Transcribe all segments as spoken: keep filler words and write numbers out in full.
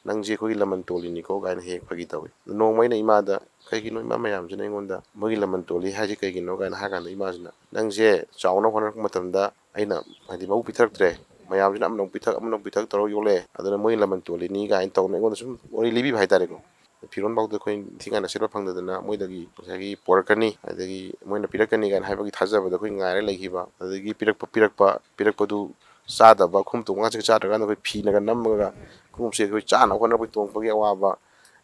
"ꯅꯪꯁꯦ ꯑꯩꯈꯣꯏꯒꯤ ꯂꯃꯟ ꯇꯣꯜꯂꯤꯅꯤꯀꯣ" ꯀꯥꯏꯅ ꯍꯦꯛ ꯐꯥꯒꯤ ꯇꯧꯏ꯫ ꯅꯣꯡꯃ ꯑꯩꯅ ꯏꯃꯥꯗ, "ꯀꯩꯒꯤꯅꯣ ꯏꯃꯥ ꯃꯌꯥꯝꯁꯤꯅ ꯑꯩꯉꯣꯟꯗ ꯃꯣꯏꯒꯤ ꯂꯃꯟ ꯇꯣꯜꯂꯤ ꯍꯥꯏꯁꯦ ꯀꯩꯒꯤꯅꯣ?" ꯀꯥꯏꯅ ꯍꯥꯏ ꯀꯥꯟꯗ, ꯏꯃꯥꯁꯤꯅ, "ꯅꯪꯁꯦ ꯆꯥꯎꯅꯕ ꯍꯣꯠꯅꯔꯛꯄ ꯃꯇꯝꯗ ꯑꯩꯅ, ꯍꯥꯏꯗꯤ, ꯃꯕꯨꯛ ꯄꯤꯊꯔꯛꯇ꯭ꯔꯦ, ꯃꯌꯥꯝꯁꯤꯅ ꯑꯃꯅ ꯑꯃꯨꯛ ꯄꯤꯊꯛ, ꯑꯃꯅ ꯑꯃꯨꯛ ꯄꯤꯊꯛ ꯇꯧꯔꯒ ꯌꯣꯛꯂꯛꯑꯦ, ꯑꯗꯨꯅ ꯃꯣꯏ ꯂꯃꯟ ꯇꯣꯜꯂꯤꯅꯤ" ꯀꯥꯏꯅ ꯇꯧꯗꯅ ꯑꯩꯉꯣꯟꯗ ꯁꯨꯝ ꯋꯥꯔꯤ ꯂꯤꯕꯤꯕ ꯍꯥꯏꯇꯥꯔꯦꯀꯣ꯫ ꯐꯤꯔꯣꯟꯐꯥꯎꯗ ꯑꯩꯈꯣꯏ ꯅꯤꯡꯊꯤꯉꯥꯏꯅ ꯁꯦꯠꯄ ꯐꯪꯗꯗꯅ ꯃꯣꯏꯗꯒꯤ ꯉꯁꯥꯏꯒꯤ ꯄꯣꯔꯛꯀꯅꯤ, ꯑꯗꯒꯤ ꯃꯣꯏꯅ ꯄꯤꯔꯛꯀꯅꯤ ꯀꯥꯏꯅ ꯍꯥꯏꯕꯒꯤ ꯊꯥꯖꯕꯗ ꯑꯩꯈꯣꯏ ꯉꯥꯏꯔ ꯂꯩꯈꯤꯕ, ꯑꯗꯒꯤ ꯄꯤꯔꯛꯄ, ꯄꯤꯔꯛꯄ, ꯄꯤꯔꯛꯄꯗꯨ ꯆꯥꯗꯕ, ꯈꯣꯡ ꯇꯣꯡꯉꯒ ꯆꯥꯛ ꯆꯥꯗ꯭ꯔꯀꯥꯟꯗ ꯑꯩꯈꯣꯏ ꯐꯤꯅꯒ ꯅꯝꯃꯒ ꯈꯣꯡꯎꯞꯁꯦ ꯑꯩꯈꯣꯏ ꯆꯥꯅꯕ ꯍꯣꯠꯅꯕꯒꯤ ꯇꯣꯡꯉꯛꯄꯒꯤ ꯑꯋꯥꯕ,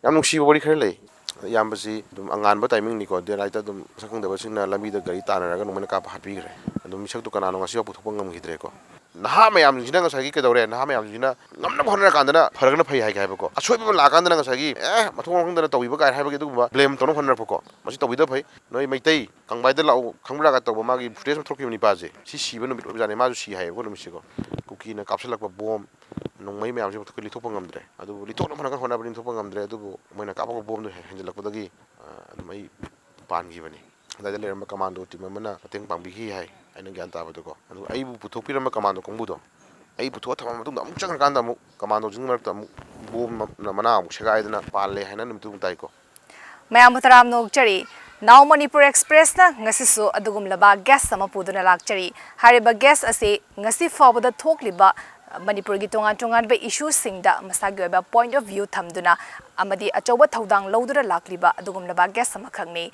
ꯌꯥꯝ ꯅꯨꯡꯁꯤꯕ ꯋꯥꯔꯤ ꯈꯔ ꯂꯩ꯫ ꯏꯌꯥꯝꯕꯁꯤ ꯑꯗꯨꯝ ꯑꯉꯥꯟꯕ timing ꯅꯤꯀꯣ, day light ꯇ ꯑꯗꯨꯝ ꯃꯁꯛ ꯈꯪꯗꯕꯁꯤꯡꯅ ꯂꯝꯕꯤꯗ ꯒꯥꯔꯤ ꯇꯥꯟꯅꯔꯒ ꯅꯣꯡꯃꯩꯅ ꯀꯥꯞꯄ ꯍꯥꯠꯄꯤꯈ꯭ꯔꯦ꯫ ꯑꯗꯨꯝ ꯃꯤꯁꯛꯇꯨ ꯀꯅꯥꯅꯣ ꯉꯁꯤꯐꯥꯎ ꯄꯨꯊꯣꯛꯄ ꯉꯝꯈꯤꯗ꯭ꯔꯦꯀꯣ꯫ ꯅꯍꯥ ꯃꯌꯥꯝꯁꯤꯅ ꯉꯁꯥꯏꯒꯤ ꯀꯩꯗꯧꯔꯦ? ꯅꯍꯥ ꯃꯌꯥꯝꯁꯤꯅ ꯉꯝꯅꯕ ꯍꯣꯠꯅꯔꯀꯥꯟꯗꯅ ꯐꯔꯒꯅ ꯐꯩ ꯍꯥꯏꯒꯦ ꯍꯥꯏꯕꯀꯣ꯫ ꯑꯁꯣꯏꯕ ꯑꯃ ꯂꯥꯛꯑꯀꯥꯟꯗꯅ ꯉꯁꯥꯏꯒꯤ, "ꯑꯦ, ꯃꯊꯣꯡ ꯃꯔꯝ ꯈꯪꯗꯅ ꯇꯧꯕꯤꯕ" ꯀꯥꯏꯅ ꯍꯥꯏꯕꯒꯤ ꯑꯗꯨꯒꯨꯝꯕ blame ꯇꯧꯅꯕ ꯍꯣꯠꯅꯔꯛꯄꯀꯣ꯫ ꯃꯁꯤ ꯇꯧꯕꯤꯗꯕ ꯐꯩ꯫ ꯅꯣꯏ ꯃꯩꯇꯩ ꯀꯪꯕꯥꯏꯗ ꯂꯥꯛꯎ, ꯈꯪꯕ꯭ꯔꯥꯒ ꯇꯧꯕ ꯃꯥꯒꯤ footage ꯑꯃ ꯊꯣꯛꯈꯤꯕ ꯅꯤꯄꯥꯁꯦ꯫ ꯁꯤ ꯁꯤꯕ ꯅꯨꯃꯤꯠ ꯑꯣꯏꯕꯖꯥꯠꯅꯤ꯫ ꯃꯥꯁꯨ ꯁꯤ ꯍꯥꯏꯌꯦꯕꯀꯣ ꯅꯨꯃꯤꯠꯁꯦꯀꯣ꯫ ꯀꯨꯀꯤꯅ ꯀꯥꯞꯁꯤꯜꯂꯛꯄ ꯕꯣꯝ, ꯅꯣꯡꯃꯩ ꯃꯌꯥꯝꯁꯦ ꯑꯩꯈꯣꯏ ꯂꯤꯊꯣꯛꯄ ꯉꯝꯗ꯭ꯔꯦ꯫ ꯑꯗꯨꯕꯨ ꯂꯤꯊꯣꯛꯅꯕ ꯍꯣꯠꯅ-, ꯍꯣꯠꯅꯕꯗꯤ ꯂꯤꯊꯣꯛꯄ ꯉꯝꯗ꯭ꯔꯦ꯫ ꯑꯗꯨꯕꯨ ꯃꯣꯏꯅ ꯀꯥꯞꯄꯛꯄ ꯕꯣꯝꯗꯨ ꯍꯦꯟꯖꯜꯂꯛꯄꯗꯒꯤ, ꯑ, ꯑꯗꯨꯝ ꯑꯩ ꯄꯥꯟꯈꯤꯕꯅꯤ꯫ ꯑꯗꯨꯋꯥꯏꯗ ꯂꯩꯔꯝꯕ commando team ꯑꯃꯅ ꯃꯇꯦꯡ ꯄꯥꯡꯕꯤꯈꯤ ꯍꯥꯏ, ꯑꯩꯅ ꯒ꯭ꯌꯥꯟ ꯇꯥꯕꯗꯀꯣ꯫ ꯑꯗꯨ ꯑꯩꯕꯨ ꯄꯨꯊꯣꯛꯄꯤꯔꯝꯕ commando ꯀꯥꯡꯕꯨꯗꯣ, ꯑꯩ ꯄꯨꯊꯣꯛꯑ ꯊꯝꯃ ꯃꯇꯨꯡꯗ ꯑꯃꯨꯛ ꯆꯪꯈ꯭ꯔꯀꯥꯟꯗ ꯑꯃꯨꯛ commandoꯁꯤꯡꯒꯤ ꯃꯔꯛꯇ ꯑꯃꯨꯛ ꯕꯣꯝꯅ ꯃꯅꯥ ꯑꯃꯨꯛ ꯁꯦꯒꯥꯏꯗꯅ ꯄꯥꯜꯂꯦ ꯍꯥꯏꯅ ꯅꯨꯃꯤꯠꯇꯨ ꯑꯃꯨꯛ ꯇꯥꯏꯀꯣ꯫ ꯃꯌꯥꯝꯕꯨ ꯇꯔꯥꯝꯅ ꯑꯣꯛꯆꯔꯤ꯫ Now Manipur Expressꯅ ꯉꯁꯤꯁꯨ ꯑꯗꯨꯒꯨꯝꯂꯕ guest ꯑꯃ ꯄꯨꯗꯨꯅ ꯂꯥꯛꯆꯔꯤ꯫ ꯍꯥꯏꯔꯤꯕ guest ꯑꯁꯤ ꯉꯁꯤ ꯐꯥꯎꯕꯗ ꯊꯣꯛꯂꯤꯕ ꯃꯅꯤꯄꯨꯔꯒꯤ ꯇꯣꯉꯥꯟ ꯇꯣꯉꯥꯟꯕ issueꯁꯤꯡꯗ ꯃꯁꯥꯒꯤ ꯑꯣꯏꯕ point of view ꯊꯝꯗꯨꯅ ꯑꯃꯗꯤ ꯑꯆꯧꯕ ꯊꯧꯗꯥꯡ ꯂꯧꯗꯨꯅ ꯂꯥꯛꯂꯤꯕ ꯑꯗꯨꯒꯨꯝꯂꯕ guest ꯑꯃꯈꯛꯅꯤ꯫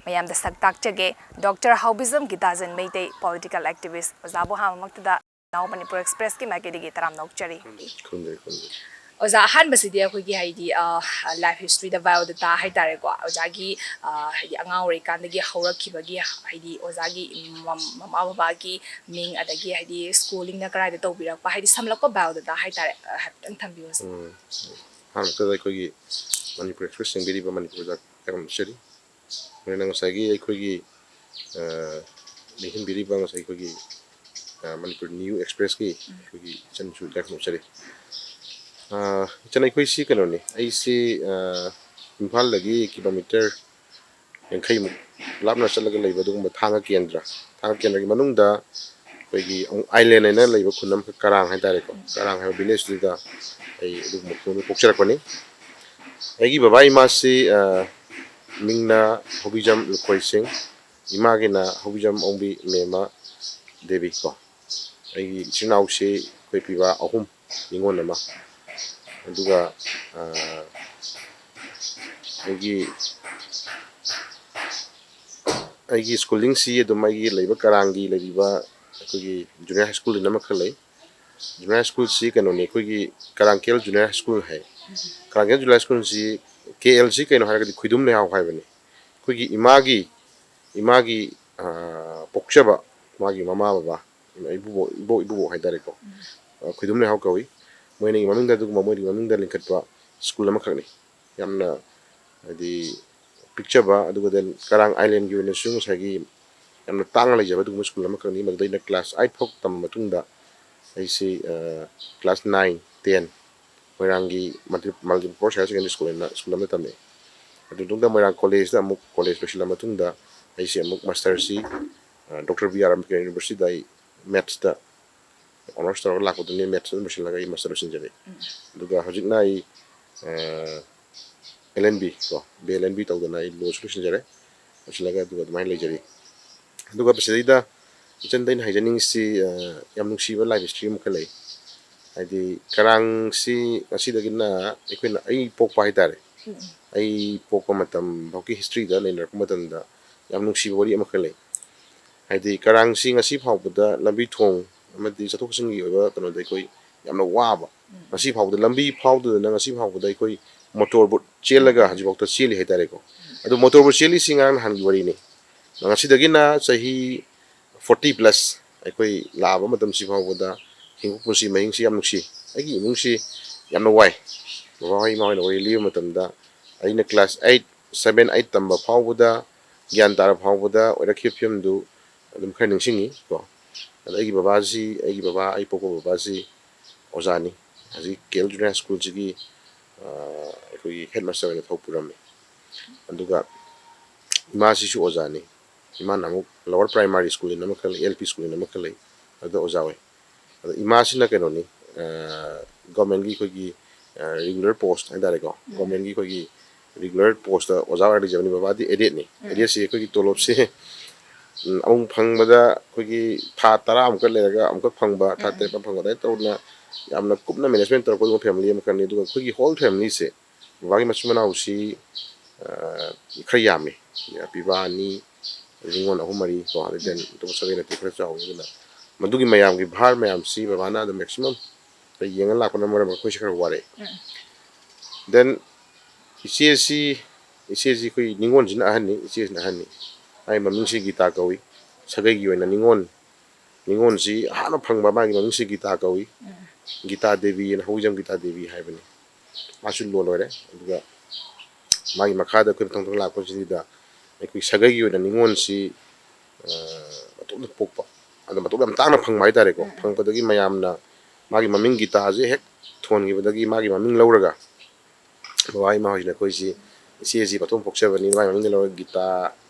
ꯃꯌꯥꯝꯗ ꯁꯛ ꯇꯥꯛꯆꯒꯦ, Doctor ꯍꯥꯎꯕꯤꯖꯝ ꯒꯤꯇꯥꯖꯟ Meitei, political activist꯫ ꯑꯣꯖꯥꯕꯨ ꯑꯍꯥꯟꯕꯃꯛꯇꯗ Now Manipur Expressꯀꯤ ꯃꯥꯏꯀꯩꯗꯒꯤ ꯇꯔꯥꯝꯅ ꯑꯣꯛꯆꯔꯤ꯫ ꯈꯨꯔꯨꯝꯖꯩ, ꯈꯨꯔꯨꯝꯖꯩ꯫ ꯑꯣꯖꯥ, ꯑꯍꯥꯟꯕꯁꯤꯗꯤ ꯑꯩꯈꯣꯏꯒꯤ ꯍꯥꯏꯗꯤ, ꯑ, life historyꯗ biodata ꯍꯥꯏꯇꯥꯔꯦꯀꯣ, ꯑꯣꯖꯥꯒꯤ, ꯑ, ꯍꯥꯏꯗꯤ ꯑꯉꯥꯡ ꯑꯣꯏꯔꯤꯀꯥꯟꯗꯒꯤ ꯍꯧꯔꯛꯈꯤꯕꯒꯤ ꯍꯥꯏꯗꯤ ꯑꯣꯖꯥꯒꯤ ꯃꯝ-, ꯃꯃꯥ ꯕꯕꯥꯒꯤ ꯃꯤꯡ, ꯑꯗꯒꯤ ꯍꯥꯏꯗꯤ schoolingꯅ ꯀꯗꯥꯏꯗ ꯇꯧꯕꯤꯔꯛꯄ, ꯍꯥꯏꯗꯤ ꯁꯝꯂꯞꯄ biodata ꯍꯥꯏꯇꯥꯔꯦ, ꯑ, ꯍꯥꯏꯐꯦꯠꯇꯪ ꯊꯝꯕꯤꯌꯨ ꯑꯣꯖꯥ꯫ ꯎꯝ꯫ ꯑꯍꯥꯟꯕꯗ ꯑꯩꯈꯣꯏꯒꯤ ꯃꯅꯤꯄꯨꯔ Express ꯌꯦꯡꯕꯤꯔꯤꯕ ꯃꯅꯤꯄꯨꯔꯗ ꯀꯌꯥꯝ ꯆꯠꯂꯤ? ꯃꯣꯏꯅ ꯉꯁꯥꯏꯒꯤ ꯑꯩꯈꯣꯏꯒꯤ, ꯑ, ꯅꯤꯡꯁꯤꯡꯕꯤꯔꯤꯕ ꯉꯁꯥꯏ ꯑꯩꯈꯣꯏꯒꯤ, ꯑ, ꯃꯅꯤꯄꯨꯔ New Expressꯀꯤ ꯑꯩꯈꯣꯏꯒꯤ ꯏꯆꯟꯁꯨ ꯏꯀꯥꯏ ꯈꯨꯝꯅꯖꯔꯤ꯫ ꯑ, ꯏꯆꯟ, ꯑꯩꯈꯣꯏꯁꯤ ꯀꯩꯅꯣꯅꯤ, ꯑꯩꯁꯤ, ꯑ, ꯏꯝꯐꯥꯜꯗꯒꯤ kilometre ꯌꯥꯡꯈꯩꯃꯨꯛ ꯂꯥꯞꯅ ꯆꯠꯂꯒ ꯂꯩꯕ ꯑꯗꯨꯒꯨꯝꯕ ꯊꯥꯡꯒ ꯀꯦꯟꯗ꯭ꯔ, ꯊꯥꯡꯒ ꯀꯦꯟꯗ꯭ꯔꯒꯤ ꯃꯅꯨꯡꯗ ꯑꯩꯈꯣꯏꯒꯤ ꯑꯃꯨꯛ ꯑꯥꯏꯂꯦꯟ ꯍꯥꯏꯅ ꯂꯩꯕ ꯈꯨꯟ ꯑꯃꯈꯛ, ꯀꯔꯥꯡ ꯍꯥꯏꯇꯥꯔꯦꯀꯣ, ꯀꯔꯥꯡ ꯍꯥꯏꯕ ꯚꯤꯂꯦꯖꯇꯨꯗ ꯑꯩ ꯑꯗꯨꯒꯨꯝꯕ ꯈꯨꯟ ꯑꯃ ꯄꯣꯛꯆꯔꯛꯄꯅꯤ꯫ ꯑꯩꯒꯤ ꯕꯕꯥ ꯏꯃꯥꯁꯤ, ꯑ, ꯃꯤꯡꯅ ꯍꯣꯕꯤꯖꯝ ꯂꯨꯈꯣꯏ ꯁꯤꯡ, ꯏꯃꯥꯒꯤꯅ ꯍꯣꯕꯤꯖꯝ ꯑꯣꯡꯕꯤ ꯃꯦꯃ ꯗꯦꯕꯤ ꯀꯣ꯫ ꯑꯩꯒꯤ ꯏꯆꯤꯟ ꯏꯅꯥꯎꯁꯤ ꯑꯩꯈꯣꯏ ꯄꯤꯕ ꯑꯍꯨꯝ, ꯅꯤꯉꯣꯜ ꯑꯃ꯫ ꯑꯗꯨꯒ, ꯑ, ꯑꯩꯒꯤ, ꯑꯩꯒꯤ ꯁ꯭ꯀꯨꯂꯤꯡꯁꯤ ꯑꯗꯨꯝ ꯑꯩꯒꯤ ꯂꯩꯕ ꯀꯔꯥꯡꯒꯤ ꯂꯩꯔꯤꯕ ꯑꯩꯈꯣꯏꯒꯤ ꯖꯨꯅꯤꯌꯔ ꯍꯥꯏ ꯁ꯭ꯀꯨꯜ ꯑꯃꯈꯛ ꯂꯩ꯫ ꯖꯨꯅꯤꯌꯔ ꯍꯥꯏ ꯁ꯭ꯀꯨꯜꯁꯤ ꯀꯩꯅꯣꯅꯤ, ꯑꯩꯈꯣꯏꯒꯤ Karang K L junior high school ꯍꯥꯏ꯫ ꯀꯔꯥꯡ ꯀꯦ ꯑꯦꯜ ꯖꯨꯅꯤꯌꯔ ꯍꯥꯏ ꯁ꯭ꯀꯨꯜꯁꯤ, ꯀꯦ ꯑꯦꯜꯁꯤ ꯀꯩꯅꯣ ꯍꯥꯏꯔꯒꯗꯤ ꯈꯨꯏꯗꯨꯝ ꯂꯩꯍꯥꯎ ꯍꯥꯏꯕꯅꯤ꯫ ꯑꯩꯈꯣꯏꯒꯤ ꯏꯃꯥꯒꯤ, ꯏꯃꯥꯒꯤ, ꯑ, ꯄꯣꯛꯆꯕ, ꯃꯥꯒꯤ ꯃꯃꯥ ꯕꯕꯥ, ꯏꯕꯨꯕꯣꯛ, ꯏꯕꯣꯛ, ꯏꯄꯨꯕꯣꯛ ꯍꯥꯏꯇꯥꯔꯦꯀꯣ꯫ ꯑ, ꯈꯨꯏꯗꯨꯝ ꯂꯩꯍꯥꯎ ꯀꯧꯏ꯫ ꯃꯣꯏꯅꯤꯒꯤ ꯃꯃꯤꯡꯗ, ꯑꯗꯨꯒꯨꯝꯕ ꯃꯣꯏꯅꯤꯒꯤ ꯃꯃꯤꯡꯗ ꯂꯤꯡꯈꯠꯄ ꯁ꯭ꯀꯨꯜ ꯑꯃꯈꯛꯅꯤ꯫ ꯌꯥꯝꯅ, ꯍꯥꯏꯗꯤ, ꯄꯤꯛꯆꯕ, ꯑꯗꯨꯒ then ꯀꯔꯥꯡ ꯑꯥꯏꯂꯦꯟꯒꯤ ꯑꯣꯏꯅꯁꯨ ꯉꯁꯥꯏꯒꯤ ꯌꯥꯝꯅ ꯇꯥꯡꯅ ꯂꯩꯖꯕ ꯑꯗꯨꯒꯨꯝꯕ ꯁ꯭ꯀꯨꯜ ꯑꯃꯈꯛꯅꯤ꯫ ꯃꯗꯨꯗ ꯑꯩꯅ ꯀ꯭ꯂꯥꯁ ꯑꯥꯏꯠ ꯐꯥꯎ ꯇꯝꯕ ꯃꯇꯨꯡꯗ ꯑꯩꯁꯤ, ꯑ, ꯀ꯭ꯂꯥꯁ ꯅꯥꯏꯟ, ꯇꯦꯟ ꯃꯣꯏꯔꯥꯡꯒꯤ multi-, multipurpose higher secondary school ꯍꯥꯏꯅ ꯁ꯭ꯀꯨꯜ ꯑꯃꯗ ꯇꯝꯃꯛꯑꯦ꯫ ꯑꯗꯨ ꯃꯇꯨꯡꯗ ꯃꯣꯏꯔꯥꯡ ꯀꯣꯂꯦꯖꯇ ꯑꯃꯨꯛ, ꯀꯣꯂꯦꯖ ꯂꯣꯏꯁꯤꯜꯂ ꯃꯇꯨꯡꯗ ꯑꯩꯁꯦ ꯑꯃꯨꯛ ꯃꯥꯁꯇꯔꯁꯤ, ꯑ, ꯗꯣꯛꯇꯔ ꯕꯤ ꯑꯥꯔ ꯑꯝꯕꯦꯗꯀꯔ ꯌꯨꯅꯤꯚꯔꯁꯤꯇꯤꯗ ꯑꯩ ꯃꯦꯠꯁꯇ ꯑꯣꯅꯔꯁ ꯇꯧꯔꯒ ꯂꯥꯛꯄꯗꯨꯅꯤ, ꯃꯦꯠꯁ ꯑꯗꯨꯝ ꯂꯣꯏꯁꯤꯜꯂꯒ ꯑꯩ ꯃꯥꯁꯇꯔ ꯂꯣꯏꯁꯤꯟꯖꯔꯦ꯫ ꯑꯗꯨꯒ ꯍꯧꯖꯤꯛꯅ ꯑꯩ, ꯑ, ꯑꯦꯜ ꯑꯦꯜ ꯕꯤ ꯀꯣ, ꯕꯤ ꯑꯦꯜ ꯑꯦꯜ ꯕꯤ ꯇꯧꯗꯅ ꯑꯩ ꯂꯣꯁꯨ ꯂꯣꯏꯁꯤꯟꯖꯔꯦ꯫ ꯂꯣꯏꯁꯤꯜꯂꯒ ꯑꯗꯨꯒ ꯑꯗꯨꯃꯥꯏꯅ ꯂꯩꯖꯔꯤ꯫ ꯑꯗꯨꯒ ꯃꯁꯤꯗꯩꯗ ꯏꯆꯟꯗ ꯑꯩꯅ ꯍꯥꯏꯖꯅꯤꯡꯉꯤꯁꯤ, ꯑ, ꯌꯥꯝ ꯅꯨꯡꯁꯤꯕ ꯂꯥꯏꯐ ꯍꯤꯁꯇ꯭ꯔꯤ ꯑꯃꯈꯛ ꯂꯩ꯫ ꯍꯥꯏꯗꯤ ꯀꯔꯥꯡꯁꯤ ꯉꯁꯤꯗꯒꯤꯅ ꯑꯩꯈꯣꯏꯅ, ꯑꯩ ꯄꯣꯛꯄ ꯍꯥꯏꯇꯥꯔꯦ, ꯑꯩ ꯄꯣꯛꯄ ꯃꯇꯝ ꯐꯥꯎꯒꯤ ꯍꯤꯁꯇ꯭ꯔꯤꯗ ꯅꯩꯅꯔꯛꯄ ꯃꯇꯝꯗ ꯌꯥꯝ ꯅꯨꯡꯁꯤꯕ ꯋꯥꯔꯤ ꯑꯃꯈꯛ ꯂꯩ꯫ ꯍꯥꯏꯗꯤ ꯀꯔꯥꯡꯁꯤ ꯉꯁꯤ ꯐꯥꯎꯕꯗ ꯂꯝꯕꯤ ꯊꯣꯡ ꯑꯃꯗꯤ ꯆꯠꯊꯣꯛ ꯆꯠꯁꯤꯟꯒꯤ ꯑꯣꯏꯕ ꯀꯩꯅꯣꯗ ꯑꯩꯈꯣꯏ ꯌꯥꯝꯅ ꯋꯥꯕ, ꯉꯁꯤ ꯐꯥꯎꯕꯗ ꯂꯝꯕꯤ ꯐꯥꯎꯗꯗꯅ ꯉꯁꯤ ꯐꯥꯎꯕꯗ ꯑꯩꯈꯣꯏ ꯃꯣꯇꯣꯔ ꯕꯣꯠ ꯆꯦꯜꯂꯒ ꯍꯧꯖꯤꯛꯐꯥꯎꯗ ꯆꯦꯜꯂꯤ ꯍꯥꯏꯇꯥꯔꯦꯀꯣ꯫ ꯑꯗꯨ ꯃꯣꯇꯣꯔ ꯕꯣꯠ ꯆꯦꯜꯂꯤꯁꯤ ꯉꯔꯥꯡ ꯅꯍꯥꯟꯒꯤ ꯋꯥꯔꯤꯅꯤ꯫ ꯉꯁꯤꯗꯒꯤꯅ ꯆꯍꯤ ꯐꯣꯔꯇꯤ ꯄ꯭ꯂꯁ ꯑꯩꯈꯣꯏ ꯂꯥꯛꯑꯕ ꯃꯇꯝꯁꯤ ꯐꯥꯎꯕꯗ ꯍꯤꯡꯕ ꯄꯨꯟꯁꯤ ꯃꯍꯤꯡꯁꯤ ꯌꯥꯝ ꯅꯨꯡꯁꯤ꯫ ꯑꯩꯒꯤ ꯏꯃꯨꯡꯁꯤ ꯌꯥꯝꯅ ꯋꯥꯏ꯫ ꯕꯕꯥ ꯍꯣꯏ, ꯏꯃꯥ ꯍꯣꯏꯅ ꯋꯥꯔꯤ ꯂꯤꯕ ꯃꯇꯝꯗ, ꯑꯩꯅ ꯀ꯭ꯂꯥꯁ ꯑꯩꯠ, ꯁꯚꯦꯟ, ꯑꯩꯠ ꯇꯝꯕ ꯐꯥꯎꯕꯗ, ꯒ꯭ꯌꯥꯟ ꯇꯥꯔꯕ ꯐꯥꯎꯕꯗ ꯑꯣꯏꯔꯛꯈꯤꯕ ꯐꯤꯕꯝꯗꯨ ꯑꯗꯨꯝ ꯈꯔ ꯅꯤꯡꯁꯤꯡꯉꯤ ꯀꯣ꯫ ꯑꯗ ꯑꯩꯒꯤ ꯕꯕꯥꯁꯤ, ꯑꯩꯒꯤ ꯕꯕꯥ, ꯑꯩ ꯄꯣꯛꯄ ꯕꯕꯥꯁꯤ ꯑꯣꯖꯥꯅꯤ꯫ ꯍꯧꯖꯤꯛ ꯀꯦ ꯑꯦꯜ ꯖꯨꯅꯤꯌꯔ ꯍꯥꯏ ꯁ꯭ꯀꯨꯜꯁꯤꯒꯤ, ꯑ, ꯑꯩꯈꯣꯏꯒꯤ ꯍꯦꯗ ꯃꯥꯁꯇꯔ ꯑꯣꯏꯅ ꯊꯕꯛ ꯄꯨꯔꯝꯃꯤ꯫ ꯑꯗꯨꯒ ꯏꯃꯥꯁꯤꯁꯨ ꯑꯣꯖꯥꯅꯤ꯫ ꯏꯃꯥꯅ ꯑꯃꯨꯛ ꯂꯋꯔ ꯄ꯭ꯔꯥꯏꯃꯥꯔꯤ ꯁ꯭ꯀꯨꯜ ꯑꯅ ꯑꯃꯈꯛ ꯂꯩ, ꯑꯦꯜ ꯄꯤ ꯁ꯭ꯀꯨꯜ ꯑꯅ ꯑꯃꯈꯛ ꯂꯩ꯫ ꯑꯗꯨꯗ ꯑꯣꯖꯥ ꯑꯣꯏ꯫ ꯑꯗꯣ ꯏꯃꯥꯁꯤꯅ ꯀꯩꯅꯣꯅꯤ, ꯒꯣꯔꯃꯦꯟꯒꯤ ꯑꯩꯈꯣꯏꯒꯤ ꯔꯤꯒꯨꯂꯔ ꯄꯣꯁ ꯍꯥꯏꯇꯥꯔꯦꯀꯣ, ꯒꯣꯔꯃꯦꯟꯒꯤ ꯑꯩꯈꯣꯏꯒꯤ ꯔꯤꯒꯨꯂꯔ ꯄꯣꯁꯇ ꯑꯣꯖꯥ ꯑꯣꯏꯔ ꯂꯩꯖꯕꯅꯤ꯫ ꯕꯕꯥꯗꯤ ꯑꯦꯗꯦꯠꯅꯤ꯫ ꯑꯦꯗꯦꯠꯁꯤ ꯑꯩꯈꯣꯏꯒꯤ ꯇꯣꯂꯣꯞꯁꯦ ꯎꯝ, ꯑꯃꯨꯛ ꯐꯪꯕꯗ ꯑꯩꯈꯣꯏꯒꯤ ꯊꯥ ꯇꯔꯥꯃꯨꯛꯀ ꯂꯩꯔꯒ ꯑꯃꯨꯛꯀ ꯐꯪꯕ, ꯊꯥ ꯎꯝ꯫ ꯇꯔꯦꯠ ꯐꯪꯕ, ꯑꯗꯨꯃꯥꯏꯅ ꯇꯧꯗꯅ ꯌꯥꯝꯅ ꯀꯨꯞꯅ ꯃꯦꯅꯦꯖꯃꯦꯟ ꯇꯧꯔꯛꯄ ꯑꯗꯨꯒꯨꯝꯕ ꯐꯦꯃꯤꯂꯤ ꯑꯃꯈꯛꯅꯤ꯫ ꯑꯗꯨꯒ ꯑꯩꯈꯣꯏꯒꯤ ꯍꯣꯜ ꯐꯦꯃꯤꯂꯤꯁꯦ, ꯕꯕꯥꯒꯤ ꯃꯆꯤꯟ ꯃꯅꯥꯎꯁꯤ, ꯑ, ꯈꯔ ꯌꯥꯝꯃꯤ꯫ ꯄꯤꯕꯥ ꯑꯅꯤ, ꯅꯤꯉꯣꯜ ꯑꯍꯨꯝ ꯃꯔꯤ ꯀꯣ, ꯑꯗꯩ then ꯑꯇꯣꯞꯄ ꯁꯥꯒꯩ ꯅꯥꯇꯩ ꯈꯔ ꯆꯥꯎꯕꯅꯤꯅ, ꯃꯗꯨꯒꯤ ꯃꯌꯥꯝꯒꯤ ꯚꯥꯔ ꯃꯌꯥꯝꯁꯤ ꯕꯕꯥꯅ ꯑꯗꯨꯝ ꯃꯦꯛꯁꯤꯃꯝ ꯌꯦꯡꯉ ꯂꯥꯛꯄꯅ ꯃꯔꯝ ꯑꯣꯏꯔꯒ ꯑꯩꯈꯣꯏꯁꯦ ꯈꯔ ꯋꯥꯔꯛꯑꯦ꯫ ꯎꯝ꯫ Then ꯏꯆꯦꯁꯤ, ꯏꯆꯦꯁꯤ ꯑꯩꯈꯣꯏ ꯅꯤꯉꯣꯜꯁꯤꯅ ꯑꯍꯟꯅꯤ, ꯏꯆꯦꯁꯤꯅ ꯑꯍꯟꯅꯤ꯫ ꯃꯥꯒꯤ ꯃꯃꯤꯡꯁꯤ ꯒꯤꯇꯥ ꯀꯧꯏ꯫ ꯁꯥꯒꯩꯒꯤ ꯑꯣꯏꯅ ꯅꯤꯉꯣꯜ, ꯅꯤꯉꯣꯜꯁꯤ ꯑꯍꯥꯟꯕ ꯐꯪꯕ ꯃꯥꯒꯤ ꯃꯃꯤꯡꯁꯤ ꯒꯤꯇꯥ ꯀꯧꯏ꯫ ꯎꯝ꯫ ꯒꯤꯇꯥ ꯗꯦꯕꯤꯅ, ꯍꯧꯖꯝ ꯒꯤꯇꯥ ꯗꯦꯕꯤ ꯍꯥꯏꯕꯅꯤ꯫ ꯃꯥꯁꯨ ꯂꯣꯟ ꯑꯣꯏꯔꯦ꯫ ꯑꯗꯨꯒ ꯃꯥꯒꯤ ꯃꯈꯥꯗ ꯑꯩꯈꯣꯏ ꯃꯊꯪ ꯃꯊꯪ ꯂꯥꯛꯄꯁꯤꯗ ꯑꯩꯈꯣꯏ ꯁꯥꯒꯩꯒꯤ ꯑꯣꯏꯅ ꯅꯤꯉꯣꯜꯁꯤ, ꯑ, ꯃꯇꯣꯝꯇ ꯄꯣꯛꯄ꯫ ꯑꯗꯣ ꯃꯇꯣꯝꯇ ꯌꯥꯝ ꯇꯥꯡꯅ ꯐꯪꯕ ꯍꯥꯏꯇꯥꯔꯦꯀꯣ꯫ ꯎꯝ, ꯎꯝ꯫ ꯐꯪꯉꯛꯄꯗꯒꯤ ꯃꯌꯥꯝꯅ ꯃꯥꯒꯤ ꯃꯃꯤꯡ ꯒꯤꯇꯥꯁꯦ ꯍꯦꯛ ꯊꯣꯟꯈꯤꯕꯗꯒꯤ ꯃꯥꯒꯤ ꯃꯃꯤꯡ ꯂꯧꯔꯒ ꯕꯕꯥ ꯏꯃꯥ ꯍꯣꯏꯁꯤꯅ ꯑꯩꯈꯣꯏꯁꯤ ꯏꯆꯦꯁꯤ ꯃꯇꯣꯝ ꯄꯣꯛꯆꯕꯅꯤ, ꯃꯥꯒꯤ ꯃꯃꯤꯡꯗ ꯂꯧꯔꯒ ꯒꯤꯇꯥ,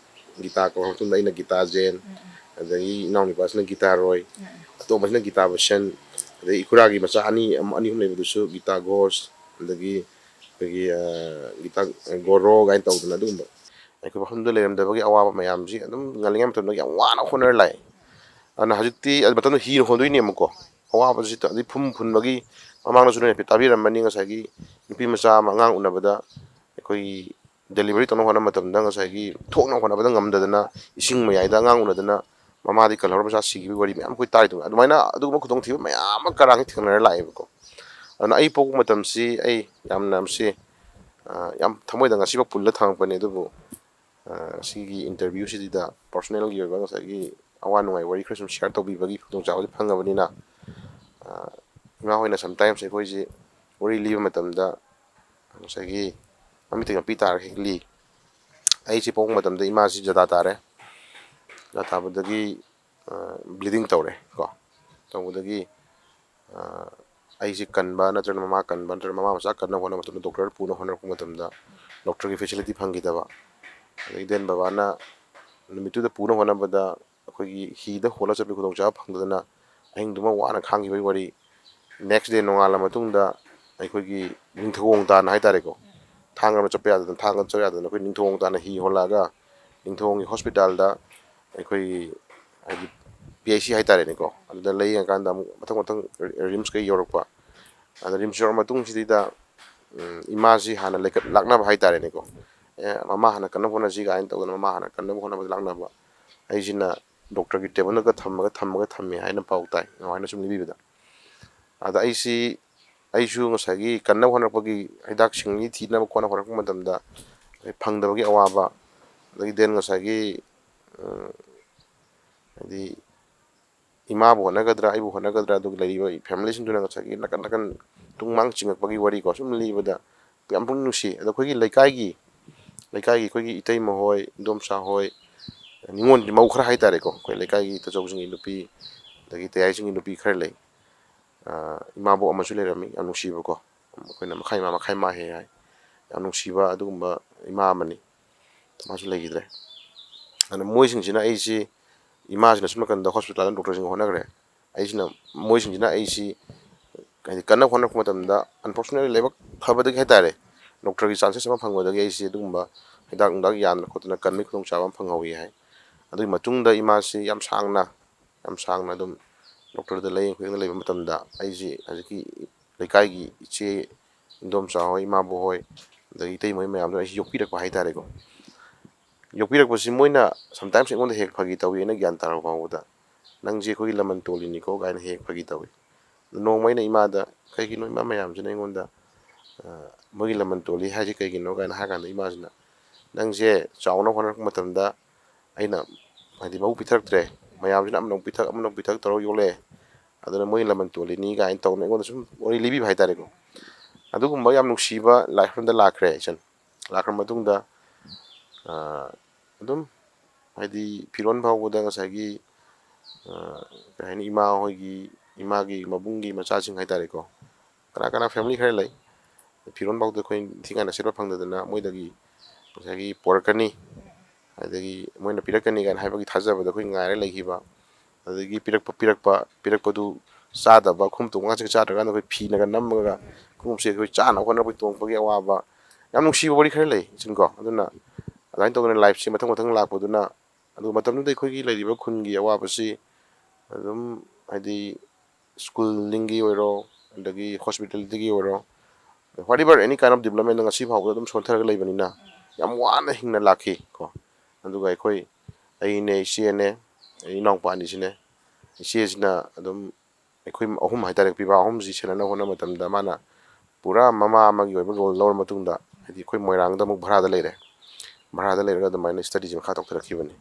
ꯒꯤꯇꯥ ꯀꯧꯔ ꯃꯇꯨꯡꯗ ꯑꯩꯅ ꯒꯤꯇꯥ ꯖꯦꯟ, ꯎꯝ, ꯎꯝ꯫ ꯑꯗꯒꯤ ꯏꯅꯥꯎꯅꯨꯄꯥꯁꯤꯅ ꯒꯤꯇꯥ ꯔꯣꯏ, ꯎꯝ, ꯎꯝ꯫ ꯑꯇꯣꯝꯕꯁꯤꯅ ꯒꯤꯇꯥ ꯕꯁꯟ, ꯑꯗꯩ ꯏꯈꯨꯔꯥꯒꯤ ꯃꯆꯥ ꯑꯅꯤ, ꯑꯃ, ꯑꯅꯤ ꯑꯍꯨꯝ ꯂꯩꯕꯗꯨꯁꯨ ꯒꯤꯇꯥ ꯘꯣꯁ, ꯑꯗꯒꯤ ꯑꯩꯈꯣꯏꯒꯤ, ꯑ, ꯒꯤꯇꯥ ꯒꯣꯔꯣ ꯀꯥꯏꯅ ꯇꯧꯗꯅ ꯑꯗꯨꯒꯨꯝꯕ ꯑꯩꯈꯣꯏ ꯃꯐꯝꯗꯨꯗ ꯂꯩꯔꯝꯗꯕꯒꯤ ꯑꯋꯥꯕ ꯃꯌꯥꯝꯁꯤ ꯑꯗꯨꯝ ꯉꯜꯂꯤꯉꯩ ꯃꯇꯝꯗ ꯌꯥꯝ ꯋꯥꯅ ꯍꯣꯠꯅꯔ ꯂꯥꯛꯑꯦ꯫ ꯑꯗꯨꯅ ꯍꯧꯖꯤꯛꯇꯤ ꯑꯗꯨ ꯃꯇꯝꯗ ꯍꯤꯅ ꯍꯣꯟꯗꯣꯏꯅꯦꯕꯀꯣ꯫ ꯑꯋꯥꯕꯁꯤ ꯇ-, ꯑꯗꯩ ꯐꯨꯝ ꯐꯨꯟꯕꯒꯤ ꯃꯃꯥꯡꯗꯁꯨ ꯅꯣꯏ ꯍꯥꯏꯐꯦꯠ ꯇꯥꯕꯤꯔꯝꯃꯅꯤ, ꯉꯁꯥꯏꯒꯤ ꯅꯨꯄꯤ ꯃꯆꯥ ꯑꯃ ꯑꯉꯥꯡ ꯎꯅꯕꯗ ꯑꯩꯈꯣꯏꯒꯤ delivery ꯇꯧꯅꯕ ꯍꯣꯠꯅꯕ ꯃꯇꯝꯗ ꯉꯁꯥꯏꯒꯤ ꯊꯣꯛꯅꯕ ꯍꯣꯠꯅꯕꯗ ꯉꯝꯗꯗꯅ ꯏꯁꯤꯡ ꯃꯌꯥꯏꯗ ꯑꯉꯥꯡ ꯎꯅꯗꯅ ꯃꯃꯥꯗꯤ ꯀꯜꯍꯧꯔ ꯃꯆꯥ ꯁꯤꯈꯤꯕꯒꯤ ꯋꯥꯔꯤ ꯃꯌꯥꯝ ꯑꯩꯈꯣꯏ ꯇꯥꯔꯤꯗꯨꯅꯤ꯫ ꯑꯗꯨꯃꯥꯏꯅ ꯑꯗꯨꯒꯨꯝꯕ ꯈꯨꯗꯣꯡꯊꯤꯕ ꯃꯌꯥꯝ ꯑꯃ ꯀꯔꯥꯡꯁꯤ ꯊꯦꯡꯅꯔ ꯂꯥꯛꯑꯦꯕꯀꯣ꯫ ꯑꯗꯨꯅ ꯑꯩ ꯄꯣꯛꯄ ꯃꯇꯝꯁꯤ ꯑꯩ ꯌꯥꯝꯅ ꯃꯁꯤ, ꯑ, ꯌꯥꯝ ꯊꯃꯣꯏꯗ ꯉꯁꯤꯐꯥꯎ ꯄꯨꯜꯂ ꯊꯝꯃꯛꯄꯅꯤ꯫ ꯑꯗꯨꯕꯨ, ꯑ, ꯉꯁꯤꯒꯤ interview ꯁꯤꯗ personal ꯒꯤ ꯑꯣꯏꯕ ꯉꯁꯥꯏꯒꯤ ꯑꯋꯥ ꯅꯨꯡꯉꯥꯏ ꯋꯥꯔꯤ ꯈꯔ ꯁꯨꯝ share ꯇꯧꯕꯤꯕꯒꯤ ꯈꯨꯗꯣꯡꯆꯥꯕꯁꯦ ꯐꯪꯉꯕꯅꯤꯅ, ꯑ, ꯏꯃꯥ ꯍꯣꯏꯅ sometimes ꯑꯩꯈꯣꯏꯁꯤ ꯋꯥꯔꯤ ꯂꯤꯕ ꯃꯇꯝꯗ ꯉꯁꯥꯏꯒꯤ ꯃꯃꯤꯠꯇꯒꯤ ꯃꯄꯤ ꯇꯥꯔꯒ ꯍꯦꯛ ꯂꯤ꯫ ꯑꯩꯁꯦ ꯄꯣꯛꯄ ꯃꯇꯝꯗ ꯏꯃꯥꯁꯤ ꯖꯗꯥ ꯇꯥꯔꯦ꯫ ꯖꯗꯥ ꯇꯥꯕꯗꯒꯤ, ꯑ, bleeding ꯇꯧꯔꯦ ꯀꯣ꯫ ꯇꯧꯕꯗꯒꯤ, ꯑ, ꯑꯩꯁꯦ ꯀꯟꯕ ꯅꯠꯇ꯭ꯔꯒꯅ ꯃꯃꯥ ꯀꯟꯕ ꯅꯠꯇ꯭ꯔꯒꯅ ꯃꯃꯥ ꯃꯆꯥ ꯀꯟꯅꯕ ꯍꯣꯠꯅꯕ ꯃꯇꯝꯗ doctor ꯄꯨꯅꯕ ꯍꯣꯠꯅꯔꯛꯄ ꯃꯇꯝꯗ doctor ꯒꯤ facility ꯐꯪꯈꯤꯗꯕ꯫ ꯑꯗꯒꯤ then ꯕꯕꯥꯅ ꯅꯨꯃꯤꯠꯇꯨꯗ ꯄꯨꯅꯕ ꯍꯣꯠꯅꯕꯗ ꯑꯩꯈꯣꯏꯒꯤ ꯍꯤꯗ ꯍꯣꯜꯂ ꯆꯠꯄꯒꯤ ꯈꯨꯗꯣꯡꯆꯥꯕ ꯐꯪꯗꯗꯅ ꯑꯍꯤꯡꯗꯨꯃ ꯋꯥꯅ ꯈꯥꯡꯈꯤꯕꯒꯤ ꯋꯥꯔꯤ꯫ Next day ꯅꯣꯡꯉꯥꯜꯂ ꯃꯇꯨꯡꯗ ꯑꯩꯈꯣꯏꯒꯤ ꯅꯤꯡꯊꯧꯈꯣꯡ ꯇꯥꯟꯅ ꯍꯥꯏꯇꯥꯔꯦꯀꯣ, ꯊꯥꯡꯒ ꯑꯃ ꯆꯠꯄ ꯌꯥꯗꯗꯅ, ꯊꯥꯡꯒ ꯆꯠꯄ ꯌꯥꯗꯗꯅ ꯑꯩꯈꯣꯏ ꯅꯤꯡꯊꯧꯈꯣꯡ ꯇꯥꯟꯅ ꯍꯤ ꯍꯣꯜꯂꯛꯑꯒ ꯅꯤꯡꯊꯧꯈꯣꯡꯒꯤ ꯍꯣꯁꯄꯤꯇꯥꯜꯗ ꯑꯩꯈꯣꯏꯒꯤ ꯍꯥꯏꯗꯤ ꯄꯤ ꯑꯩꯆ ꯁꯤ ꯍꯥꯏꯇꯥꯔꯦꯅꯦꯀꯣ, ꯑꯗꯨꯗ ꯂꯥꯏꯌꯦꯡꯉꯀꯥꯟꯗ ꯑꯃꯨꯛ ꯃꯊꯪ ꯃꯊꯪ ꯔꯤꯝꯁꯀ ꯌꯧꯔꯛꯄ꯫ ꯑꯗ ꯔꯤꯝꯁ ꯌꯧꯔ ꯃꯇꯨꯡꯁꯤꯗꯩꯗ ꯏꯃꯥꯁꯤ ꯍꯥꯟꯅ ꯂꯩꯈꯠ ꯂꯥꯛꯅꯕ ꯍꯥꯏꯇꯥꯔꯦꯅꯦꯀꯣ꯫ ꯑꯦ, ꯃꯃꯥ ꯍꯥꯟꯅ ꯀꯟꯅꯕ ꯍꯣꯠꯅꯁꯤ ꯀꯥꯏꯅ ꯇꯧꯗꯅ ꯃꯃꯥ ꯍꯥꯟꯅ ꯀꯟꯅꯕ ꯍꯣꯠꯅꯕꯗ ꯂꯥꯛꯅꯕ꯫ ꯑꯩꯁꯤꯅ ꯗꯣꯛꯇꯔꯒꯤ ꯇꯦꯕꯜꯗꯒ ꯊꯝꯃꯒ ꯊꯝꯃꯒ ꯊꯝꯃꯦ ꯍꯥꯏꯅ ꯄꯥꯎ ꯇꯥꯏ, ꯑꯗꯨꯃꯥꯏꯅ ꯁꯨꯝ ꯂꯤꯕꯤꯕꯗ꯫ ꯑꯗ ꯑꯩꯁꯤ ꯑꯩꯁꯨ ꯉꯁꯥꯏꯒꯤ ꯀꯟꯅꯕ ꯍꯣꯠꯅꯔꯛꯄꯒꯤ ꯍꯤꯗꯥꯛꯁꯤꯡꯒꯤ ꯊꯤꯅꯕ ꯈꯣꯠꯅꯕ ꯍꯣꯠꯅꯔꯛꯄ ꯃꯇꯝꯗ ꯐꯪꯗꯕꯒꯤ ꯑꯋꯥꯕ, ꯑꯗꯒꯤ then ꯉꯁꯥꯏꯒꯤ ꯍꯥꯏꯗꯤ ꯏꯃꯥꯕꯨ ꯍꯣꯠꯅꯒꯗ꯭ꯔꯥ, ꯑꯩꯕꯨ ꯍꯣꯠꯅꯒꯗ꯭ꯔꯥ, ꯑꯗꯨꯒ ꯂꯩꯔꯤꯕ ꯐꯦꯃꯤꯂꯤꯁꯤꯡꯗꯨꯅ ꯉꯁꯥꯏꯒꯤ ꯅꯥꯀꯟ ꯅꯥꯀꯟ ꯇꯨꯡ ꯃꯥꯡ ꯆꯤꯡꯉꯛꯄꯒꯤ ꯋꯥꯔꯤꯀꯣ ꯁꯨꯝ ꯂꯤꯕꯗ ꯌꯥꯝ ꯄꯨꯛꯅꯤꯡ ꯅꯨꯡꯁꯤ꯫ ꯑꯗꯣ ꯑꯩꯈꯣꯏꯒꯤ ꯂꯩꯀꯥꯏꯒꯤ ꯂꯩꯀꯥꯏꯒꯤ ꯑꯩꯈꯣꯏꯒꯤ ꯏꯇꯩꯃ ꯍꯣꯏ, ꯏꯗꯣꯝꯆꯥ ꯍꯣꯏ, ꯅꯤꯉꯣꯜ ꯃꯧ ꯈꯔ ꯍꯥꯏꯇꯥꯔꯦꯀꯣ, ꯑꯩꯈꯣꯏ ꯂꯩꯀꯥꯏꯒꯤ ꯇꯥꯆꯧꯁꯤꯡꯒꯤ ꯅꯨꯄꯤ, ꯑꯗꯒꯤ ꯇꯌꯥꯏꯁꯤꯡꯒꯤ ꯅꯨꯄꯤ ꯈꯔ ꯂꯩ꯫ ꯏꯃꯥꯕꯣꯛ ꯑꯃꯁꯨ ꯂꯩꯔꯝꯃꯤ, ꯌꯥꯝ ꯅꯨꯡꯁꯤꯕꯀꯣ, ꯑꯩꯈꯣꯏꯅ ꯃꯈꯥ ꯏꯃꯥ ꯃꯈꯥ ꯏꯃꯥ ꯍꯦꯛ ꯍꯥꯏ꯫ ꯌꯥꯝ ꯅꯨꯡꯁꯤꯕ ꯑꯗꯨꯒꯨꯝꯕ ꯏꯃꯥ ꯑꯃꯅꯤ꯫ ꯃꯥꯁꯨ ꯂꯩꯈꯤꯗ꯭ꯔꯦ꯫ ꯑꯗꯨꯅ ꯃꯣꯏꯁꯤꯡꯁꯤꯅ ꯑꯩꯁꯤ, ꯏꯃꯥꯁꯤꯅ ꯁꯨꯝ ꯅꯥꯀꯟꯗ ꯍꯣꯁꯄꯤꯇꯥꯜꯗ ꯗꯣꯛꯇꯔꯁꯤꯡ ꯍꯣꯠꯅꯈ꯭ꯔꯦ꯫ ꯑꯩꯁꯤꯅ, ꯃꯣꯏꯁꯤꯡꯁꯤꯅ ꯑꯩꯁꯤ ꯍꯥꯏꯗꯤ ꯀꯟꯅ ꯍꯣꯠꯅꯔꯛꯄ ꯃꯇꯝꯗ, unfortunately, ꯂꯥꯏꯕꯛ ꯐꯕꯗꯒꯤ ꯍꯥꯏꯇꯥꯔꯦ, ꯗꯣꯛꯇꯔꯒꯤ ꯆꯥꯟꯁꯦꯁ ꯑꯃ ꯐꯪꯕꯗꯒꯤ ꯑꯩꯁꯤ ꯑꯗꯨꯒꯨꯝꯕ ꯍꯤꯗꯥꯛ ꯅꯨꯡꯗꯥꯛ ꯌꯥꯟꯗꯅ ꯈꯣꯠꯇꯅ ꯀꯟꯕꯒꯤ ꯈꯨꯗꯣꯡꯆꯥꯕ ꯑꯃ ꯐꯪꯍꯧꯏ ꯍꯥꯏ꯫ ꯑꯗꯨꯒꯤ ꯃꯇꯨꯡꯗ ꯏꯃꯥꯁꯤ ꯌꯥꯝ ꯁꯥꯡꯅ, ꯌꯥꯝ ꯁꯥꯡꯅ ꯑꯗꯨꯝ ꯗꯣꯛꯇꯔꯗ ꯂꯥꯏꯌꯦꯡ ꯈꯣꯠꯌꯦꯡꯗ ꯂꯩꯕ ꯃꯇꯝꯗ ꯑꯩꯁꯤ ꯍꯧꯖꯤꯛꯀꯤ ꯂꯩꯀꯥꯏꯒꯤ ꯏꯆꯦ, ꯏꯗꯣꯝꯆꯥ ꯍꯣꯏ, ꯏꯃꯥꯕꯣꯛ ꯍꯣꯏ, ꯑꯗꯒꯤ ꯏꯇꯩꯃ ꯍꯣꯏ ꯃꯌꯥꯝꯗꯨꯅ ꯑꯩꯁꯤ ꯌꯣꯛꯄꯤꯔꯛꯄ ꯍꯥꯏꯇꯥꯔꯦꯀꯣ꯫ ꯌꯣꯛꯄꯤꯔꯛꯄꯁꯤ ꯃꯣꯏꯅ sometimes ꯑꯩꯉꯣꯟꯗ ꯍꯦꯛ ꯐꯥꯒꯤ ꯇꯧꯏ, ꯑꯩꯅ ꯒ꯭ꯌꯥꯟ ꯇꯥꯔꯛꯄ ꯐꯥꯎꯕꯗ, "ꯅꯪꯁꯦ ꯑꯩꯈꯣꯏꯒꯤ ꯂꯃꯟ ꯇꯣꯜꯂꯤꯅꯤꯀꯣ" ꯀꯥꯏꯅ ꯍꯦꯛ ꯐꯥꯒꯤ ꯇꯧꯏ꯫ ꯅꯣꯡꯃ ꯑꯩꯅ ꯏꯃꯥꯗ, "ꯀꯩꯒꯤꯅꯣ ꯏꯃꯥ ꯃꯌꯥꯝꯁꯤꯅ ꯑꯩꯉꯣꯟꯗ, ꯑ, ꯃꯣꯏꯒꯤ ꯂꯃꯟ ꯇꯣꯜꯂꯤ ꯍꯥꯏꯁꯦ ꯀꯩꯒꯤꯅꯣ?" ꯀꯥꯏꯅ ꯍꯥꯏ ꯀꯥꯟꯗ ꯏꯃꯥꯁꯤꯅ, "ꯅꯪꯁꯦ ꯆꯥꯎꯅꯕ ꯍꯣꯠꯅꯔꯛꯄ ꯃꯇꯝꯗ ꯑꯩꯅ ꯍꯥꯏꯗꯤ ꯃꯕꯨꯛ ꯄꯤꯊꯔꯛꯇ꯭ꯔꯦ, ꯃꯌꯥꯝꯁꯤꯅ ꯑꯃꯅ ꯑꯃꯨꯛ ꯄꯤꯊꯛ, ꯑꯃꯅ ꯑꯃꯨꯛ ꯄꯤꯊꯛ ꯇꯧꯔꯒ ꯌꯣꯛꯂꯛꯑꯦ, ꯑꯗꯨꯅ ꯃꯣꯏ ꯂꯃꯟ ꯇꯣꯜꯂꯤꯅꯤ" ꯀꯥꯏꯅ ꯇꯧꯗꯅ ꯑꯩꯉꯣꯟꯗ ꯁꯨꯝ ꯋꯥꯔꯤ ꯂꯤꯕꯤꯕ ꯍꯥꯏꯇꯥꯔꯦꯀꯣ꯫ ꯑꯗꯨꯒꯨꯝꯕ ꯌꯥꯝ ꯅꯨꯡꯁꯤꯕ life ꯑꯃꯗ ꯂꯥꯛꯈ꯭ꯔꯦ ꯏꯆꯟ꯫ ꯂꯥꯛꯈ꯭ꯔ ꯃꯇꯨꯡꯗ, ꯑ, ꯑꯗꯨꯝ ꯍꯥꯏꯗꯤ ꯐꯤꯔꯣꯜ ꯐꯥꯎꯕꯗ ꯉꯁꯥꯏꯒꯤ, ꯑ, ꯀꯩ ꯍꯥꯏꯅꯤ, ꯏꯃꯥ ꯍꯣꯏꯒꯤ, ꯏꯃꯥꯒꯤ ꯃꯕꯨꯡꯒꯤ ꯃꯆꯥꯁꯤꯡ ꯍꯥꯏꯇꯥꯔꯦꯀꯣ, ꯀꯅꯥ ꯀꯅꯥ family ꯈꯔ ꯂꯩ, ꯐꯤꯔꯣꯜ ꯐꯥꯎꯗ ꯑꯩꯈꯣꯏ ꯅꯤꯡꯊꯤ ꯅꯨꯡꯉꯥꯏꯅ ꯁꯦꯠꯄ ꯐꯪꯗꯗꯅ ꯃꯣꯏꯗꯒꯤ ꯉꯁꯥꯏꯒꯤ ꯄꯣꯔꯛꯀꯅꯤ, ꯑꯗꯒꯤ ꯃꯣꯏꯅ ꯄꯤꯔꯛꯀꯅꯤ ꯀꯥꯏꯅ ꯍꯥꯏꯕꯒꯤ ꯊꯥꯖꯕꯗ ꯑꯩꯈꯣꯏ ꯉꯥꯏꯔ ꯂꯩꯈꯤꯕ꯫ ꯑꯗꯒꯤ ꯄꯤꯔꯛꯄ ꯄꯤꯔꯛꯄ ꯄꯤꯔꯛꯄꯗꯨ ꯆꯥꯗꯕ, ꯈꯣꯡꯎꯞ ꯇꯣꯡꯕ ꯀꯥꯟꯁꯤꯒ ꯆꯥꯗ꯭ꯔꯀꯥꯟꯗ ꯑꯩꯈꯣꯏ ꯐꯤꯅꯒ ꯅꯝꯃꯒ ꯈꯣꯡꯎꯞꯁꯦ ꯑꯩꯈꯣꯏ ꯆꯥꯅꯕ ꯍꯣꯠꯅꯕꯒꯤ ꯇꯣꯡꯕꯒꯤ ꯑꯋꯥꯕ, ꯌꯥꯝ ꯅꯨꯡꯁꯤꯕ ꯋꯥꯔꯤ ꯈꯔ ꯂꯩ ꯏꯆꯤꯟꯀꯣ꯫ ꯑꯗꯨꯅ ꯑꯗꯨꯃꯥꯏꯅ ꯇꯧꯗꯅ ꯂꯥꯏꯐꯁꯦ ꯃꯊꯪ ꯃꯊꯪ ꯂꯥꯛꯄꯗꯨꯅ, ꯑꯗꯨꯒ ꯃꯇꯝꯗꯨꯗ ꯑꯩꯈꯣꯏꯒꯤ ꯂꯩꯔꯤꯕ ꯈꯨꯟꯒꯤ ꯑꯋꯥꯕꯁꯤ ꯑꯗꯨꯝ, ꯍꯥꯏꯗꯤ, ꯁ꯭ꯀꯨꯜꯂꯤꯡꯒꯤ ꯑꯣꯏꯔꯣ, ꯑꯗꯒꯤ ꯍꯣꯁꯄꯤꯇꯥꯂꯤꯇꯤꯒꯤ ꯑꯣꯏꯔꯣ, whatever any kind of development ꯉꯁꯤ ꯐꯥꯎꯕꯗ ꯑꯗꯨꯝ ꯁꯣꯟꯊꯔꯒ ꯂꯩꯕꯅꯤꯅ ꯌꯥꯝ ꯋꯥꯅ ꯍꯤꯡꯅ ꯂꯥꯛꯈꯤ ꯀꯣ꯫ ꯑꯗꯨꯒ ꯑꯩꯈꯣꯏ, ꯑꯩꯅꯦ, ꯏꯆꯦꯅꯦ, ꯑꯩ ꯏꯅꯥꯎꯄꯥ ꯑꯅꯤꯁꯤꯅꯦ꯫ ꯏꯆꯦꯁꯤꯅ ꯑꯗꯨꯝ ꯑꯩꯈꯣꯏ ꯑꯍꯨꯝ ꯍꯥꯏꯇꯥꯔꯦ, ꯄꯤꯕꯥ ꯑꯍꯨꯝꯁꯤ ꯁꯦꯟꯅꯅꯕ ꯍꯣꯠꯅꯕ ꯃꯇꯝꯗ ꯃꯥꯅ ꯄꯨꯔꯥ ꯃꯃꯥ ꯑꯃꯒꯤ ꯑꯣꯏꯕ ꯔꯣꯜ ꯂꯧꯔ ꯃꯇꯨꯡꯗ, ꯍꯥꯏꯗꯤ ꯑꯩꯈꯣꯏ ꯃꯣꯏꯔꯥꯡꯗ ꯑꯃꯨꯛ ꯚꯔꯥꯗ ꯂꯩꯔꯦ꯫ ꯚꯔꯥꯗ ꯂꯩꯔꯒ ꯑꯗꯨꯃꯥꯏꯅ ꯁ꯭ꯇꯗꯤꯁꯦ ꯃꯈꯥ ꯇꯧꯊꯔꯛꯈꯤꯕꯅꯤ꯫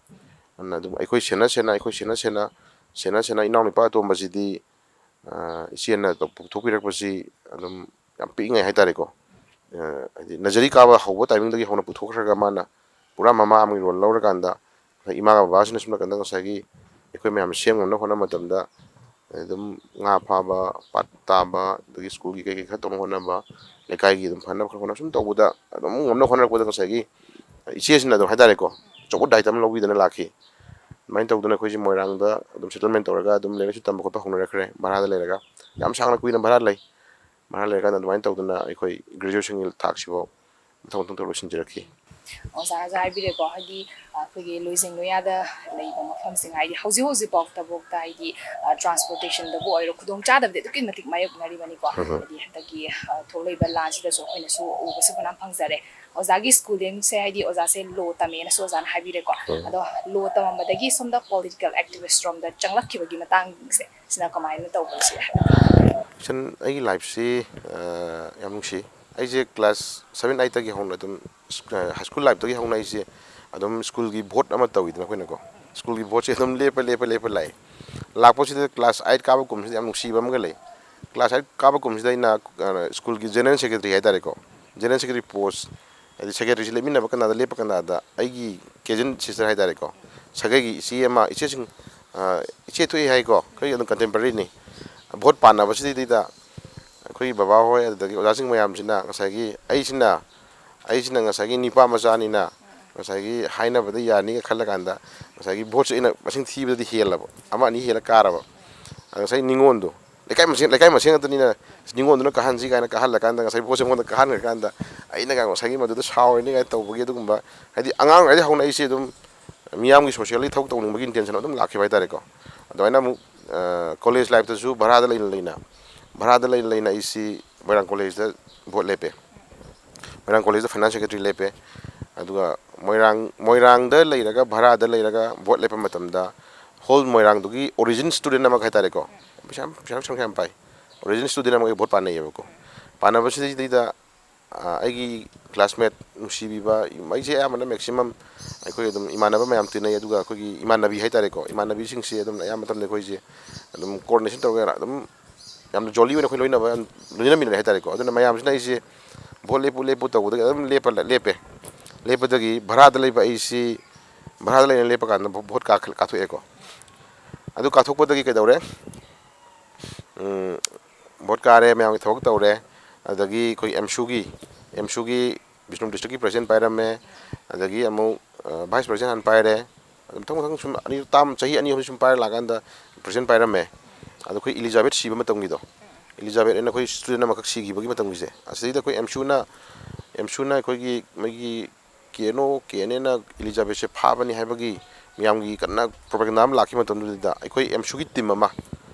ꯑꯗꯨꯅ ꯑꯗꯨꯝ ꯑꯩꯈꯣꯏ ꯁꯦꯟꯅ ꯁꯦꯟꯅ, ꯑꯩꯈꯣꯏ ꯁꯦꯟꯅ ꯁꯦꯟꯅ, ꯁꯦꯟꯅ ꯁꯦꯟꯅ ꯏꯅꯥꯎꯅꯨꯄꯥ ꯑꯇꯣꯝꯕꯁꯤꯗꯤ, ꯑ, ꯏꯆꯦꯅ ꯄꯨꯊꯣꯛꯄꯤꯔꯛꯄꯁꯤ ꯑꯗꯨꯝ ꯌꯥꯝ ꯄꯤꯛꯏꯉꯩ ꯍꯥꯏꯇꯥꯔꯦꯀꯣ꯫ ꯑ, ꯍꯥꯏꯗꯤ ꯅꯔꯖꯔꯤ ꯀꯥꯕ ꯍꯧꯕ ꯇꯥꯏꯃꯤꯡꯗꯒꯤ ꯍꯧꯅ ꯄꯨꯊꯣꯛꯈ꯭ꯔꯒ ꯃꯥꯅ ꯄꯨꯔꯥ ꯃꯃꯥ ꯑꯃꯒꯤ ꯔꯣꯜ ꯂꯧꯔꯀꯥꯟꯗ, ꯏꯃꯥꯒ ꯕꯕꯥꯁꯤꯅ ꯁꯣꯝ ꯅꯥꯀꯟꯗ ꯉꯁꯥꯏꯒꯤ ꯑꯩꯈꯣꯏ ꯃꯌꯥꯝ ꯁꯦꯝꯅꯕ ꯍꯣꯠꯅꯕ ꯃꯇꯝꯗ ꯑꯗꯨꯝ ꯉꯥ ꯐꯥꯕ, ꯄꯥꯠ ꯇꯥꯕ, ꯑꯗꯒꯤ ꯁ꯭ꯀꯨꯜꯒꯤ ꯀꯩꯀꯩ ꯈꯔ ꯇꯧꯅꯕ ꯍꯣꯠꯅꯕ, ꯂꯩꯀꯥꯏꯒꯤ ꯑꯗꯨꯝ ꯐꯅꯕ ꯈꯔ ꯍꯣꯠꯅꯕ, ꯁꯨꯝ ꯇꯧꯕꯗ ꯑꯗꯨꯝ ꯉꯝꯅꯕ ꯍꯣꯠꯅꯔꯛꯄꯗ ꯉꯁꯥꯏꯒꯤ ꯏꯆꯦꯁꯤꯅ ꯑꯗꯨꯝ ꯍꯥꯏꯇꯥꯔꯦꯀꯣ, ꯑꯆꯧꯕ ꯗꯥꯏꯇ ꯑꯃ ꯂꯧꯕꯤꯗꯅ ꯂꯥꯛꯈꯤ꯫ ꯑꯗꯨꯃꯥꯏꯅ ꯇꯧꯗꯅ ꯑꯩꯈꯣꯏꯁꯦ ꯃꯣꯏꯔꯥꯡꯗ ꯑꯗꯨꯝ ꯁꯦꯇꯜꯃꯦꯟ ꯇꯧꯔꯒ ꯑꯗꯨꯝ ꯂꯥꯏꯔꯤꯛ ꯂꯥꯏꯁꯨ ꯇꯝꯕ ꯈꯣꯠꯄ ꯍꯧꯅꯔꯛꯈ꯭ꯔꯦ꯫ ꯚꯔꯥꯗ ꯂꯩꯔꯒ ꯌꯥꯝ ꯁꯥꯡꯅ ꯀꯨꯏꯅ ꯚꯔꯥ ꯂꯩ꯫ ꯚꯔꯥ ꯂꯩꯔꯀꯥꯟꯗ ꯑꯗꯨꯃꯥꯏꯅ ꯇꯧꯗꯅ ꯑꯩꯈꯣꯏ ꯒ꯭ꯔꯦꯖꯨꯑꯦꯁꯟꯒꯤ ꯊꯥꯛꯁꯤꯐꯥꯎ ꯃꯊꯪ ꯃꯊꯪ ꯇꯧꯔ ꯂꯣꯏꯁꯤꯟꯖꯔꯛꯈꯤ꯫ ꯑꯣꯖꯥꯅꯁꯨ ꯍꯥꯏꯕꯤꯔꯦꯀꯣ, ꯍꯥꯏꯗꯤ, ꯑ, ꯑꯩꯈꯣꯏꯒꯤ ꯂꯣꯏꯖꯤꯡ ꯂꯣꯏꯌꯥꯗ ꯂꯩꯕ ꯃꯐꯝꯁꯤꯡ, ꯍꯥꯏꯗꯤ ꯍꯧꯖꯤꯛ ꯍꯧꯖꯤꯛ ꯐꯥꯎꯕꯗ, ꯍꯥꯏꯗꯤ, ꯑ, ꯇ꯭ꯔꯥꯟꯁꯄꯣꯔꯇꯦꯁꯟꯗꯕꯨ ꯑꯣꯏꯔꯣ, ꯈꯨꯗꯣꯡ ꯆꯥꯗꯕꯗꯤ ꯑꯗꯨꯛꯀꯤ ꯃꯇꯤꯛ ꯃꯥꯌꯣꯛꯅꯔꯤꯕꯅꯤꯀꯣ꯫ ꯎꯝ꯫ ꯍꯥꯏꯗꯤ ꯍꯟꯗꯛꯀꯤ, ꯑ, ꯊꯣꯛꯂꯛꯏꯕ ꯂꯥꯟꯁꯤꯗꯁꯨ ꯑꯩꯈꯣꯏꯅꯁꯨ ꯎꯕꯁꯨ ꯐꯅꯌꯥꯝ ꯐꯪꯖꯔꯦ꯫ ꯑꯣꯖꯥꯒꯤ ꯁ꯭ꯀꯨꯂꯤꯡꯁꯦ, ꯍꯥꯏꯗꯤ ꯑꯣꯖꯥꯁꯦ ꯂꯣ ꯇꯝꯃꯦꯅꯁꯨ ꯑꯣꯖꯥꯅ ꯍꯥꯏꯕꯤꯔꯦꯀꯣ꯫ ꯎꯝ꯫ ꯑꯗꯣ ꯂꯣ ꯇꯝꯃꯝꯕꯗꯒꯤ ꯁꯣꯝꯗ ꯄꯣꯂꯤꯇꯤꯀꯦꯜ ꯑꯦꯛꯇꯤꯚꯤꯁ ꯔꯣꯝꯗ ꯆꯪꯂꯛꯈꯤꯕꯒꯤ ꯃꯇꯥꯡꯁꯦ, ꯁꯤꯅ ꯀꯃꯥꯏꯅ ꯇꯧꯕꯅꯣ ꯁꯤ ꯍꯥꯏꯕꯤꯌꯨ꯫ ꯁꯟ-, ꯑꯩꯒꯤ ꯂꯥꯏꯐꯁꯤ, ꯑ, ꯌꯥꯝ ꯅꯨꯡꯁꯤ꯫ ꯑꯩꯁꯦ ꯀ꯭ꯂꯥꯁ ꯁꯚꯦꯟ ꯑꯩꯠꯇꯒꯤ ꯍꯧꯅ ꯑꯗꯨꯝ ꯁ꯭ꯀ-, ꯍꯥꯏ ꯁ꯭ꯀꯨꯜ ꯂꯥꯏꯐꯇꯒꯤ ꯍꯧꯅ ꯑꯩꯁꯦ ꯑꯗꯨꯝ ꯁ꯭ꯀꯨꯜꯒꯤ ꯚꯣꯠ ꯑꯃ ꯇꯧꯋꯤꯗꯅ ꯑꯩꯈꯣꯏꯅꯀꯣ꯫ ꯁ꯭ꯀꯨꯜꯒꯤ ꯚꯣꯠꯁꯦ ꯑꯗꯨꯝ ꯂꯦꯞꯄ, ꯂꯦꯞꯄ, ꯂꯦꯞꯄ ꯂꯥꯛꯑꯦ꯫ ꯂꯥꯛꯄꯁꯤꯗ ꯀ꯭ꯂꯥꯁ ꯑꯩꯠ ꯀꯥꯕ ꯀꯨꯝꯁꯤꯗ ꯌꯥꯝ ꯅꯨꯡꯁꯤꯕ ꯑꯃꯒ ꯂꯩ꯫ ꯀ꯭ꯂꯥꯁ ꯑꯩꯠ ꯀꯥꯕ ꯀꯨꯝꯁꯤꯗ ꯑꯩꯅ, ꯑ, ꯁ꯭ꯀꯨꯜꯒꯤ ꯖꯦꯅꯔꯦꯜ ꯁꯦꯀ꯭ꯔꯦꯇꯔꯤ ꯍꯥꯏꯇꯥꯔꯦꯀꯣ꯫ ꯖꯦꯅꯔꯦꯜ ꯁꯦꯀ꯭ꯔꯦꯇꯔꯤ ꯄꯣꯁ, ꯍꯥꯏꯗꯤ ꯁꯦꯀ꯭ꯔꯦꯇꯔꯤꯁꯤ ꯂꯦꯞꯃꯤꯟꯅꯕ ꯀꯟꯗꯥꯗ, ꯂꯦꯞꯄ ꯀꯟꯗꯥꯗ ꯑꯩꯒꯤ ꯀꯦꯖꯤꯟ ꯁꯤꯁꯇꯔ ꯍꯥꯏꯇꯥꯔꯦꯀꯣ, ꯁꯥꯒꯩꯒꯤ ꯏꯆꯦ ꯑꯃ, ꯏꯆꯦꯁꯤꯡ, ꯑ, ꯏꯆꯦ ꯊꯣꯛꯏ ꯍꯥꯏꯀꯣ, ꯑꯩꯈꯣꯏ ꯑꯗꯨꯝ ꯀꯟꯇꯦꯝꯄꯔꯔꯤꯅꯤ꯫ ꯚꯣꯠ ꯄꯥꯟꯅꯕꯁꯤꯗꯩꯗ ꯑꯩꯈꯣꯏꯒꯤ ꯕꯕꯥ ꯍꯣꯏ, ꯑꯗꯨꯗꯒꯤ ꯑꯣꯖꯥꯁꯤꯡ ꯃꯌꯥꯝꯁꯤꯅ ꯉꯁꯥꯏꯒꯤ ꯑꯩꯁꯤꯅ, ꯑꯩꯁꯤꯅ ꯉꯁꯥꯏꯒꯤ ꯅꯤꯄꯥ ꯃꯆꯥꯅꯤꯅ ꯉꯁꯥꯏꯒꯤ ꯍꯥꯏꯅꯕꯗ ꯌꯥꯅꯤꯒ ꯈꯜꯂꯀꯥꯟꯗ, ꯉꯁꯥꯏꯒꯤ ꯚꯣꯠꯁꯦ ꯑꯩꯅ ꯃꯁꯤꯡ ꯊꯤꯕꯗꯗꯤ ꯍꯦꯜꯂꯕ, ꯑꯃ ꯑꯅꯤ ꯍꯦꯜꯂ ꯀꯥꯔꯕ꯫ ꯑꯗ ꯉꯁꯥꯏ ꯅꯤꯉꯣꯟꯗꯣ, ꯂꯩꯀꯥꯏ ꯃꯁꯦꯟ, ꯂꯩꯀꯥꯏ ꯃꯁꯦꯟ ꯉꯥꯛꯇꯅꯤꯅ, "ꯑꯁ, ꯅꯤꯉꯣꯟꯗꯨꯅ ꯀꯥꯍꯟꯁꯤ" ꯀꯥꯏꯅ ꯀꯥꯍꯜꯂꯀꯥꯟꯗ, ꯉꯁꯥꯏ ꯚꯣꯠꯁꯦ ꯑꯩꯉꯣꯟꯗ ꯀꯥꯍꯟꯈ꯭ꯔꯀꯥꯟꯗ, ꯑꯩꯅꯒ ꯉꯁꯥꯏꯒꯤ ꯃꯗꯨꯗ ꯁꯥꯎꯔꯅꯤ ꯀꯥꯏꯅ ꯇꯧꯕꯒꯤ ꯑꯗꯨꯒꯨꯝꯕ, ꯍꯥꯏꯗꯤ, ꯑꯉꯥꯡ ꯑꯣꯏꯔꯤꯉꯩꯗ ꯍꯧꯅ ꯑꯩꯁꯦ ꯑꯗꯨꯝ ꯃꯤꯌꯥꯝꯒꯤ ꯁꯣꯁꯤꯌꯦꯜꯒꯤ ꯊꯕꯛ ꯇꯧꯅꯤꯡꯕꯒꯤ ꯏꯟꯇꯦꯟꯁꯟ ꯑꯗꯨꯝ ꯂꯥꯛꯈꯤꯕ ꯍꯥꯏꯇꯥꯔꯦꯀꯣ꯫ ꯑꯗꯨꯃꯥꯏꯅ ꯑꯃꯨꯛ, ꯑ, ꯀꯣꯂꯦꯖ ꯂꯥꯏꯐꯇꯁꯨ ꯚꯔꯥꯗ ꯂꯩꯅ ꯂꯩꯅ, ꯚꯔꯥꯗ ꯂꯩꯅ ꯂꯩꯅ ꯑꯩꯁꯤ ꯃꯣꯏꯔꯥꯡ ꯀꯣꯂꯦꯖꯇ ꯚꯣꯠ ꯂꯦꯞꯄꯦ꯫ ꯃꯣꯏꯔꯥꯡ ꯀꯣꯂꯦꯖꯇ ꯐꯥꯏꯅꯥꯟꯁ ꯁꯦꯀ꯭ꯔꯦꯇꯔꯤ ꯂꯦꯞꯄꯦ꯫ ꯑꯗꯨꯒ ꯃꯣꯏꯔꯥꯡ, ꯃꯣꯏꯔꯥꯡꯗ ꯂꯩꯔꯒ, ꯚꯔꯥꯗ ꯂꯩꯔꯒ ꯚꯣꯠ ꯂꯦꯞꯄ ꯃꯇꯝꯗ, ꯍꯣꯜ ꯃꯣꯏꯔꯥꯡꯗꯨꯒꯤ ꯑꯣꯔꯤꯖꯤꯟ ꯁ꯭ꯇꯨꯗꯦꯟ ꯑꯃꯒ ꯍꯥꯏꯇꯥꯔꯦꯀꯣ, ꯄꯩꯁꯥ ꯌꯥꯝ, ꯄꯩꯁꯥ ꯌꯥꯝ, ꯄꯩꯁꯥ ꯌꯥꯝ ꯄꯥꯏ, ꯑꯣꯔꯤꯖꯤꯟ ꯁ꯭ꯇꯨꯗꯦꯟ ꯑꯃꯒ ꯚꯣꯠ ꯄꯥꯟꯅꯩꯌꯦꯕꯀꯣ꯫ ꯄꯥꯟꯅꯕꯁꯤꯗꯩꯗ, ꯑ, ꯑꯩꯒꯤ ꯀ꯭ꯂꯥꯁꯃꯦꯠ ꯅꯨꯡꯁꯤꯕꯤꯕ, ꯑꯩꯁꯦ ꯑꯌꯥꯝꯕꯅ ꯃꯦꯛꯁꯤꯃꯝ ꯑꯩꯈꯣꯏ ꯑꯗꯨꯝ ꯏꯃꯥꯟꯅꯕ ꯃꯌꯥꯝ ꯇꯤꯟꯅꯩ, ꯑꯗꯨꯒ ꯑꯩꯈꯣꯏꯒꯤ ꯏꯃꯥꯟꯅꯕꯤ ꯍꯥꯏꯇꯥꯔꯦꯀꯣ, ꯏꯃꯥꯟꯅꯕꯤꯁꯤꯡꯁꯦ ꯑꯗꯨꯝ ꯑꯌꯥꯝꯕ ꯃꯇꯝꯗ ꯑꯩꯈꯣꯏꯁꯦ ꯑꯗꯨꯝ ꯀꯣꯑꯣꯔꯗꯤꯅꯦꯁꯟ ꯇꯧꯔꯒ ꯑꯗꯨꯝ ꯌꯥꯝꯅ ꯖꯣꯂꯤ ꯑꯣꯏꯅ ꯑꯩꯈꯣꯏ ꯂꯣꯏꯅꯕ ꯌꯥꯝ ꯂꯣꯏꯅꯃꯤꯟꯅꯔꯦ ꯍꯥꯏꯇꯥꯔꯦꯀꯣ꯫ ꯑꯗꯨꯅ ꯃꯌꯥꯝꯁꯤꯅ ꯑꯩꯁꯦ ꯚꯣꯠ ꯂꯦꯞꯄꯨ, ꯂꯦꯞꯄꯨ ꯇꯧꯕꯗꯒꯤ ꯑꯗꯨꯝ ꯂꯦꯞꯄ, ꯂꯦꯞꯄꯦ꯫ ꯂꯦꯞꯄꯗꯒꯤ ꯚꯔꯥꯗ ꯂꯩꯕ ꯑꯩꯁꯤ, ꯚꯔꯥꯗ ꯂꯩꯅ ꯂꯦꯞꯄ ꯀꯥꯟꯗ ꯚꯣ-, ꯚꯣꯠ ꯀꯥꯈꯠ-, ꯀꯥꯊꯣꯛꯑꯦꯀꯣ꯫ ꯑꯗꯨ ꯀꯥꯊꯣꯛꯄꯗꯒꯤ ꯀꯩꯗꯧꯔꯦ? ꯎꯝ, ꯚꯣꯠ ꯀꯥꯔꯦ, ꯃꯌꯥꯝꯒꯤ ꯊꯕꯛ ꯇꯧꯔꯦ꯫ ꯑꯗꯒꯤ ꯑꯩꯈꯣꯏ ꯑꯦꯝꯁꯨꯒꯤ, ꯑꯦꯝꯁꯨꯒꯤ ꯕꯤꯁꯅꯨꯄꯨꯔ ꯗꯤꯁꯇ꯭ꯔꯤꯛꯀꯤ ꯄ꯭ꯔꯁꯤꯗꯦꯟ ꯄꯥꯏꯔꯝꯃꯦ꯫ ꯑꯗꯒꯤ ꯑꯃꯨꯛ, ꯑ, ꯚꯥꯏꯁ ꯄ꯭ꯔꯁꯤꯗꯦꯟ ꯍꯥꯟꯅ ꯄꯥꯏꯔꯦ꯫ ꯑꯗꯨꯝ ꯃꯊꯪ ꯃꯊꯪ ꯁꯨꯝ ꯑꯅꯤ ꯇꯥꯝ, ꯆꯍꯤ ꯑꯅꯤ ꯑꯍꯨꯝ ꯁꯨꯝ ꯄꯥꯏꯔ ꯂꯥꯛꯑꯀꯥꯟꯗ ꯄ꯭ꯔꯁꯤꯗꯦꯟ ꯄꯥꯏꯔꯝꯃꯦ꯫ ꯑꯗꯣ ꯑꯩꯈꯣꯏ ꯏꯂꯤꯖꯥꯕꯦꯠ ꯁꯤꯕ ꯃꯇꯝꯒꯤꯗꯣ, ꯏꯂꯤꯖꯥꯕꯦꯠ ꯑꯅ ꯑꯩꯈꯣꯏ ꯁ꯭ꯇꯨꯗꯦꯟ ꯑꯃꯈꯛ ꯁꯤꯈꯤꯕꯒꯤ ꯃꯇꯝꯒꯤꯁꯦ, ꯑꯁꯤꯗꯩꯗ ꯑꯩꯈꯣꯏ ꯑꯦꯝꯁꯨꯅ, ꯑꯦꯝꯁꯨꯅ ꯑꯩꯈꯣꯏꯒꯤ ꯃꯣꯏꯒꯤ ꯀꯦ ꯑꯦꯟ ꯑꯣ, ꯀꯦ ꯑꯦꯟ ꯑꯦꯅ ꯏꯂꯤꯖꯥꯕꯦꯠꯁꯦ ꯐꯥꯕꯅꯤ ꯍꯥꯏꯕꯒꯤ ꯃꯌꯥꯝꯒꯤ ꯀꯟꯅ ꯄ꯭ꯔꯣꯄꯥꯒꯦꯟꯗꯥ ꯑꯃ ꯂꯥꯛꯈꯤꯕ ꯃꯇꯝꯗꯨꯗ, ꯑꯩꯈꯣꯏ ꯑꯦꯝꯁꯨꯒꯤ ꯇꯤꯝ ꯑꯃ,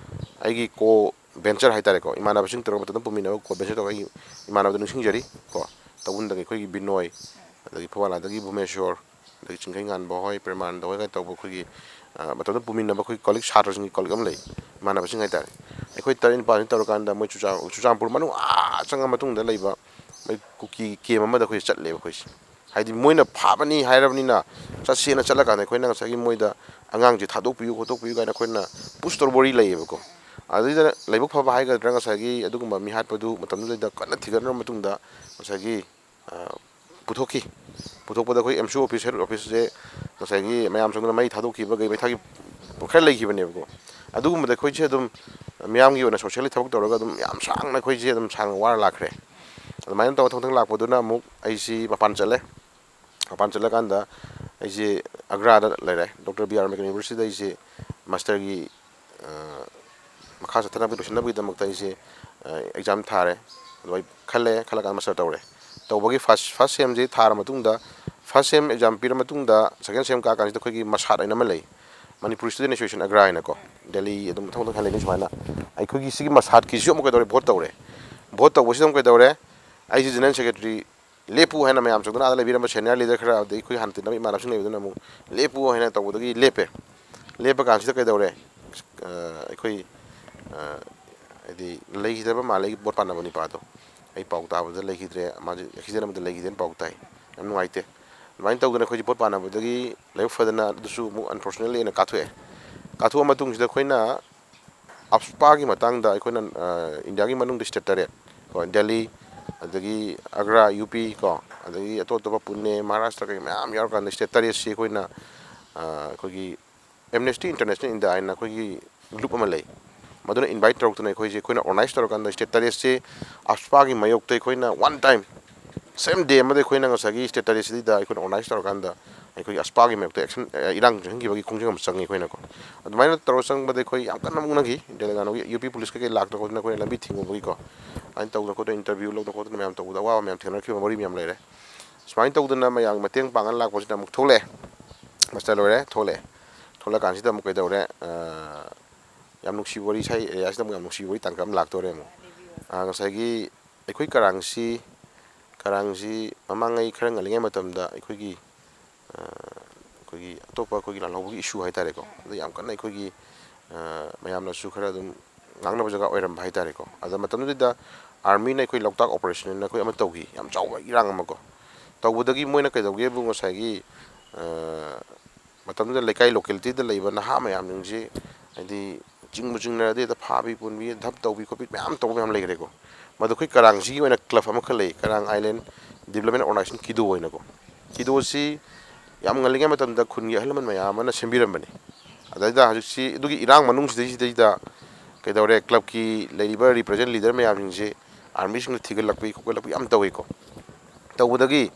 ꯑꯩꯒꯤ ꯀꯣ ꯚꯦꯟꯆꯔ ꯍꯥꯏꯇꯥꯔꯦꯀꯣ, ꯏꯃꯥꯟꯅꯕꯁꯤꯡ ꯇꯧꯔꯒ ꯃꯇꯝꯗ ꯄꯨꯃꯤꯟꯅꯕ ꯀꯣ ꯚꯦꯟꯆꯔ ꯇꯧꯔꯒ ꯑꯩꯒꯤ ꯏꯃꯥꯟꯅꯕꯗꯣ ꯅꯤꯡꯁꯤꯡꯖꯔꯤ ꯀꯣ, ꯇꯧꯕꯨꯟꯗꯒꯤ ꯑꯩꯈꯣꯏꯒꯤ ꯕꯤꯅꯣꯏ, ꯑꯗꯒꯤ ꯐꯧꯕꯥꯂꯥꯗꯒꯤ ꯚꯨꯃꯦꯁꯣꯔ, ꯑꯗꯒꯤ ꯆꯤꯡꯈꯩꯉꯥꯟꯕ ꯍꯣꯏ, ꯄ꯭ꯔꯦꯃꯥꯅꯟꯗ ꯍꯣꯏ ꯀꯥꯏꯅ ꯇꯧꯕ ꯑꯩꯈꯣꯏꯒꯤ, ꯑ, ꯃꯇꯝꯗ ꯄꯨꯃꯤꯟꯅꯕ ꯑꯩꯈꯣꯏ ꯀꯣꯂꯤꯛ ꯁꯥꯇ꯭ꯔꯁꯤꯡꯒꯤ ꯀꯣꯂꯤꯛ ꯑꯃ ꯂꯩ, ꯏꯃꯥꯟꯅꯕꯁꯤꯡ ꯍꯥꯏꯇꯥꯔꯦ꯫ ꯑꯩꯈꯣꯏ ꯇꯔꯦꯠ ꯅꯤꯄꯥꯜꯁꯤ ꯇꯧꯔꯀꯥꯟꯗ ꯃꯣꯏ ꯆꯨꯔꯆꯥ-, ꯆꯨꯔꯆꯥꯟꯄꯨꯔ ꯃꯅꯨꯡ ꯑꯥ ꯆꯪꯉ ꯃꯇꯨꯡꯗ ꯂꯩꯕ ꯃꯣꯏ ꯀꯨꯀꯤ ꯀꯦꯝ ꯑꯃꯗ ꯑꯩꯈꯣꯏ ꯆꯠꯂꯦꯕ ꯑꯩꯈꯣꯏꯁꯦ꯫ ꯍꯥꯏꯗꯤ ꯃꯣꯏꯅ ꯐꯥꯕꯅꯤ ꯍꯥꯏꯔꯕꯅꯤꯅ ꯆꯠꯁꯦꯅ ꯆꯠꯂꯀꯥꯟꯗ ꯑꯩꯈꯣꯏꯅ ꯉꯁꯥꯏꯒꯤ ꯃꯣꯏꯗ ꯑꯉꯥꯡꯁꯦ ꯊꯥꯗꯣꯛꯄꯤꯌꯨ ꯈꯣꯠꯇꯣꯛꯄꯤꯌꯨ ꯀꯥꯏꯅ ꯑꯩꯈꯣꯏꯅ ꯄꯨꯁ ꯇꯧꯕ ꯋꯥꯔꯤ ꯂꯩꯌꯦꯕꯀꯣ꯫ ꯑꯗꯨꯗ ꯂꯥꯏꯕꯛ ꯐꯕ ꯍꯥꯏꯒꯗ꯭ꯔꯥ, ꯉꯁꯥꯏꯒꯤ ꯑꯗꯨꯒꯨꯝꯕ ꯃꯤꯍꯥꯠꯄꯗꯨ ꯃꯇꯝꯗꯨꯗꯩꯗ ꯀꯟꯅ ꯊꯤꯒꯠꯅꯔꯕ ꯃꯇꯨꯡꯗ ꯉꯁꯥꯏꯒꯤ, ꯑ, ꯄꯨꯊꯣꯛꯈꯤ꯫ ꯄꯨꯊꯣꯛꯄꯗ ꯑꯩꯈꯣꯏ ꯑꯦꯝꯁꯨ ꯑꯣꯐꯤꯁ, ꯍꯦꯗ ꯑꯣꯐꯤꯁꯁꯦ ꯉꯁꯥꯏꯒꯤ ꯃꯌꯥꯝ ꯆꯪꯗꯨꯅ ꯃꯩ ꯊꯥꯗꯣꯛꯈꯤꯕ, ꯀꯩ ꯃꯩ ꯊꯥꯈꯤ ꯈꯔ ꯂꯩꯈꯤꯕꯅꯦꯕꯀꯣ꯫ ꯑꯗꯨꯒꯨꯝꯕꯗ ꯑꯩꯈꯣꯏꯁꯦ ꯑꯗꯨꯝ ꯃꯤꯌꯥꯝꯒꯤ ꯑꯣꯏꯅ ꯁꯣꯁꯤꯌꯦꯜꯒꯤ ꯊꯕꯛ ꯇꯧꯔꯒ ꯑꯗꯨꯝ ꯌꯥꯝ ꯁꯥꯡꯅ ꯑꯩꯈꯣꯏꯁꯦ ꯑꯗꯨꯝ ꯁꯥꯡꯅ ꯋꯥꯔ ꯂꯥꯛꯈ꯭ꯔꯦ꯫ ꯑꯗꯨꯃꯥꯏꯅ ꯇꯧꯔ ꯊꯧꯊꯪ ꯂꯥꯛꯄꯗꯨꯅ ꯑꯃꯨꯛ ꯑꯩꯁꯤ ꯃꯄꯥꯟ ꯆꯠꯂꯦ꯫ ꯃꯄꯥꯟ ꯆꯠꯂꯀꯥꯟꯗ ꯑꯩꯁꯦ ꯑꯒ꯭ꯔꯥꯗ ꯂꯩꯔꯦ, ꯗꯣꯛꯇꯔ ꯕꯤ ꯑꯥꯔ ꯑꯝꯕꯦꯗꯀꯔ ꯌꯨꯅꯤꯚꯔꯁꯤꯇꯤꯗ ꯑꯩꯁꯦ ꯃꯥꯁꯇꯔꯒꯤ, ꯑ, ꯃꯈꯥ ꯆꯠꯊꯅꯕꯒꯤ, ꯂꯣꯏꯁꯤꯟꯅꯕꯒꯤꯗꯃꯛꯇ ꯑꯩꯁꯦ, ꯑ, ꯑꯦꯛꯖꯥꯝ ꯊꯥꯔꯦ꯫ ꯑꯗꯨ ꯑꯩ ꯈꯜꯂꯦ, ꯈꯜꯂꯀꯥꯟꯗ ꯃꯥꯁꯇꯔ ꯇꯧꯔꯦ꯫ ꯇꯧꯕꯒꯤ ꯐꯥꯔꯁ, ꯐꯥꯔꯁ ꯁꯦꯝꯁꯤ ꯊꯥꯔ ꯃꯇꯨꯡꯗ, ꯐꯥꯔꯁ ꯁꯦꯝ ꯑꯦꯛꯖꯥꯝ ꯄꯤꯔ ꯃꯇꯨꯡꯗ, ꯁꯦꯀꯦꯟ ꯁꯦꯝ ꯀꯥꯀꯥꯟꯁꯤꯗ ꯑꯩꯈꯣꯏꯒꯤ ꯃꯁꯥꯠ ꯍꯥꯏꯅ ꯑꯃ ꯂꯩ, ꯃꯅꯤꯄꯨꯔ ꯁ꯭ꯇꯨꯗꯦꯟ ꯑꯦꯁꯣꯁꯤꯌꯦꯁꯟ ꯑꯒ꯭ꯔꯥ ꯍꯥꯏꯅꯀꯣ, ꯗꯦꯜꯂꯤ ꯑꯗꯨꯝ ꯃꯊꯪ ꯃꯊꯪ ꯈꯔ ꯂꯩꯅꯤ ꯁꯨꯃꯥꯏꯅ꯫ ꯑꯩꯈꯣꯏꯒꯤ ꯁꯤꯒꯤ ꯃꯁꯥꯠꯀꯤꯁꯨ ꯑꯃꯨꯛ ꯀꯩꯗꯧꯔꯦ, ꯚꯣꯠ ꯇꯧꯔꯦ꯫ ꯚꯣꯠ ꯇꯧꯕꯁꯤꯗ ꯑꯃꯨꯛ ꯀꯩꯗꯧꯔꯦ, ꯑꯩꯁꯦ ꯖꯦꯅꯔꯦꯜ ꯁꯦꯀ꯭ꯔꯦꯇꯔꯤ ꯂꯦꯞꯄꯨ ꯍꯥꯏꯅ ꯃꯌꯥꯝ ꯆꯪꯗꯨꯅ ꯑꯥꯗ ꯂꯩꯕꯤꯔꯝꯕ ꯁꯦꯅꯤꯌꯔ ꯂꯤꯗꯔ ꯈꯔ, ꯑꯗꯩ ꯑꯩꯈꯣꯏ ꯍꯥꯟꯅ ꯇꯤꯟꯅꯕ ꯏꯃꯥꯟꯅꯕꯁꯤꯡ ꯂꯩꯕꯗꯨꯅ ꯑꯃꯨꯛ ꯂꯦꯞꯄꯨ ꯍꯥꯏꯅ ꯇꯧꯕꯗꯒꯤ ꯂꯦꯞꯄꯦ꯫ ꯂꯦꯞꯄ ꯀꯥꯟꯁꯤꯗ ꯀꯩꯗꯧꯔꯦ, ꯑ, ꯑꯩꯈꯣꯏ, ꯑ, ꯍꯥꯏꯗꯤ ꯂꯩꯈꯤꯗꯕ ꯃꯥꯜꯂꯦ, ꯑꯩꯒꯤ ꯚꯣꯠ ꯄꯥꯟꯅꯕ ꯅꯤꯄꯥꯗꯣ꯫ ꯑꯩ ꯄꯥꯎ ꯇꯥꯕꯗ ꯂꯩꯈꯤꯗ꯭ꯔꯦ, ꯃꯥꯁꯦ ꯑꯦꯛꯁꯤꯗꯦꯟ ꯑꯃꯗ ꯂꯩꯈꯤꯗꯦꯅ ꯄꯥꯎ ꯇꯥꯏ꯫ ꯌꯥꯝ ꯅꯨꯡꯉꯥꯏꯇꯦ꯫ ꯑꯗꯨꯃꯥꯏꯅ ꯇꯧꯗꯅ ꯑꯩꯈꯣꯏꯁꯦ ꯚꯣꯠ ꯄꯥꯟꯅꯕꯗꯒꯤ ꯂꯥꯏꯕꯛ ꯐꯗꯅ ꯑꯗꯨꯁꯨ ꯑꯃꯨꯛ unfortunately ꯑꯩꯅ ꯀꯥꯊꯣꯛꯑꯦ꯫ ꯀꯥꯊꯣꯛꯑ ꯃꯇꯨꯡꯁꯤꯗ ꯑꯩꯈꯣꯏꯅ ꯑꯞꯁꯄꯥꯒꯤ ꯃꯇꯥꯡꯗ ꯑꯩꯈꯣꯏꯅ, ꯑ, ꯏꯟꯗꯤꯌꯥꯒꯤ ꯃꯅꯨꯡꯗ ꯁ꯭ꯇꯦꯠ ꯇꯔꯦꯠ ꯀꯣ, ꯗꯦꯜꯂꯤ, ꯑꯗꯒꯤ ꯑꯒ꯭ꯔꯥ, ꯌꯨ ꯄꯤ ꯀꯣ, ꯑꯗꯒꯤ ꯑꯇꯣꯞ ꯑꯇꯣꯞꯄ ꯄꯨꯅꯦ, ꯃꯍꯥꯔꯥꯁꯇ꯭ꯔ ꯀꯩ ꯃꯌꯥꯝ ꯌꯥꯎꯔꯀꯥꯟꯗ ꯁ꯭ꯇꯦꯠ ꯇꯔꯦꯠꯁꯤ ꯑꯩꯈꯣꯏꯅ, ꯑ, ꯑꯩꯈꯣꯏꯒꯤ Amnesty International India ꯍꯥꯏꯅ ꯑꯩꯈꯣꯏꯒꯤ ꯒ꯭ꯔꯨꯞ ꯑꯃ ꯂꯩ꯫ ꯃꯗꯨꯅ ꯏꯟꯚꯥꯏꯠ ꯇꯧꯔꯛꯇꯅ ꯑꯩꯈꯣꯏꯁꯦ, ꯑꯩꯈꯣꯏꯅ ꯑꯣꯔꯒꯅꯥꯏꯖ ꯇꯧꯔꯀꯥꯟꯗ ꯁ꯭ꯇꯦꯠ ꯇꯔꯦꯠꯁꯦ ꯑꯞꯁꯄꯥꯒꯤ ꯃꯥꯌꯣꯛꯇ ꯑꯩꯈꯣꯏꯅ ꯋꯥꯟ ꯇꯥꯏꯝ, ꯁꯦꯝ ꯗꯦ ꯑꯃꯗ ꯑꯩꯈꯣꯏꯅ ꯉꯁꯥꯏꯒꯤ ꯁ꯭ꯇꯦꯠ ꯇꯔꯦꯠꯁꯤꯗ ꯑꯩꯈꯣꯏꯅ ꯑꯣꯔꯒꯅꯥꯏꯖ ꯇꯧꯔꯀꯥꯟꯗ ꯑꯩꯈꯣꯏꯒꯤ ꯑꯞꯁꯄꯥꯒꯤ ꯃꯥꯌꯣꯛꯇ ꯑꯦꯛꯁꯟ, ꯑ, ꯏꯔꯥꯡ ꯆꯪꯍꯟꯈꯤꯕꯒꯤ ꯈꯣꯡꯖꯪ ꯑꯃ ꯆꯪꯉꯤ ꯑꯩꯈꯣꯏꯅꯀꯣ꯫ ꯑꯗꯨꯃꯥꯏꯅ ꯇꯧꯔ ꯆꯪꯕꯗ ꯑꯩꯈꯣꯏ ꯌꯥꯝ ꯀꯟꯅ ꯃꯨꯛꯅꯈꯤ꯫ ꯗꯦꯂꯪꯒꯥꯅꯥꯒꯤ ꯌꯨ ꯄꯤ ꯄꯨꯂꯤꯁ ꯀꯩꯀꯩ ꯂꯥꯛꯇꯅ ꯈꯣꯠꯇꯅ ꯑꯩꯈꯣꯏꯅ ꯂꯝꯕꯤ ꯊꯤꯡꯉꯨꯕꯒꯤꯀꯣ꯫ ꯑꯗꯨꯃꯥꯏꯅ ꯇꯧꯗꯅ ꯈꯣꯠꯇꯅ ꯏꯟꯇꯔꯚ꯭ꯌꯨ ꯂꯧꯗꯅ ꯈꯣꯠꯇꯅ ꯃꯌꯥꯝ ꯇꯧꯕꯗ ꯑꯋꯥꯕ ꯃꯌꯥꯝ ꯊꯦꯡꯅꯔꯛꯈꯤꯕ ꯋꯥꯔꯤ ꯃꯌꯥꯝ ꯂꯩꯔꯦ꯫ ꯁꯨꯃꯥꯏꯅ ꯇꯧꯗꯅ ꯃꯌꯥꯝꯒꯤ ꯃꯇꯦꯡ ꯄꯥꯡꯉ ꯂꯥꯛꯄꯁꯤꯗ ꯑꯃꯨꯛ ꯊꯣꯛꯂꯛꯑꯦ꯫ ꯃꯥꯁꯇꯔ ꯂꯣꯏꯔꯦ, ꯊꯣꯛꯂꯛꯑꯦ꯫ ꯊꯣꯛꯂꯛꯀꯥꯟꯁꯤꯗ ꯑꯃꯨꯛ ꯀꯩꯗꯧꯔꯦ? ꯑ, ꯌꯥꯝ ꯅꯨꯡꯁꯤꯕ ꯋꯥꯔꯤ ꯁꯥꯏ ꯑꯦꯔꯤꯌꯥꯁꯤꯗ ꯑꯃꯨꯛ ꯌꯥꯝ ꯅꯨꯡꯁꯤꯕ ꯋꯥꯔꯤ ꯇꯥꯡꯀꯛ ꯑꯃ ꯂꯥꯛꯇꯣꯔꯦ ꯑꯃꯨꯛ꯫ ꯑ, ꯉꯁꯥꯏꯒꯤ ꯑꯩꯈꯣꯏ ꯀꯔꯥꯡꯁꯤ, ꯀꯔꯥꯡꯁꯤ ꯃꯃꯥꯡꯉꯩ ꯈꯔ ꯉꯜꯂꯤꯉꯩ ꯃꯇꯝꯗ ꯑꯩꯈꯣꯏꯒꯤ, ꯑ, ꯑꯩꯈꯣꯏꯒꯤ ꯑꯇꯣꯞꯄ ꯑꯩꯈꯣꯏꯒꯤ ꯂꯥꯜꯍꯧꯕꯒꯤ ꯏꯁꯨ ꯍꯥꯏꯇꯥꯔꯦꯀꯣ꯫ ꯑꯗ ꯌꯥꯝ ꯀꯟꯅ ꯑꯩꯈꯣꯏꯒꯤ, ꯑ, ꯃꯌꯥꯝꯅꯁꯨ ꯈꯔ ꯑꯗꯨꯝ ꯉꯥꯡꯅꯕ ꯖꯒꯥ ꯑꯣꯏꯔꯝꯕ ꯍꯥꯏꯇꯥꯔꯦꯀꯣ꯫ ꯑꯗ ꯃꯇꯝꯗꯨꯗ ꯑꯥꯔꯃꯤꯅ ꯑꯩꯈꯣꯏ ꯂꯣꯛꯇꯥꯛ ꯑꯣꯄꯔꯦꯁꯟ ꯑꯅ ꯑꯩꯈꯣꯏ ꯑꯃ ꯇꯧꯈꯤ, ꯌꯥꯝ ꯆꯥꯎꯕ ꯏꯔꯥꯡ ꯑꯃꯀꯣ꯫ ꯇꯧꯕꯗꯒꯤ ꯃꯣꯏꯅ ꯀꯩꯗꯧꯒꯦꯕꯨ ꯉꯁꯥꯏꯒꯤ, ꯑ, ꯃꯇꯝꯗꯨꯗ ꯂꯩꯀꯥꯏ ꯂꯣꯀꯦꯂꯤꯇꯤꯗ ꯂꯩꯕ ꯅꯍꯥ ꯃꯌꯥꯝꯁꯤꯡꯁꯤ, ꯍꯥꯏꯗꯤ, ꯆꯤꯡꯕꯨ ꯆꯤꯡꯅꯔꯗꯤ ꯍꯦꯛꯇ ꯐꯥꯕꯤ ꯄꯨꯟꯕꯤ, ꯙꯞ ꯇꯧꯕꯤ ꯈꯣꯠꯄꯤ ꯃꯌꯥꯝ ꯇꯧꯕ ꯃꯌꯥꯝ ꯂꯩꯈ꯭ꯔꯦꯀꯣ꯫ ꯃꯗꯨ ꯑꯩꯈꯣꯏ ꯀꯔꯥꯡꯁꯤꯒꯤ ꯑꯣꯏꯅ ꯀ꯭ꯂꯕ ꯑꯃꯈꯛ ꯂꯩ, ꯀꯔꯥꯡ ꯑꯥꯏꯂꯦꯟ ꯗꯤꯕ꯭ꯂꯞꯃꯦꯟ ꯑꯣꯔꯒꯅꯥꯏꯖꯦꯁꯟ, ꯀꯤꯗꯣ ꯍꯥꯏꯅꯀꯣ꯫ ꯀꯤꯗꯣꯁꯤ ꯌꯥꯝ ꯉꯜꯂꯤꯉꯩ ꯃꯇꯝꯗ ꯈꯨꯟꯒꯤ ꯑꯍꯜ ꯂꯃꯟ ꯃꯌꯥꯝ ꯑꯃꯅ ꯁꯦꯝꯕꯤꯔꯝꯕꯅꯤ꯫ ꯑꯗꯩꯗ ꯍꯧꯖꯤꯛꯁꯤ ꯑꯗꯨꯒꯤ ꯏꯔꯥꯡ ꯃꯅꯨꯡꯁꯤꯗꯩꯁꯤꯗꯩꯗ ꯀꯩꯗꯧꯔꯦ, ꯀ꯭ꯂꯕꯀꯤ ꯂꯩꯔꯤꯕ ꯔꯤꯄ꯭ꯔꯖꯦꯟ ꯂꯤꯗꯔ ꯃꯌꯥꯝꯁꯤꯡꯁꯤ ꯑꯥꯔꯃꯤꯁꯤꯡꯅ ꯊꯤꯒꯠꯂꯛꯄꯤ ꯈꯣꯠꯀꯠꯂꯛꯄꯤ ꯌꯥꯝ ꯇꯧꯋꯤꯀꯣ꯫ ꯇꯧꯕꯗꯒꯤ,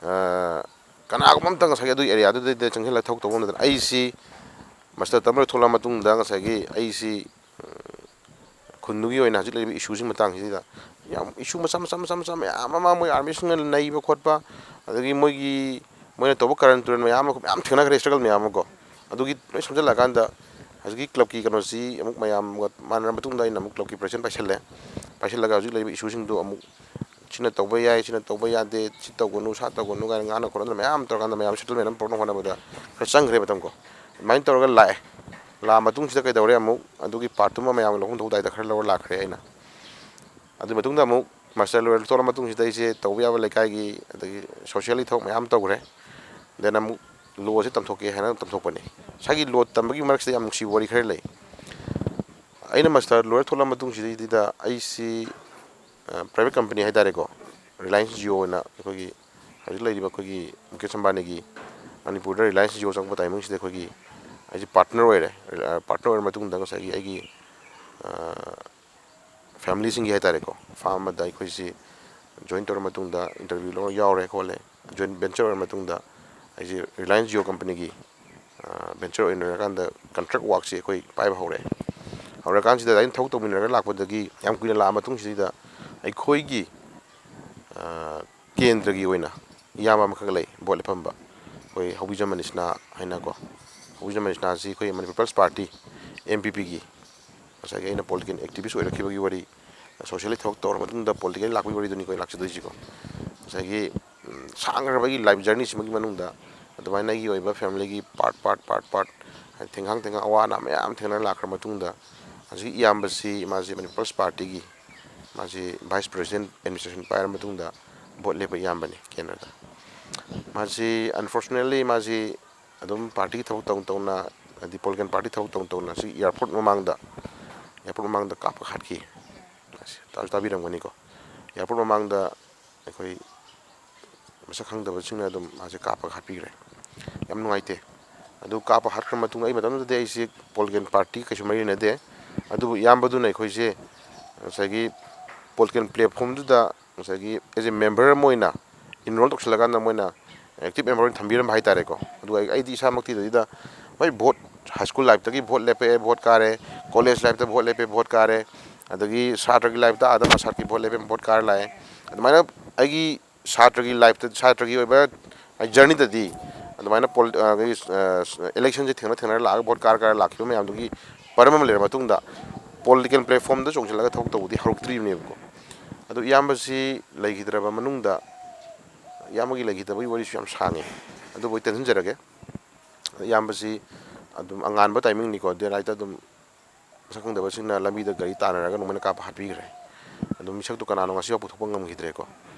ꯑ, ꯀꯅꯥꯒꯨꯝꯕ ꯑꯝꯇ ꯉꯁꯥꯏꯒꯤ ꯑꯗꯨꯒꯤ ꯑꯦꯔꯤꯌꯥꯗꯨꯗꯩꯗ ꯆꯪꯁꯤꯜꯂꯒ ꯊꯕꯛ ꯇꯧꯕ ꯉꯝꯗꯗꯅ, ꯑꯩꯁꯤ ꯃꯥꯁꯇꯔ ꯇꯝꯕ ꯂꯣꯏꯔ ꯊꯣꯛꯂꯛꯑ ꯃꯇꯨꯡꯗ ꯉꯁꯥꯏꯒꯤ ꯑꯩꯁꯤ, ꯎꯝ, ꯈꯨꯟꯗꯨꯒꯤ ꯑꯣꯏꯅ ꯍꯧꯖꯤꯛ ꯂꯩꯔꯤꯕ ꯏꯁꯨꯁꯤꯡ ꯃꯇꯥꯡꯁꯤꯗ ꯌꯥꯝ ꯏꯁꯨ ꯃꯆꯥ ꯃꯆꯥ ꯃꯆꯥ ꯃꯆꯥ ꯃꯌꯥꯝ ꯑꯃ ꯃꯣꯏ ꯑꯥꯔꯃꯤꯁꯤꯡꯅ ꯅꯩꯕ ꯈꯣꯠꯄ, ꯑꯗꯒꯤ ꯃꯣꯏꯒꯤ, ꯃꯣꯏꯅ ꯇꯧꯕ ꯀꯔꯟ ꯇꯨꯔꯟ ꯃꯌꯥꯝ ꯑꯃ ꯃꯌꯥꯝ ꯊꯦꯡꯅꯈ꯭ꯔꯦ, ꯏꯁꯇ꯭ꯔꯒꯜ ꯃꯌꯥꯝ ꯑꯃꯀꯣ꯫ ꯑꯗꯨꯒꯤ ꯂꯣꯏ ꯁꯝꯖꯜꯂꯛꯑꯀꯥꯟꯗ ꯍꯧꯖꯤꯛꯀꯤ ꯀ꯭ꯂꯕꯀꯤ ꯀꯩꯅꯣꯁꯤ ꯑꯃꯨꯛ ꯃꯌꯥꯝꯒ ꯃꯥꯟꯅꯔ ꯃꯇꯨꯡꯗ ꯑꯩꯅ ꯑꯃꯨꯛ ꯀ꯭ꯂꯕꯀꯤ ꯄ꯭ꯔꯦꯁꯤꯗꯦꯟ ꯄꯥꯏꯁꯜꯂꯦ꯫ ꯄꯥꯏꯁꯤꯜꯂꯒ ꯍꯧꯖꯤꯛ ꯂꯩꯔꯤꯕ ꯏꯁꯨꯁꯤꯡꯗꯣ ꯑꯃꯨꯛ ꯁꯤꯅ ꯇꯧꯕ ꯌꯥꯏ, ꯁꯤꯅ ꯇꯧꯕ ꯌꯥꯗꯦ, ꯁꯤ ꯇꯧꯒꯅꯨ, ꯁꯥ ꯇꯧꯒꯅꯨ ꯀꯥꯏꯅ ꯉꯥꯡꯅ ꯈꯣꯠꯅꯗꯅ ꯃꯌꯥꯝ ꯇꯧꯔꯀꯥꯟꯗ ꯃꯌꯥꯝ ꯁꯦꯇꯜꯃꯦꯟ ꯑꯃ ꯄꯨꯔꯛꯅꯕ ꯍꯣꯠꯅꯕꯗ ꯈꯔ ꯆꯪꯈ꯭ꯔꯦ ꯃꯇꯝ ꯀꯣ꯫ ꯑꯗꯨꯃꯥꯏꯅ ꯇꯧꯔꯒ ꯂꯥꯛꯑꯦ꯫ ꯂꯥꯛꯑ ꯃꯇꯨꯡꯁꯤꯗ ꯀꯩꯗꯧꯔꯦ, ꯑꯃꯨꯛ ꯑꯗꯨꯒꯤ ꯄꯥꯔꯠꯇꯨꯃ ꯃꯌꯥꯝꯒꯤ ꯂꯧꯐꯝ ꯊꯣꯛꯄ ꯑꯗꯨꯋꯥꯏꯗ ꯈꯔ ꯂꯧꯔ ꯂꯥꯛꯈ꯭ꯔꯦ ꯑꯩꯅ꯫ ꯑꯗꯨꯒꯤ ꯃꯇꯨꯡꯗ ꯑꯃꯨꯛ ꯃꯥꯁꯇꯔ ꯂꯣꯏꯔ ꯊꯣꯛꯂꯛꯑ ꯃꯇꯨꯡꯁꯤꯗ ꯑꯩꯁꯦ ꯇꯧꯕ ꯌꯥꯕ ꯂꯩꯀꯥꯏꯒꯤ ꯑꯗꯒꯤ ꯁꯣꯁꯤꯌꯦꯜꯒꯤ ꯊꯕꯛ ꯃꯌꯥꯝ ꯇꯧꯈ꯭ꯔꯦ꯫ ꯗꯦꯟ ꯑꯃꯨꯛ ꯂꯣꯁꯦ ꯇꯝꯊꯣꯛꯀꯦ ꯍꯥꯏꯅ ꯇꯝꯊꯣꯛꯄꯅꯤ꯫ ꯉꯁꯥꯏꯒꯤ ꯂꯣ ꯇꯝꯕꯒꯤ ꯃꯔꯛꯁꯤꯗ ꯌꯥꯝ ꯅꯨꯡꯁꯤꯕ ꯋꯥꯔꯤ ꯈꯔ ꯂꯩ꯫ ꯑꯩꯅ ꯃꯥꯁꯇꯔ ꯂꯣꯏꯔ ꯊꯣꯛꯂꯛꯑ ꯃꯇꯨꯡꯁꯤꯗꯩꯗ ꯑꯩꯁꯤ, ꯑ, ꯄ꯭ꯔꯥꯏꯚꯦꯠ ꯀꯝꯄꯅꯤ ꯍꯥꯏ ꯇꯥꯔꯦꯀꯣ, ꯔꯤꯂꯥꯏꯟꯁ ꯖꯤꯑꯣ ꯑꯣꯏꯅ ꯑꯩꯈꯣꯏꯒꯤ ꯍꯧꯖꯤꯛ ꯂꯩꯔꯤꯕ ꯑꯩꯈꯣꯏꯒꯤ ꯃꯨꯀꯦꯁ ꯑꯝꯕꯥꯅꯤꯒꯤ ꯃꯅꯤꯄꯨꯔꯗ ꯔꯤꯂꯥꯏꯟꯁ ꯖꯤꯑꯣ ꯆꯪꯉꯛꯄ ꯇꯥꯏꯃꯤꯡꯁꯤꯗ ꯑꯩꯈꯣꯏꯒꯤ ꯑꯩꯁꯦ ꯄꯥꯔꯠꯅꯔ ꯑꯣꯏꯔꯦ꯫ ꯑ, ꯄꯥꯔꯠꯅꯔ ꯑꯣꯏꯔ ꯃꯇꯨꯡꯗ ꯉꯁꯥꯏꯒꯤ ꯑꯩꯒꯤ, ꯑ, ꯐꯦꯃꯤꯂꯤꯁꯤꯡꯒꯤ ꯍꯥꯏ ꯇꯥꯔꯦꯀꯣ, ꯐꯥꯔꯝ ꯑꯃꯗ ꯑꯩꯈꯣꯏꯁꯤ ꯖꯣꯏꯟ ꯇꯧꯔ ꯃꯇꯨꯡꯗ ꯏꯟꯇꯔꯚ꯭ꯌꯨ ꯂꯧꯔ ꯌꯥꯎꯔꯦ ꯈꯣꯠꯂꯦ꯫ ꯖꯣꯏꯟ ꯚꯦꯟꯆꯔ ꯑꯣꯏꯔ ꯃꯇꯨꯡꯗ ꯑꯩꯁꯦ ꯔꯤꯂꯥꯏꯟꯁ ꯖꯤꯑꯣ ꯀꯝꯄꯅꯤꯒꯤ, ꯑ, ꯚꯦꯟꯆꯔ ꯑꯣꯏꯅꯔꯀꯥꯟꯗ ꯀꯟꯇ꯭ꯔꯦꯛ ꯋꯥꯔꯛꯁꯦ ꯑꯩꯈꯣꯏ ꯄꯥꯏꯕ ꯍꯧꯔꯛꯑꯦ꯫ ꯍꯧꯔꯀꯥꯟꯁꯤꯗ ꯑꯗꯨꯃꯥꯏꯅ ꯊꯕꯛ ꯇꯧꯃꯤꯟꯅꯔꯒ ꯂꯥꯛꯄꯗꯒꯤ ꯌꯥꯝ ꯀꯨꯏꯅ ꯂꯥꯛꯑ ꯃꯇꯨꯡꯁꯤꯗ ꯑꯩꯈꯣꯏꯒꯤ, ꯑ, ꯀꯦꯟꯗ꯭ꯔꯒꯤ ꯑꯣꯏꯅ ꯏꯌꯥꯝꯕ ꯑꯃꯈꯛ ꯂꯩ, ꯚꯣꯠ ꯂꯦꯞꯐꯝꯕ, ꯑꯩꯈꯣꯏ ꯍꯧꯕꯤꯖꯝ ꯃꯅꯤꯁꯅꯥ ꯍꯥꯏꯅꯀꯣ꯫ ꯍꯧꯕꯤꯖꯝ ꯃꯅꯤꯁꯅꯥꯁꯤ ꯑꯩꯈꯣꯏ Manipur people's party, M P ꯄꯤꯒꯤ, ꯉꯁꯥꯏꯒꯤ ꯑꯩꯅ ꯄꯣꯂꯤꯇꯤꯀꯦꯜ ꯑꯦꯛꯇꯤꯚꯤꯁ ꯑꯣꯏꯔꯛꯈꯤꯕꯒꯤ ꯋꯥꯔꯤ, ꯁꯣꯁꯤꯌꯦꯜꯒꯤ ꯊꯕꯛ ꯇꯧꯔ ꯃꯇꯨꯡꯗ ꯄꯣꯂꯤꯇꯤꯀꯦꯜ ꯂꯥꯛꯄꯒꯤ ꯋꯥꯔꯤꯗꯨꯅꯤ ꯑꯩꯈꯣꯏ ꯂꯥꯛꯆꯗꯣꯏꯁꯤꯀꯣ꯫ ꯉꯁꯥꯏꯒꯤ, ꯎꯝ, ꯁꯥꯡꯈ꯭ꯔꯕ ꯑꯩꯒꯤ ꯂꯥꯏꯐ ꯖꯔꯅꯤꯁꯤꯃꯒꯤ ꯃꯅꯨꯡꯗ ꯑꯗꯨꯃꯥꯏꯅ ꯑꯩꯒꯤ ꯑꯣꯏꯕ ꯐꯦꯃꯤꯂꯤꯒꯤ ꯄꯥꯔꯠ, ꯄꯥꯔꯠ, ꯄꯥꯔꯠ, ꯄꯥꯔꯠ, ꯍꯥꯏꯗꯤ ꯊꯦꯡꯈꯥꯡ ꯊꯦꯡꯈꯥꯡ ꯑꯋꯥ ꯑꯅꯥ ꯃꯌꯥꯝ ꯊꯦꯡꯅꯔ ꯂꯥꯛꯈ꯭ꯔ ꯃꯇꯨꯡꯗ, ꯍꯧꯖꯤꯛ ꯏꯌꯥꯝꯕꯁꯤ ꯃꯥꯁꯤ ꯃꯅꯤꯄꯨꯔ ꯄꯤꯄꯜꯁ ꯄꯥꯔꯇꯤꯒꯤ ꯃꯥꯁꯤ ꯚꯥꯏꯁ ꯄ꯭ꯔꯦꯁꯤꯗꯦꯟꯠ ꯑꯦꯗꯃꯤꯅꯤꯁꯇ꯭ꯔꯦꯁꯟ ꯄꯥꯏꯔ ꯃꯇꯨꯡꯗ ꯚꯣꯠ ꯂꯦꯞꯄ ꯏꯌꯥꯝꯕꯅꯤ ꯀꯦꯟꯗ꯭ꯔꯗ꯫ ꯃꯥꯁꯤ unfortunately ꯃꯥꯁꯤ ꯑꯗꯨꯝ ꯄꯥꯔꯇꯤꯒꯤ ꯊꯕꯛ ꯇꯧꯅ ꯇꯧꯅ, ꯍꯥꯏꯗꯤ ꯄꯣꯂꯤꯇꯤꯀꯦꯜ ꯄꯥꯔꯇꯤ ꯊꯕꯛ ꯇꯧꯅ ꯇꯧꯅ ꯁꯤ ꯑꯦꯌꯥꯔꯄꯣꯔꯠ ꯃꯃꯥꯡꯗ, ꯑꯦꯌꯥꯔꯄꯣꯔꯠ ꯃꯃꯥꯡꯗ ꯀꯥꯞꯄ ꯍꯥꯠꯈꯤ꯫ ꯇꯥꯁꯨ ꯇꯥꯕꯤꯔꯝꯒꯅꯤꯀꯣ꯫ ꯑꯦꯌꯥꯔꯄꯣꯔꯠ ꯃꯃꯥꯡꯗ ꯑꯩꯈꯣꯏ ꯃꯁꯛ ꯈꯪꯗꯕꯁꯤꯡꯅ ꯑꯗꯨꯝ ꯃꯥꯁꯦ ꯀꯥꯞꯄꯒ ꯍꯥꯠꯄꯤꯈ꯭ꯔꯦ꯫ ꯌꯥꯝ ꯅꯨꯡꯉꯥꯏꯇꯦ꯫ ꯑꯗꯨ ꯀꯥꯞꯄ ꯍꯥꯠꯈ꯭ꯔ ꯃꯇꯨꯡ, ꯑꯩ ꯃꯇꯝꯗꯨꯗꯗꯤ ꯑꯩꯁꯦ ꯄꯣꯂꯤꯇꯤꯀꯦꯜ ꯄꯥꯔꯇꯤ ꯀꯩꯁꯨ ꯃꯔꯤ ꯂꯩꯅꯗꯦ꯫ ꯑꯗꯨꯕꯨ ꯏꯌꯥꯝꯕꯗꯨꯅ ꯑꯩꯈꯣꯏꯁꯦ ꯉꯁꯥꯏꯒꯤ ꯄꯣꯂꯤꯇꯤꯀꯦꯜ ꯄ꯭ꯂꯦꯠꯐꯣꯝꯗꯨꯗ ꯉꯁꯥꯏꯒꯤ as a member ꯑꯃ ꯑꯣꯏꯅ enroll ꯇꯧꯁꯤꯜꯂꯀꯥꯟꯗ ꯃꯣꯏꯅ ꯑꯦꯛꯇꯤꯞ ꯃꯦꯝꯕꯔ ꯑꯣꯏꯅ ꯊꯝꯕꯤꯔꯝꯕ ꯍꯥꯏꯇꯥꯔꯦꯀꯣ꯫ ꯑꯗꯨꯒ ꯑꯩ- ꯑꯩꯗꯤ ꯏꯁꯥꯃꯛꯇꯤ ꯑꯗꯨꯗ ꯍꯣꯏ, ꯚꯣꯠ, ꯍꯥꯏ ꯁ꯭ꯀꯨꯜ ꯂꯥꯏꯐꯇꯒꯤ ꯚꯣꯠ ꯂꯦꯞꯄꯛꯑꯦ, ꯚꯣꯠ ꯀꯥꯔꯦ, ꯀꯣꯂꯦꯖ ꯂꯥꯏꯐꯇ ꯚꯣꯠ ꯂꯦꯞꯄꯦ, ꯚꯣꯠ ꯀꯥꯔꯦ, ꯑꯗꯒꯤ ꯁꯥꯇ꯭ꯔꯒꯤ ꯂꯥꯏꯐꯇ ꯑꯥꯗ ꯃꯥꯁꯥꯠꯀꯤ ꯚꯣꯠ ꯂꯦꯞꯄꯦ, ꯚꯣꯠ ꯀꯥꯔ ꯂꯥꯛꯑꯦ꯫ ꯑꯗꯨꯃꯥꯏꯅ ꯑꯩꯒꯤ ꯁꯥꯇ꯭ꯔꯒꯤ ꯂꯥꯏꯐꯇ, ꯁꯥꯇ꯭ꯔꯒꯤ ꯑꯣꯏꯕ ꯑꯩ ꯖꯔꯅꯤꯗꯗꯤ ꯑꯗꯨꯃꯥꯏꯅ ꯄꯣꯜ-, ꯑ, ꯑꯩꯈꯣꯏꯒꯤ, ꯑ, ꯏꯂꯦꯛꯁꯟꯁꯦ ꯊꯦꯡꯅ ꯊꯦꯡꯅꯔ ꯂꯥꯛꯑꯒ ꯚꯣꯠ ꯀꯥꯔ ꯀꯥꯔ ꯂꯥꯛꯈꯤꯕ ꯃꯌꯥꯝꯗꯨꯒꯤ ꯄꯔꯝ ꯑꯃ ꯂꯩꯔ ꯃꯇꯨꯡꯗ ꯄꯣꯂꯤꯇꯤꯀꯦꯜ ꯄ꯭ꯂꯦꯠꯐꯣꯝꯗ ꯆꯣꯡꯁꯤꯜꯂꯒ ꯊꯕꯛ ꯇꯧꯕꯗꯤ ꯍꯧꯔꯛꯇ꯭ꯔꯤꯕꯅꯦꯕꯀꯣ꯫ ꯑꯗꯨ ꯏꯌꯥꯝꯕꯁꯤ ꯂꯩꯈꯤꯗ꯭ꯔꯕ ꯃꯅꯨꯡꯗ, ꯏꯌꯥꯝꯕꯒꯤ ꯂꯩꯈꯤꯗꯕꯒꯤ ꯋꯥꯔꯤꯁꯨ ꯌꯥꯝ ꯁꯥꯡꯉꯦ, ꯑꯗꯨꯕꯨ ꯑꯩ ꯇꯦꯟꯁꯤꯟꯖꯔꯒꯦ꯫ ꯏꯌꯥꯝꯕꯁꯤ ꯑꯗꯨꯝ ꯑꯉꯥꯟꯕ ꯇꯥꯏꯃꯤꯡꯅꯤꯀꯣ, ꯗꯦ ꯅꯥꯏꯠꯇ ꯑꯗꯨꯝ ꯃꯁꯛ ꯈꯪꯗꯕꯁꯤꯡꯅ ꯂꯝꯕꯤꯗ ꯒꯥꯔꯤ ꯇꯥꯟꯅꯔꯒ ꯅꯣꯡꯃꯩꯅ ꯀꯥꯞꯄ ꯍꯥꯠꯄꯤꯈ꯭ꯔꯦ꯫ ꯑꯗꯨꯝ ꯃꯤꯁꯛꯇꯨ ꯀꯅꯥꯅꯣ ꯉꯁꯤꯐꯥꯎ ꯄꯨꯊꯣꯛꯄ ꯉꯝꯈꯤꯗ꯭ꯔꯦꯀꯣ꯫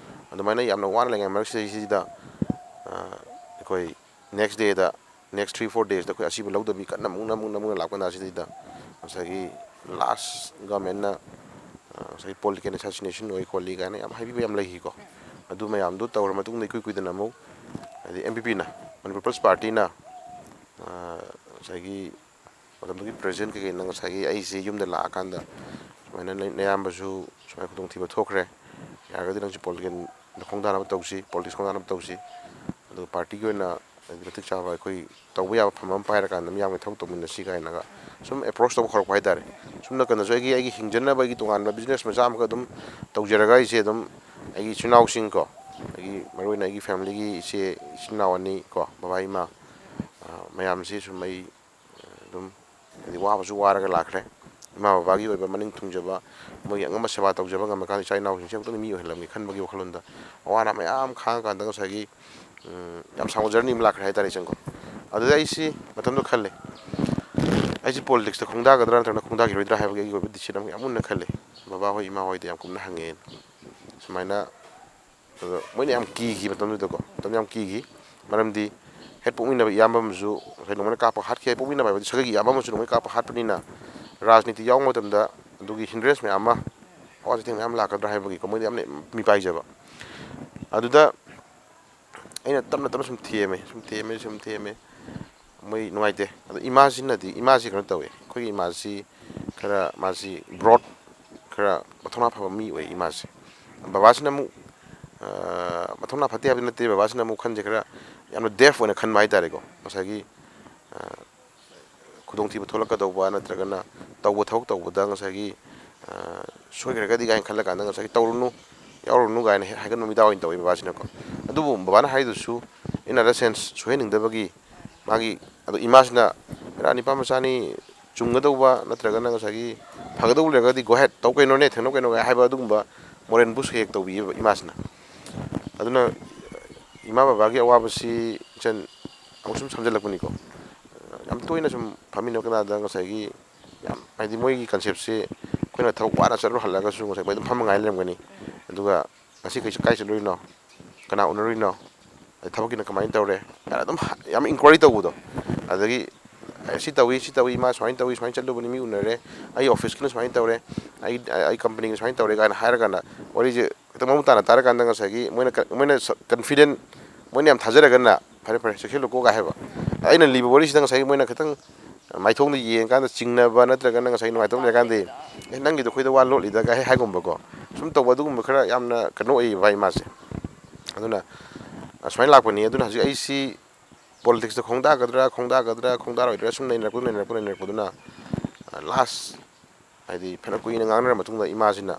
ꯑꯗꯨꯃꯥꯏꯅ ꯌꯥꯝꯅ ꯋꯥꯅ ꯂꯩꯉꯩ ꯃꯔꯛꯁꯤꯗꯩꯁꯤꯗ, ꯑ, ꯑꯩꯈꯣꯏ ꯅꯦꯛꯁ ꯗꯦꯗ, ꯅꯦꯛꯁ ꯊ꯭ꯔꯤ ꯐꯣꯔ ꯗꯦꯁꯇ ꯑꯩꯈꯣꯏ ꯑꯁꯤꯕ ꯂꯧꯗꯕꯤ ꯀꯟꯅ ꯑꯃꯨꯛ ꯅꯝ-, ꯑꯃꯨꯛ ꯅꯝ-, ꯑꯃꯨꯛ ꯂꯥꯛꯄ ꯀꯥꯟꯗ ꯑꯁꯤꯗꯩꯗ ꯉꯁꯥꯏꯒꯤ ꯂꯥꯁ ꯒꯃꯦꯟꯅ, ꯑ, ꯉꯁꯥꯏꯒꯤ ꯄꯣꯂꯤꯇꯤꯀꯦꯜ ꯑꯦꯁꯥꯁꯤꯅꯦꯁꯟ ꯑꯣꯏ ꯈꯣꯠꯂꯤ ꯀꯥꯏꯅ ꯌꯥꯝ ꯍꯥꯏꯕꯤꯕ ꯌꯥꯝ ꯂꯩꯈꯤꯀꯣ꯫ ꯑꯗꯨ ꯃꯌꯥꯝꯗꯨ ꯇꯧꯔ ꯃꯇꯨꯡꯗ ꯏꯀꯨꯏ ꯀꯨꯏꯗꯅ ꯑꯃꯨꯛ ꯍꯥꯏꯗꯤ ꯑꯦꯝ ꯄꯤ ꯄꯤꯅ, ꯃꯅꯤꯄꯨꯔ ꯄꯤꯄꯜꯁ ꯄꯥꯔꯇꯤꯅ, ꯑ, ꯉꯁꯥꯏꯒꯤ ꯃꯇꯝꯗꯨꯒꯤ ꯄ꯭ꯔꯦꯁꯤꯗꯦꯟ ꯀꯩꯀꯩꯅ ꯉꯁꯥꯏꯒꯤ ꯑꯩꯁꯦ ꯌꯨꯝꯗ ꯂꯥꯛꯑꯀꯥꯟꯗ ꯁꯨꯃꯥꯏꯅ ꯅ-, ꯅꯌꯥꯝꯕꯁꯨ ꯁꯨꯃꯥꯏꯅ ꯈꯨꯗꯣꯡꯊꯤꯕ ꯊꯣꯛꯈ꯭ꯔꯦ, ꯌꯥꯔꯒꯗꯤ ꯅꯪꯁꯨ ꯄꯣꯂꯤꯇꯤꯀꯦꯜꯗ ꯈꯣꯡꯗꯥꯅꯕ ꯇꯧꯁꯤ, ꯄꯣꯂꯤꯇꯤꯛꯁ ꯈꯣꯡꯗꯥꯅꯕ ꯇꯧꯁꯤ, ꯑꯗꯨꯒ ꯄꯥꯔꯇꯤꯒꯤ ꯑꯣꯏꯅ ꯍꯥꯏꯗꯤ ꯃꯇꯤꯛ ꯆꯥꯕ ꯑꯩꯈꯣꯏ ꯇꯧꯕ ꯌꯥꯕ ꯐꯝ ꯑꯃ ꯄꯥꯏꯔꯀꯥꯟꯗ ꯃꯤꯌꯥꯝꯒꯤ ꯊꯕꯛ ꯇꯧꯃꯤꯟꯅꯁꯤ ꯀꯥꯏꯅꯒ ꯁꯨꯝ ꯑꯦꯄ꯭ꯔꯣꯁ ꯇꯧꯕ ꯍꯧꯔꯛꯄ ꯍꯥꯏꯇꯥꯔꯦ꯫ ꯁꯨꯝ ꯅꯥꯀꯟꯗꯁꯨ ꯑꯩꯒꯤ, ꯑꯩꯒꯤ ꯍꯤꯡꯖꯅꯕ ꯑꯩꯒꯤ ꯇꯣꯉꯥꯟꯕ ꯕꯤꯖꯤꯅꯦꯁ ꯃꯆꯥ ꯑꯃꯈꯛ ꯑꯗꯨꯝ ꯇꯧꯖꯔꯒ ꯑꯩꯁꯦ ꯑꯗꯨꯝ ꯑꯩꯒꯤ ꯏꯆꯤꯜ ꯏꯅꯥꯎꯁꯤꯡꯀꯣ, ꯑꯩꯒꯤ ꯃꯔꯨꯑꯣꯏꯅ ꯑꯩꯒꯤ ꯐꯦꯃꯤꯂꯤꯒꯤ ꯏꯆꯦ ꯏꯆꯤꯜ ꯏꯅꯥꯎ ꯑꯅꯤ ꯀꯣ, ꯕꯕꯥ ꯏꯃꯥ, ꯑ, ꯃꯌꯥꯝꯁꯤ ꯁꯨꯝ ꯑꯩ ꯑꯗꯨꯝ ꯍꯥꯏꯗꯤ ꯋꯥꯕꯁꯨ ꯋꯥꯔꯒ ꯂꯥꯛꯈ꯭ꯔꯦ꯫ ꯏꯃꯥ ꯕꯕꯥꯒꯤ ꯑꯣꯏꯕ ꯃꯅꯤꯡ ꯊꯨꯡꯖꯕ, ꯃꯣꯏꯒꯤ ꯑꯉꯝꯕ ꯁꯦꯕꯥ ꯇꯧꯖꯕ ꯉꯝꯃꯀꯥꯟꯗ ꯏꯆꯥ ꯏꯅꯥꯎꯁꯤꯡꯁꯦ ꯑꯃꯨꯛꯇꯪꯗꯤ ꯃꯤ ꯑꯣꯏꯍꯜꯂꯝꯒꯦ ꯈꯟꯕꯒꯤ ꯋꯥꯈꯜꯂꯣꯟꯗ ꯑꯋꯥ ꯑꯅꯥ ꯃꯌꯥꯝ ꯈꯥꯡꯉꯀꯥꯟꯗ ꯉꯁꯥꯏꯒꯤ, ꯎꯝ, ꯌꯥꯝ ꯁꯥꯡꯕ ꯖꯔꯅꯤ ꯑꯃ ꯂꯥꯛꯈ꯭ꯔꯦ ꯍꯥꯏꯇꯥꯔꯦ ꯏꯆꯟꯀꯣ꯫ ꯑꯗꯨꯗ ꯑꯩꯁꯤ ꯃꯇꯝꯗꯣ ꯈꯜꯂꯦ, ꯑꯩꯁꯤ ꯄꯣꯂꯤꯇꯤꯛꯁꯇ ꯈꯣꯡꯗꯥꯒꯗ꯭ꯔꯥ ꯅꯠꯇ꯭ꯔꯒꯅ ꯈꯣꯡꯗꯥꯈꯤꯔꯣꯏꯗ꯭ꯔꯥ ꯍꯥꯏꯕꯒꯤ ꯑꯩꯒꯤ ꯑꯣꯏꯕ ꯗꯤꯁꯤꯖꯟ ꯑꯃ ꯌꯥꯝ ꯃꯨꯟꯅ ꯈꯜꯂꯦ꯫ ꯕꯕꯥ ꯍꯣꯏ ꯏꯃꯥ ꯍꯣꯏꯗ ꯌꯥꯝ ꯀꯨꯞꯅ ꯍꯪꯉꯦ꯫ ꯁꯨꯃꯥꯏꯅ ꯑꯗꯣ ꯃꯣꯏꯅ ꯌꯥꯝ ꯀꯤꯈꯤ ꯃꯇꯝꯗꯨꯗꯀꯣ, ꯃꯇꯝ ꯌꯥꯝ ꯀꯤꯈꯤ꯫ ꯃꯔꯝꯗꯤ ꯍꯦꯛ ꯄꯣꯛꯃꯤꯟꯅꯕ ꯏꯌꯥꯝꯕ ꯑꯃꯁꯨ ꯉꯁꯥꯏ ꯅꯣꯡꯃꯩꯅ ꯀꯥꯞꯄ ꯍꯥꯠꯈꯤ, ꯍꯦꯛ ꯄꯣꯛꯃꯤꯟꯅꯕ ꯍꯥꯏꯕꯗꯤ ꯁꯥꯒꯩꯒꯤ ꯏꯌꯥꯝꯕ ꯑꯃꯁꯨ ꯅꯣꯡꯃꯩ ꯀꯥꯞꯄ ꯍꯥꯠꯄꯅꯤꯅ ꯔꯥꯖꯅꯤꯇꯤ ꯌꯥꯎꯕ ꯃꯇꯝꯗ ꯑꯗꯨꯒꯤ ꯍꯤꯟꯗ꯭ꯔꯦꯟꯁ ꯃꯌꯥꯝ ꯑꯃ, ꯑꯋꯥ ꯆꯩꯊꯦꯡ ꯃꯌꯥꯝ ꯂꯥꯛꯀꯗ꯭ꯔꯥ ꯍꯥꯏꯕꯒꯤꯀꯣ, ꯃꯣꯏꯗ ꯌꯥꯝꯅ ꯃꯤꯄꯥꯏꯖꯕ꯫ ꯑꯗꯨꯗ ꯑꯩꯅ ꯇꯞꯅ ꯇꯞꯅ ꯁꯨꯝ ꯊꯦꯝꯃꯦ, ꯁꯨꯝ ꯊꯦꯝꯃꯦ, ꯁꯨꯝ ꯊꯦꯝꯃꯦ꯫ ꯃꯣꯏ ꯅꯨꯡꯉꯥꯏꯇꯦ꯫ ꯑꯗꯣ ꯏꯃꯥꯁꯤꯅꯗꯤ, ꯏꯃꯥꯁꯤ ꯀꯩꯅꯣ ꯇꯧꯋꯦ, ꯑꯩꯈꯣꯏꯒꯤ ꯏꯃꯥꯁꯤ ꯈꯔ, ꯃꯥꯁꯤ ꯕ꯭ꯔꯣꯗ, ꯈꯔ ꯃꯊꯧꯅꯥ ꯐꯕ ꯃꯤ ꯑꯣꯏ ꯏꯃꯥꯁꯦ꯫ ꯕꯕꯥꯁꯤꯅ ꯑꯃꯨꯛ, ꯃꯊꯧꯅꯥ ꯐꯠꯇꯦ ꯍꯥꯏꯕꯗꯤ ꯅꯠꯇꯦ, ꯕꯕꯥꯁꯤꯅ ꯑꯃꯨꯛ ꯈꯟꯁꯦ ꯈꯔ ꯌꯥꯝꯅ ꯗꯦꯐ ꯑꯣꯏꯅ ꯈꯟꯕ ꯍꯥꯏꯇꯥꯔꯦꯀꯣ꯫ ꯉꯁꯥꯏꯒꯤ ꯈꯨꯗꯣꯡꯊꯤꯕ ꯊꯣꯛꯂꯛꯀꯗꯧꯕ ꯅꯠꯇ꯭ꯔꯒꯅ ꯇꯧꯕ ꯊꯕꯛ ꯇꯧꯕꯗ ꯉꯁꯥꯏꯒꯤ ꯁꯣꯏꯈ꯭ꯔꯒꯗꯤ ꯀꯥꯏꯅ ꯈꯜꯂꯀꯥꯟꯗ ꯉꯁꯥꯏꯒꯤ ꯇꯧꯔꯨꯅꯨ, ꯌꯥꯎꯔꯨꯅꯨ ꯀꯥꯏꯅ ꯍꯦꯛ ꯍꯥꯏꯒꯟꯕ ꯃꯤꯗꯥ ꯑꯣꯏꯅ ꯇꯧꯋꯤ ꯕꯕꯥꯁꯤꯅꯀꯣ꯫ ꯑꯗꯨꯕꯨ ꯕꯕꯥꯅ ꯍꯥꯏꯗꯨꯁꯨ in other sense ꯁꯣꯏꯍꯟꯅꯤꯡꯗꯕꯒꯤ ꯃꯥꯒꯤ꯫ ꯑꯗꯣ ꯏꯃꯥꯁꯤꯅ "ꯍꯦꯔꯥ, ꯅꯤꯄꯥ ꯃꯆꯥꯅꯤ, ꯆꯨꯝꯒꯗꯧꯕ ꯅꯠꯇ꯭ꯔꯒꯅ ꯉꯁꯥꯏꯒꯤ ꯐꯒꯗꯧꯕ ꯂꯩꯔꯒꯗꯤ go ahead, ꯇꯧ ꯀꯩꯅꯣꯅꯦ, ꯊꯦꯡꯅꯧ ꯀꯩꯅꯣ" ꯍꯥꯏꯕ ꯑꯗꯨꯒꯨꯝꯕ ꯃꯣꯔꯦꯜ ꯕꯨꯁ ꯍꯦꯛ ꯇꯧꯕꯤꯌꯦꯕ ꯏꯃꯥꯁꯤꯅ꯫ ꯑꯗꯨꯅ ꯏꯃꯥ ꯕꯕꯥꯒꯤ ꯑꯋꯥꯕꯁꯤ ꯏꯆꯟ ꯑꯃꯨꯛ ꯁꯨꯝ ꯁꯝꯖꯜꯂꯛꯄꯅꯤꯀꯣ꯫ ꯌꯥꯝ ꯇꯣꯏꯅ ꯁꯨꯝ ꯐꯝꯃꯤꯟꯅꯕ ꯀꯅꯥꯗ ꯉꯁꯥꯏꯒꯤ ꯌꯥꯝ, ꯍꯥꯏꯗꯤ, ꯃꯣꯏꯒꯤ ꯀꯟꯁꯦꯞꯁꯦ ꯑꯩꯈꯣꯏꯅ ꯊꯕꯛ ꯋꯥꯅ ꯆꯠꯂꯨ ꯍꯜꯂꯒꯁꯨ ꯉꯁꯥꯏ ꯃꯣꯏ ꯑꯗꯨꯝ ꯐꯝꯃ ꯉꯥꯏ ꯂꯩꯔꯝꯒꯅꯤ꯫ ꯑꯗꯨꯒ "ꯉꯁꯤ ꯀꯩ, ꯀꯥꯏ ꯆꯠꯂꯨꯔꯤꯅꯣ? ꯀꯅꯥ ꯎꯅꯔꯨꯏꯅꯣ? ꯑꯗꯩ ꯊꯕꯛꯀꯤꯅ ꯀꯃꯥꯏꯅ ꯇꯧꯔꯦ?" ꯀꯥꯏꯅ ꯑꯗꯨꯝ ꯌꯥꯝ ꯏꯟꯀ꯭ꯋꯥꯏꯔꯤ ꯇꯧꯕꯗꯣ꯫ ꯑꯗꯒꯤ "ꯑꯦ, ꯁꯤ ꯇꯧꯏ, ꯁꯤ ꯇꯧꯏ, ꯃꯥ ꯁꯨꯃꯥꯏꯅ ꯇꯧꯏ, ꯁꯨꯃꯥꯏꯅ ꯆꯠꯂꯨꯕꯅꯤ, ꯃꯤ ꯎꯅꯔꯦ, ꯑꯩ ꯑꯣꯐꯤꯁꯀꯤꯅ ꯁꯨꯃꯥꯏꯅ ꯇꯧꯔꯦ, ꯑꯩ, ꯑꯩ ꯀꯝꯄꯅꯤꯒꯤ ꯁꯨꯃꯥꯏꯅ ꯇꯧꯔꯦ" ꯀꯥꯏꯅ ꯍꯥꯏꯔꯀꯥꯟꯗ ꯋꯥꯔꯤꯁꯦ ꯈꯤꯇꯪ ꯃꯃꯨꯠ ꯇꯥꯅ ꯇꯥꯔꯀꯥꯟꯗ ꯉꯁꯥꯏꯒꯤ ꯃꯣꯏꯅ ꯀ-, ꯃꯣꯏꯅ ꯁ-, ꯀꯟꯐꯤꯗꯦꯟ, ꯃꯣꯏꯅ ꯌꯥꯝ ꯊꯥꯖꯔꯒꯅ "ꯐꯔꯦ, ꯐꯔꯦ, ꯆꯦꯛꯁꯤꯜꯂꯨꯀꯣ" ꯀꯥꯏ ꯍꯥꯏꯕ꯫ ꯑꯩꯅ ꯂꯤꯕ ꯋꯥꯔꯤꯁꯤꯗ ꯉꯁꯥꯏꯒꯤ ꯃꯣꯏꯅ ꯈꯤꯇꯪ ꯃꯥꯏꯊꯣꯡꯗ ꯌꯦꯡꯉꯀꯥꯟꯗ ꯆꯤꯡꯅꯕ ꯅꯠꯇ꯭ꯔꯒꯅ ꯉꯁꯥꯏꯒꯤ ꯅꯨꯡꯉꯥꯏꯇꯕ ꯂꯩꯔꯀꯥꯟꯗꯤ, "ꯑꯦ, ꯅꯪꯒꯤꯗꯣ ꯑꯩꯈꯣꯏꯗ ꯋꯥ ꯂꯣꯠꯂꯤꯗ" ꯀꯥꯏ ꯍꯥꯏꯒꯨꯝꯕꯀꯣ꯫ ꯁꯨꯝ ꯇꯧꯕ ꯑꯗꯨꯒꯨꯝꯕ ꯈꯔ ꯌꯥꯝꯅ ꯀꯩꯅꯣ ꯑꯣꯏꯌꯦꯕ ꯏꯃꯥꯁꯦ꯫ ꯑꯗꯨꯅ ꯑꯁꯨꯃꯥꯏꯅ ꯂꯥꯛꯄꯅꯤ꯫ ꯑꯗꯨꯅ ꯍꯧꯖꯤꯛ ꯑꯩꯁꯤ ꯄꯣꯂꯤꯇꯤꯛꯁꯇ ꯈꯣꯡꯗꯥꯒꯗ꯭ꯔꯥ, ꯈꯣꯡꯗꯥꯒꯗ꯭ꯔꯥ, ꯈꯣꯡꯗꯥꯔꯣꯏꯗ꯭ꯔꯥ ꯁꯨꯝ ꯅꯩꯅꯔꯛꯄ, ꯅꯩꯅꯔꯛꯄ, ꯅꯩꯅꯔꯛꯄꯗꯨꯅ, ꯑ, ꯂꯥꯁ, ꯍꯥꯏꯗꯤ ꯐꯅ ꯀꯨꯏꯅ ꯉꯥꯡꯅꯔ ꯃꯇꯨꯡꯗ ꯏꯃꯥꯁꯤꯅ,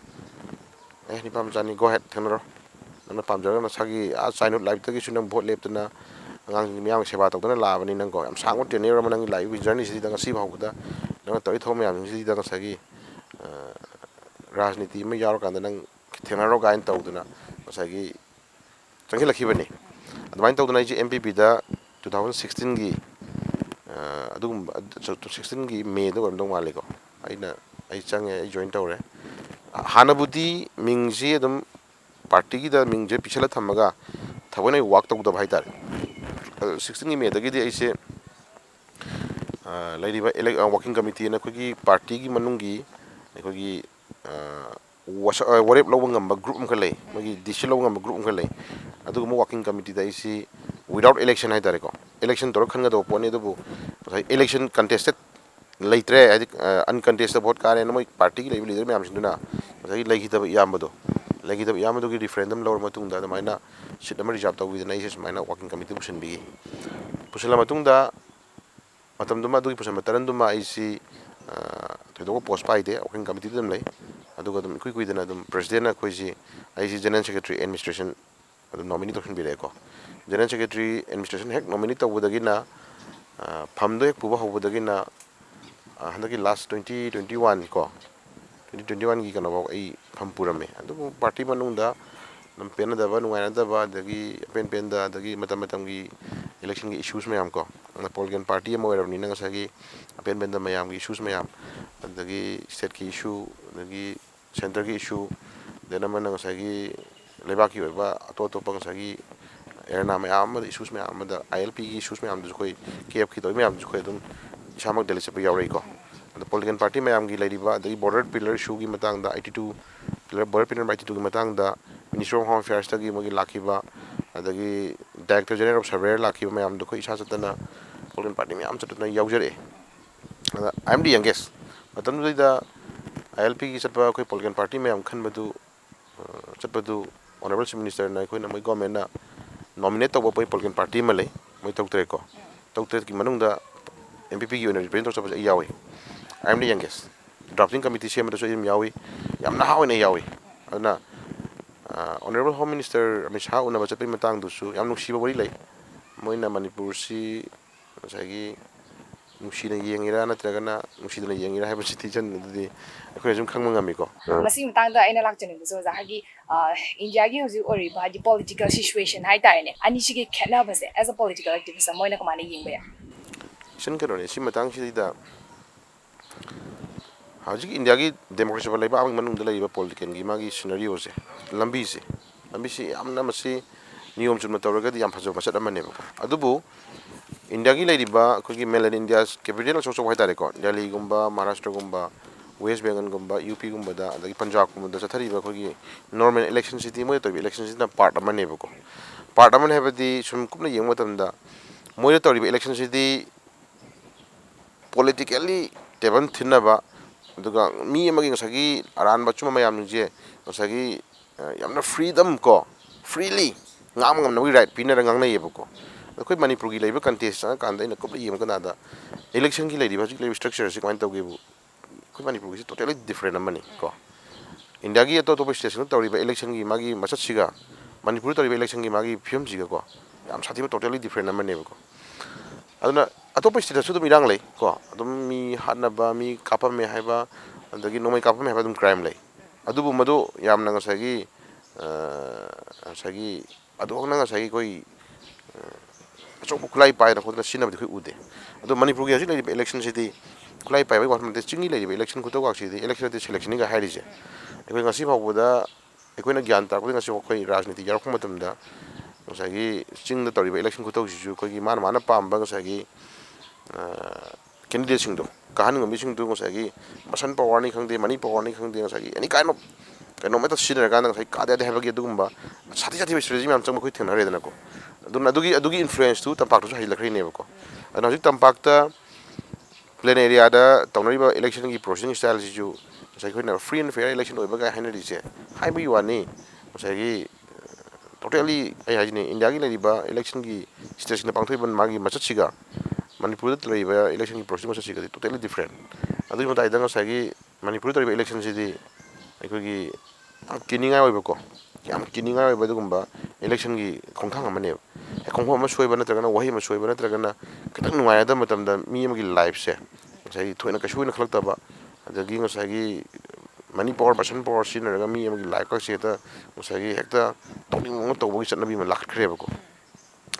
"ꯑꯦ, ꯅꯤꯄꯥ ꯃꯆꯥꯅꯤ, go ahead, ꯊꯦꯡꯅꯔꯣ꯫ ꯅꯪꯅ ꯄꯥꯝꯖꯔꯒ ꯅꯁꯥꯒꯤ ꯑꯥ childhood lifeꯇꯒꯤꯁꯨ ꯅꯪ ꯚꯣꯠ ꯂꯦꯞꯇꯅ ꯑꯉꯥꯡꯁꯤꯡꯒꯤ ꯃꯤꯌꯥꯝꯒꯤ ꯁꯦꯕꯥ ꯇꯧꯗꯅ ꯂꯥꯛꯑꯕꯅꯤ꯫ ꯅꯪꯀꯣ, ꯌꯥꯝ ꯁꯥꯡꯕ tenure ꯑꯃ ꯅꯪꯒꯤ ꯂꯥꯏꯐꯀꯤ journeyꯁꯤꯗ ꯉꯁꯤ ꯐꯥꯎꯕꯗ ꯅꯪꯅ ꯇꯧꯔꯤ ꯊꯕꯛ ꯃꯌꯥꯝꯁꯤꯡꯁꯤꯗ ꯉꯁꯥꯏꯒꯤ, ꯑ, ꯔꯥꯖꯅꯤꯇꯤ ꯑꯃ ꯌꯥꯎꯔꯀꯥꯟꯗ ꯅꯪ ꯊꯦꯡꯅꯔꯣ" ꯀꯥꯏꯅ ꯇꯧꯗꯅ ꯉꯁꯥꯏꯒꯤ ꯆꯪꯁꯤꯜꯂꯛꯈꯤꯕꯅꯤ꯫ ꯑꯗꯨꯃꯥꯏꯅ ꯇꯧꯗꯅ ꯑꯩꯁꯦ ꯑꯦꯝ ꯄꯤ ꯄꯤꯗ two thousand sixteenꯒꯤ, ꯑ, ꯑꯗꯨꯒꯨꯝꯕ, ꯑꯗꯨ, two thousand sixteenꯒꯤ ꯃꯦꯗ ꯑꯣꯏꯔꯝꯗꯧ ꯃꯥꯜꯂꯤꯀꯣ꯫ ꯑꯩꯅ, ꯑꯩ ꯆꯪꯉꯦ, ꯑꯩ join ꯇꯧꯔꯦ꯫ ꯍꯥꯟꯅꯕꯨꯗꯤ ꯃꯤꯡꯁꯤ ꯑꯗꯨꯝ ꯄꯥꯔꯇꯤꯒꯤꯗ ꯃꯤꯡꯁꯦ ꯄꯤꯁꯜꯂ ꯊꯝꯃꯒ ꯊꯑꯣꯏꯅ ꯑꯩ ꯋꯥꯛ ꯇꯧꯗꯕ ꯍꯥꯏꯇꯥꯔꯦ꯫ ꯑꯗꯨ sixteenꯒꯤ ꯃꯦꯗꯒꯤꯗꯤ ꯑꯩꯁꯦ, ꯑ, ꯂꯩꯔꯤꯕ elec-, ꯑ, working committeeꯅ ꯑꯩꯈꯣꯏꯒꯤ ꯄꯥꯔꯇꯤꯒꯤ ꯃꯅꯨꯡꯒꯤ ꯑꯩꯈꯣꯏꯒꯤ, ꯑ, ꯋꯥꯁ-, ꯑ, ꯋꯥꯔꯦꯞ ꯂꯧꯕ ꯉꯝꯕ group ꯑꯃꯈꯛ ꯂꯩ, ꯃꯣꯏꯒꯤ decision ꯂꯧꯕ ꯉꯝꯕ group ꯑꯃꯈꯛ ꯂꯩ꯫ ꯑꯗꯨꯒꯨꯝꯕ working committeeꯗ ꯑꯩꯁꯤ without election ꯍꯥꯏꯇꯥꯔꯦꯀꯣ, election ꯇꯧꯔꯒ ꯈꯟꯒꯗꯕ ꯄꯣꯠꯅꯤ꯫ ꯑꯗꯨꯕꯨ ꯉꯁꯥꯏ election contested ꯂꯩꯇ꯭ꯔꯦ, ꯍꯥꯏꯗꯤ, ꯑ, uncontested vote ꯀꯥꯔꯦꯅ ꯃꯣꯏ ꯄꯥꯔꯇꯤꯒꯤ ꯂꯩꯕ leader ꯃꯌꯥꯝꯁꯤꯡꯗꯨꯅ ꯉꯁꯥꯏꯒꯤ ꯂꯩꯈꯤꯗꯕ ꯏꯌꯥꯝꯕꯗꯣ, ꯂꯩꯈꯤꯗꯕ ꯏꯌꯥꯝꯕꯗꯨꯒꯤ referendum ꯂꯧꯔ ꯃꯇꯨꯡꯗ ꯑꯗꯨꯃꯥꯏꯅ seat ꯑꯃ reserve ꯇꯧꯕꯤꯗꯅ ꯑꯩꯁꯦ ꯁꯨꯃꯥꯏꯅ working committee ꯄꯨꯁꯤꯟꯕꯤꯈꯤ꯫ ꯄꯨꯁꯤꯜꯂ ꯃꯇꯨꯡꯗ ꯃꯇꯝꯗꯨꯃ ꯑꯗꯨꯒꯤ ꯄꯨꯁꯤꯟꯕ ꯇꯔꯟꯗꯨꯃ ꯑꯩꯁꯤ, ꯑ, ꯊꯣꯏꯗꯣꯛꯄ post ꯄꯥꯏꯗꯦ, working committeeꯗ ꯑꯗꯨꯝ ꯂꯩ꯫ ꯑꯗꯨꯒ ꯑꯗꯨꯝ ꯏꯀꯨꯏ ꯀꯨꯏꯗꯅ ꯑꯗꯨꯝ presidentꯅ ꯑꯩꯈꯣꯏꯁꯤ, ꯑꯩꯁꯤ general secretary administration ꯑꯗꯨꯝ nominee ꯇꯧꯁꯤꯟꯕꯤꯔꯛꯑꯦꯀꯣ꯫ General secretary administration ꯍꯦꯛ nominee ꯇꯧꯕꯗꯒꯤꯅ, ꯑ, ꯐꯝꯗꯣ ꯍꯦꯛ ꯄꯨꯕ ꯍꯧꯕꯗꯒꯤꯅ, ꯑ, ꯍꯟꯗꯛꯀꯤ last twenty twenty one ꯀꯣ, twenty twenty oneꯒꯤ ꯀꯩꯅꯣꯐꯥꯎ ꯑꯩ ꯐꯝ ꯄꯨꯔꯝꯃꯦ꯫ ꯑꯗꯨꯕꯨ party ꯃꯅꯨꯡꯗ ꯑꯗꯨꯝ ꯄꯦꯟꯅꯗꯕ, ꯅꯨꯡꯉꯥꯏꯅꯗꯕ, ꯑꯗꯒꯤ ꯑꯄꯦꯟ ꯄꯦꯟꯗ, ꯑꯗꯒꯤ ꯃꯇꯝ ꯃꯇꯝꯒꯤ electionꯒꯤ issues ꯃꯌꯥꯝ ꯀꯣ, political party ꯑꯃ ꯑꯣꯏꯔꯕꯅꯤꯅ ꯉꯁꯥꯏꯒꯤ ꯑꯄꯦꯟ ꯄꯦꯟꯗ ꯃꯌꯥꯝꯒꯤ issues ꯃꯌꯥꯝ, ꯑꯗꯒꯤ stateꯀꯤ issue, ꯑꯗꯒꯤ centreꯒꯤ issue, then ꯑꯃꯅ ꯉꯁꯥꯏꯒꯤ ꯂꯩꯕꯥꯛꯀꯤ ꯑꯣꯏꯕ ꯑꯇꯣꯞ ꯑꯇꯣꯞꯄ ꯉꯁꯥꯏꯒꯤ arena ꯃꯌꯥꯝ ꯑꯃꯗ, issues ꯃꯌꯥꯝ ꯑꯃꯗ, ILPꯒꯤ issues ꯃꯌꯥꯝꯗꯨꯁꯨ ꯑꯩꯈꯣꯏ, KFꯀꯤ ꯇꯧꯔꯤ ꯃꯌꯥꯝꯗꯨꯁꯨ ꯑꯩꯈꯣꯏ ꯑꯗꯨꯝ ꯏꯁꯥꯃꯛ Delhi ꯆꯠꯄ ꯌꯥꯎꯔꯛꯏꯀꯣ꯫ ꯑꯗꯣ political party ꯃꯌꯥꯝꯒꯤ ꯂꯩꯔꯤꯕ, ꯑꯗꯒꯤ border pillar issueꯒꯤ ꯃꯇꯥꯡꯗ, eighty two pillar, border pillar number eighty twoꯒꯤ ꯃꯇꯥꯡꯗ Ministry of Home Affairsꯇꯒꯤ ꯃꯣꯏꯒꯤ ꯂꯥꯛꯈꯤꯕ, ꯑꯗꯒꯤ Director General of Surveyor ꯂꯥꯛꯈꯤꯕ ꯃꯌꯥꯝꯗꯣ ꯑꯩꯈꯣꯏ ꯏꯁꯥ ꯆꯠꯇꯅ, political party ꯃꯌꯥꯝ ꯆꯠꯇꯅ ꯌꯥꯎꯖꯔꯛꯑꯦ꯫ ꯑꯗ I am the youngest꯫ ꯃꯇꯝꯗꯨꯗꯩꯗ ILPꯒꯤ ꯆꯠꯄ ꯑꯩꯈꯣꯏ political party ꯃꯌꯥꯝ ꯈꯟꯕꯗꯨ, ꯑ, ꯆꯠꯄꯗꯨ Honourable Chief Ministerꯅ, ꯑꯩꯈꯣꯏꯅ, ꯃꯣꯏ governmentꯅ nominate ꯇꯧꯕ ꯑꯩꯈꯣꯏ political party ꯑꯃ ꯂꯩ, ꯃꯣꯏ ꯇꯔꯨꯛ ꯇꯔꯦꯠꯀꯣ꯫ ꯇꯔꯨꯛ ꯇꯔꯦꯠꯀꯤ ꯃꯅꯨꯡꯗ MPPꯒꯤ ꯑꯣꯏꯅ represent ꯇꯧ ꯆꯠꯄꯁꯦ ꯑꯩ ꯌꯥꯎꯏ꯫ I am the youngest꯫ Drafting committee ꯁꯦꯝꯕꯗꯁꯨ ꯑꯩ ꯑꯗꯨꯝ ꯌꯥꯎꯏ꯫ ꯌꯥꯝ ꯅꯍꯥ ꯑꯣꯏꯅ ꯌꯥꯎꯏ꯫ ꯑꯗꯨꯅ, ꯑ, Honourable Home Minister Amit Shah ꯎꯅꯕ ꯆꯠꯄꯒꯤ ꯃꯇꯥꯡꯗꯨꯁꯨ ꯌꯥꯝ ꯅꯨꯡꯁꯤꯕ ꯋꯥꯔꯤ ꯂꯩ꯫ ꯃꯣꯏꯅ ꯃꯅꯤꯄꯨꯔꯁꯤ ꯉꯁꯥꯏꯒꯤ ꯅꯨꯡꯁꯤꯅ ꯌꯦꯡꯉꯤꯔꯥ ꯅꯠꯇ꯭ꯔꯒꯅ ꯅꯨꯡꯁꯤꯗꯅ ꯌꯦꯡꯉꯤꯔꯥ ꯍꯥꯏꯕꯁꯤꯗꯤ ꯏꯆꯟ ꯑꯗꯨꯗꯤ ꯑꯩꯈꯣꯏꯅ ꯁꯨꯝ ꯈꯪꯕ ꯉꯝꯃꯤꯀꯣ꯫ ꯃꯁꯤꯒꯤ ꯃꯇꯥꯡꯗ ꯑꯩꯅ ꯂꯥꯛꯆꯅꯤꯡꯕꯁꯦ, ꯑꯣꯖꯥ, ꯍꯥꯏꯗꯤ, ꯑ, ꯏꯟꯗꯤꯌꯥꯒꯤ ꯍꯧꯖꯤꯛ ꯑꯣꯏꯔꯤꯕ, ꯍꯥꯏꯗꯤ, political situation ꯍꯥꯏꯇꯥꯔꯦꯅꯦ, ꯑꯅꯤꯁꯤꯒꯤ ꯈꯦꯠꯅꯕꯁꯦ as a political activist ꯑꯃ ꯑꯣꯏꯅ ꯀꯃꯥꯏꯅ ꯌꯦꯡꯕ ꯌꯥꯏ? ꯏꯆꯟ, ꯀꯩꯅꯣꯅꯦ, ꯁꯤ ꯃꯇꯥꯡꯁꯤꯗꯩꯗ ꯍꯧꯖꯤꯛ ꯏꯟꯗꯤꯌꯥꯒꯤ democracy ꯑꯣꯏꯕ ꯂꯩꯕꯥꯛ ꯑꯃꯒꯤ ꯃꯅꯨꯡꯗ ꯂꯩꯔꯤꯕ politicalꯒꯤ ꯃꯥꯒꯤ scenarioꯁꯦ, ꯂꯝꯕꯤꯁꯦ, ꯂꯝꯕꯤꯁꯤ ꯌꯥꯝꯅ, ꯃꯁꯤ ꯅꯤꯌꯣꯝ ꯆꯨꯝꯅ ꯇꯧꯔꯒꯗꯤ ꯌꯥꯝ ꯐꯖꯕ ꯃꯁꯛ ꯑꯃꯅꯦꯕꯀꯣ꯫ ꯑꯗꯨꯕꯨ ꯏꯟꯗꯤꯌꯥꯒꯤ ꯂꯩꯔꯤꯕ ꯑꯩꯈꯣꯏꯒꯤ mainland Indiaꯁ capital ꯑꯆꯧ ꯑꯆꯧꯕ ꯍꯥꯏꯇꯥꯔꯦꯀꯣ, ꯗꯦꯜꯂꯤꯒꯨꯝꯕ, ꯃꯍꯥꯔꯥꯁꯇ꯭ꯔꯒꯨꯝꯕ, West Bengalꯒꯨꯝꯕ, UPꯒꯨꯝꯕꯗ, ꯑꯗꯒꯤ ꯄꯟꯖꯥꯕꯀꯨꯝꯕꯗ ꯆꯠꯊꯔꯤꯕ ꯑꯩꯈꯣꯏꯒꯤ normal electionꯁꯤꯗꯤ, ꯃꯣꯏꯗ ꯇꯧꯔꯤꯕ electionꯁꯤꯅ part ꯑꯃꯅꯦꯕꯀꯣ꯫ Part ꯑꯃꯅꯤ ꯍꯥꯏꯕꯗꯤ ꯁꯨꯝ ꯀꯨꯞꯅ ꯌꯦꯡꯕ ꯃꯇꯝꯗ ꯃꯣꯏꯗ ꯇꯧꯔꯤꯕ electionꯁꯤꯗꯤ politically table ꯊꯤꯟꯅꯕ, ꯑꯗꯨꯒ ꯃꯤ ꯑꯃꯒꯤ ꯉꯁꯥꯏꯒꯤ ꯑꯔꯥꯟꯕ ꯑꯆꯨꯝꯕ ꯃꯌꯥꯝꯁꯤꯡꯁꯦ ꯉꯁꯥꯏꯒꯤ ꯌꯥꯝꯅ freedom ꯀꯣ, freely ꯉꯥꯡꯕ ꯉꯝꯅꯕꯒꯤ right ꯄꯤꯅꯔ ꯉꯥꯡꯅꯩꯌꯦꯕꯀꯣ꯫ ꯑꯗꯣ ꯑꯩꯈꯣꯏ ꯃꯅꯤꯄꯨꯔꯒꯤ ꯂꯩꯔꯤꯕ context ꯆꯪꯉꯀꯥꯟꯗ ꯑꯩꯅ ꯀꯨꯞꯅ ꯌꯦꯡꯕ ꯀꯥꯟꯗ electionꯒꯤ ꯂꯩꯔꯤꯕ, ꯍꯧꯖꯤꯛ ꯂꯩꯔꯤꯕ structureꯁꯤ ꯀꯃꯥꯏꯅ ꯇꯧꯒꯦꯕꯨ, ꯑꯩꯈꯣꯏ ꯃꯅꯤꯄꯨꯔꯒꯤꯁꯤ totally different ꯑꯃꯅꯤ ꯀꯣ꯫ ꯏꯟꯗꯤꯌꯥꯒꯤ ꯑꯇꯣꯞ ꯑꯇꯣꯞꯄ stateꯁꯤꯡꯗ ꯇꯧꯔꯤꯕ electionꯒꯤ ꯃꯥꯒꯤ ꯃꯁꯛꯁꯤꯒ ꯃꯅꯤꯄꯨꯔꯗ ꯇꯧꯔꯤꯕ electionꯒꯤ ꯃꯥꯒꯤ ꯐꯤꯕꯝꯁꯤꯒꯀꯣ, ꯌꯥꯝ ꯁꯥꯊꯤꯕ totally different ꯑꯃꯅꯦꯕꯀꯣ꯫ ꯑꯗꯨꯅ ꯑꯇꯣꯞꯄ stateꯇꯁꯨ ꯑꯗꯨꯝ ꯏꯔꯥꯡ ꯂꯩ ꯀꯣ, ꯑꯗꯨꯝ ꯃꯤ ꯍꯥꯠꯅꯕ, ꯃꯤ ꯀꯥꯞꯄꯝꯃꯦ ꯍꯥꯏꯕ, ꯑꯗꯒꯤ ꯅꯣꯡꯃꯩ ꯀꯥꯞꯄꯝꯃꯦ ꯍꯥꯏꯕ ꯑꯗꯨꯝ crime ꯂꯩ꯫ ꯑꯗꯨꯕꯨ ꯃꯗꯨ ꯌꯥꯝꯅ ꯉꯁꯥꯏꯒꯤ, ꯑ, ꯉꯁꯥꯏꯒꯤ ꯑꯗꯨꯃꯛꯅ ꯉꯁꯥꯏꯒꯤ ꯑꯩꯈꯣꯏ, ꯑ, ꯑꯆꯧꯕ ꯈꯨꯠꯂꯥꯏ ꯄꯥꯏꯗꯅ ꯈꯣꯠꯇꯅ ꯁꯤꯖꯤꯟꯅꯕꯗꯤ ꯑꯩꯈꯣꯏ ꯎꯗꯦ꯫ ꯑꯗꯣ ꯃꯅꯤꯄꯨꯔꯒꯤ ꯍꯧꯖꯤꯛ ꯂꯩꯔꯤꯕ electionꯁꯤꯗꯤ ꯈꯨꯠꯂꯥꯏ ꯄꯥꯏꯕꯒꯤ ꯋꯥꯐꯝ ꯅꯠꯇꯦ, ꯆꯤꯡꯒꯤ ꯂꯩꯔꯤꯕ election ꯈꯨꯇꯧ ꯉꯥꯛꯁꯤꯗꯤ election ꯅꯠꯇꯦ, selectionꯅꯤꯒ ꯍꯥꯏꯔꯤꯁꯦ꯫ ꯑꯩꯈꯣꯏ ꯉꯁꯤ ꯐꯥꯎꯕꯗ ꯑꯩꯈꯣꯏꯅ ꯒ꯭ꯌꯥꯟ ꯇꯥꯔꯛꯄꯗꯒꯤ ꯉꯁꯤ ꯑꯩꯈꯣꯏ ꯔꯥꯖꯅꯤꯇꯤ ꯌꯥꯎꯔꯛꯄ ꯃꯇꯝꯗ ꯉꯁꯥꯏꯒꯤ ꯆꯤꯡꯗ ꯇꯧꯔꯤꯕ election ꯈꯨꯇꯧꯁꯤꯁꯨ ꯑꯩꯈꯣꯏꯒꯤ ꯃꯥꯅ ꯃꯥꯅ ꯄꯥꯝꯕ ꯉꯁꯥꯏꯒꯤ, ꯑ, candidateꯁꯤꯡꯗꯣ, ꯀꯥꯍꯟꯅꯤꯡꯕ ꯃꯤꯁꯤꯡꯗꯣ ꯉꯁꯥꯏꯒꯤ muscle powerꯅꯤ ꯈꯪꯗꯦ, money powerꯅꯤ ꯈꯪꯗꯦ, ꯉꯁꯥꯏꯒꯤ any kind of ꯀꯩꯅꯣꯝꯃꯇ ꯁꯤꯖꯤꯟꯅꯔꯀꯥꯟꯗ ꯉꯁꯥꯏ ꯀꯥꯗ ꯌꯥꯗꯦ ꯍꯥꯏꯕꯒꯤ ꯑꯗꯨꯒꯨꯝꯕ ꯁꯥꯊꯤ ꯁꯥꯊꯤꯕ strategy ꯃꯌꯥꯝ ꯆꯪꯕ ꯑꯩꯈꯣꯏ ꯊꯦꯡꯅꯔꯦꯗꯅꯀꯣ꯫ ꯑꯗꯨꯅ ꯑꯗꯨꯒꯤ, ꯑꯗꯨꯒꯤ influenceꯇꯨ ꯇꯝꯄꯥꯛꯇꯁꯨ ꯍꯩꯖꯤꯜꯂꯛꯈ꯭ꯔꯤꯅꯦꯕꯀꯣ꯫ ꯑꯗꯨꯅ ꯍꯧꯖꯤꯛ ꯇꯝꯄꯥꯛꯇ plain areaꯗ ꯇꯧꯅꯔꯤꯕ electionꯒꯤ proceeding styleꯁꯤꯁꯨ ꯉꯁꯥꯏ ꯑꯩꯈꯣꯏꯅ free and fair election ꯑꯣꯏꯕ ꯀꯥꯏ ꯍꯥꯏꯅꯔꯤꯁꯦ ꯍꯥꯏꯕꯒꯤ ꯋꯥꯅꯤ꯫ ꯉꯁꯥꯏꯒꯤ totally ꯑꯩ ꯍꯥꯏꯁꯤꯅꯤ, ꯏꯟꯗꯤꯌꯥꯒꯤ ꯂꯩꯔꯤꯕ electionꯒꯤ stateꯁꯤꯡꯅ ꯄꯥꯡꯊꯣꯛꯏꯕ ꯃꯥꯒꯤ ꯃꯆꯠꯁꯤꯒ ꯃꯅꯤꯄꯨꯔꯗ ꯂꯩꯔꯤꯕ electionꯒꯤ proceeding ꯃꯆꯠꯁꯤꯒꯗꯤ totally different꯫ ꯑꯗꯨꯒꯤ ꯃꯇꯥꯏꯗ ꯉꯁꯥꯏꯒꯤ ꯃꯅꯤꯄꯨꯔꯗ ꯇꯧꯔꯤꯕ electionꯁꯤꯗꯤ ꯑꯩꯈꯣꯏꯒꯤ ꯌꯥꯝ ꯀꯤꯅꯤꯡꯉꯥꯏ ꯑꯣꯏꯕꯀꯣ, ꯌꯥꯝ ꯀꯤꯅꯤꯡꯉꯥꯏ ꯑꯣꯏꯕ ꯑꯗꯨꯒꯨꯝꯕ electionꯒꯤ ꯈꯣꯡꯊꯥꯡ ꯑꯃꯅꯦꯕ꯫ ꯈꯣꯡꯐꯝ ꯑꯃ ꯁꯣꯏꯕ ꯅꯠꯇ꯭ꯔꯒꯅ ꯋꯥꯍꯩ ꯑꯃ ꯁꯣꯏꯕ ꯅꯠꯇ꯭ꯔꯒꯅ ꯈꯤꯇꯪ ꯅꯨꯡꯉꯥꯏꯅꯗꯕ ꯃꯇꯝꯗ ꯃꯤ ꯑꯃꯒꯤ lifeꯁꯦ ꯉꯁꯥꯏꯒꯤ ꯊꯣꯏꯅ ꯀꯩꯁꯨ ꯑꯣꯏꯅ ꯈꯜꯂꯛꯇꯕ, ꯑꯗꯒꯤ ꯉꯁꯥꯏꯒꯤ money power, muscle power ꯁꯤꯖꯤꯟꯅꯔꯒ ꯃꯤ ꯑꯃꯒꯤ lifeꯀꯁꯦ ꯍꯦꯛꯇ ꯉꯁꯥꯏꯒꯤ ꯍꯦꯛꯇ ꯇꯧꯅꯤꯡꯕ ꯃꯑꯣꯡꯗ ꯇꯧꯕꯒꯤ ꯆꯠꯅꯕꯤ ꯑꯃ ꯂꯥꯛꯈ꯭ꯔꯦꯕꯀꯣ꯫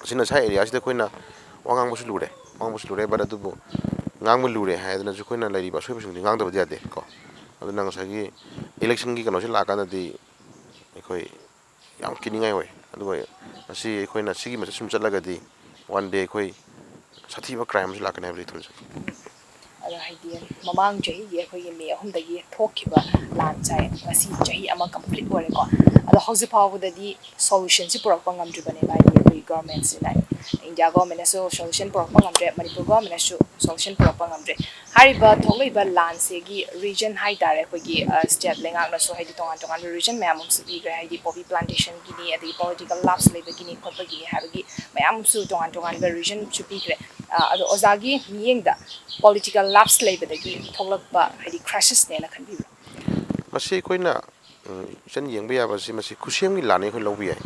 ꯑꯁꯤꯅ ꯁ꯭ꯋꯥꯏ areaꯁꯤꯗ ꯑꯩꯈꯣꯏꯅ ꯋꯥ ꯉꯥꯡꯕꯁꯨ ꯂꯨꯔꯦ, ꯋꯥ ꯉꯥꯡꯕꯁꯨ ꯂꯨꯔꯦ, but ꯑꯗꯨꯕꯨ ꯉꯥꯡꯕ ꯂꯨꯔꯦ ꯍꯥꯏꯗꯅꯁꯨ ꯑꯩꯈꯣꯏꯅ ꯂꯩꯔꯤꯕ ꯑꯁꯣꯏꯕꯁꯤꯡꯗꯤ ꯉꯥꯡꯗꯕꯗꯤ ꯌꯥꯗꯦ ꯀꯣ꯫ ꯑꯗꯨꯅ ꯉꯁꯥꯏꯒꯤ electionꯒꯤ ꯀꯩꯅꯣꯁꯤ ꯂꯥꯛꯀꯥꯟꯗꯗꯤ ꯑꯩꯈꯣꯏ ꯌꯥꯝ ꯀꯤꯅꯤꯡꯉꯥꯏ ꯑꯣꯏ꯫ ꯑꯗꯨꯒ ꯉꯁꯤ ꯑꯩꯈꯣꯏꯅ ꯁꯤꯒꯤ ꯃꯊꯛ ꯁꯨꯝ ꯆꯠꯂꯒꯗꯤ one day ꯑꯩꯈꯣꯏ ꯁꯥꯊꯤꯕ crime ꯑꯃꯁꯨ ꯂꯥꯛꯀꯅꯤ ꯍꯥꯏꯕꯁꯤ ꯊꯝꯖꯒꯦ꯫ ꯑꯗꯣ ꯍꯥꯏꯗꯤ ꯃꯃꯥꯡ ꯆꯍꯤꯒꯤ ꯑꯩꯈꯣꯏꯒꯤ ꯃꯦ ꯑꯍꯨꯝꯗꯒꯤ ꯊꯣꯛꯈꯤꯕ ꯂꯥꯟꯁꯦ ꯉꯁꯤ ꯆꯍꯤ ꯑꯃ ꯀꯝꯄ꯭ꯂꯤꯠ ꯑꯣꯏꯔꯦꯀꯣ꯫ ꯑꯗꯣ ꯍꯧꯖꯤꯛ ꯐꯥꯎꯕꯗꯗꯤ ꯁꯣꯂꯨꯁꯟꯁꯤ ꯄꯨꯔꯛꯄ ꯉꯝꯗ꯭ꯔꯤꯕꯅꯦꯕ ꯍꯥꯏꯗꯤ ꯑꯩꯈꯣꯏꯒꯤ ꯒꯣꯔꯃꯦꯟꯁꯤꯅ꯫ ꯏꯟꯗꯤꯌꯥ ꯒꯣꯔꯃꯦꯟꯅꯁꯨ ꯁꯣꯂꯨꯁꯟ ꯄꯨꯔꯛꯄ ꯉꯝꯗ꯭ꯔꯦ, ꯃꯅꯤꯄꯨꯔ ꯒꯣꯔꯃꯦꯟꯅꯁꯨ ꯁꯣꯂꯨꯁꯟ ꯄꯨꯔꯛꯄ ꯉꯝꯗ꯭ꯔꯦ꯫ ꯍꯥꯏꯔꯤꯕ ꯊꯣꯛꯂꯛꯏꯕ ꯂꯥꯟꯁꯤꯒꯤ ꯔꯤꯖꯟ ꯍꯥꯏ ꯇꯥꯔꯦ, ꯑꯩꯈꯣꯏꯒꯤ ꯁ꯭ꯇꯦꯠ ꯂꯩꯉꯥꯛꯅꯁꯨ ꯍꯥꯏꯗꯤ ꯇꯣꯉꯥꯟ ꯇꯣꯉꯥꯟꯕ ꯔꯤꯖꯟ ꯃꯌꯥꯝ ꯑꯃꯁꯨ ꯄꯤꯈ꯭ꯔꯦ, ꯍꯥꯏꯗꯤ ꯄꯣꯄꯤ ꯄ꯭ꯂꯥꯟꯇꯦꯁꯟꯒꯤꯅꯤ, ꯑꯗꯒꯤ ꯄꯣꯂꯤꯇꯤꯀꯦꯜ ꯂꯥꯞꯁ ꯂꯩꯕꯒꯤꯅꯤ ꯈꯣꯠꯄꯒꯤꯅꯤ ꯍꯥꯏꯕꯒꯤ ꯃꯌꯥꯝ ꯑꯃꯁꯨ ꯇꯣꯉꯥꯟ ꯇꯣꯉꯥꯟꯕ ꯔꯤꯖꯟꯁꯨ ꯄꯤꯈ꯭ꯔꯦ꯫ ꯑꯗꯣ ꯑꯣꯖꯥꯒꯤ ꯃꯤꯠꯌꯦꯡꯗ ꯄꯣꯂꯤꯇꯤꯀꯦꯜ ꯂꯥꯞꯁ ꯂꯩꯕꯗꯒꯤ ꯊꯣꯛꯂꯛꯄ ꯍꯥꯏꯗꯤ ꯀ꯭ꯔꯥꯏꯁꯤꯁꯅꯦꯅ ꯈꯟꯕꯤꯕ꯭ꯔꯥ? ꯃꯁꯤ ꯑꯩꯈꯣꯏꯅ ꯏꯆꯟ ꯌꯦꯡꯕ ꯌꯥꯕꯁꯤ ꯃꯁꯤ ꯈꯨꯠꯁꯦꯝꯒꯤ ꯂꯥꯟꯅꯤ ꯑꯩꯈꯣꯏ ꯂꯧꯕ ꯌꯥꯏ꯫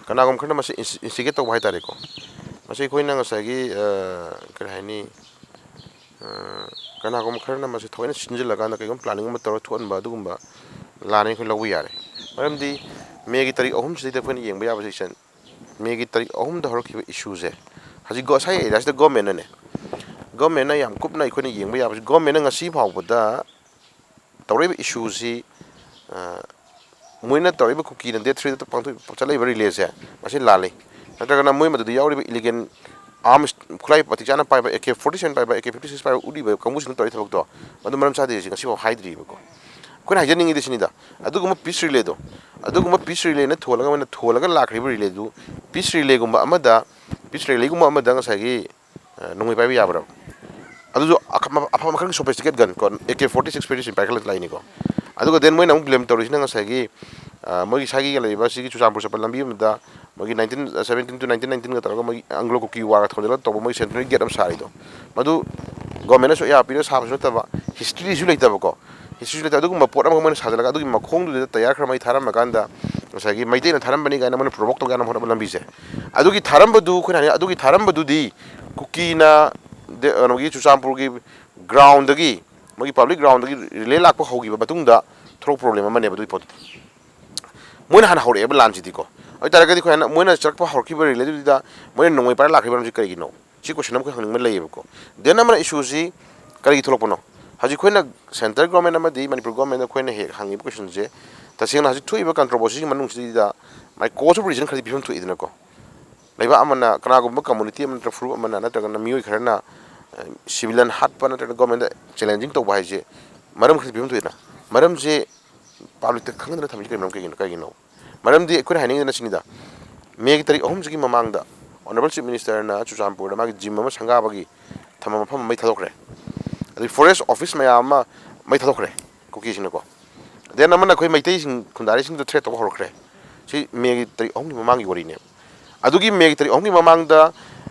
ꯀꯅꯥꯒꯨꯝꯕ ꯈꯔꯅ ꯃꯁꯤ ꯏꯟꯁꯇꯤꯒꯦꯠ ꯇꯧꯕ ꯍꯥꯏꯇꯥꯔꯦꯀꯣ꯫ ꯃꯁꯤ ꯑꯩꯈꯣꯏꯅ ꯉꯁꯥꯏꯒꯤ ꯀꯔꯤ ꯍꯥꯏꯅꯤ, ꯀꯅꯥꯒꯨꯝꯕ ꯈꯔꯅ ꯃꯁꯤ ꯊꯑꯣꯏꯅ ꯁꯤꯟꯖꯤꯜꯂꯀꯥꯟꯗ ꯀꯩꯒꯨꯝꯕ ꯄ꯭ꯂꯥꯅꯤꯡ ꯑꯃ ꯇꯧꯔꯒ ꯊꯣꯛꯍꯟꯕ ꯑꯗꯨꯒꯨꯝꯕ ꯂꯥꯟꯅꯤ ꯑꯩꯈꯣꯏ ꯂꯧꯕ ꯌꯥꯔꯦ꯫ ꯃꯔꯝꯗꯤ ꯃꯦꯒꯤ ꯇꯥꯔꯤꯛ ꯑꯍꯨꯝꯁꯤꯗꯩꯗ ꯑꯩꯈꯣꯏꯅ ꯌꯦꯡꯕ ꯌꯥꯕꯁꯦ ꯏꯆꯟ, ꯃꯦꯒꯤ ꯇꯥꯔꯤꯛ ꯑꯍꯨꯝꯗ ꯍꯧꯔꯛꯈꯤꯕ ꯏꯁꯨꯁꯦ ꯍꯧꯖꯤꯛ ꯉꯁꯥꯏ ꯑꯦꯔꯤꯌꯥꯁꯤꯗ ꯒꯣꯔꯃꯦꯟꯅꯅꯦ, ꯒꯣꯔꯃꯦꯟꯅ ꯌꯥꯝ ꯀꯨꯞꯅ ꯑꯩꯈꯣꯏꯅ ꯌꯦꯡꯕ ꯌꯥꯕꯁꯤ ꯒꯣꯔꯃꯦꯟꯅ ꯉꯁꯤ ꯐꯥꯎꯕꯗ ꯇꯧꯔꯛꯏꯕ ꯏꯁꯨꯁꯤ ꯃꯣꯏꯅ ꯇꯧꯔꯛꯏꯕ ꯀꯨꯀꯤꯅ ꯗꯦꯠ ꯊ꯭ꯔꯤꯗ ꯄꯥꯡꯊꯣꯛ ꯆꯠꯂꯛꯏꯕ ꯔꯤꯂꯦꯁꯦ ꯃꯁꯤ ꯂꯥꯜꯂꯤ꯫ ꯅꯠꯇ꯭ꯔꯒꯅ ꯃꯣꯏ ꯃꯗꯨꯗ ꯌꯥꯎꯔꯤꯕ ꯏꯂꯤꯒꯦꯜ ꯑꯥꯔꯝꯁ ꯈꯨꯠꯂꯥꯏ ꯃꯇꯤꯛ ꯆꯥꯅ ꯄꯥꯏꯕ ꯑꯦ ꯀꯦ ꯐꯣꯔꯇꯤ ꯁꯚꯦꯟ ꯄꯥꯏꯕ ꯑꯦ ꯀꯦ ꯐꯤꯐꯇꯤ ꯁꯤꯛꯁ ꯄꯥꯏꯕ ꯎꯠꯂꯤꯕ ꯀꯥꯡꯕꯨꯁꯤꯡꯅ ꯇꯧꯔꯤ ꯊꯕꯛꯇꯣ ꯃꯗꯨ ꯃꯔꯝ ꯆꯥꯗꯦ ꯁꯤ ꯉꯁꯤꯐꯥꯎ ꯍꯥꯏꯗ꯭ꯔꯤꯕꯀꯣ꯫ ꯑꯩꯈꯣꯏꯅ ꯍꯥꯏꯖꯅꯤꯡꯉꯤꯗꯤ ꯁꯤꯅꯤꯗ, ꯑꯗꯨꯒꯨꯝꯕ ꯄꯤꯁ ꯔꯤꯂꯦꯗꯣ, ꯑꯗꯨꯒꯨꯝꯕ ꯄꯤꯁ ꯔꯤꯂꯦꯅ ꯊꯣꯜꯂꯒ ꯃꯣꯏꯅ ꯊꯣꯜꯂꯒ ꯂꯥꯛꯈ꯭ꯔꯤꯕ ꯔꯤꯂꯦꯗꯨ ꯄꯤꯁ ꯔꯤꯂꯦꯒꯨꯝꯕ ꯑꯃꯗ, ꯄꯤꯁ ꯔꯦꯂꯤꯒꯨꯝꯕ ꯑꯃꯗ ꯉꯁꯥꯏꯒꯤ ꯅꯣꯡꯃꯩ ꯄꯥꯏꯕ ꯌꯥꯕ꯭ꯔꯕ? ꯑꯗꯨꯁꯨ ꯑꯐꯕ ꯃꯈꯜꯒꯤ ꯁꯣꯐꯤꯁꯇꯤꯀꯦꯠ ꯒꯟ ꯀꯣ, ꯑꯦ ꯀꯦ ꯐꯣꯔꯇꯤ ꯁꯤꯛꯁ ꯄꯥꯏꯈꯠꯂ ꯂꯥꯛꯏꯅꯤꯀꯣ꯫ ꯑꯗꯨꯒ ꯗꯦꯟ ꯃꯣꯏꯅ ꯑꯃꯨꯛ ꯕ꯭ꯂꯦꯝ ꯇꯧꯔꯤꯁꯤꯅ ꯉꯁꯥꯏꯒꯤ ꯃꯣꯏꯒꯤ ꯁꯥꯏꯒꯤꯒ ꯂꯩꯔꯤꯕ ꯁꯤꯒꯤ ꯆꯨꯔꯆꯥꯟꯄꯨꯔ ꯆꯠꯄ ꯂꯝꯕꯤ ꯑꯃꯗ ꯃꯣꯏꯒꯤ ꯅꯥꯏꯟꯇꯤꯟ ꯁꯕꯦꯟꯇꯤꯟ ꯇꯨ ꯅꯥꯏꯟꯇꯤꯟ ꯅꯥꯏꯟꯇꯤꯟꯒ ꯇꯧꯔꯒ ꯃꯣꯏꯒꯤ ꯑꯪꯒ꯭ꯂꯣ ꯀꯨꯀꯤ ꯋꯥꯔꯒ ꯊꯧꯖꯤꯜꯂꯒ ꯇꯧꯕ ꯃꯣꯏꯒꯤ ꯁꯦꯟꯇꯅꯔꯤ ꯒꯦꯠ ꯑꯃ ꯁꯥꯔꯤꯗꯣ, ꯃꯗꯨ ꯒꯣꯔꯃꯦꯟꯅꯁꯨ ꯑꯌꯥꯕ ꯄꯤꯔꯒ ꯁꯥꯕꯁꯨ ꯅꯠꯇꯕ, ꯍꯤꯁꯇ꯭ꯔꯤꯁꯨ ꯂꯩꯇꯕꯀꯣ꯫ ꯍꯤꯁꯇ꯭ꯔꯤꯁꯨ ꯂꯩꯇꯕ ꯑꯗꯨꯒꯨꯝꯕ ꯄꯣꯠ ꯑꯃ ꯃꯣꯏꯅ ꯁꯥꯖꯤꯜꯂꯒ ꯑꯗꯨꯒꯤ ꯃꯈꯣꯡꯗꯨꯗ ꯇꯌꯥꯔ ꯈꯔ ꯃꯩ ꯊꯥꯔꯝꯃꯀꯥꯟꯗ ꯉꯁꯥꯏꯒꯤ ꯃꯩꯇꯩꯅ ꯊꯥꯔꯝꯕꯅꯤ ꯀꯥꯏꯅ ꯃꯣꯏꯅ ꯄ꯭ꯔꯣꯚꯣꯛ ꯇꯧꯒꯦ ꯍꯥꯏꯅ ꯍꯣꯠꯅꯕ ꯂꯝꯕꯤꯁꯦ꯫ ꯑꯗꯨꯒꯤ ꯊꯥꯔꯝꯕꯗꯨ ꯑꯩꯈꯣꯏꯅ ꯍꯥꯏꯅꯤꯡ ꯑꯗꯨꯒꯤ ꯊꯥꯔꯝꯕꯗꯨꯗꯤ ꯀꯨꯀꯤꯅ ꯀꯩꯅꯣꯒꯤ ꯆꯨꯔꯆꯥꯟꯄꯨꯔꯒꯤ ꯒ꯭ꯔꯥꯎꯟꯗꯒꯤ, ꯃꯣꯏꯒꯤ ꯄꯕ꯭ꯂꯤꯛ ꯒ꯭ꯔꯥꯎꯟꯗꯒꯤ ꯔꯤꯂꯦ ꯂꯥꯛꯄ ꯍꯧꯈꯤꯕ ꯃꯇꯨꯡꯗ ꯊꯣꯛꯂꯛꯄ ꯄ꯭ꯔꯣꯕ꯭ꯂꯦꯝ ꯑꯃꯅꯦꯕ ꯑꯗꯨꯒꯤ ꯄꯣꯠꯇꯨꯗꯤ꯫ ꯃꯣꯏꯅ ꯍꯥꯟꯅ ꯍꯧꯔꯛꯑꯦꯕ ꯂꯥꯟꯁꯤꯗꯤꯀꯣ꯫ ꯑꯗꯨ ꯑꯣꯏꯇꯥꯔꯒꯗꯤ ꯑꯩꯈꯣꯏ ꯍꯥꯟꯅ ꯃꯣꯏꯅ ꯆꯠꯂꯛꯄ ꯍꯧꯔꯛꯈꯤꯕ ꯔꯤꯂꯦꯗꯨꯗ ꯃꯣꯏꯅ ꯅꯣꯡꯃꯩ ꯄꯥꯏꯔ ꯂꯥꯛꯈ꯭ꯔꯤꯕ ꯃꯔꯝꯁꯤ ꯀꯔꯤꯒꯤꯅꯣ? ꯁꯤ ꯀꯣꯏꯁꯟ ꯑꯃꯈꯛ ꯍꯪꯅꯤꯡꯕ ꯂꯩꯌꯦꯕꯀꯣ꯫ ꯗꯦꯟ ꯑꯃꯅ ꯏꯁꯨꯁꯤ ꯀꯔꯤꯒꯤ ꯊꯣꯛꯂꯛꯄꯅꯣ? ꯍꯧꯖꯤꯛ ꯑꯩꯈꯣꯏꯅ ꯁꯦꯟꯇ꯭ꯔꯦꯜ ꯒꯣꯔꯃꯦꯟ ꯑꯃꯗꯤ ꯃꯅꯤꯄꯨꯔ ꯒꯣꯔꯃꯦꯟꯗ ꯑꯩꯈꯣꯏꯅ ꯍꯦꯛ ꯍꯪꯉꯤꯕ ꯀꯣꯏꯁꯟꯁꯦ ꯇꯁꯦꯡꯅ ꯍꯧꯖꯤꯛ ꯊꯣꯛꯏꯕ ꯀꯟꯇ꯭ꯔꯣꯕꯔꯁꯤꯒꯤ ꯃꯅꯨꯡꯁꯤꯗ ꯃꯥꯏ ꯀꯣꯁ ꯑꯣꯐ ꯔꯤꯖꯟ ꯈꯔꯗꯤ ꯄꯤꯐꯝ ꯊꯣꯛꯏꯗꯅꯀꯣ꯫ ꯂꯩꯕꯥꯛ ꯑꯃꯅ, ꯀꯅꯥꯒꯨꯝꯕ ꯀꯝꯃꯨꯅꯤꯇꯤ ꯑꯃ ꯅꯠꯇ꯭ꯔꯒ ꯐꯨꯔꯨꯞ ꯑꯃꯅ ꯅꯠꯇ꯭ꯔꯒꯅ ꯃꯤꯑꯣꯏ ꯈꯔꯅ ꯁꯤꯚꯤꯂꯤꯌꯟ ꯍꯥꯠꯄ ꯅꯠꯇ꯭ꯔꯒ ꯒꯣꯔꯃꯦꯟꯗ ꯆꯦꯂꯦꯟꯖꯤꯡ ꯇꯧꯕ ꯍꯥꯏꯁꯦ ꯃꯔꯝ ꯈꯔꯗꯤ ꯄꯤꯐꯝ ꯊꯣꯛꯏꯗꯅ, ꯃꯔꯝꯁꯦ ꯄꯥꯕ꯭ꯂꯤꯛꯇ ꯈꯪꯗꯅ ꯊꯝꯃꯤꯁꯤ ꯀꯔꯤ ꯃꯔꯝ, ꯀꯩꯒꯤꯅꯣ? ꯀꯩꯒꯤꯅꯣ? ꯃꯔꯝꯗꯤ ꯑꯩꯈꯣꯏꯅ ꯍꯥꯏꯅꯤꯡꯉꯤꯗꯅ ꯁꯤꯅꯤꯗ, ꯃꯦꯒꯤ ꯇꯥꯔꯤꯛ ꯑꯍꯨꯝꯁꯤꯒꯤ ꯃꯃꯥꯡꯗ ꯑꯣꯅꯔꯦꯕꯜ ꯆꯤꯐ ꯃꯤꯅꯤꯁꯇꯔꯅ ꯆꯨꯔꯆꯥꯟꯄꯨꯔꯗ ꯃꯥꯒꯤ ꯖꯤꯝ ꯑꯃ ꯁꯪꯒꯥꯕꯒꯤ ꯊꯝꯕ ꯃꯐꯝ ꯑꯃ ꯃꯩ ꯊꯥꯗꯣꯛꯈ꯭ꯔꯦ, ꯑꯗꯒꯤ ꯐꯣꯔꯦꯁ ꯑꯣꯐꯤꯁ ꯃꯌꯥꯝ ꯑꯃ ꯃꯩ ꯊꯥꯗꯣꯛꯈ꯭ꯔꯦ ꯀꯨꯀꯤꯁꯤꯡꯅꯀꯣ꯫ ꯗꯦꯟ ꯑꯃꯅ ꯑꯩꯈꯣꯏ ꯃꯩꯇꯩꯁꯤꯡ ꯈꯨꯟꯗꯥꯔꯤꯁꯤꯡꯗ ꯊ꯭ꯔꯦꯠ ꯇꯧꯕ ꯍꯧꯔꯛꯈ꯭ꯔꯦ꯫ ꯁꯤ ꯃꯦꯒꯤ ꯇꯥꯔꯤꯛ ꯑꯍꯨꯝꯒꯤ ꯃꯃꯥꯡꯒꯤ ꯋꯥꯔꯤꯅꯦꯕ꯫ ꯑꯗꯨꯒꯤ ꯃꯦꯒꯤ ꯇꯥꯔꯤꯛ ꯑꯍꯨꯝꯒꯤ ꯃꯃꯥꯡꯗ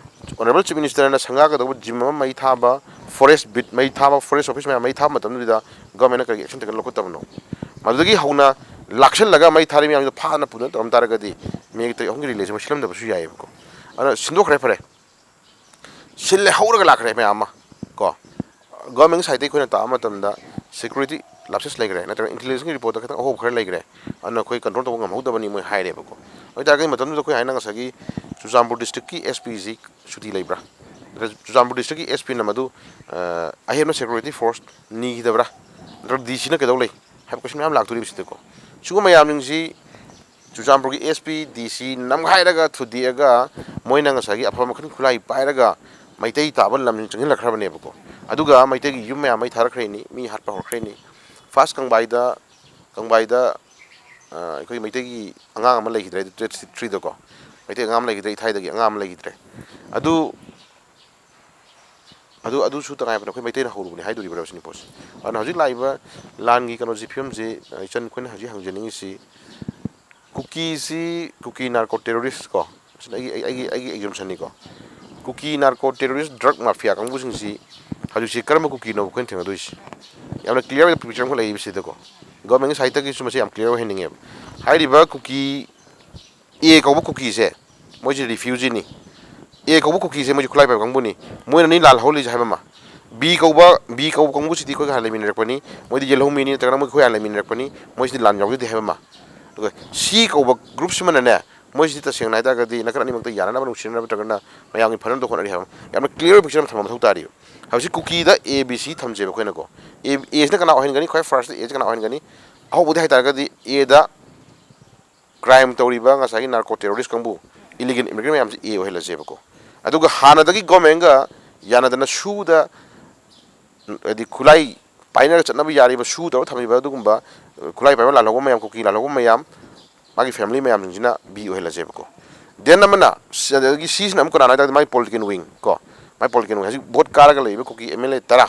ꯑꯣꯅꯔꯦꯕꯜ ꯆꯤꯐ ꯃꯤꯅꯤꯁꯇꯔꯅ ꯁꯪꯒꯥꯒꯗꯧꯕ ꯖꯤꯝ ꯑꯃ ꯃꯩ ꯊꯥꯕ, ꯐꯣꯔꯦꯁ ꯕꯤꯠ ꯃꯩ ꯊꯥꯕ, ꯐꯣꯔꯦꯁ ꯑꯣꯐꯤꯁ ꯃꯌꯥꯝ ꯃꯩ ꯊꯥꯕ ꯃꯇꯝꯗꯨꯗ ꯒꯚꯔꯟꯃꯦꯟꯠꯅ ꯀꯔꯤꯒꯤ ꯑꯦꯛꯁꯟ ꯇꯧꯔꯒ ꯂꯧꯈꯠꯇꯕꯅꯣ? ꯃꯗꯨꯗꯒꯤ ꯍꯧꯅ ꯂꯥꯛꯁꯜꯂꯒ ꯃꯩ ꯊꯥꯔꯤ ꯃꯌꯥꯝꯗꯣ ꯐꯥꯗꯅ ꯄꯨꯗꯅ ꯇꯧꯔꯝ ꯇꯥꯔꯒꯗꯤ ꯃꯦꯒꯤ ꯇꯥꯔꯤꯛ ꯑꯍꯨꯝꯒꯤ ꯔꯤꯂꯦꯁꯦ ꯃꯣꯏ ꯁꯤꯜꯂꯝꯗꯕꯁꯨ ꯌꯥꯏꯑꯕꯀꯣ꯫ ꯑꯗꯨꯅ ꯁꯤꯟꯗꯣꯛꯈ꯭ꯔꯦ, ꯐꯔꯦ꯫ ꯁꯤꯜꯂꯦ ꯍꯧꯔꯒ ꯂꯥꯛꯈ꯭ꯔꯦ ꯃꯌꯥꯝ ꯑꯃ ꯀꯣ꯫ ꯒꯣꯔꯃꯦꯟꯒꯤ ꯁꯥꯏꯠꯇꯒꯤ ꯑꯩꯈꯣꯏꯅ ꯇꯥꯕ ꯃꯇꯝꯗ ꯁꯦꯀ꯭ꯌꯨꯔꯤꯇꯤ ꯂꯥꯞꯁꯦꯁ ꯂꯩꯈ꯭ꯔꯦ, ꯅꯠꯇ꯭ꯔꯒ ꯏꯟꯇꯦꯂꯤꯖꯦꯟꯁꯀꯤ ꯔꯤꯄꯣꯔꯠꯇ ꯈꯤꯇꯪ ꯑꯍꯣꯕ ꯈꯔ ꯂꯩꯈ꯭ꯔꯦ, ꯑꯗꯨꯅ ꯑꯩꯈꯣꯏ ꯀꯟꯇ꯭ꯔꯣꯜ ꯇꯧꯕ ꯉꯝꯍꯧꯗꯕꯅꯤ ꯃꯣꯏ ꯍꯥꯏꯔꯦꯕꯀꯣ꯫ ꯑꯗꯨ ꯑꯣꯏꯇꯥꯔꯒꯗꯤ ꯃꯇꯝꯗꯨꯗ ꯑꯩꯈꯣꯏ ꯍꯥꯏꯅ ꯉꯁꯥꯏꯒꯤ ꯆꯨꯔꯆꯥꯟꯄꯨꯔ ꯗꯤꯁꯇ꯭ꯔꯤꯛꯀꯤ ꯑꯦꯁ ꯄꯤꯁꯤ ꯁꯨꯇꯤ ꯂꯩꯕ꯭ꯔꯥ? ꯅꯠꯇ꯭ꯔꯒ ꯆꯨꯔꯆꯥꯟꯄꯨꯔ ꯗꯤꯁꯇ꯭ꯔꯤꯛꯀꯤ ꯑꯦꯁ ꯄꯤꯅ ꯃꯗꯨ ꯑ, ꯑꯍꯦꯟꯕ ꯁꯦꯀ꯭ꯌꯨꯔꯤꯇꯤ ꯐꯣꯔꯁ ꯅꯤꯈꯤꯗꯕ꯭ꯔꯥ? ꯅꯠꯇ꯭ꯔꯒ ꯗꯤ ꯁꯤꯅ ꯀꯩꯗꯧ ꯂꯩ ꯍꯥꯏꯕ ꯀꯣꯏꯁꯟ ꯃꯌꯥꯝ ꯂꯥꯛꯇꯣꯔꯤꯕꯁꯤꯗꯀꯣ꯫ ꯁꯤꯒꯨꯝꯕ ꯃꯌꯥꯝꯁꯤꯡꯁꯤ ꯆꯨꯔꯆꯥꯟꯄꯨꯔꯒꯤ ꯑꯦꯁ ꯄꯤ, ꯗꯤ ꯁꯤ ꯅꯝꯈꯥꯏꯔꯒ ꯊꯨꯗꯦꯛꯑꯒ ꯃꯣꯏꯅ ꯉꯁꯥꯏꯒꯤ ꯑꯐꯕ ꯃꯈꯜ ꯈꯨꯠꯂꯥꯏ ꯄꯥꯏꯔꯒ ꯃꯩꯇꯩ ꯇꯥꯕ ꯂꯝꯁꯤꯡ ꯆꯪꯁꯤꯜꯂꯛꯈ꯭ꯔꯕꯅꯦꯕꯀꯣ꯫ ꯑꯗꯨꯒ ꯃꯩꯇꯩꯒꯤ ꯌꯨꯝ ꯃꯌꯥꯝ ꯃꯩ ꯊꯥꯔꯛꯈ꯭ꯔꯤꯅꯤ, ꯃꯤ ꯍꯥꯠꯄ ꯍꯧꯔꯛꯈ꯭ꯔꯤꯅꯤ꯫ ꯐꯥꯔꯁ ꯀꯪꯕꯥꯏꯗ, ꯀꯪꯕꯥꯏꯗ ꯑ, ꯑꯩꯈꯣꯏ ꯃꯩꯇꯩꯒꯤ ꯑꯉꯥꯡ ꯑꯃ ꯂꯩꯈꯤꯗ꯭ꯔꯦ, ꯇꯨ ꯊꯥꯎꯖꯟ ꯇ꯭ꯋꯦꯟꯇꯤ ꯊ꯭ꯔꯤꯗꯀꯣ꯫ ꯃꯩꯇꯩ ꯑꯉꯥꯡ ꯑꯃ ꯂꯩꯈꯤꯗ꯭ꯔꯦ, ꯏꯊꯥꯏꯗꯒꯤ ꯑꯉꯥꯡ ꯑꯃ ꯂꯩꯈꯤꯗ꯭ꯔꯦ꯫ ꯑꯗꯨ ꯑꯗꯨ ꯑꯗꯨꯁꯨ ꯇꯉꯥꯏ ꯐꯗꯅ ꯑꯩꯈꯣꯏ ꯃꯩꯇꯩꯅ ꯍꯧꯔꯨꯕꯅꯤ ꯍꯥꯏꯗꯣꯔꯤꯕ꯭ꯔꯥ ꯁꯤꯅꯤ ꯄꯣꯠꯁꯦ꯫ ꯑꯗꯨꯅ ꯍꯧꯖꯤꯛ ꯂꯥꯛꯏꯕ ꯂꯥꯟꯒꯤ ꯀꯩꯅꯣꯁꯤ, ꯐꯤꯕꯝꯁꯤ, ꯑ, ꯏꯆꯟ, ꯑꯩꯈꯣꯏꯅ ꯍꯧꯖꯤꯛ ꯍꯪꯖꯅꯤꯡꯉꯤꯁꯤ, ꯀꯨꯀꯤꯁꯤ, ꯀꯨꯀꯤ ꯅꯥꯔꯀꯣ ꯇꯦꯔꯣꯔꯤꯁ ꯀꯣ, ꯁꯤꯅ ꯑꯩꯒꯤ, ꯑꯩꯒꯤ, ꯑꯩꯒꯤ ꯑꯦꯖꯝꯁꯟꯅꯤꯀꯣ꯫ ꯀꯨꯀꯤ ꯅꯥꯔꯀꯣ ꯇꯦꯔꯣꯔꯤꯁ ꯗ꯭ꯔꯒ ꯃꯥꯐꯤꯌꯥ ꯀꯥꯡꯕꯨꯁꯤꯡꯁꯤ ꯍꯧꯖꯤꯛꯁꯤ ꯀꯔꯝꯕ ꯀꯨꯀꯤꯅꯣ ꯑꯩꯈꯣꯏꯅ ꯊꯦꯡꯅꯗꯣꯏꯁꯤ? ꯌꯥꯝꯅ ꯀ꯭ꯂꯤꯌꯥꯔ ꯑꯣꯏꯕ ꯄꯤꯛꯆꯔ ꯑꯃꯈꯛ ꯂꯩꯔꯤꯕꯁꯤꯗꯀꯣ꯫ ꯒꯣꯔꯃꯦꯟꯒꯤ ꯁꯥꯏꯠꯇꯒꯤꯁꯨ ꯃꯁꯤ ꯌꯥꯝ ꯀ꯭ꯂꯤꯌꯥꯔ ꯑꯣꯏꯍꯟꯅꯤꯡꯉꯦꯕ꯫ ꯍꯥꯏꯔꯤꯕ ꯀꯨꯀꯤ ꯑꯦ ꯀꯧꯕ ꯀꯨꯀꯤꯁꯦ, ꯃꯣꯏꯁꯦ ꯔꯤꯐ꯭ꯌꯨꯖꯤꯅꯤ꯫ ꯑꯦ ꯀꯧꯕ ꯀꯨꯀꯤꯁꯦ ꯃꯣꯏꯁꯦ ꯈꯨꯠꯂꯥꯏ ꯄꯥꯏꯕ ꯀꯥꯡꯕꯨꯅꯤ꯫ ꯃꯣꯏꯅꯅꯤ ꯂꯥꯜ ꯍꯧꯔꯤꯁꯦ ꯍꯥꯏꯕ ꯑꯃ꯫ ꯕꯤ ꯀꯧꯕ, ꯕꯤ ꯀꯧꯕ ꯀꯥꯡꯕꯨꯁꯤꯗꯤ ꯑꯩꯈꯣꯏꯒ ꯍꯥꯟꯅ ꯂꯩꯃꯤꯟꯅꯔꯛꯄꯅꯤ, ꯃꯣꯏꯗꯤ ꯌꯦꯜꯍꯧꯃꯤꯅꯤ ꯅꯠꯇ꯭ꯔꯒꯅ ꯃꯣꯏ ꯑꯩꯈꯣꯏ ꯍꯥꯟꯅ ꯂꯩꯃꯤꯟꯅꯔꯛꯄꯅꯤ, ꯃꯣꯏꯁꯤꯗꯤ ꯂꯥꯟ ꯌꯥꯎꯖꯗꯦ ꯍꯥꯏꯕ ꯑꯃ꯫ ꯑꯗꯨꯒ ꯁꯤ ꯀꯧꯕ ꯒ꯭ꯔꯨꯞꯁꯤꯃꯅꯅꯦ, ꯃꯣꯏꯁꯤꯗꯤ ꯇꯁꯦꯡꯅ ꯍꯥꯏꯇꯥꯔꯒꯗꯤ ꯅꯥꯀꯟ ꯑꯅꯤꯃꯛꯇ ꯌꯥꯅꯅꯕ ꯅꯨꯡꯁꯤꯅꯅꯕ ꯅꯠꯇ꯭ꯔꯒꯅ ꯃꯌꯥꯝꯒꯤ ꯐꯅꯕꯇ ꯍꯣꯠꯅꯔꯤ ꯍꯥꯏꯕ ꯑꯃ꯫ ꯌꯥꯝꯅ ꯀ꯭ꯂꯤꯌꯥꯔ ꯑꯣꯏꯕ ꯄꯤꯛꯆꯔ ꯑꯃ ꯊꯝꯕ ꯃꯊꯧ ꯇꯥꯔꯤꯕ꯫ ꯍꯧꯖꯤꯛ ꯀꯨꯀꯤꯗ ꯑꯦ, ꯕꯤ, ꯁꯤ ꯊꯝꯖꯦꯕ ꯑꯩꯈꯣꯏꯅꯀꯣ꯫ ꯑꯦ, ꯑꯦꯁꯤꯅ ꯀꯅꯥ ꯑꯣꯏꯍꯟꯒꯅꯤ? ꯈ꯭ꯋꯥꯏ ꯐꯥꯔꯁꯇ ꯑꯦꯁꯤ ꯀꯅꯥ ꯑꯣꯏꯍꯟꯒꯅꯤ? ꯑꯍꯧꯕꯗꯤ ꯍꯥꯏꯇꯥꯔꯒꯗꯤ ꯑꯦꯗ ꯀ꯭ꯔꯥꯏꯝ ꯇꯧꯔꯤꯕ ꯉꯁꯥꯏꯒꯤ ꯅꯥꯔꯀꯣ ꯇꯦꯔꯣꯔꯤꯁ ꯀꯥꯡꯕꯨ, ꯏꯂꯤꯒꯦꯜ ꯏꯃꯤꯒ꯭ꯔꯦꯟ ꯃꯌꯥꯝꯁꯤ ꯑꯦ ꯑꯣꯏꯍꯜꯂꯁꯦꯕꯀꯣ꯫ ꯑꯗꯨꯒ ꯍꯥꯟꯅꯗꯒꯤ ꯒꯣꯔꯃꯦꯟꯒ ꯌꯥꯅꯗꯅ ꯁꯨꯗ, ꯍꯥꯏꯗꯤ ꯈꯨꯠꯂꯥꯏ ꯄꯥꯏꯅꯔꯒ ꯆꯠꯅꯕ ꯌꯥꯔꯤꯕ, ꯁꯨ ꯇꯧꯔꯒ ꯊꯝꯃꯤꯕ ꯑꯗꯨꯒꯨꯝꯕ, ꯑ, ꯈꯨꯠꯂꯥꯏ ꯄꯥꯏꯕ ꯂꯥꯜꯍꯧꯕ ꯃꯌꯥꯝ, ꯀꯨꯀꯤ ꯂꯥꯜꯍꯧꯕ ꯃꯌꯥꯝ, ꯃꯥꯒꯤ ꯐꯦꯃꯤꯂꯤ ꯃꯌꯥꯝꯁꯤꯡꯁꯤꯅ ꯕꯤ ꯑꯣꯏꯍꯜꯂꯁꯦꯕꯀꯣ꯫ ꯗꯦꯟ ꯑꯃꯅ, ꯁꯤ-, ꯑꯗꯒꯤ ꯁꯤꯁꯤꯅ ꯑꯃꯨꯛ ꯀꯅꯥꯅꯣ ꯍꯥꯏ ꯇꯥꯔꯗꯤ ꯃꯥꯒꯤ ꯄꯣꯂꯤꯇꯤꯀꯦꯜ ꯋꯤꯡ ꯀꯣ, ꯃꯥꯏ ꯄꯣꯂꯤꯇꯤꯀꯦꯜ ꯋꯤꯡ ꯍꯧꯖꯤꯛ ꯚꯣꯠ ꯀꯥꯔꯒ ꯂꯩꯔꯤꯕ ꯀꯨꯀꯤ ꯑꯦꯝ ꯑꯦꯜ ꯑꯦ ꯇꯔꯥ,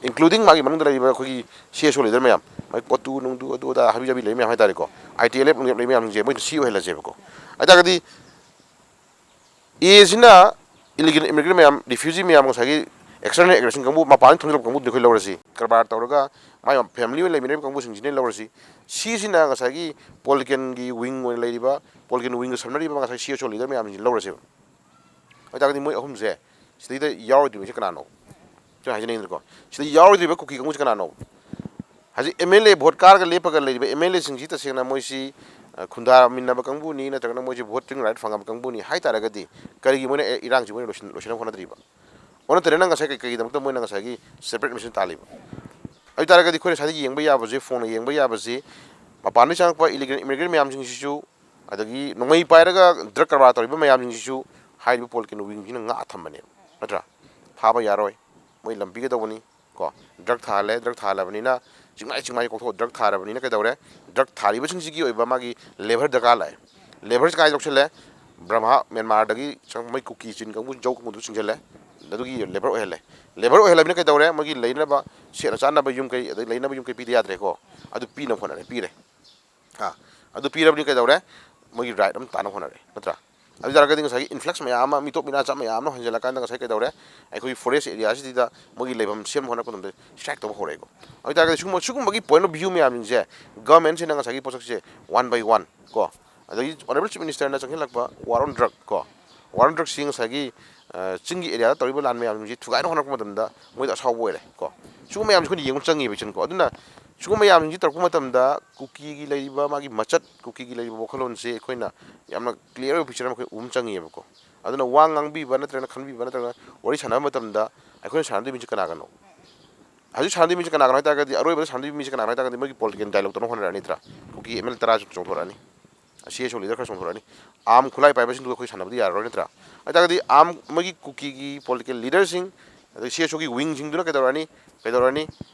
ꯏꯟꯀ꯭ꯂꯨꯗꯤꯡ ꯃꯥꯒꯤ ꯃꯅꯨꯡꯗ ꯂꯩꯔꯤꯕ ꯑꯩꯈꯣꯏꯒꯤ ꯁꯤ ꯑꯦꯁ ꯑꯣ ꯂꯤꯗꯔ ꯃꯌꯥꯝ, ꯃꯥꯏ ꯄꯣꯠꯇꯨ ꯅꯨꯡꯗꯨ ꯑꯗꯨ ꯑꯗꯥ ꯍꯥꯕꯤ ꯖꯥꯕꯤ ꯂꯩ ꯃꯌꯥꯝ ꯍꯥꯏ ꯇꯥꯔꯦꯀꯣ, ꯑꯥꯏ ꯇꯤ ꯑꯦꯜ ꯑꯦꯐ ꯅꯨꯡ ꯑꯦꯐ ꯂꯩ ꯃꯌꯥꯝꯁꯤꯡꯁꯦ ꯃꯣꯏꯗ ꯁꯤ ꯑꯣꯏꯍꯜꯂꯁꯦꯕꯀꯣ꯫ ꯍꯥꯏ ꯇꯥꯔꯒꯗꯤ ꯑꯦꯁꯤꯅ ꯏꯂꯤꯒꯦꯜ ꯏꯃꯤꯒ꯭ꯔꯦꯟ ꯃꯌꯥꯝ, ꯔꯤꯐ꯭ꯌꯨꯖꯤ ꯃꯌꯥꯝ, ꯉꯁꯥꯏꯒꯤ ꯑꯦꯛꯁꯇꯔꯅꯦꯜ ꯑꯦꯒ꯭ꯔꯦꯁꯟ ꯀꯥꯡꯕꯨ, ꯃꯄꯥꯟꯗ ꯊꯣꯡꯖꯤꯜꯂꯛꯄ ꯀꯥꯡꯕꯨꯗꯨ ꯑꯩꯈꯣꯏ ꯂꯧꯔꯁꯤ, ꯀꯔꯕꯥꯔ ꯇꯧꯔꯒ ꯃꯥꯏ ꯐꯦꯃꯤꯂꯤ ꯑꯣꯏꯅ ꯂꯩꯃꯤꯟꯅꯔꯤꯕ ꯀꯥꯡꯕꯨꯁꯤꯡꯁꯤꯅ ꯂꯧꯔꯁꯤ꯫ ꯁꯤꯁꯤꯅ ꯉꯁꯥꯏꯒꯤ ꯄꯣꯂꯤꯇꯤꯀꯦꯜꯒꯤ ꯋꯤꯡ ꯑꯣꯏꯅ ꯂꯩꯔꯤꯕ, ꯄꯣꯂꯤꯇꯤꯀꯦꯜ ꯋꯤꯡꯒ ꯁꯝꯅꯔꯤꯕ ꯉꯁꯥꯏ ꯁꯤ ꯑꯦꯁ ꯑꯣ ꯂꯤꯗꯔ ꯃꯌꯥꯝꯁꯤꯡꯁꯤ ꯂꯧꯔꯁꯦꯕ꯫ ꯑꯗꯨ ꯑꯣꯏꯇꯥꯔꯒꯗꯤ ꯃꯣꯏ ꯑꯍꯨꯝꯁꯦ ꯁꯤꯗꯩꯗ ꯌꯥꯎꯔꯣꯏꯗ꯭ꯔꯤꯕꯁꯦ ꯀꯅꯥꯅꯣ? ꯁꯤ ꯍꯥꯏꯖꯅꯤꯡꯉꯤꯗꯅꯀꯣ꯫ ꯁꯤꯗ ꯌꯥꯎꯔꯣꯏꯗ꯭ꯔꯤꯕ ꯀꯨꯀꯤ ꯀꯥꯡꯕꯨꯁꯦ ꯀꯅꯥꯅꯣ? ꯍꯧꯖꯤꯛ ꯑꯦꯝ ꯑꯦꯜ ꯑꯦ ꯚꯣꯠ ꯀꯥꯔꯒ ꯂꯦꯞꯄꯒ ꯂꯩꯔꯤꯕ ꯑꯦꯝ ꯑꯦꯜ ꯑꯦꯁꯤꯡꯁꯤ ꯇꯁꯦꯡꯅ ꯃꯣꯏꯁꯤ, ꯑ, ꯈꯨꯟꯗꯥꯃꯤꯟꯅꯕ ꯀꯥꯡꯕꯨꯅꯤ, ꯅꯠꯇ꯭ꯔꯒꯅ ꯃꯣꯏꯁꯤ ꯚꯣꯇꯤꯡ ꯔꯥꯏꯠ ꯐꯪꯉꯕ ꯀꯥꯡꯕꯨꯅꯤ ꯍꯥꯏ ꯇꯥꯔꯒꯗꯤ ꯀꯔꯤꯒꯤ ꯃꯣꯏꯅ, ꯑꯦ, ꯏꯔꯥꯡꯁꯤ ꯃꯣꯏꯅ ꯂꯣꯏꯁꯤꯟ-, ꯂꯣꯏꯁꯤꯟꯅꯕ ꯍꯣꯠꯅꯗ꯭ꯔꯤꯕ? ꯑꯣꯟꯅ ꯇꯩꯅꯅ ꯉꯁꯥꯏ ꯀꯩ-, ꯀꯩꯒꯤꯗꯃꯛꯇ ꯃꯣꯏꯅ ꯉꯁꯥꯏꯒꯤ ꯁꯦꯄꯔꯦꯠ ꯃꯤꯁꯟ ꯇꯥꯜꯂꯤꯕ? ꯑꯗꯨ ꯑꯣꯏ ꯇꯥꯔꯒꯗꯤ ꯑꯩꯈꯣꯏꯅ ꯁ꯭ꯋꯥꯏꯗ ꯌꯦꯡꯕ ꯌꯥꯕꯁꯦ, ꯐꯣꯡꯅ ꯌꯦꯡꯕ ꯌꯥꯕꯁꯦ, ꯃꯄꯥꯟꯗꯒꯤ ꯆꯪꯉꯛꯄ ꯏꯂꯤꯒꯦꯜ ꯏꯃꯤꯒ꯭ꯔꯦꯟ ꯃꯌꯥꯝꯁꯤꯡꯁꯤꯁꯨ, ꯑꯗꯒꯤ ꯅꯣꯡꯃꯩ ꯄꯥꯏꯔꯒ ꯗ꯭ꯔꯒ ꯀꯔꯕꯥꯔ ꯇꯧꯔꯤꯕ ꯃꯌꯥꯝꯁꯤꯡꯁꯤꯁꯨ ꯍꯥꯏꯔꯤꯕ ꯄꯣꯂꯤꯇꯤꯀꯦꯜ ꯋꯤꯡꯁꯤꯅ ꯉꯥꯛꯑ ꯊꯝꯕꯅꯦꯕ, ꯅꯠꯇ꯭ꯔꯥ? ꯐꯥꯕ ꯌꯥꯔꯣꯏ, ꯃꯣꯏ ꯂꯝ ꯄꯤꯒꯗꯧꯕꯅꯤ ꯀꯣ꯫ ꯗ꯭ꯔꯒ ꯊꯥꯍꯜꯂꯦ, ꯗ꯭ꯔꯒ ꯊꯥꯍꯜꯂꯕꯅꯤꯅ ꯆꯤꯡꯃꯥꯏ ꯆꯤꯡꯃꯥꯏ ꯀꯣꯛꯊꯣꯛꯑ ꯗ꯭ꯔꯒ ꯊꯥꯔꯕꯅꯤꯅ ꯀꯩꯗꯧꯔꯦ? ꯗ꯭ꯔꯒ ꯊꯥꯔꯤꯕꯁꯤꯡꯁꯤꯒꯤ ꯑꯣꯏꯕ ꯃꯥꯒꯤ ꯂꯦꯕꯔ ꯗꯔꯀꯥꯔ ꯂꯥꯛꯑꯦ꯫ ꯂꯦꯕꯔꯁꯤ ꯀꯥꯏ ꯂꯧꯁꯤꯜꯂꯦ? ꯕ꯭ꯔꯍꯃꯥ, ꯃ꯭ꯌꯥꯟꯃꯥꯔꯗꯒꯤ ꯆꯪ-, ꯃꯣꯏ ꯀꯨꯀꯤ ꯆꯤꯟ ꯀꯥꯡꯕꯨ, ꯖꯧ ꯀꯥꯡꯕꯨꯗꯨ ꯆꯤꯡꯁꯤꯜꯂꯦ꯫ ꯑꯗꯨꯒꯤ ꯂꯦꯕꯔ ꯑꯣꯏꯍꯜꯂꯦ꯫ ꯂꯦꯕꯔ ꯑꯣꯏꯍꯜꯂꯕꯅꯤꯅ ꯀꯩꯗꯧꯔꯦ? ꯃꯣꯏꯒꯤ ꯂꯩꯅꯕ ꯁꯦꯠꯅ ꯆꯥꯅꯕ ꯌꯨꯝ ꯀꯩ, ꯑꯗꯩ ꯂꯩꯅꯕ ꯌꯨꯝ ꯀꯩ ꯄꯤꯗ ꯌꯥꯗ꯭ꯔꯦꯀꯣ꯫ ꯑꯗꯨ ꯄꯤꯅꯕ ꯍꯣꯠꯅꯔꯦ, ꯄꯤꯔꯦ꯫ ꯑꯥ, ꯑꯗꯨ ꯄꯤꯔꯕꯅꯤ ꯀꯩꯗꯧꯔꯦ? ꯃꯣꯏꯒꯤ ꯔꯥꯏꯠ ꯑꯃ ꯇꯥꯅꯕ ꯍꯣꯠꯅꯔꯦ, ꯅꯠꯇ꯭ꯔꯥ? ꯑꯗꯨ ꯑꯣꯏ ꯇꯥꯔꯒꯗꯤ ꯉꯁꯥꯏꯒꯤ ꯏꯟꯐ꯭ꯂꯛꯁ ꯃꯌꯥꯝ ꯑꯃ, ꯃꯤꯇꯣꯞ ꯃꯤꯅꯥ ꯆꯥ ꯃꯌꯥꯝ ꯑꯃ ꯍꯟꯖꯤꯜꯂꯀꯥꯟꯗ ꯉꯁꯥꯏ ꯀꯩꯗꯧꯔꯦ? ꯑꯩꯈꯣꯏꯒꯤ ꯐꯣꯔꯦꯁ ꯑꯦꯔꯤꯌꯥꯁꯤꯗ ꯃꯣꯏꯒꯤ ꯂꯩꯐꯝ ꯁꯦꯝꯕ ꯍꯣꯠꯅꯔꯛꯄ ꯃꯇꯝꯗ ꯁ꯭ꯇ꯭ꯔꯥꯏꯛ ꯇꯧꯕ ꯍꯧꯔꯛꯑꯦꯀꯣ꯫ ꯑꯗꯨ ꯑꯣꯏ ꯇꯥꯔꯒꯗꯤ ꯁꯤꯒꯨꯝꯕ, ꯁꯤꯒꯨꯝꯕꯒꯤ ꯄꯣꯏꯟ ꯑꯣꯐ ꯚ꯭ꯌꯨ ꯃꯌꯥꯝꯁꯤꯡꯁꯦ ꯒꯚꯔꯟꯃꯦꯟꯁꯤꯅ ꯉꯁꯥꯏꯒꯤ ꯄꯣꯠꯁꯛꯁꯦ ꯋꯥꯟ ꯕꯥꯏ ꯋꯥꯟ ꯀꯣ, ꯑꯗꯒꯤ ꯑꯣꯅꯔꯦꯕꯜ ꯆꯤꯐ ꯃꯤꯅꯤꯁꯇꯔꯅ ꯆꯪꯁꯤꯜꯂꯛꯄ ꯋꯥꯔ ꯑꯣꯟ ꯗ꯭ꯔꯒ ꯀꯣ, ꯋꯥꯔ ꯑꯣꯟ ꯗ꯭ꯔꯒꯁꯤ ꯉꯁꯥꯏꯒꯤ, ꯑ, ꯆꯤꯡꯒꯤ ꯑꯦꯔꯤꯌꯥꯗ ꯇꯧꯔꯤꯕ ꯂꯥꯟ ꯃꯌꯥꯝꯁꯤꯡꯁꯤ ꯊꯨꯒꯥꯏꯅ ꯍꯣꯠꯅꯔꯛꯄ ꯃꯇꯝꯗ ꯃꯣꯏꯗ ꯑꯁꯥꯎꯕ ꯑꯣꯏꯔꯦ ꯀꯣ꯫ ꯁꯤꯒꯨꯝꯕ ꯃꯌꯥꯝꯁꯤ ꯑꯩꯈꯣꯏꯅ ꯌꯦꯡꯕ ꯆꯪꯉꯦꯕ ꯏꯆꯟꯀꯣ꯫ ꯑꯗꯨꯅ ꯁꯤꯒꯨꯝꯕ ꯃꯌꯥꯝꯁꯤꯡꯁꯤ ꯇꯧꯔꯛꯄ ꯃꯇꯝꯗ ꯀꯨꯀꯤꯒꯤ ꯂꯩꯔꯤꯕ ꯃꯥꯒꯤ ꯃꯆꯠ, ꯀꯨꯀꯤꯒꯤ ꯂꯩꯔꯤꯕ ꯋꯥꯈꯜꯂꯣꯟꯁꯦ ꯑꯩꯈꯣꯏꯅ ꯌꯥꯝꯅ ꯀ꯭ꯂꯤꯌꯥꯔ ꯑꯣꯏꯕ ꯄꯤꯛꯆꯔ ꯑꯃ ꯑꯩꯈꯣꯏ ꯎꯕ ꯑꯃ ꯆꯪꯉꯦꯕꯀꯣ꯫ ꯑꯗꯨꯅ ꯋꯥ ꯉꯥꯡꯕꯤꯕ ꯅꯠꯇ꯭ꯔꯒꯅ ꯈꯟꯕꯤꯕ ꯅꯠꯇ꯭ꯔꯒꯅ ꯋꯥꯔꯤ ꯁꯥꯟꯅꯕ ꯃꯇꯝꯗ ꯑꯩꯈꯣꯏꯅ ꯁꯥꯟꯅꯗꯣꯏ ꯃꯤꯁꯦ ꯀꯅꯥꯒꯅꯣ? ꯍꯧꯖꯤꯛ ꯁꯥꯟꯅꯗꯣꯏ ꯃꯤꯁꯦ ꯀꯅꯥꯒꯅꯣ ꯍꯥꯏ ꯇꯥꯔꯒꯗꯤ, ꯑꯔꯣꯏꯕꯗ ꯁꯥꯟꯅꯗꯣꯏ ꯃꯤꯁꯦ ꯀꯅꯥꯒꯅꯣ ꯍꯥꯏ ꯇꯥꯔꯒꯗꯤ, ꯃꯣꯏꯒꯤ ꯄꯣꯂꯤꯇꯤꯀꯦꯜ ꯗꯥꯏꯂꯣꯛ ꯇꯧꯅꯕ ꯍꯣꯠꯅꯔꯛꯑꯅꯤ ꯅꯠꯇ꯭ꯔꯥ? ꯀꯨꯀꯤ ꯑꯦꯝ ꯑꯦꯜ ꯇꯔꯥ ꯆꯣꯡꯊꯣꯔꯛꯑꯅꯤ, ꯁꯤ ꯑꯦꯁ ꯑꯣ ꯂꯤꯗꯔ ꯈꯔ ꯆꯣꯡꯊꯣꯔꯛꯑꯅꯤ꯫ ꯑꯥꯔꯝ ꯈꯨꯠꯂꯥꯏ ꯄꯥꯏꯕꯁꯤꯡꯗꯨꯒ ꯑꯩꯈꯣꯏ ꯁꯥꯟꯅꯕꯗꯤ ꯌꯥꯔꯔꯣꯏ ꯅꯠꯇ꯭ꯔꯥ? ꯍꯥꯏꯇꯥꯔꯒꯗꯤ ꯑꯥꯝ ꯃꯣꯏꯒꯤ ꯀꯨꯀꯤꯒꯤ ꯄꯣꯂꯤꯇꯤꯀꯦꯜ ꯂꯤꯗꯔꯁꯤꯡ, ꯑꯗꯒꯤ ꯁꯤ ꯑꯦꯁ ꯑꯣꯒꯤ ꯋꯤꯡꯁꯤꯡꯗꯨꯅ ꯀꯩꯗꯧꯔꯅꯤ, ꯀꯩꯗꯧꯔꯅꯤ?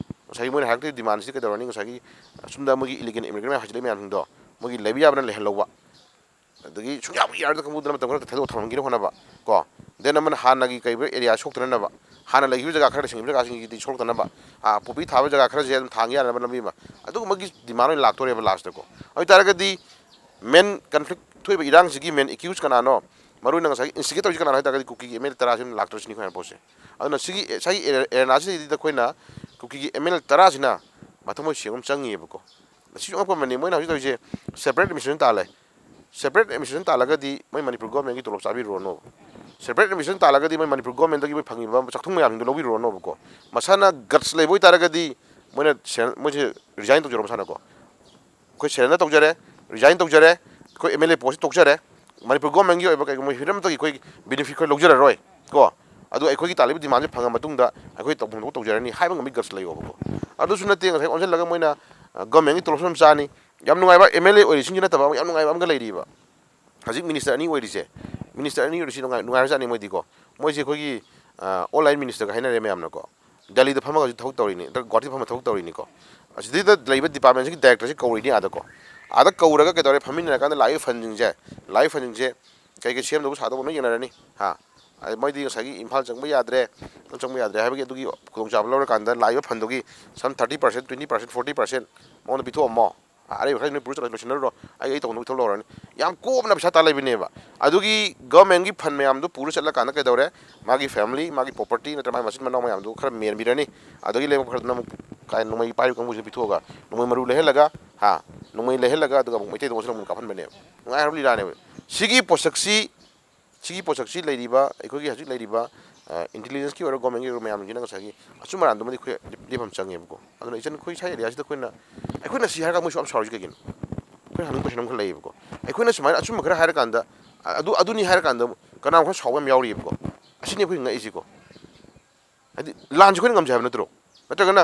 ꯉꯁꯥꯏꯒꯤ ꯃꯣꯏꯅ ꯍꯥꯏꯔꯛꯇꯣꯏ ꯗꯤꯃꯥꯟꯁꯤꯗꯤ ꯀꯩꯗꯧꯔꯅꯤ? ꯉꯁꯥꯏꯒꯤ ꯑꯁꯨꯝꯗ ꯃꯣꯏꯒꯤ ꯏꯂꯤꯒꯦꯜ ꯏꯃꯤꯒ꯭ꯔꯦꯟ ꯃꯌꯥꯝ ꯍꯥꯏꯖꯤꯜꯂꯛꯏ ꯃꯌꯥꯝꯁꯤꯡꯗꯣ ꯃꯣꯏꯒꯤ ꯂꯩꯕ ꯌꯥꯕꯅ ꯂꯩꯍꯜꯍꯧꯕ, ꯑꯗꯒꯤ ꯁꯨꯡꯌꯥ ꯌꯥꯔꯗ ꯀꯥꯡꯕꯨꯗꯨꯅ ꯃꯇꯝ ꯈꯔ ꯊꯥꯗꯣꯛꯑ ꯊꯝꯍꯟꯒꯦꯅ ꯍꯣꯠꯅꯕ ꯀꯣ꯫ ꯗꯦꯟ ꯑꯃꯅ ꯍꯥꯟꯅꯒꯤ ꯀꯩ ꯑꯦꯔꯤꯌꯥ ꯁꯣꯛꯇꯅꯅꯕ, ꯍꯥꯟꯅ ꯂꯩꯈꯤꯕ ꯖꯒꯥ ꯈꯔ, ꯂꯩꯁꯤꯟꯈꯤꯕ ꯖꯒꯥꯁꯤꯡꯁꯤꯗꯤ ꯁꯣꯛꯇꯅꯕ, ꯄꯣꯄꯤ ꯊꯥꯕ ꯖꯒꯥ ꯈꯔꯁꯦ ꯑꯗꯨꯝ ꯊꯥꯡ ꯌꯥꯅꯕ ꯂꯝꯕꯤ ꯑꯃ, ꯑꯗꯨꯒꯨꯝꯕꯒꯤ ꯗꯤꯃꯥꯟ ꯑꯣꯏꯅ ꯂꯥꯛꯇꯣꯔꯦꯕ ꯂꯥꯁꯇꯀꯣ꯫ ꯑꯗꯨ ꯑꯣꯏꯇꯥꯔꯒꯗꯤ ꯃꯦꯟ ꯀꯟꯐ꯭ꯂꯤꯛ ꯊꯣꯛꯏꯕ ꯏꯔꯥꯡꯁꯤꯒꯤ ꯃꯦꯟ ꯑꯦꯀ꯭ꯌꯨꯁ ꯀꯅꯥꯅꯣ? ꯃꯔꯨ ꯑꯣꯏꯅ ꯉꯁꯥꯏꯒꯤ ꯏꯟꯁꯇꯤꯒꯦꯠ ꯇꯧꯔꯤꯁꯤ ꯀꯅꯥꯅꯣ ꯍꯥꯏ ꯇꯥꯔꯒꯗꯤ ꯀꯨꯀꯤꯒꯤ ꯑꯦꯝ ꯑꯦꯜ ꯑꯦ ꯇꯔꯥꯁꯤꯅ ꯂꯥꯛꯇꯣꯔꯤꯁꯤꯅꯤ ꯑꯩꯈꯣꯏꯅ ꯄꯣꯠꯁꯦ꯫ ꯑꯗꯨꯅ ꯁꯤꯒꯤ, ꯉꯁꯥꯏꯒꯤ ꯑꯦꯔꯦꯅꯥꯁꯤꯗꯩꯗ ꯑꯩꯈꯣꯏꯅ ꯀꯨꯀꯤꯒꯤ ꯑꯦꯝ ꯑꯦꯜ ꯑꯦ ꯇꯔꯥꯁꯤꯅ ꯃꯊꯃꯣꯏ ꯁꯦꯡꯕ ꯑꯃ ꯆꯪꯉꯤꯑꯕꯀꯣ꯫ ꯁꯤꯁꯨ ꯑꯉꯛꯄ ꯑꯃꯅꯤ꯫ ꯃꯣꯏꯅ ꯍꯧꯖꯤꯛ ꯇꯧꯔꯤꯁꯦ ꯁꯦꯄꯔꯦꯠ ꯑꯦꯗꯃꯤꯅꯤꯁꯇ꯭ꯔꯦꯁꯟ ꯇꯥꯜꯂꯦ꯫ ꯁꯦꯄꯔꯦꯠ ꯑꯦꯗꯃꯤꯅꯤꯁꯇ꯭ꯔꯦꯁꯟ ꯇꯥꯜꯂꯒꯗꯤ ꯃꯣꯏ ꯃꯅꯤꯄꯨꯔ ꯒꯣꯔꯃꯦꯟꯒꯤ ꯇꯣꯂꯣꯞ ꯆꯥꯕꯤꯔꯨꯔꯅꯣꯕ꯫ ꯁꯦꯄꯔꯦꯠ ꯑꯦꯗꯃꯤꯅꯤꯁꯇ꯭ꯔꯦꯁꯟ ꯇꯥꯜꯂꯒꯗꯤ ꯃꯣꯏ ꯃꯅꯤꯄꯨꯔ ꯒꯣꯔꯃꯦꯟꯗꯒꯤ ꯃꯣꯏ ꯐꯪꯉꯤꯕ ꯆꯥꯛꯊꯨꯡ ꯃꯌꯥꯝꯁꯤꯡꯗꯣ ꯂꯧꯕꯤꯔꯨꯔꯅꯣꯕꯀꯣ꯫ ꯃꯁꯥꯅ ꯒꯠꯁ ꯂꯩꯕ ꯑꯣꯏꯇꯥꯔꯒꯗꯤ ꯃꯣꯏꯅ ꯁꯦ-, ꯃꯣꯏꯁꯦ ꯔꯤꯖꯥꯏꯟ ꯇꯧꯖꯔꯣ ꯃꯁꯥꯅꯀꯣ꯫ ꯑꯩꯈꯣꯏ ꯁꯔꯦꯟꯗꯔ ꯇꯧꯖꯔꯦ, ꯔꯤꯖꯥꯏꯟ ꯇꯧꯖꯔꯦ, ꯑꯩꯈꯣꯏ ꯑꯦꯝ ꯑꯦꯜ ꯑꯦ ꯄꯣꯁꯁꯤ ꯇꯣꯛꯆꯔꯦ, ꯃꯅꯤꯄꯨꯔ ꯒꯣꯔꯃꯦꯟꯒꯤ ꯑꯣꯏꯕ ꯀꯩꯒꯨꯝꯕ ꯍꯤꯔꯝ ꯑꯃꯠꯇꯒꯤ ꯑꯩꯈꯣꯏ ꯕꯦꯅꯤꯐꯤꯠ ꯑꯩꯈꯣꯏ ꯂꯧꯖꯔꯔꯣꯏ ꯀꯣ꯫ ꯑꯗꯨ ꯑꯩꯈꯣꯏꯒꯤ ꯇꯥꯜꯂꯤꯕ ꯗꯤꯃꯥꯟꯁꯦ ꯐꯪꯉ ꯃꯇꯨꯡꯗ ꯑꯩꯈꯣꯏ ꯇꯧꯐꯝ ꯊꯣꯛꯄ ꯇꯧꯖꯔꯅꯤ ꯍꯥꯏꯕ ꯉꯝꯕꯒꯤ ꯒꯠꯁ ꯂꯩꯌꯣꯕꯀꯣ꯫ ꯑꯗꯨꯁꯨ ꯅꯠꯇꯦ, ꯉꯁꯥꯏ ꯑꯣꯟꯁꯤꯜꯂꯒ ꯃꯣꯏꯅ, ꯑ, ꯒꯣꯔꯃꯦꯟꯒꯤ ꯇꯣꯂꯣꯞꯁꯨ ꯑꯗꯨꯝ ꯆꯥꯅꯤ꯫ ꯌꯥꯝ ꯅꯨꯡꯉꯥꯏꯕ ꯑꯦꯝ ꯑꯦꯜ ꯑꯦ ꯑꯣꯏꯔꯤꯁꯤꯡꯁꯤ ꯅꯠꯇꯕ ꯑꯃ ꯌꯥꯝ ꯅꯨꯡꯉꯥꯏꯕ ꯑꯃꯒ ꯂꯩꯔꯤꯕ꯫ ꯍꯧꯖꯤꯛ ꯃꯤꯅꯤꯁꯇꯔ ꯑꯅꯤ ꯑꯣꯏꯔꯤꯁꯦ, ꯃꯤꯅꯤꯁꯇꯔ ꯑꯅꯤ ꯑꯣꯏꯔꯤꯁꯤ ꯅꯨꯡꯉꯥꯏ-, ꯅꯨꯡꯉꯥꯏꯔꯖꯥꯠꯅꯤ ꯃꯣꯏꯗꯤꯀꯣ꯫ ꯃꯣꯏꯁꯦ ꯑꯩꯈꯣꯏꯒꯤ, ꯑ, ꯑꯣꯟꯂꯥꯏꯟ ꯃꯤꯅꯤꯁꯇꯔꯒ ꯍꯥꯏꯅꯔꯦ ꯃꯌꯥꯝꯅꯀꯣ꯫ ꯗꯦꯜꯂꯤꯗ ꯐꯝꯃꯒꯁꯨ ꯊꯕꯛ ꯇꯧꯔꯤꯅꯤ, ꯅꯠꯇ꯭ꯔꯒ ꯒꯨꯋꯥꯍꯥꯇꯤꯗ ꯐꯝꯃꯒ ꯊꯕꯛ ꯇꯧꯔꯤꯅꯤꯀꯣ꯫ ꯑꯁꯤꯗꯩꯗ ꯂꯩꯕ ꯗꯤꯄꯥꯔꯠꯃꯦꯟꯁꯤꯒꯤ ꯗꯥꯏꯔꯦꯛꯇꯔꯁꯤ ꯀꯧꯔꯤꯅꯤ ꯑꯥꯗꯀꯣ꯫ ꯑꯥꯗ ꯀꯧꯔꯒ ꯀꯩꯗꯧꯔꯦ, ꯐꯝꯃꯤꯟꯅꯔꯀꯥꯟꯗ ꯂꯥꯛꯏꯕ ꯐꯟꯁꯤꯡꯁꯦ, ꯂꯥꯛꯏꯕ ꯐꯟꯁꯤꯡꯁꯦ ꯀꯩ ꯀꯩ ꯁꯦꯝꯗꯧꯕ ꯁꯥꯗꯧꯕ ꯂꯣꯏ ꯌꯦꯡꯅꯔꯅꯤ꯫ ꯍꯥ? ꯑꯗꯩ ꯃꯣꯏꯗꯤ ꯉꯁꯥꯏꯒꯤ ꯏꯝꯐꯥꯜ ꯆꯪꯕ ꯌꯥꯗ꯭ꯔꯦ, ꯆꯪꯕ ꯌꯥꯗ꯭ꯔꯦ ꯍꯥꯏꯕꯒꯤ ꯑꯗꯨꯒꯤ ꯈꯨꯗꯣꯡꯆꯥꯕ ꯂꯧꯔꯀꯥꯟꯗ ꯂꯥꯛꯏꯕ ꯐꯟꯗꯨꯒꯤ some thirty percent, twenty percent, forty percent ꯃꯉꯣꯟꯗ ꯄꯤꯊꯣꯛꯑꯝꯃꯣ꯫ ꯑꯔꯩꯕ ꯈꯔ ꯅꯣꯏ ꯄꯨꯔ ꯆꯠꯂ ꯂꯣꯏꯁꯤꯟꯅꯔꯨꯔꯣ, ꯑꯩ, ꯑꯩ ꯇꯧꯅꯕ ꯏꯊꯧ ꯂꯧꯔꯅꯤ꯫ ꯌꯥꯝ ꯀꯣꯝꯅ ꯄꯩꯁꯥ ꯇꯥꯜ ꯂꯩꯕꯅꯦꯕ꯫ ꯑꯗꯨꯒꯤ ꯒꯚꯔꯟꯃꯦꯟꯒꯤ ꯐꯟ ꯃꯌꯥꯝꯗꯨ ꯄꯨꯔ ꯆꯠꯂꯀꯥꯟꯗ ꯀꯩꯗꯧꯔꯦ? ꯃꯥꯒꯤ ꯐꯦꯃꯤꯂꯤ, ꯃꯥꯒꯤ ꯄ꯭ꯔꯣꯄꯔꯇꯤ ꯅꯠꯇ꯭ꯔꯒ ꯃꯥꯒꯤ ꯃꯆꯤꯟ ꯃꯅꯥꯎ ꯃꯌꯥꯝꯗꯨ ꯈꯔ ꯃꯦꯟꯕꯤꯔꯅꯤ꯫ ꯑꯗꯨꯗꯒꯤ ꯂꯦꯝꯕ ꯈꯔꯗꯨꯅ ꯑꯃꯨꯛ ꯀꯥꯏ ꯅꯣꯡꯃꯩ ꯄꯥꯏꯔꯤꯕ ꯀꯥꯡꯕꯨꯁꯤꯗ ꯄꯤꯊꯣꯛꯑꯒ, ꯅꯣꯡꯃꯩ ꯃꯔꯨ ꯂꯩꯍꯜꯂꯒ, ꯍꯥ, ꯅꯣꯡꯃꯩ ꯂꯩꯍꯜꯂꯒ ꯑꯗꯨꯒ ꯑꯃꯨꯛ ꯃꯩꯇꯩꯗ ꯑꯣꯟꯁꯤꯜꯂꯒ ꯑꯃꯨꯛ ꯀꯥꯞꯍꯟꯕꯅꯦꯕ꯫ ꯅꯨꯡꯉꯥꯏꯈ꯭ꯔꯕ ꯂꯤꯂꯥꯅꯦꯕ꯫ ꯁꯤꯒꯤ ꯄꯣꯠꯁꯛꯁꯤ ꯁꯤꯒꯤ ꯄꯣꯠꯁꯛꯁꯤ ꯂꯩꯔꯤꯕ, ꯑꯩꯈꯣꯏꯒꯤ ꯍꯧꯖꯤꯛ ꯂꯩꯔꯤꯕ, ꯑ, ꯏꯟꯇꯦꯂꯤꯖꯦꯟꯁꯀꯤ ꯑꯣꯏꯔꯣ, ꯒꯣꯔꯃꯦꯟꯒꯤ ꯑꯣꯏꯔꯣ ꯃꯌꯥꯝꯁꯤꯡꯁꯤꯅ ꯉꯁꯥꯏꯒꯤ ꯑꯆꯨꯝ ꯑꯔꯥꯟꯗꯨꯃꯗꯤ ꯑꯩꯈꯣꯏ ꯂꯦꯞ-, ꯂꯦꯞꯐꯝ ꯆꯪꯉꯦꯕꯀꯣ꯫ ꯑꯗꯨꯅ ꯏꯆꯟ ꯑꯩꯈꯣꯏ ꯁ꯭ꯋꯥꯏ ꯑꯦꯔꯤꯌꯥꯁꯤꯗ ꯑꯩꯈꯣꯏꯅ, ꯑꯩꯈꯣꯏꯅ ꯁꯤ ꯍꯥꯏꯔꯒ ꯃꯣꯏꯁꯨ ꯌꯥꯝ ꯁꯥꯎꯔꯤꯁꯤ ꯀꯩꯒꯤꯅꯣ? ꯑꯩꯈꯣꯏꯅ ꯍꯪꯅꯤꯡꯕ ꯀꯣꯏꯁꯟ ꯑꯃꯈꯛ ꯂꯩꯌꯦꯕꯀꯣ꯫ ꯑꯩꯈꯣꯏꯅ ꯁꯨꯃꯥꯏꯅ ꯑꯆꯨꯝꯕ ꯈꯔ ꯍꯥꯏꯔꯀꯥꯟꯗ, ꯑ-, ꯑꯗꯨ, ꯑꯗꯨꯅꯤ ꯍꯥꯏꯔꯀꯥꯟꯗ ꯀꯅꯥꯒꯨꯝꯕ ꯈꯔ ꯁꯥꯎꯕ ꯌꯥꯝ ꯌꯥꯎꯔꯤꯑꯕꯀꯣ꯫ ꯑꯁꯤꯅꯤ ꯑꯩꯈꯣꯏ ꯉꯛꯏꯁꯤꯀꯣ꯫ ꯍꯥꯏꯗꯤ ꯂꯥꯟꯁꯤ ꯑꯩꯈꯣꯏꯅ ꯉꯝꯖꯩ ꯍꯥꯏꯕ ꯅꯠꯇ꯭ꯔꯣ? ꯅꯠꯇ꯭ꯔꯒꯅ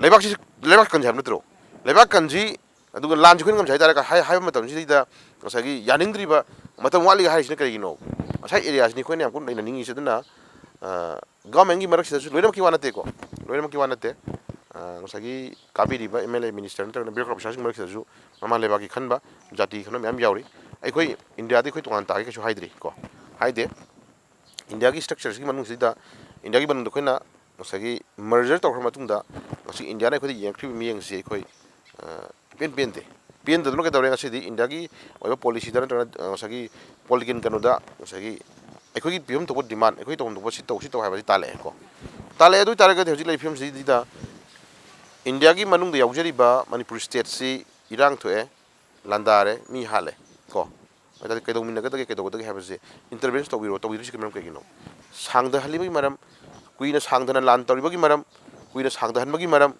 ꯂꯩꯕꯥꯛꯁꯤ, ꯂꯩꯕꯥꯛ ꯀꯟꯖꯩ ꯍꯥꯏꯕ ꯅꯠꯇ꯭ꯔꯣ? ꯂꯩꯕꯥꯛ ꯀꯟꯁꯤ, ꯑꯗꯨꯒ ꯂꯥꯟꯁꯤ ꯑꯩꯈꯣꯏꯅ ꯉꯝꯖꯩ ꯍꯥꯏꯇꯥꯔꯦ ꯍꯥꯏ-, ꯍꯥꯏꯕ ꯃꯇꯝꯁꯤꯗꯩꯗ ꯉꯁꯥꯏꯒꯤ ꯌꯥꯅꯤꯡꯗ꯭ꯔꯤꯕ, ꯃꯇꯝ ꯋꯥꯠꯂꯤꯒ ꯍꯥꯏꯔꯤꯁꯤꯅ ꯀꯔꯤꯒꯤꯅꯣ? ꯉꯁꯥꯏ ꯑꯦꯔꯤꯌꯥꯁꯤꯅꯤ ꯑꯩꯈꯣꯏꯅ ꯌꯥꯝ ꯀꯟꯅ ꯅꯩꯅꯅꯤꯡꯉꯤꯁꯤ꯫ ꯑꯗꯨꯅ ꯒꯚꯔꯟꯃꯦꯟꯒꯤ ꯃꯔꯛꯁꯤꯗꯁꯨ, ꯂꯣꯏꯅꯃꯛꯀꯤ ꯋꯥ ꯅꯠꯇꯦꯀꯣ, ꯂꯣꯏꯅꯃꯛꯀꯤ ꯋꯥ ꯅꯠꯇꯦ꯫ ꯑ, ꯉꯁꯥꯏꯒꯤ ꯀꯥꯕꯤꯔꯤꯕ ꯑꯦꯝ ꯑꯦꯜ ꯑꯦ, ꯃꯤꯅꯤꯁꯇꯔ ꯅꯠꯇ꯭ꯔꯒꯅ ꯕ꯭ꯌꯨꯔꯣꯀ꯭ꯔꯥꯠ ꯑꯣꯐꯤꯁꯥꯔꯁꯤꯡ ꯃꯔꯛꯁꯤꯗꯁꯨ ꯃꯃꯥ ꯂꯩꯕꯥꯛꯀꯤ ꯈꯟꯕ, ꯖꯥꯇꯤ ꯈꯟꯕ ꯃꯌꯥꯝ ꯌꯥꯎꯔꯤ꯫ ꯑꯩꯈꯣꯏ ꯏꯟꯗꯤꯌꯥꯗꯤ ꯑꯩꯈꯣꯏ ꯇꯣꯉꯥꯟ ꯇꯥꯒꯦ ꯀꯩꯁꯨ ꯍꯥꯏꯗ꯭ꯔꯤ ꯀꯣ, ꯍꯥꯏꯗꯦ꯫ ꯏꯟꯗꯤꯌꯥꯒꯤ ꯁ꯭ꯇ꯭ꯔꯛꯆꯔꯁꯤꯒꯤ ꯃꯅꯨꯡꯁꯤꯗ, ꯏꯟꯗꯤꯌꯥꯒꯤ ꯃꯅꯨꯡꯗ ꯑꯩꯈꯣꯏꯅ ꯉꯁꯥꯏꯒꯤ ꯃꯔꯖꯔ ꯇꯧꯈ꯭ꯔ ꯃꯇꯨꯡꯗ, ꯉꯁꯤ ꯏꯟꯗꯤꯌꯥꯅ ꯑꯩꯈꯣꯏꯗ ꯌꯦꯡꯉꯛꯈ꯭ꯔꯤꯕ ꯃꯤꯠꯌꯦꯡꯁꯤ ꯑꯩꯈꯣꯏ, ꯑ, ꯏꯄꯦꯟ ꯄꯦꯟꯗꯦ꯫ ꯄꯦꯟꯗꯗꯅ ꯀꯩꯗꯧꯔꯦ? ꯉꯁꯤꯗꯤ ꯏꯟꯗꯤꯌꯥꯒꯤ ꯑꯣꯏꯕ ꯄꯣꯂꯤꯁꯤꯗ ꯅꯠꯇ꯭ꯔꯒꯅ, ꯑ, ꯉꯁꯥꯏꯒꯤ ꯄꯣꯂꯤꯇꯤꯀꯦꯜ ꯀꯩꯅꯣꯗ ꯉꯁꯥꯏꯒꯤ ꯑꯩꯈꯣꯏꯒꯤ ꯄꯤꯐꯝ ꯊꯣꯛꯄ ꯗꯤꯃꯥꯟ, ꯑꯩꯈꯣꯏ ꯇꯧꯐꯝ ꯊꯣꯛꯄ ꯁꯤ ꯇꯧ, ꯁꯤ ꯇꯧ ꯍꯥꯏꯕꯁꯤ ꯇꯥꯜꯂꯛꯑꯦꯀꯣ꯫ ꯇꯥꯜꯂꯛꯑꯦ꯫ ꯑꯗꯨ ꯑꯣꯏꯇꯥꯔꯒꯗꯤ ꯍꯧꯖꯤꯛ ꯂꯩꯔꯤꯕ ꯐꯤꯕꯝꯁꯤꯗ ꯏꯟꯗꯤꯌꯥꯒꯤ ꯃꯅꯨꯡꯗ ꯌꯥꯎꯖꯔꯤꯕ ꯃꯅꯤꯄꯨꯔ ꯁ꯭ꯇꯦꯠꯁꯤ ꯏꯔꯥꯡ ꯊꯣꯛꯑꯦ, ꯂꯥꯟꯗꯥꯔꯦ, ꯃꯤ ꯍꯥꯠꯂꯦ ꯀꯣ꯫ ꯑꯗꯨꯗꯤ ꯀꯩꯗꯧꯃꯤꯟꯅꯒꯗꯒꯦ, ꯀꯩꯗꯧꯒꯗꯒꯦ ꯍꯥꯏꯕꯁꯦ, ꯏꯟꯇꯔꯚꯦꯟꯁ ꯇꯧꯕꯤꯔꯣ, ꯇꯧꯕꯤꯗ꯭ꯔꯤꯁꯤꯒꯤ ꯃꯔꯝ ꯀꯩꯒꯤꯅꯣ? ꯁꯥꯡꯗꯍꯜꯂꯤꯕꯒꯤ ꯃꯔꯝ, ꯀꯨꯏꯅ ꯁꯥꯡꯗꯅ ꯂꯥꯟ ꯇꯧꯔꯤꯕꯒꯤ ꯃꯔꯝ, ꯀꯨꯏꯅ ꯁꯥꯡꯗꯍꯟꯕꯒꯤ ꯃꯔꯝ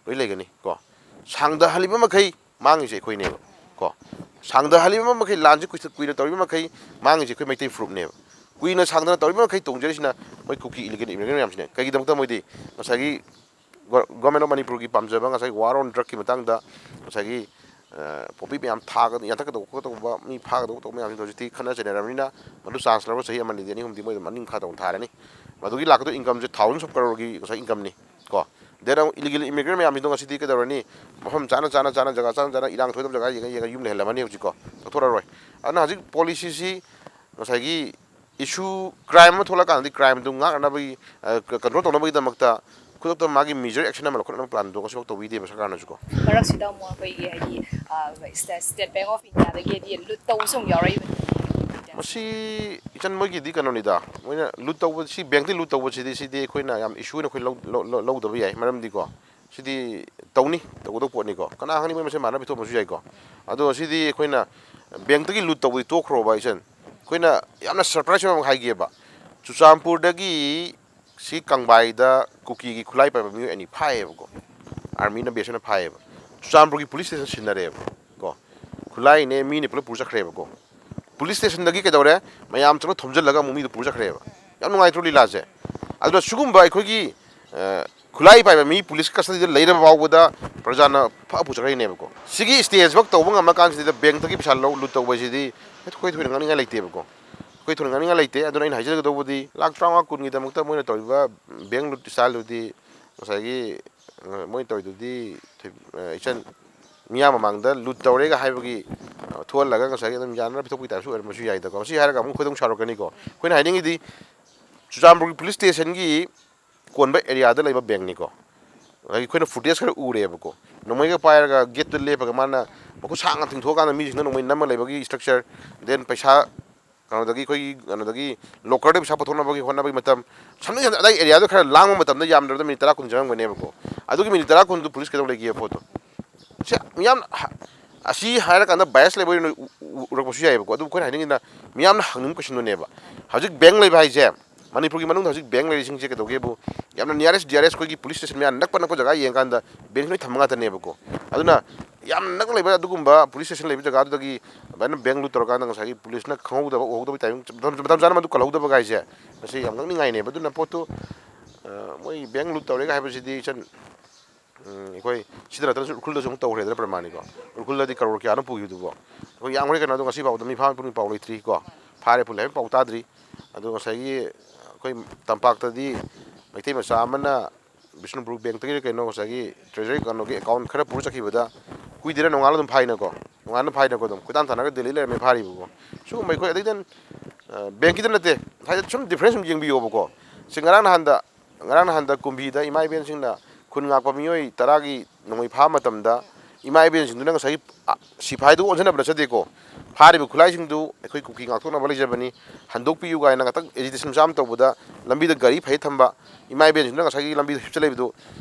ꯂꯣꯏ ꯂꯩꯒꯅꯤ ꯀꯣ꯫ ꯁꯥꯡꯗꯍꯜꯂꯤꯕ ꯃꯈꯩ ꯃꯥꯡꯉꯤꯁꯦ ꯑꯩꯈꯣꯏꯅꯦꯕ ꯀꯣ꯫ ꯁꯥꯡꯗꯍꯜꯂꯤꯕ ꯃꯈꯩ, ꯂꯥꯟꯁꯦ ꯀꯨꯏ-, ꯀꯨꯏꯅ ꯇꯧꯔꯤꯕ ꯃꯈꯩ ꯃꯥꯡꯉꯤꯁꯦ ꯑꯩꯈꯣꯏ ꯃꯩꯇꯩ ꯐꯨꯔꯨꯞꯅꯦꯕ꯫ ꯀꯨꯏꯅ ꯁꯥꯡꯗꯅ ꯇꯧꯔꯤꯕ ꯃꯈꯩ ꯇꯣꯡꯖꯔꯤꯁꯤꯅ ꯃꯣꯏ ꯀꯨꯀꯤ ꯏꯂꯤꯒꯦꯜ ꯏꯃꯤꯒ꯭ꯔꯦꯟ ꯃꯌꯥꯝꯁꯤꯅꯦ꯫ ꯀꯩꯒꯤꯗꯃꯛꯇ ꯃꯣꯏꯗꯤ ꯉꯁꯥꯏꯒꯤ ꯒꯣ-, ꯒꯣꯔꯃꯦꯟ ꯑꯣꯐ ꯃꯅꯤꯄꯨꯔꯒꯤ ꯄꯥꯝꯖꯕ ꯉꯁꯥꯏ ꯋꯥꯔ ꯑꯣꯟ ꯗ꯭ꯔꯒꯀꯤ ꯃꯇꯥꯡꯗ ꯉꯁꯥꯏꯒꯤ, ꯑ, ꯄꯣꯄꯤ ꯃꯌꯥꯝ ꯊꯥꯒ-, ꯌꯥꯟꯊꯠꯀꯗꯧꯕ ꯈꯣꯠꯀꯗꯧꯕ, ꯃꯤ ꯐꯥꯒꯗꯧꯕ ꯇꯧꯕ ꯃꯌꯥꯝꯁꯤꯡꯗꯣ ꯍꯧꯖꯤꯛꯇꯤ ꯈꯠꯅ ꯆꯩꯅꯔꯕꯅꯤꯅ, ꯃꯗꯨ ꯆꯥꯟꯁ ꯂꯧꯔꯒ ꯆꯍꯤ ꯑꯃꯅꯤꯗꯤ ꯑꯅꯤ ꯑꯍꯨꯝꯗꯤ ꯃꯣꯏꯗ ꯃꯅꯤꯡ ꯈꯥ ꯇꯧꯅ ꯊꯥꯔꯅꯤ꯫ ꯃꯗꯨꯒꯤ ꯂꯥꯛꯀꯗꯧꯕ ꯏꯟꯀꯝꯁꯦ thousands of crore ꯒꯤ ꯉꯁꯥꯏ ꯏꯟꯀꯝꯅꯤ ꯀꯣ꯫ ꯗꯦꯟ ꯑꯃꯨꯛ ꯏꯂꯤꯒꯦꯜ ꯏꯃꯤꯒ꯭ꯔꯦꯟ ꯃꯌꯥꯝꯁꯤꯡꯗꯣ ꯉꯁꯤꯗꯤ ꯀꯩꯗꯧꯔꯅꯤ? ꯃꯐꯝ ꯆꯥꯅ ꯆꯥꯅ ꯆꯥꯅ, ꯖꯒꯥ ꯆꯥꯅ ꯆꯥꯅ, ꯏꯔꯥꯡ ꯊꯣꯏꯗꯕ ꯖꯒꯥ ꯌꯦꯡꯉ ꯌꯦꯡꯉ ꯌꯨꯝ ꯂꯩꯍꯜꯂꯝꯃꯅꯤ ꯍꯧꯖꯤꯛꯀꯣ, ꯆꯠꯊꯣꯔꯛꯑꯔꯣꯏ꯫ ꯑꯗꯨꯅ ꯍꯧꯖꯤꯛ ꯄꯣꯂꯤꯁꯤꯁꯤ ꯉꯁꯥꯏꯒꯤ ꯏꯁꯨ, ꯀ꯭ꯔꯥꯏꯝ ꯑꯃ ꯊꯣꯛꯂꯛꯀꯥꯟꯗꯗꯤ ꯀ꯭ꯔꯥꯏꯝꯗꯨ ꯉꯥꯛꯅꯕꯒꯤ, ꯑ, ꯀ-, ꯀꯟꯇ꯭ꯔꯣꯜ ꯇꯧꯅꯕꯒꯤꯗꯃꯛꯇ ꯈꯨꯗꯛꯇ ꯃꯥꯒꯤ ꯃꯦꯖꯔ ꯑꯦꯛꯁꯟ ꯑꯃ ꯂꯧꯈꯠꯅꯕ ꯄ꯭ꯂꯥꯟꯗꯣ ꯉꯁꯤꯐꯥꯎ ꯇꯧꯕꯤꯗꯦꯕ ꯁꯔꯀꯥꯔꯅꯁꯨꯀꯣ꯫ ꯃꯔꯛꯁꯤꯗ ꯑꯃꯨꯛ ꯑꯩꯈꯣꯏꯒꯤ ꯍꯥꯏꯗꯤ, ꯑ, ꯁ꯭ꯇꯦ-, ꯁ꯭ꯇꯦꯠ ꯕꯦꯡꯛ ꯑꯣꯐ ꯏꯟꯗꯤꯌꯥꯗꯒꯤꯗꯤ ꯂꯨꯠ ꯇꯧꯕꯁꯨ ꯑꯃꯨꯛ ꯌꯥꯎꯔꯛꯏꯕꯅꯤ꯫ ꯃꯁꯤ ꯏꯆꯟ ꯃꯣꯏꯒꯤꯗꯤ ꯀꯩꯅꯣꯅꯤꯗ, ꯃꯣꯏꯅ ꯂꯨꯠ ꯇꯧꯕ, ꯁꯤ ꯕꯦꯡꯛꯇꯤ ꯂꯨꯠ ꯇꯧꯕꯁꯤꯗꯤ, ꯁꯤꯗꯤ ꯑꯩꯈꯣꯏꯅ ꯌꯥꯝ ꯏꯁꯨ ꯑꯣꯏꯅ ꯑꯩꯈꯣꯏ ꯂꯧ-, ꯂꯧ-, ꯂꯧ-, ꯂꯧꯗꯕ ꯌꯥꯏ꯫ ꯃꯔꯝꯗꯤꯀꯣ, ꯁꯤꯗꯤ ꯇꯧꯅꯤ, ꯇꯧꯒꯗꯧꯕ ꯄꯣꯠꯅꯤꯀꯣ꯫ ꯀꯅꯥ ꯈꯪꯅꯤ, ꯃꯣꯏ ꯃꯁꯦꯟ ꯃꯥꯟꯅꯕ ꯄꯤꯊꯣꯛꯑꯝꯕꯁꯨ ꯌꯥꯏꯀꯣ꯫ ꯑꯗꯣ ꯁꯤꯗꯤ ꯑꯩꯈꯣꯏꯅ ꯕꯦꯡꯛꯇꯒꯤ ꯂꯨꯠ ꯇꯧꯕꯗꯤ ꯇꯣꯛꯈ꯭ꯔꯣꯕ ꯏꯆꯟ꯫ ꯑꯩꯈꯣꯏꯅ ꯌꯥꯝꯅ ꯁꯔꯄ꯭ꯔꯥꯏꯁ ꯑꯣꯏꯕ ꯑꯃ ꯍꯥꯏꯒꯦꯕ꯫ ꯆꯨꯔꯆꯥꯟꯄꯨꯔꯗꯒꯤ ꯁꯤ ꯀꯪꯕꯥꯏꯗ ꯀꯨꯀꯤꯒꯤ ꯈꯨꯠꯂꯥꯏ ꯄꯥꯏꯕ ꯃꯤꯑꯣꯏ ꯑꯅꯤ ꯐꯥꯏꯌꯦꯕꯀꯣ꯫ ꯑꯥꯔꯃꯤꯅ, ꯕꯤ ꯑꯦꯁ ꯑꯦꯐꯅ ꯐꯥꯏꯌꯦꯕ꯫ ꯆꯨꯔꯆꯥꯟꯄꯨꯔꯒꯤ ꯄꯨꯂꯤꯁ ꯁ꯭ꯇꯦꯁꯟ ꯁꯤꯟꯅꯔꯦꯕ ꯀꯣ꯫ ꯈꯨꯠꯂꯥꯏꯅꯦ, ꯃꯤꯅꯦ ꯄꯨꯂꯞ ꯄꯨꯔ ꯆꯠꯈ꯭ꯔꯦꯕꯀꯣ꯫ ꯄꯨꯂꯤꯁ ꯁ꯭ꯇꯦꯁꯟꯗꯒꯤ ꯀꯩꯗꯧꯔꯦ? ꯃꯌꯥꯝ ꯆꯠꯂ ꯊꯣꯝꯖꯤꯜꯂꯒ ꯑꯃꯨꯛ ꯃꯤꯗꯣ ꯄꯨꯔ ꯆꯠꯈ꯭ꯔꯦꯕ꯫ ꯌꯥꯝ ꯅꯨꯡꯉꯥꯏꯇ꯭ꯔꯣ ꯂꯤꯂꯥꯁꯦ? ꯑꯗꯨꯅ ꯁꯤꯒꯨꯝꯕ ꯑꯩꯈꯣꯏꯒꯤ, ꯑ, ꯈꯨꯠꯂꯥꯏ ꯄꯥꯏꯕ ꯃꯤ ꯄꯨꯂꯤꯁ ꯀꯁꯇꯗꯤꯗ ꯂꯩꯔꯕ ꯐꯥꯎꯕꯗ ꯄ꯭ꯔꯖꯥꯅ ꯐ ꯄꯨꯆꯠꯈ꯭ꯔꯤꯅꯦꯕꯀꯣ꯫ ꯁꯤꯒꯤ ꯁ꯭ꯇꯦꯖꯃꯛ ꯇꯧꯕ ꯉꯝꯃꯀꯥꯟꯁꯤꯗ ꯕꯦꯡꯛꯇꯒꯤ ꯄꯩꯁꯥ ꯂꯧ, ꯂꯨꯠ ꯇꯧꯕ ꯍꯥꯏꯁꯤꯗꯤ ꯑꯩꯈꯣꯏ ꯊꯣꯏꯅ ꯉꯥꯡꯅꯤꯡꯉꯥꯏ ꯂꯩꯇꯦꯕꯀꯣ꯫ ꯑꯩꯈꯣꯏ ꯊꯣꯏꯅ ꯉꯥꯡꯅꯤꯡꯉꯥꯏ ꯂꯩꯇꯦ꯫ ꯑꯗꯨꯅ ꯑꯩꯅ ꯍꯥꯏꯖꯒꯗꯧꯕꯗꯤ ꯂꯥꯛ ꯇꯔꯥꯃꯉꯥ ꯀꯨꯟꯒꯤꯗꯃꯛꯇ ꯃꯣꯏꯅ ꯇꯧꯔꯤꯕ ꯕꯦꯡ ꯂꯨꯠ ꯏꯁꯇꯥꯏꯜꯗꯨꯗꯤ ꯉꯁꯥꯏꯒꯤ, ꯑ, ꯃꯣꯏꯅ ꯇꯧꯔꯤꯗꯨꯗꯤ ꯊꯣꯏ-, ꯑ, ꯏꯆꯟ ꯃꯤꯌꯥꯝ ꯃꯃꯥꯡꯗ ꯂꯨꯠ ꯇꯧꯔꯦꯒ ꯍꯥꯏꯕꯒꯤ, ꯑ, ꯊꯣꯛꯍꯜꯂꯒ ꯉꯁꯥꯏꯒꯤ ꯑꯗꯨꯝ ꯌꯥꯅꯅꯕ ꯄꯤꯊꯣꯛꯄꯒꯤ ꯇꯥꯏꯞꯁꯨ ꯑꯣꯏꯔꯝꯕꯁꯨ ꯌꯥꯏꯗꯀꯣ꯫ ꯃꯁꯤ ꯍꯥꯏꯔꯒ ꯑꯃꯨꯛ ꯈꯣꯏꯗꯧ ꯁꯥꯎꯔꯛꯀꯅꯤꯀꯣ꯫ ꯑꯩꯈꯣꯏꯅ ꯍꯥꯏꯅꯤꯡꯉꯤꯗꯤ ꯆꯨꯔꯆꯥꯟꯄꯨꯔꯒꯤ ꯄꯨꯂꯤꯁ ꯁ꯭ꯇꯦꯁꯟꯒꯤ ꯀꯣꯟꯕ ꯑꯦꯔꯤꯌꯥꯗ ꯂꯩꯕ ꯕꯦꯡꯅꯤꯀꯣ꯫ ꯑꯗꯒꯤ ꯑꯩꯈꯣꯏꯅ ꯐꯨꯇꯦꯖ ꯈꯔ ꯎꯔꯦꯕꯀꯣ꯫ ꯅꯣꯡꯃꯩꯒ ꯄꯥꯏꯔꯒ ꯒꯦꯠꯇ ꯂꯦꯞꯄꯒ ꯃꯥꯅ ꯃꯈꯨꯠ ꯁꯥꯡꯅ ꯇꯤꯡꯊꯣꯛꯑꯀꯥꯟꯗ ꯃꯤꯁꯤꯡꯗ ꯅꯣꯡꯃꯩ ꯅꯝꯃ ꯂꯩꯕꯒꯤ ꯏꯁꯇ꯭ꯔꯛꯆꯔ, ꯗꯦꯟ ꯄꯩꯁꯥ ꯀꯩꯅꯣꯗꯒꯤ, ꯑꯩꯈꯣꯏꯒꯤ ꯀꯩꯅꯣꯗꯒꯤ ꯂꯣꯀꯔꯗ ꯄꯩꯁꯥ ꯄꯨꯊꯣꯛꯅꯕꯒꯤ ꯍꯣꯠꯅꯕꯒꯤ ꯃꯇꯝ, ꯁꯝꯅ ꯍꯥꯏꯔꯕꯗ ꯑꯗꯥꯏ ꯑꯦꯔꯤꯌꯥꯗꯣ ꯈꯔ ꯂꯥꯡꯕ ꯃꯇꯝꯗ ꯌꯥꯝꯗ꯭ꯔꯕꯗ ꯃꯤꯅꯤꯠ ꯇꯔꯥ ꯀꯨꯟ ꯆꯪꯉꯝꯒꯅꯦꯕꯀꯣ꯫ ꯑꯗꯨꯒꯤ ꯃꯤꯅꯤꯠ ꯇꯔꯥ ꯀꯨꯟꯗꯨ ꯄꯨꯂꯤꯁ ꯀꯩꯗꯧ ꯂꯩꯒꯦ ꯄꯣꯠꯇꯣ? ꯁꯤ ꯃꯤꯌꯥꯝ ꯍ-, ꯑꯁꯤ ꯍꯥꯏꯔꯀꯥꯟꯗ ꯕꯥꯏꯁ ꯂꯩꯕ ꯑꯣꯏꯅ ꯎ-, ꯎ-, ꯎꯔꯛꯄꯁꯨ ꯌꯥꯏꯑꯕꯀꯣ꯫ ꯑꯗꯨꯕꯨ ꯑꯩꯈꯣꯏꯅ ꯍꯥꯏꯅꯤꯡꯉꯤꯅ ꯃꯤꯌꯥꯝꯅ ꯍꯪꯅꯤꯡꯕ ꯀꯣꯏꯁꯟꯗꯨꯅꯦꯕ꯫ ꯍꯧꯖꯤꯛ ꯕꯦꯡ ꯂꯩꯕ ꯍꯥꯏꯁꯦ, ꯃꯅꯤꯄꯨꯔꯒꯤ ꯃꯅꯨꯡꯗ ꯍꯧꯖꯤꯛ ꯕꯦꯡ ꯂꯩꯔꯤꯁꯤꯡꯁꯦ ꯀꯩꯗꯧꯒꯦꯕꯨ, ꯌꯥꯝꯅ ꯅꯤꯌꯥꯔꯦꯁ ꯗꯤꯌꯥꯔꯦꯁ ꯑꯩꯈꯣꯏꯒꯤ ꯄꯨꯂꯤꯁ ꯁ꯭ꯇꯦꯁꯟ ꯃꯌꯥ ꯅꯛꯄ ꯅꯛꯄ ꯖꯒꯥ ꯌꯦꯡꯀꯥꯟꯗ ꯕꯦꯡ ꯂꯣꯏ ꯊꯝꯕ ꯉꯥꯛꯇꯅꯦꯕꯀꯣ꯫ ꯑꯗꯨꯅ ꯌꯥꯝ ꯅꯛꯅ ꯂꯩꯕ ꯑꯗꯨꯒꯨꯝꯕ ꯄꯨꯂꯤꯁ ꯁ꯭ꯇꯦꯁꯟ ꯂꯩꯕ ꯖꯒꯥꯗꯨꯗꯒꯤ ꯑꯗꯨꯃꯥꯏꯅ ꯕꯦꯡ ꯂꯨꯠ ꯇꯧꯔꯀꯥꯟꯗ ꯉꯁꯥꯏꯒꯤ ꯄꯨꯂꯤꯁꯅ ꯈꯪꯍꯧꯗꯕ ꯎꯍꯧꯗꯕ ꯇꯥꯏꯃꯤꯡ ꯃꯇꯝ, ꯃꯇꯝ ꯆꯥꯅ ꯃꯗꯨ ꯀꯜꯍꯧꯗꯕ ꯀꯥꯏꯁꯦ ꯃꯁꯤ ꯌꯥꯝ ꯉꯛꯅꯤꯡꯉꯥꯏꯅꯦꯕ꯫ ꯑꯗꯨꯅ ꯄꯣꯠꯇꯨ, ꯑ, ꯃꯣꯏ ꯕꯦꯡ ꯂꯨꯠ ꯇꯧꯔꯦꯒ ꯍꯥꯏꯕꯁꯤꯗꯤ ꯏꯆꯟ, ꯎꯝ, ꯑꯩꯈꯣꯏ ꯁꯤꯗ ꯅꯠꯇꯅꯁꯨ ꯎꯈ꯭ꯔꯨꯜꯗꯁꯨ ꯑꯃꯨꯛ ꯇꯧꯈ꯭ꯔꯦꯗꯅ ꯄ꯭ꯔꯃꯥꯅꯤꯀꯣ꯫ ꯎꯈ꯭ꯔꯨꯜꯗꯗꯤ ꯀꯔꯣꯔ ꯀꯌꯥꯅꯣ ꯄꯨꯈꯤꯕꯗꯨꯕꯣ? ꯑꯩꯈꯣꯏ ꯌꯥꯝꯈ꯭ꯔꯦ ꯀꯩꯅꯣ꯫ ꯑꯗꯣ ꯉꯁꯤ ꯐꯥꯎꯕꯗ ꯃꯤ ꯐꯥꯕ ꯄꯨꯡ ꯄꯥꯎ ꯂꯩꯇ꯭ꯔꯤꯀꯣ꯫ ꯐꯥꯔꯦ ꯄꯨꯂꯦ ꯍꯥꯏꯕ ꯄꯥꯎ ꯇꯥꯗ꯭ꯔꯤ꯫ ꯑꯗꯣ ꯉꯁꯥꯏꯒꯤ ꯑꯩꯈꯣꯏ ꯇꯝꯄꯥꯛꯇꯗꯤ ꯃꯩꯇꯩ ꯃꯆꯥ ꯑꯃꯅ ꯕꯤꯁꯅꯨꯄꯨꯔ ꯕꯦꯡꯛꯇꯒꯤꯔ ꯀꯩꯅꯣ ꯉꯁꯥꯏꯒꯤ ꯇ꯭ꯔꯦꯖꯔꯤ ꯀꯩꯅꯣꯒꯤ ꯑꯦꯀꯥꯎꯟ ꯈꯔ ꯄꯨꯔ ꯆꯠꯈꯤꯕꯗ ꯀꯨꯏꯗꯦꯔ ꯅꯣꯡꯉꯥꯜꯂ ꯑꯗꯨꯝ ꯐꯥꯏꯅꯀꯣ꯫ ꯅꯣꯡꯉꯥꯜꯂ ꯐꯥꯏꯅꯀꯣ ꯑꯗꯨꯝ ꯀꯣꯏꯇꯥꯟ ꯊꯥꯅꯔꯒ ꯗꯦꯜꯂꯤ ꯂꯩꯔꯝꯃꯦ ꯐꯥꯔꯤꯕꯀꯣ꯫ ꯁꯤꯒꯨꯝꯕ ꯑꯩꯈꯣꯏ ꯑꯗꯩ then, ꯑ, ꯕꯦꯡꯛꯀꯤꯗ ꯅꯠꯇꯦ, ꯉꯁꯥꯏꯗ ꯁꯨꯝ ꯗꯤꯐ꯭ꯔꯦꯟꯁ ꯁꯨꯝ ꯌꯦꯡꯕꯤꯌꯣꯕꯀꯣ꯫ ꯁꯤ ꯉꯔꯥꯡ ꯅꯍꯥꯟꯗ, ꯉꯔꯥꯡ ꯅꯍꯥꯟꯗ ꯀꯨꯝꯕꯤꯗ ꯏꯃꯥ ꯏꯕꯦꯟꯁꯤꯡꯅ ꯈꯨꯟ ꯉꯥꯛꯄ ꯃꯤꯑꯣꯏ ꯇꯔꯥꯒꯤ ꯅꯣꯡꯃꯩ ꯐꯥꯕ ꯃꯇꯝꯗ ꯏꯃꯥ ꯏꯕꯦꯟꯁꯤꯡꯗꯨꯅ ꯉꯁꯥꯏꯒꯤ, ꯑ, ꯁꯤꯐꯥꯏꯗꯨ ꯑꯣꯟꯁꯤꯟꯅꯕ ꯅꯠꯆꯗꯦꯀꯣ꯫ ꯐꯥꯔꯤꯕ ꯈꯨꯠꯂꯥꯏꯁꯤꯡꯗꯨ ꯑꯩꯈꯣꯏ ꯀꯨꯀꯤ ꯉꯥꯛꯊꯣꯛꯅꯕ ꯂꯩꯖꯕꯅꯤ, ꯍꯟꯗꯣꯛꯄꯤꯌꯨ ꯀꯥꯏꯅ ꯉꯥꯛꯇꯪ ꯑꯦꯖꯤꯇꯦꯁꯟ ꯃꯆꯥ ꯑꯃ ꯇꯧꯕꯗ ꯂꯝꯕꯤꯗ ꯒꯥꯔꯤ ꯐꯩ ꯊꯝꯕ, ꯏꯃꯥ ꯏꯕꯦꯟꯁꯤꯡꯗꯨꯅ ꯉꯁꯥꯏꯒꯤ ꯂꯝꯕꯤꯗ ꯍꯤꯞꯆ ꯂꯩꯕꯗꯨ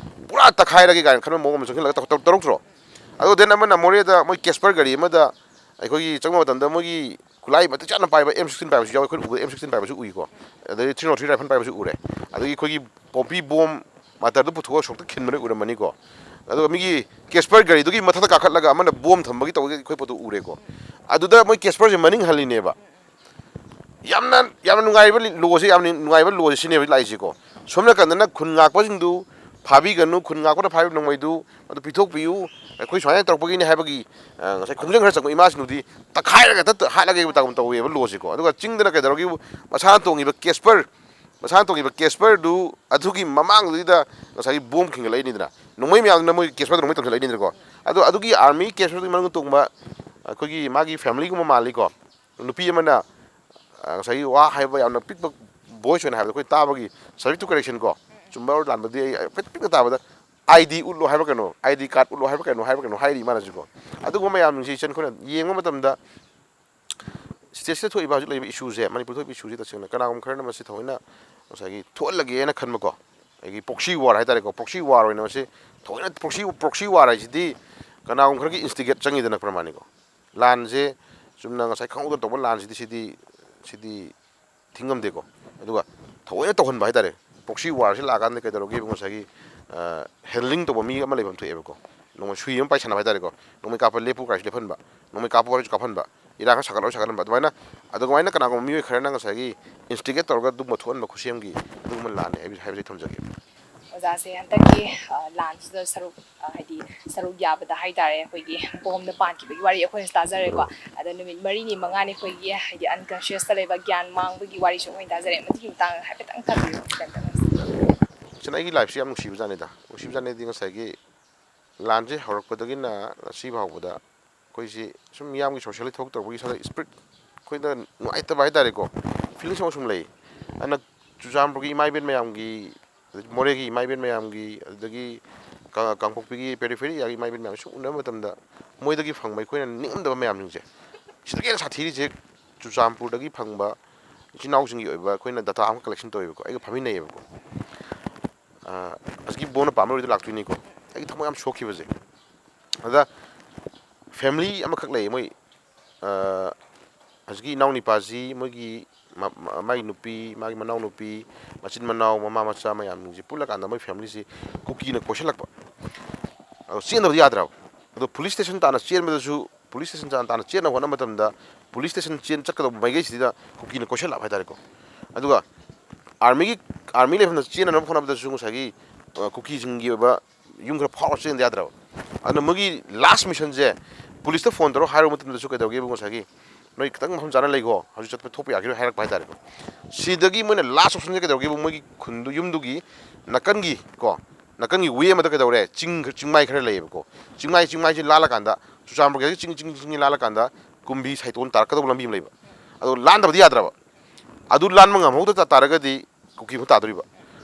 ꯄꯨꯔꯥ ꯇꯛꯈꯥꯏꯔꯒꯦ ꯀꯥꯏꯅ ꯈꯟꯕ ꯃꯑꯣꯡ ꯑꯃ ꯆꯪꯁꯤꯜꯂꯒ ꯇꯧ-, ꯇꯧ-, ꯇꯧꯔꯛꯇ꯭ꯔꯣ? ꯑꯗꯣ then ꯑꯃꯅ ꯃꯣꯔꯦꯗ ꯃꯣꯏ ꯀꯦꯁꯄꯔ ꯒꯥꯔꯤ ꯑꯃꯗ ꯑꯩꯈꯣꯏꯒꯤ ꯆꯪꯕ ꯃꯇꯝꯗ ꯃꯣꯏꯒꯤ ꯈꯨꯠꯂꯥꯏ ꯃꯇꯤꯛ ꯆꯥꯅ ꯄꯥꯏꯕ ꯑꯦꯝ ꯁꯤꯛꯁꯇꯤꯟ ꯄꯥꯏꯕꯁꯨ ꯌꯥꯎꯋꯤ, ꯑꯩꯈꯣꯏꯅ ꯎꯕꯗ ꯑꯦꯝ ꯁꯤꯛꯁꯇꯤꯟ ꯄꯥꯏꯕꯁꯨ ꯎꯏꯀꯣ꯫ ꯑꯗꯩ ꯊ꯭ꯔꯤ ꯅꯣꯠ ꯊ꯭ꯔꯤ ꯔꯥꯏꯐꯜ ꯄꯥꯏꯕꯁꯨ ꯎꯔꯦ꯫ ꯑꯗꯒꯤ ꯑꯩꯈꯣꯏꯒꯤ ꯄꯣꯝꯄꯤ ꯕꯣꯝ ꯃꯥꯇꯔꯗꯨ ꯄꯨꯊꯣꯛꯑꯒ ꯁꯣꯛꯇ ꯈꯤꯟꯕꯅ ꯎꯔꯝꯃꯅꯤꯀꯣ꯫ ꯑꯗꯨꯒ ꯃꯤꯒꯤ ꯀꯦꯁꯄꯔ ꯒꯥꯔꯤꯗꯨꯒꯤ ꯃꯊꯛꯇ ꯀꯥꯈꯠꯂꯒ ꯑꯃꯅ ꯕꯣꯝ ꯊꯝꯕꯒꯤ ꯇꯧꯕꯒꯤ ꯑꯩꯈꯣꯏ ꯄꯣꯠꯇꯨ ꯎꯔꯦꯀꯣ꯫ ꯑꯗꯨꯗ ꯃꯣꯏ ꯀꯦꯁꯄꯔꯁꯦ ꯃꯅꯤꯡ ꯍꯜꯂꯤꯅꯦꯕ꯫ ꯌꯥꯝꯅ, ꯌꯥꯝꯅ ꯅꯨꯡꯉꯥꯏꯕ ꯂꯣꯁꯦ, ꯌꯥꯝꯅ ꯅꯨꯡꯉꯥꯏꯕ ꯂꯣꯁꯦ ꯁꯤꯅꯦꯕ ꯂꯥꯛꯏꯁꯦꯀꯣ꯫ ꯁꯣꯝ ꯅꯥꯀꯟꯗꯅ ꯈꯨꯟ ꯉꯥꯛꯄꯁꯤꯡꯗꯨ ꯐꯥꯕꯤꯒꯅꯨ, ꯈꯨꯟ ꯉꯥꯛꯄꯅ ꯐꯥꯔꯤꯕ ꯅꯣꯡꯃꯩꯗꯨ ꯃꯗꯨ ꯄꯤꯊꯣꯛꯄꯤꯌꯨ, ꯑꯩꯈꯣꯏ ꯁꯨꯃꯥꯏꯅ ꯇꯧꯔꯛꯄꯒꯤꯅꯦ ꯍꯥꯏꯕꯒꯤ, ꯑ, ꯉꯁꯥꯏ ꯈꯣꯡꯖꯪ ꯈꯔ ꯆꯪꯕ ꯏꯃꯥꯁꯤꯡꯗꯨꯗꯤ ꯇꯛꯈꯥꯏꯔꯒ ꯍꯦꯛꯇ ꯍꯥꯠꯂꯒꯦ ꯇꯧ-, ꯇꯧꯋꯦꯕ ꯂꯣꯁꯤꯀꯣ꯫ ꯑꯗꯨꯒ ꯆꯤꯡꯗꯅ ꯀꯩꯗꯧꯔꯒꯦꯕꯨ, ꯃꯁꯥꯅ ꯇꯣꯡꯉꯤꯕ ꯀꯦꯁꯄꯔ, ꯃꯁꯥꯅ ꯇꯣꯡꯉꯤꯕ ꯀꯦꯁꯄꯔꯗꯨ ꯑꯗꯨꯒꯤ ꯃꯃꯥꯡꯗꯨꯗ ꯉꯁꯥꯏꯒꯤ ꯕꯣꯝ ꯈꯤꯟꯒꯠꯂꯛꯏꯅꯤꯗꯅ, ꯅꯣꯡꯃꯩ ꯃꯌꯥꯝꯗꯨꯅ ꯃꯣꯏ ꯀꯦꯁꯄꯔꯗ ꯅꯣꯡꯃꯩ ꯇꯝꯁꯤꯜꯂꯛꯏꯅꯤꯗꯅꯀꯣ꯫ ꯑꯗꯣ ꯑꯗꯨꯒꯤ ꯑꯥꯔꯃꯤ ꯀꯦꯁꯄꯔꯗꯨꯒꯤ ꯃꯅꯨꯡꯗ ꯇꯣꯡꯕ ꯑꯩꯈꯣꯏꯒꯤ ꯃꯥꯒꯤ ꯐꯦꯃꯤꯂꯤꯒꯨꯝꯕ ꯃꯥꯜꯂꯤꯀꯣ꯫ ꯅꯨꯄꯤ ꯑꯃꯅ, ꯑ, ꯉꯁꯥꯏꯒꯤ ꯋꯥ ꯍꯥꯏꯕ ꯌꯥꯝꯅ ꯄꯤꯛꯄ ꯚꯣꯏꯁ ꯑꯣꯏꯅ ꯍꯥꯏꯕꯗ ꯑꯩꯈꯣꯏ ꯇꯥꯕꯒꯤ, subject to correction ꯀꯣ, ꯆꯨꯝꯕ ꯑꯣꯔ ꯂꯥꯟꯕꯗꯤ ꯑꯩ ꯍꯥꯏꯐꯦꯠ ꯄꯤꯛꯅ ꯇꯥꯕꯗ, "ꯑꯥꯏ ꯗꯤ ꯎꯠꯂꯣ" ꯍꯥꯏꯕ ꯀꯩꯅꯣ, "ꯑꯥꯏ ꯗꯤ ꯀꯥꯔꯗ ꯎꯠꯂꯣ" ꯍꯥꯏꯕ ꯀꯩꯅꯣ, ꯍꯥꯏꯕ ꯀꯩꯅꯣ ꯍꯥꯏꯔꯤ ꯃꯥꯅꯁꯨꯀꯣ꯫ ꯑꯗꯨꯒꯨꯝꯕ ꯃꯌꯥꯝꯁꯤꯡꯁꯤ ꯏꯆꯟ ꯑꯩꯈꯣꯏꯅ ꯌꯦꯡꯕ ꯃꯇꯝꯗ, ꯁ꯭ꯇꯦꯠꯁꯤꯗ ꯊꯣꯛꯏꯕ ꯍꯧꯖꯤꯛ ꯂꯩꯔꯤꯕ ꯏꯁꯨꯁꯦ, ꯃꯅꯤꯄꯨꯔ ꯊꯣꯛꯏꯕ ꯏꯁꯨꯁꯦ ꯇꯁꯦꯡꯅ ꯀꯅꯥꯒꯨꯝꯕ ꯈꯔꯅ ꯃꯁꯤ ꯊꯑꯣꯏꯅ ꯉꯁꯥꯏꯒꯤ ꯊꯣꯛꯍꯜꯂꯒꯦꯅ ꯈꯟꯕꯀꯣ, ꯑꯩꯒꯤ ꯄ꯭ꯔꯣꯛꯁꯤ ꯋꯥꯔ ꯍꯥꯏꯇꯥꯔꯦꯀꯣ, ꯄ꯭ꯔꯣꯛꯁꯤ ꯋꯥꯔ ꯑꯣꯏꯅ ꯃꯁꯤ ꯊꯑꯣꯏꯅ ꯄ꯭ꯔꯣꯛꯁꯤ, ꯄ꯭ꯔꯣꯛꯁꯤ ꯋꯥꯔ ꯍꯥꯏꯁꯤꯗꯤ ꯀꯅꯥꯒꯨꯝꯕ ꯈꯔꯒꯤ ꯏꯟꯁꯇꯤꯒꯦꯠ ꯆꯪꯉꯤꯗꯅ ꯄ꯭ꯔꯃꯥꯅꯤꯀꯣ꯫ ꯂꯥꯟꯁꯦ ꯆꯨꯝꯅ ꯉꯁꯥꯏ ꯈꯪꯍꯧꯗꯅ ꯇꯧꯕ ꯂꯥꯟꯁꯤꯗꯤ ꯁꯤꯗꯤ, ꯁꯤꯗꯤ ꯊꯤꯡꯉꯝꯗꯦꯀꯣ꯫ ꯑꯗꯨꯒ ꯊꯑꯣꯏꯅ ꯇꯧꯍꯟꯕ ꯍꯥꯏꯇꯥꯔꯦ꯫ ꯄ꯭ꯔꯣꯛꯁꯤ ꯋꯥꯔꯁꯤ ꯂꯥꯛꯑꯀꯥꯟꯗ ꯀꯩꯗꯧꯔꯒꯦꯕꯨ, ꯉꯁꯥꯏꯒꯤ, ꯑ, ꯍꯦꯟꯗꯂꯤꯡ ꯇꯧꯕ ꯃꯤ ꯑꯃ ꯂꯩꯐꯝ ꯊꯣꯛꯑꯦꯕꯀꯣ꯫ ꯅꯣꯡꯃꯩ ꯁꯨꯏ ꯑꯃ ꯄꯥꯏꯁꯟꯅꯕ ꯍꯥꯏꯇꯥꯔꯦꯀꯣ꯫ ꯅꯣꯡꯃꯩ ꯀꯥꯞꯄ ꯂꯦꯞꯄꯨ ꯀꯥꯏꯁꯨ ꯂꯦꯞꯍꯟꯕ, ꯅꯣꯡꯃꯩ ꯀꯥꯞꯄꯨ ꯍꯥꯏꯔꯁꯨ ꯀꯥꯞꯍꯟꯕ, ꯏꯔꯥꯡ ꯈꯔ ꯁꯥꯒꯠꯂꯣ ꯁꯥꯒꯠꯍꯟꯕ꯫ ꯑꯗꯨꯃꯥꯏꯅ, ꯑꯗꯨꯃꯥꯏꯅ ꯀꯅꯥꯒꯨꯝꯕ ꯃꯤꯑꯣꯏ ꯈꯔꯅ ꯉꯁꯥꯏꯒꯤ ꯏꯟꯁꯇꯤꯒꯦꯠ ꯇꯧꯔꯒ ꯑꯗꯨꯒꯨꯝꯕ ꯊꯣꯛꯍꯟꯕ ꯈꯨꯠꯁꯦꯝꯒꯤ ꯑꯗꯨꯒꯨꯝꯕ ꯂꯥꯟꯅꯦ ꯍꯥꯏꯕ-, ꯍꯥꯏꯕꯁꯤ ꯊꯝꯖꯒꯦ꯫ ꯑꯣꯖꯥꯁꯦ ꯍꯟꯗꯛꯀꯤ, ꯑ, ꯂꯥꯟꯁꯤꯗ ꯁꯔꯨꯛ, ꯑ, ꯍꯥꯏꯗꯤ ꯁꯔꯨꯛ ꯌꯥꯕꯗ ꯍꯥꯏꯇꯥꯔꯦ, ꯑꯩꯈꯣꯏꯒꯤ ꯕꯣꯝꯗ ꯄꯥꯟꯈꯤꯕꯒꯤ ꯋꯥꯔꯤ ꯑꯩꯈꯣꯏꯅꯁꯨ ꯇꯥꯖꯔꯦꯀꯣ꯫ ꯑꯗ ꯅꯨꯃꯤꯠ ꯃꯔꯤꯅꯤ ꯃꯉꯥꯅꯤ ꯑꯩꯈꯣꯏꯒꯤ ꯍꯥꯏꯗꯤ unconscious ꯂꯩꯕ, ꯒ꯭ꯌꯥꯟ ꯃꯥꯡꯕꯒꯤ ꯋꯥꯔꯤꯁꯨ ꯑꯩꯈꯣꯏꯅ ꯇꯥꯖꯔꯦ꯫ ꯃꯗꯨꯒꯤ ꯃꯇꯥꯡꯗ ꯍꯥꯏꯐꯦꯠꯇꯪ ꯊꯝꯕꯤꯌꯨ꯫ ꯏꯆꯟ, ꯑꯩꯒꯤ ꯂꯥꯏꯐꯁꯦ ꯌꯥꯝ ꯅꯨꯡꯁꯤꯕꯖꯥꯠꯅꯤꯗ꯫ ꯅꯨꯡꯁꯤꯕꯖꯥꯠꯅꯤꯗꯤ ꯉꯁꯥꯏꯒꯤ ꯂꯥꯟꯁꯦ ꯍꯧꯔꯛꯄꯗꯒꯤꯅ ꯉꯁꯤ ꯐꯥꯎꯕꯗ ꯑꯩꯈꯣꯏꯁꯤ ꯁꯨꯝ ꯃꯤꯌꯥꯝꯒꯤ ꯁꯣꯁꯤꯌꯦꯜꯒꯤ ꯊꯕꯛ ꯇꯧꯔꯛꯄꯒꯤ ꯏꯁꯥꯗ ꯏꯁꯄꯤꯔꯤꯠ, ꯑꯩꯈꯣꯏꯗ ꯅꯨꯡꯉꯥꯏꯇꯕ ꯍꯥꯏꯇꯥꯔꯦꯀꯣ, ꯐꯤꯂꯤꯡꯁ ꯑꯃ ꯁꯨꯝ ꯂꯩ꯫ ꯑꯗꯨꯅ ꯆꯨꯔꯆꯥꯟꯄꯨꯔꯒꯤ ꯏꯃꯥ ꯏꯕꯦꯟ ꯃꯌꯥꯝꯒꯤ, ꯃꯣꯔꯦꯒꯤ ꯏꯃꯥ ꯏꯕꯦꯟ ꯃꯌꯥꯝꯒꯤ, ꯑꯗꯨꯗꯒꯤ ꯀꯥ-, ꯀꯥꯡꯄꯣꯛꯄꯤꯒꯤ ꯄꯦꯔꯤꯐꯦꯔꯤꯌꯥꯒꯤ ꯏꯃꯥ ꯏꯕꯦꯟ ꯃꯌꯥꯝ ꯁꯨꯝ ꯎꯅꯕ ꯃꯇꯝꯗ ꯃꯣꯏꯗꯒꯤ ꯐꯪꯕ ꯑꯩꯈꯣꯏꯅ ꯅꯤꯡꯉꯝꯗꯕ ꯃꯌꯥꯝꯁꯤꯡꯁꯦ, ꯁꯤꯗꯒꯤ ꯍꯦꯟꯅ ꯁꯥꯊꯤꯔꯤꯁꯦ ꯆꯨꯔꯆꯥꯟꯄꯨꯔꯗꯒꯤ ꯐꯪꯕ ꯏꯆꯤꯟ ꯏꯅꯥꯎꯁꯤꯡꯒꯤ ꯑꯣꯏꯕ ꯑꯩꯈꯣꯏꯅ ꯗꯇꯥ ꯑꯃ ꯀꯂꯦꯛꯁꯟ ꯇꯧꯋꯦꯕꯀꯣ, ꯑꯩꯒ ꯐꯝꯃꯤꯟꯅꯩꯌꯦꯕꯀꯣ꯫ ꯑ, ꯍꯧꯖꯤꯛꯀꯤ ꯕꯣꯝꯅ ꯄꯥꯟꯕ ꯂꯣꯏꯗ ꯂꯥꯛꯇꯣꯏꯅꯤꯀꯣ꯫ ꯑꯩꯒꯤ ꯊꯃꯣꯏ ꯌꯥꯝ ꯁꯣꯛꯈꯤꯕꯁꯦ꯫ ꯑꯗ ꯐꯦꯃꯤꯂꯤ ꯑꯃꯈꯛ ꯂꯩꯌꯦ, ꯃꯣꯏ, ꯑ, ꯍꯧꯖꯤꯛꯀꯤ ꯏꯅꯥꯎꯅꯤꯄꯥꯁꯤ ꯃꯣꯏꯒꯤ ꯃ-, ꯃ-, ꯃꯥꯒꯤ ꯅꯨꯄꯤ, ꯃꯥꯒꯤ ꯃꯅꯥꯎꯅꯨꯄꯤ, ꯃꯆꯤꯟ ꯃꯅꯥꯎ, ꯃꯃꯥ ꯃꯆꯥ ꯃꯌꯥꯝꯁꯤꯡꯁꯦ ꯄꯨꯜꯂꯀꯥꯟꯗ ꯃꯣꯏ ꯐꯦꯃꯤꯂꯤꯁꯤ ꯀꯨꯀꯤꯅ ꯀꯣꯏꯁꯤꯜꯂꯛꯄ꯫ ꯑꯗꯣ ꯆꯦꯟꯗꯕꯗꯤ ꯌꯥꯗ꯭ꯔꯕ꯫ ꯑꯗꯣ ꯄꯨꯂꯤꯁ ꯁ꯭ꯇꯦꯁꯟ ꯇꯥꯟꯅ ꯆꯦꯟꯕꯗꯁꯨ, ꯄꯨꯂꯤꯁ ꯁ꯭ꯇꯦꯁꯟ ꯇꯥꯟꯅ, ꯇꯥꯟꯅ ꯆꯦꯟꯅꯕ ꯍꯣꯠꯅꯕ ꯃꯇꯝꯗ ꯄꯨꯂꯤꯁ ꯁ꯭ꯇꯦꯁꯟ ꯆꯦꯟ ꯆꯠꯀꯗꯧꯕ ꯃꯥꯏꯀꯩꯁꯤꯗ ꯀꯨꯀꯤꯅ ꯀꯣꯏꯁꯤꯜꯂꯛꯄ ꯍꯥꯏꯇꯥꯔꯦꯀꯣ꯫ ꯑꯗꯨꯒ ꯑꯥꯔꯃꯤꯒꯤ, ꯑꯥꯔꯃꯤ ꯂꯩꯐꯝꯗ ꯆꯦꯟꯅꯅꯕ ꯍꯣꯠꯅꯕꯗꯁꯨ ꯉꯁꯥꯏꯒꯤ ꯀꯨꯀꯤꯁꯤꯡꯒꯤ ꯑꯣꯏꯕ ꯌꯨꯝ ꯈꯔ ꯐꯥꯎꯔ ꯆꯦꯟꯗ ꯌꯥꯗ꯭ꯔꯕ꯫ ꯑꯗꯨꯅ ꯃꯣꯏꯒꯤ ꯂꯥꯁ ꯃꯤꯁꯟꯁꯦ ꯄꯨꯂꯤꯁꯇ ꯐꯣꯟ ꯇꯧꯔꯒ ꯍꯥꯏꯔꯨꯕ ꯃꯇꯝꯗꯁꯨ ꯀꯩꯗꯧꯒꯦꯕꯨ, ꯉꯁꯥꯏꯒꯤ ꯅꯣꯏ ꯈꯤꯇꯪ ꯃꯐꯝ ꯆꯥꯅ ꯂꯩꯈꯣ, ꯍꯧꯖꯤꯛ ꯆꯠꯄ ꯊꯣꯛꯄ ꯌꯥꯈꯤꯔꯣꯏ ꯍꯥꯏꯔꯛꯄ ꯍꯥꯏꯇꯥꯔꯦꯀꯣ꯫ ꯁꯤꯗꯒꯤ ꯃꯣꯏꯅ ꯂꯥꯁ ꯑꯣꯞꯁꯟꯁꯦ ꯀꯩꯗꯧꯒꯦꯕꯨ, ꯃꯣꯏꯒꯤ ꯈꯨꯟꯗꯨ, ꯌꯨꯝꯗꯨꯒꯤ ꯅꯥꯀꯟꯒꯤ ꯀꯣ, ꯅꯥꯀꯟꯒꯤ ꯋꯦ ꯑꯃꯗ ꯀꯩꯗꯧꯔꯦ, ꯆꯤꯡ, ꯆꯤꯡꯃꯥꯏ ꯈꯔ ꯂꯩꯌꯦꯕꯀꯣ꯫ ꯆꯤꯡꯃꯥꯏ, ꯆꯤꯡꯃꯥꯏꯁꯤ ꯂꯥꯜꯂꯀꯥꯟꯗ ꯆꯨꯔꯆꯥꯟꯄꯨꯔꯒꯤ ꯆꯤꯡ, ꯆꯤꯡ, ꯆꯤꯡ ꯂꯥꯜꯂꯀꯥꯟꯗ ꯀꯨꯝꯕꯤ ꯁꯥꯏꯇꯣꯟ ꯇꯥꯔꯛꯀꯗꯧꯕ ꯂꯝꯕꯤ ꯑꯃ ꯂꯩꯕ꯫ ꯑꯗꯣ ꯂꯥꯟꯗꯕꯗꯤ ꯌꯥꯗ꯭ꯔꯕ꯫ ꯑꯗꯨ ꯂꯥꯟꯕ ꯉꯝꯍꯧꯗ ꯇꯥꯔꯒꯗꯤ ꯀꯨꯀꯤ ꯑꯃ ꯇꯥꯗꯣꯔꯤꯕ꯫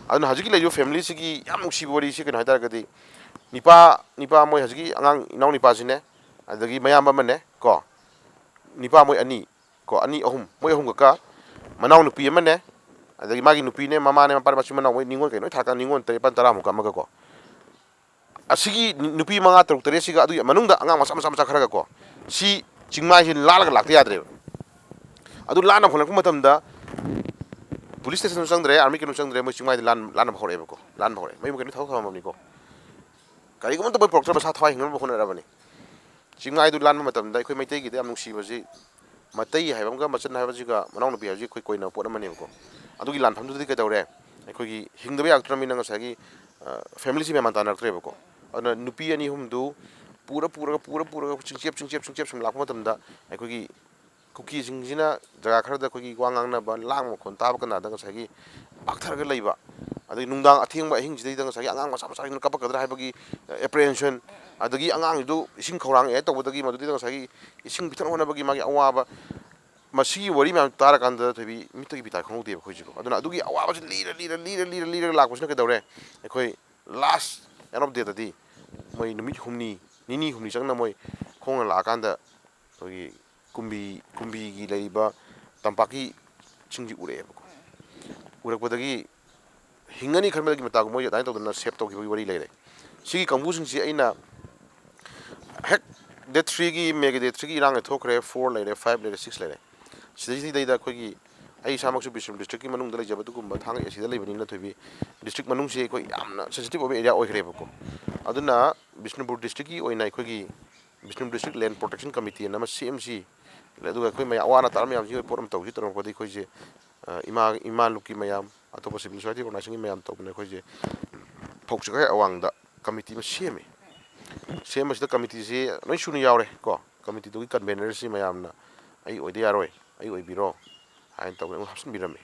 ꯑꯗꯨꯅ ꯍꯧꯖꯤꯛꯀꯤ ꯂꯩꯔꯤꯕ ꯐꯦꯃꯤꯂꯤꯁꯤꯒꯤ ꯌꯥꯝ ꯅꯨꯡꯁꯤꯕ ꯋꯥꯔꯤꯁꯤ ꯀꯩꯅꯣ ꯍꯥꯏꯇꯥꯔꯒꯗꯤ, ꯅꯤꯄꯥ, ꯅꯤꯄꯥ ꯃꯣꯏ ꯍꯧꯖꯤꯛꯀꯤ ꯑꯉꯥꯡ ꯏꯅꯥꯎ ꯅꯤꯄꯥꯁꯤꯅꯦ, ꯑꯗꯒꯤ ꯃꯌꯥꯝꯕ ꯑꯃꯅꯦ ꯀꯣ, ꯅꯤꯄꯥ ꯃꯣꯏ ꯑꯅꯤ ꯀꯣ, ꯑꯅꯤ ꯑꯍꯨꯝ, ꯃꯣꯏ ꯑꯍꯨꯝ ꯈꯛꯀ ꯃꯅꯥꯎ ꯅꯨꯄꯤ ꯑꯃꯅꯦ, ꯑꯗꯒꯤ ꯃꯥꯒꯤ ꯅꯨꯄꯤꯅꯦ, ꯃꯃꯥꯅꯦ, ꯃꯄꯥꯅꯦ, ꯃꯆꯤꯟ ꯃꯅꯥꯎ ꯃꯣꯏ ꯅꯤꯉꯣꯜ ꯀꯩ ꯂꯣꯏ ꯊꯥꯔꯀꯥꯟꯗ ꯅꯤꯉꯣꯜ ꯇꯔꯦꯠ, ꯅꯤꯄꯥꯜ, ꯇꯔꯥꯃꯨꯛꯀ ꯑꯃꯒ ꯀꯣ꯫ ꯑꯁꯤꯒꯤ ꯅꯨꯄꯤ ꯃꯉꯥ, ꯇꯔꯨꯛ, ꯇꯔꯦꯠꯁꯤꯒ, ꯑꯗꯨꯒꯤ ꯃꯅꯨꯡꯗ ꯑꯉꯥꯡ ꯃꯆꯥ ꯃꯆꯥ ꯃꯆꯥ ꯈꯔꯒ ꯀꯣ, ꯁꯤ ꯆꯤꯡꯃꯥꯏꯁꯤ ꯂꯥꯜꯂꯒ ꯂꯥꯛꯇ ꯌꯥꯗ꯭ꯔꯦꯕ꯫ ꯑꯗꯨ ꯂꯥꯟꯅ ꯍꯣꯠꯅꯔꯛꯄ ꯃꯇꯝꯗ ꯄꯨꯂꯤꯁ ꯁ꯭ꯇꯦꯁꯟꯁꯨ ꯆꯪꯗ꯭ꯔꯦ, ꯑꯥꯔꯃꯤ ꯀꯩꯅꯣ ꯆꯪꯗ꯭ꯔꯦ, ꯃꯣꯏ ꯆꯤꯡꯃꯥꯏꯗ ꯂꯥꯟ-, ꯂꯥꯟꯅꯕ ꯍꯧꯔꯛꯑꯦꯕꯀꯣ, ꯂꯥꯟꯕ ꯍꯧꯔꯛꯑꯦ꯫ ꯃꯌꯨꯝ ꯀꯩꯅꯣ ꯊꯕꯛ ꯊꯝꯃꯝꯕꯅꯤꯀꯣ꯫ ꯀꯔꯤꯒꯨꯝꯕ ꯑꯝꯇ ꯃꯣꯏ ꯄꯨꯔꯛꯇ꯭ꯔꯕ, ꯃꯁꯥ ꯊꯋꯥꯏ ꯍꯤꯡꯅꯕ ꯍꯣꯠꯅꯔꯕꯅꯤ꯫ ꯆꯤꯡꯃꯥꯏꯗꯨ ꯂꯥꯟꯕ ꯃꯇꯝꯗ ꯑꯩꯈꯣꯏ ꯃꯩꯇꯩꯒꯤꯗ ꯌꯥꯝ ꯅꯨꯡꯁꯤꯕꯁꯤ, ꯃꯇꯩ ꯍꯥꯏꯕ ꯑꯃꯒ ꯃꯆꯟ ꯍꯥꯏꯕꯁꯤꯒ ꯃꯅꯥꯎꯅꯨꯄꯤ ꯍꯥꯏꯕꯁꯤ ꯑꯩꯈꯣꯏ ꯀꯣꯏꯅꯕ ꯄꯣꯠ ꯑꯃꯅꯦꯕꯀꯣ꯫ ꯑꯗꯨꯒꯤ ꯂꯥꯟꯐꯝꯗꯨꯗꯗꯤ ꯀꯩꯗꯧꯔꯦ, ꯑꯩꯈꯣꯏꯒꯤ ꯍꯤꯡꯗꯕ ꯌꯥꯔꯛꯇ꯭ꯔꯕꯅꯤꯅ ꯉꯁꯥꯏꯒꯤ, ꯑ, ꯐꯦꯃꯤꯂꯤꯁꯤ ꯃꯦꯟ ꯃꯥꯟ ꯇꯥꯅꯔꯛꯇ꯭ꯔꯦꯕꯀꯣ꯫ ꯑꯗꯨꯅ ꯅꯨꯄꯤ ꯑꯅꯤ ꯑꯍꯨꯝꯗꯨ ꯄꯨꯔ ꯄꯨꯔꯒ, ꯄꯨꯔ ꯄꯨꯔꯒ, ꯆꯤꯡꯆꯦꯞ, ꯆꯤꯡꯆꯦꯞ, ꯆꯤꯡꯆꯦꯞ ꯁꯨꯝ ꯂꯥꯛꯄ ꯃꯇꯝꯗ, ꯑꯩꯈꯣꯏꯒꯤ ꯀꯨꯀꯤꯁꯤꯡꯁꯤꯅ ꯖꯒꯥ ꯈꯔꯗ ꯑꯩꯈꯣꯏꯒꯤ ꯋꯥ ꯉꯥꯡꯅꯕ, ꯂꯥꯡꯕ ꯃꯈꯣꯟ ꯇꯥꯕ ꯀꯅꯥꯗ ꯉꯁꯥꯏꯒꯤ ꯄꯥꯛꯊꯔꯒ ꯂꯩꯕ, ꯑꯗꯒꯤ ꯅꯨꯡꯗꯥꯡ ꯑꯊꯦꯡꯕ ꯑꯍꯤꯡꯁꯤꯗꯩꯗ ꯉꯁꯥꯏꯒꯤ ꯑꯉꯥꯡ ꯃꯆꯥ ꯃꯆꯥꯁꯤꯡꯅ ꯀꯞꯄꯛꯀꯗ꯭ꯔꯥ ꯍꯥꯏꯕꯒꯤ, ꯑ, ꯑꯦꯄ꯭ꯔꯦꯟꯁꯟ, ꯑꯗꯒꯤ ꯑꯉꯥꯡꯁꯤꯗꯨ ꯏꯁꯤꯡ ꯈꯧꯔꯥꯡꯉꯦ ꯇꯧꯕꯗꯒꯤ ꯃꯗꯨꯗꯩꯗ ꯉꯁꯥꯏꯒꯤ ꯏꯁꯤꯡ ꯄꯤꯊꯛꯅꯕ ꯍꯣꯠꯅꯕꯒꯤ ꯃꯥꯒꯤ ꯑꯋꯥꯕ, ꯃꯁꯤꯒꯤ ꯋꯥꯔꯤ ꯃꯌꯥꯝ ꯇꯥꯔꯀꯥꯟꯗ ꯊꯣꯏꯕꯤ ꯃꯤꯠꯇꯒꯤ ꯄꯤꯇꯥꯏ ꯈꯪꯍꯧꯗꯦꯕ ꯑꯩꯈꯣꯏꯁꯤꯀꯣ꯫ ꯑꯗꯨꯅ ꯑꯗꯨꯒꯤ ꯑꯋꯥꯕꯁꯤ ꯂꯤꯔ, ꯂꯤꯔ, ꯂꯤꯔ, ꯂꯤꯔ, ꯂꯤꯔꯒ ꯂꯥꯛꯄꯁꯤꯅ ꯀꯩꯗꯧꯔꯦ? ꯑꯩꯈꯣꯏ ꯂꯥꯁ ꯑꯦꯟ ꯑꯣꯐ ꯗꯦꯗꯗꯤ ꯃꯣꯏ ꯅꯨꯃꯤꯠ ꯍꯨꯝꯅꯤ, ꯅꯤꯅꯤ ꯍꯨꯝꯅꯤ ꯆꯪꯅ ꯃꯣꯏ ꯈꯣꯡꯅ ꯂꯥꯛꯑꯀꯥꯟꯗ ꯑꯩꯈꯣꯏꯒꯤ ꯀꯨꯝꯕꯤ, ꯀꯨꯝꯕꯤꯒꯤ ꯂꯩꯔꯤꯕ ꯇꯝꯄꯥꯛꯀꯤ ꯆꯤꯡꯁꯤ ꯎꯔꯛꯑꯦꯕꯀꯣ꯫ ꯎꯔꯛꯄꯗꯒꯤ ꯍꯤꯡꯒꯅꯤ ꯈꯟꯕꯗꯒꯤ ꯃꯇꯥꯒꯨꯝ ꯃꯣꯏꯁꯦ ꯑꯗꯨꯃꯥꯏꯅ ꯇꯧꯗꯅ ꯁꯦꯞ ꯇꯧꯈꯤꯕꯒꯤ ꯋꯥꯔꯤ ꯂꯩꯔꯦ꯫ ꯁꯤꯒꯤ ꯀꯥꯡꯕꯨꯁꯤꯡꯁꯤ ꯑꯩꯅ ꯍꯦꯛ ꯗꯦꯠ ꯊ꯭ꯔꯤꯒꯤ, ꯃꯦꯒꯤ ꯗꯦꯠ ꯊ꯭ꯔꯤꯒꯤ ꯏꯔꯥꯡ ꯊꯣꯛꯈ꯭ꯔꯦ, ꯐꯣꯔ ꯂꯩꯔꯦ, ꯐꯥꯏꯚ ꯂꯩꯔꯦ, ꯁꯤꯛꯁ ꯂꯩꯔꯦ꯫ ꯁꯤꯗꯩꯁꯤꯗꯩꯗ ꯑꯩꯈꯣꯏꯒꯤ ꯑꯩ ꯏꯁꯥꯃꯛꯁꯨ ꯕꯤꯁꯅꯨꯄꯨꯔ ꯗꯤꯁꯇ꯭ꯔꯤꯛꯀꯤ ꯃꯅꯨꯡꯗ ꯂꯩꯖꯕ ꯑꯗꯨꯒꯨꯝꯕ ꯊꯥꯡꯒ ꯑꯦ ꯁꯤꯗ ꯂꯩꯕꯅꯤꯅ ꯊꯣꯏꯕꯤ ꯗꯤꯁꯇ꯭ꯔꯤꯛ ꯃꯅꯨꯡꯁꯤ ꯑꯩꯈꯣꯏ ꯌꯥꯝꯅ ꯁꯦꯟꯁꯤꯇꯤꯞ ꯑꯣꯏꯕ ꯑꯦꯔꯤꯌꯥ ꯑꯣꯏꯈ꯭ꯔꯦꯕꯀꯣ꯫ ꯑꯗꯨꯅ ꯕꯤꯁꯅꯨꯄꯨꯔ ꯗꯤꯁꯇ꯭ꯔꯤꯛꯀꯤ ꯑꯣꯏꯅ ꯑꯩꯈꯣꯏꯒꯤ ꯕꯤꯁꯅꯨꯄꯨꯔ ꯗꯤꯁꯇ꯭ꯔꯤꯛ ꯂꯦꯟ ꯄ꯭ꯔꯣꯇꯦꯛꯁꯟ ꯀꯃꯤꯇꯤ ꯑꯅ ꯑꯃ ꯁꯦꯝꯁꯤ, ꯑꯗꯨꯒ ꯑꯩꯈꯣꯏ ꯃꯌꯥꯝ ꯑꯋꯥ ꯑꯅꯥ ꯇꯥꯔ ꯃꯌꯥꯝꯁꯤꯒꯤ ꯑꯣꯏꯕ ꯄꯣꯠ ꯑꯃ ꯇꯧꯁꯤ ꯇꯧꯔꯛꯄꯗꯤ ꯑꯩꯈꯣꯏꯁꯦ, ꯑ, ꯏꯃꯥ, ꯏꯃꯥ ꯂꯨꯞꯀꯤ ꯃꯌꯥꯝ, ꯑꯇꯣꯞꯄ ꯁꯤꯚꯤꯜ ꯁꯣꯁꯥꯏꯇꯤ ꯑꯣꯔꯒꯅꯥꯏꯖꯦꯁꯟꯒꯤ ꯃꯌꯥꯝ ꯇꯧꯗꯅ ꯑꯩꯈꯣꯏꯁꯦ ꯐꯧ ꯆꯒꯥꯏ ꯑꯋꯥꯡꯗ ꯀꯃꯤꯇꯤ ꯑꯃ ꯁꯦꯝꯃꯤ꯫ ꯁꯦꯝꯕꯁꯤꯗ ꯀꯃꯤꯇꯤꯁꯤ ꯂꯣꯏ ꯁꯨꯅ ꯌꯥꯎꯔꯦ ꯀꯣ꯫ ꯀꯃꯤꯇꯤꯗꯨꯒꯤ ꯀꯟꯚꯦꯅꯔꯁꯤ ꯃꯌꯥꯝꯅ "ꯑꯩ ꯑꯣꯏꯗ ꯌꯥꯔꯣꯏ, ꯑꯩ ꯑꯣꯏꯕꯤꯔꯣ" ꯍꯥꯏꯅ ꯇꯧꯗꯅ ꯑꯩꯉꯣꯟꯗ ꯍꯥꯞꯆꯤꯟꯕꯤꯔꯝꯃꯤ꯫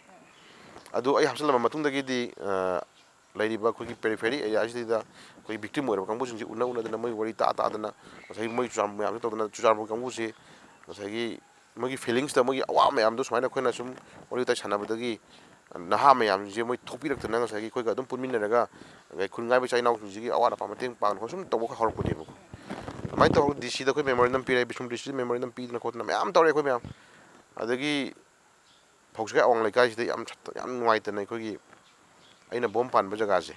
ꯑꯗꯨ ꯑꯩ ꯍꯥꯞꯆꯤꯜꯂꯕ ꯃꯇꯨꯡꯗꯒꯤꯗꯤ, ꯑ, ꯂꯩꯔꯤꯕ ꯑꯩꯈꯣꯏꯒꯤ ꯄꯦꯔꯤꯐꯦꯔꯤ ꯑꯦꯔꯤꯌꯥꯁꯤꯗ ꯑꯩꯈꯣꯏꯒꯤ ꯚꯤꯛꯇꯤꯝ ꯑꯣꯏꯔꯕ ꯀꯥꯡꯕꯨꯁꯤꯡꯁꯤ ꯎꯅ ꯎꯅꯗꯅ, ꯃꯣꯏ ꯋꯥꯔꯤ ꯇꯥ ꯇꯥꯗꯅ, ꯉꯁꯥꯏꯒꯤ ꯃꯣꯏ ꯆꯨꯔꯥꯟ ꯃꯌꯥꯝꯁꯤ ꯇꯧꯗꯅ, ꯆꯨꯔꯥꯟꯄꯨꯔ ꯀꯥꯡꯕꯨꯁꯤ ꯉꯁꯥꯏꯒꯤ ꯃꯣꯏꯒꯤ ꯐꯤꯂꯤꯡꯁꯇ, ꯃꯣꯏꯒꯤ ꯑꯋꯥꯕ ꯃꯌꯥꯝꯗꯣ ꯁꯨꯃꯥꯏꯅ ꯑꯩꯈꯣꯏꯅ ꯁꯨꯝ ꯋꯥꯔꯤ ꯋꯥꯇꯥꯏ ꯁꯥꯟꯅꯕꯗꯒꯤ ꯅꯍꯥ ꯃꯌꯥꯝꯁꯦ ꯃꯣꯏ ꯊꯣꯛꯄꯤꯔꯛꯇꯅ, ꯉꯁꯥꯏꯒꯤ ꯑꯩꯈꯣꯏꯒ ꯑꯗꯨꯝ ꯄꯨꯟꯃꯤꯟꯅꯔꯒ, ꯉꯁꯥꯏ ꯈꯨꯟ ꯉꯥꯏꯕ ꯏꯆꯥ ꯏꯅꯥꯎꯁꯤꯡꯁꯤꯒꯤ ꯑꯋꯥꯠ ꯑꯄꯥ ꯃꯇꯦꯡ ꯄꯥꯡꯗꯅ ꯈꯣꯠꯇꯅ ꯁꯨꯝ ꯇꯧꯕ ꯍꯧꯔꯛꯄꯅꯦꯕꯀꯣ꯫ ꯑꯗꯨꯃꯥꯏꯅ ꯇꯧꯔꯒ ꯗꯤ ꯁꯤꯗ ꯑꯩꯈꯣꯏ ꯃꯦꯃꯣꯔꯦꯟꯗꯝ ꯄꯤꯔꯦ, ꯕꯤꯁꯅꯨꯄꯨꯔ ꯗꯤ ꯁꯤꯗ ꯃꯦꯃꯣꯔꯦꯟꯗꯝ ꯄꯤꯗꯅ ꯈꯣꯠꯇꯅ ꯃꯌꯥꯝ ꯇꯧꯔꯦ ꯑꯩꯈꯣꯏ ꯃꯌꯥꯝ꯫ ꯑꯗꯒꯤ ꯐꯧꯁꯤꯒꯥꯏ ꯑꯋꯥꯡ ꯂꯩꯀꯥꯏꯁꯤꯗ ꯌꯥꯝ ꯁꯠ-, ꯌꯥꯝ ꯅꯨꯡꯉꯥꯏꯇꯅ ꯑꯩꯈꯣꯏꯒꯤ ꯑꯩꯅ ꯕꯣꯝ ꯄꯥꯟꯕ ꯖꯒꯥꯁꯦ,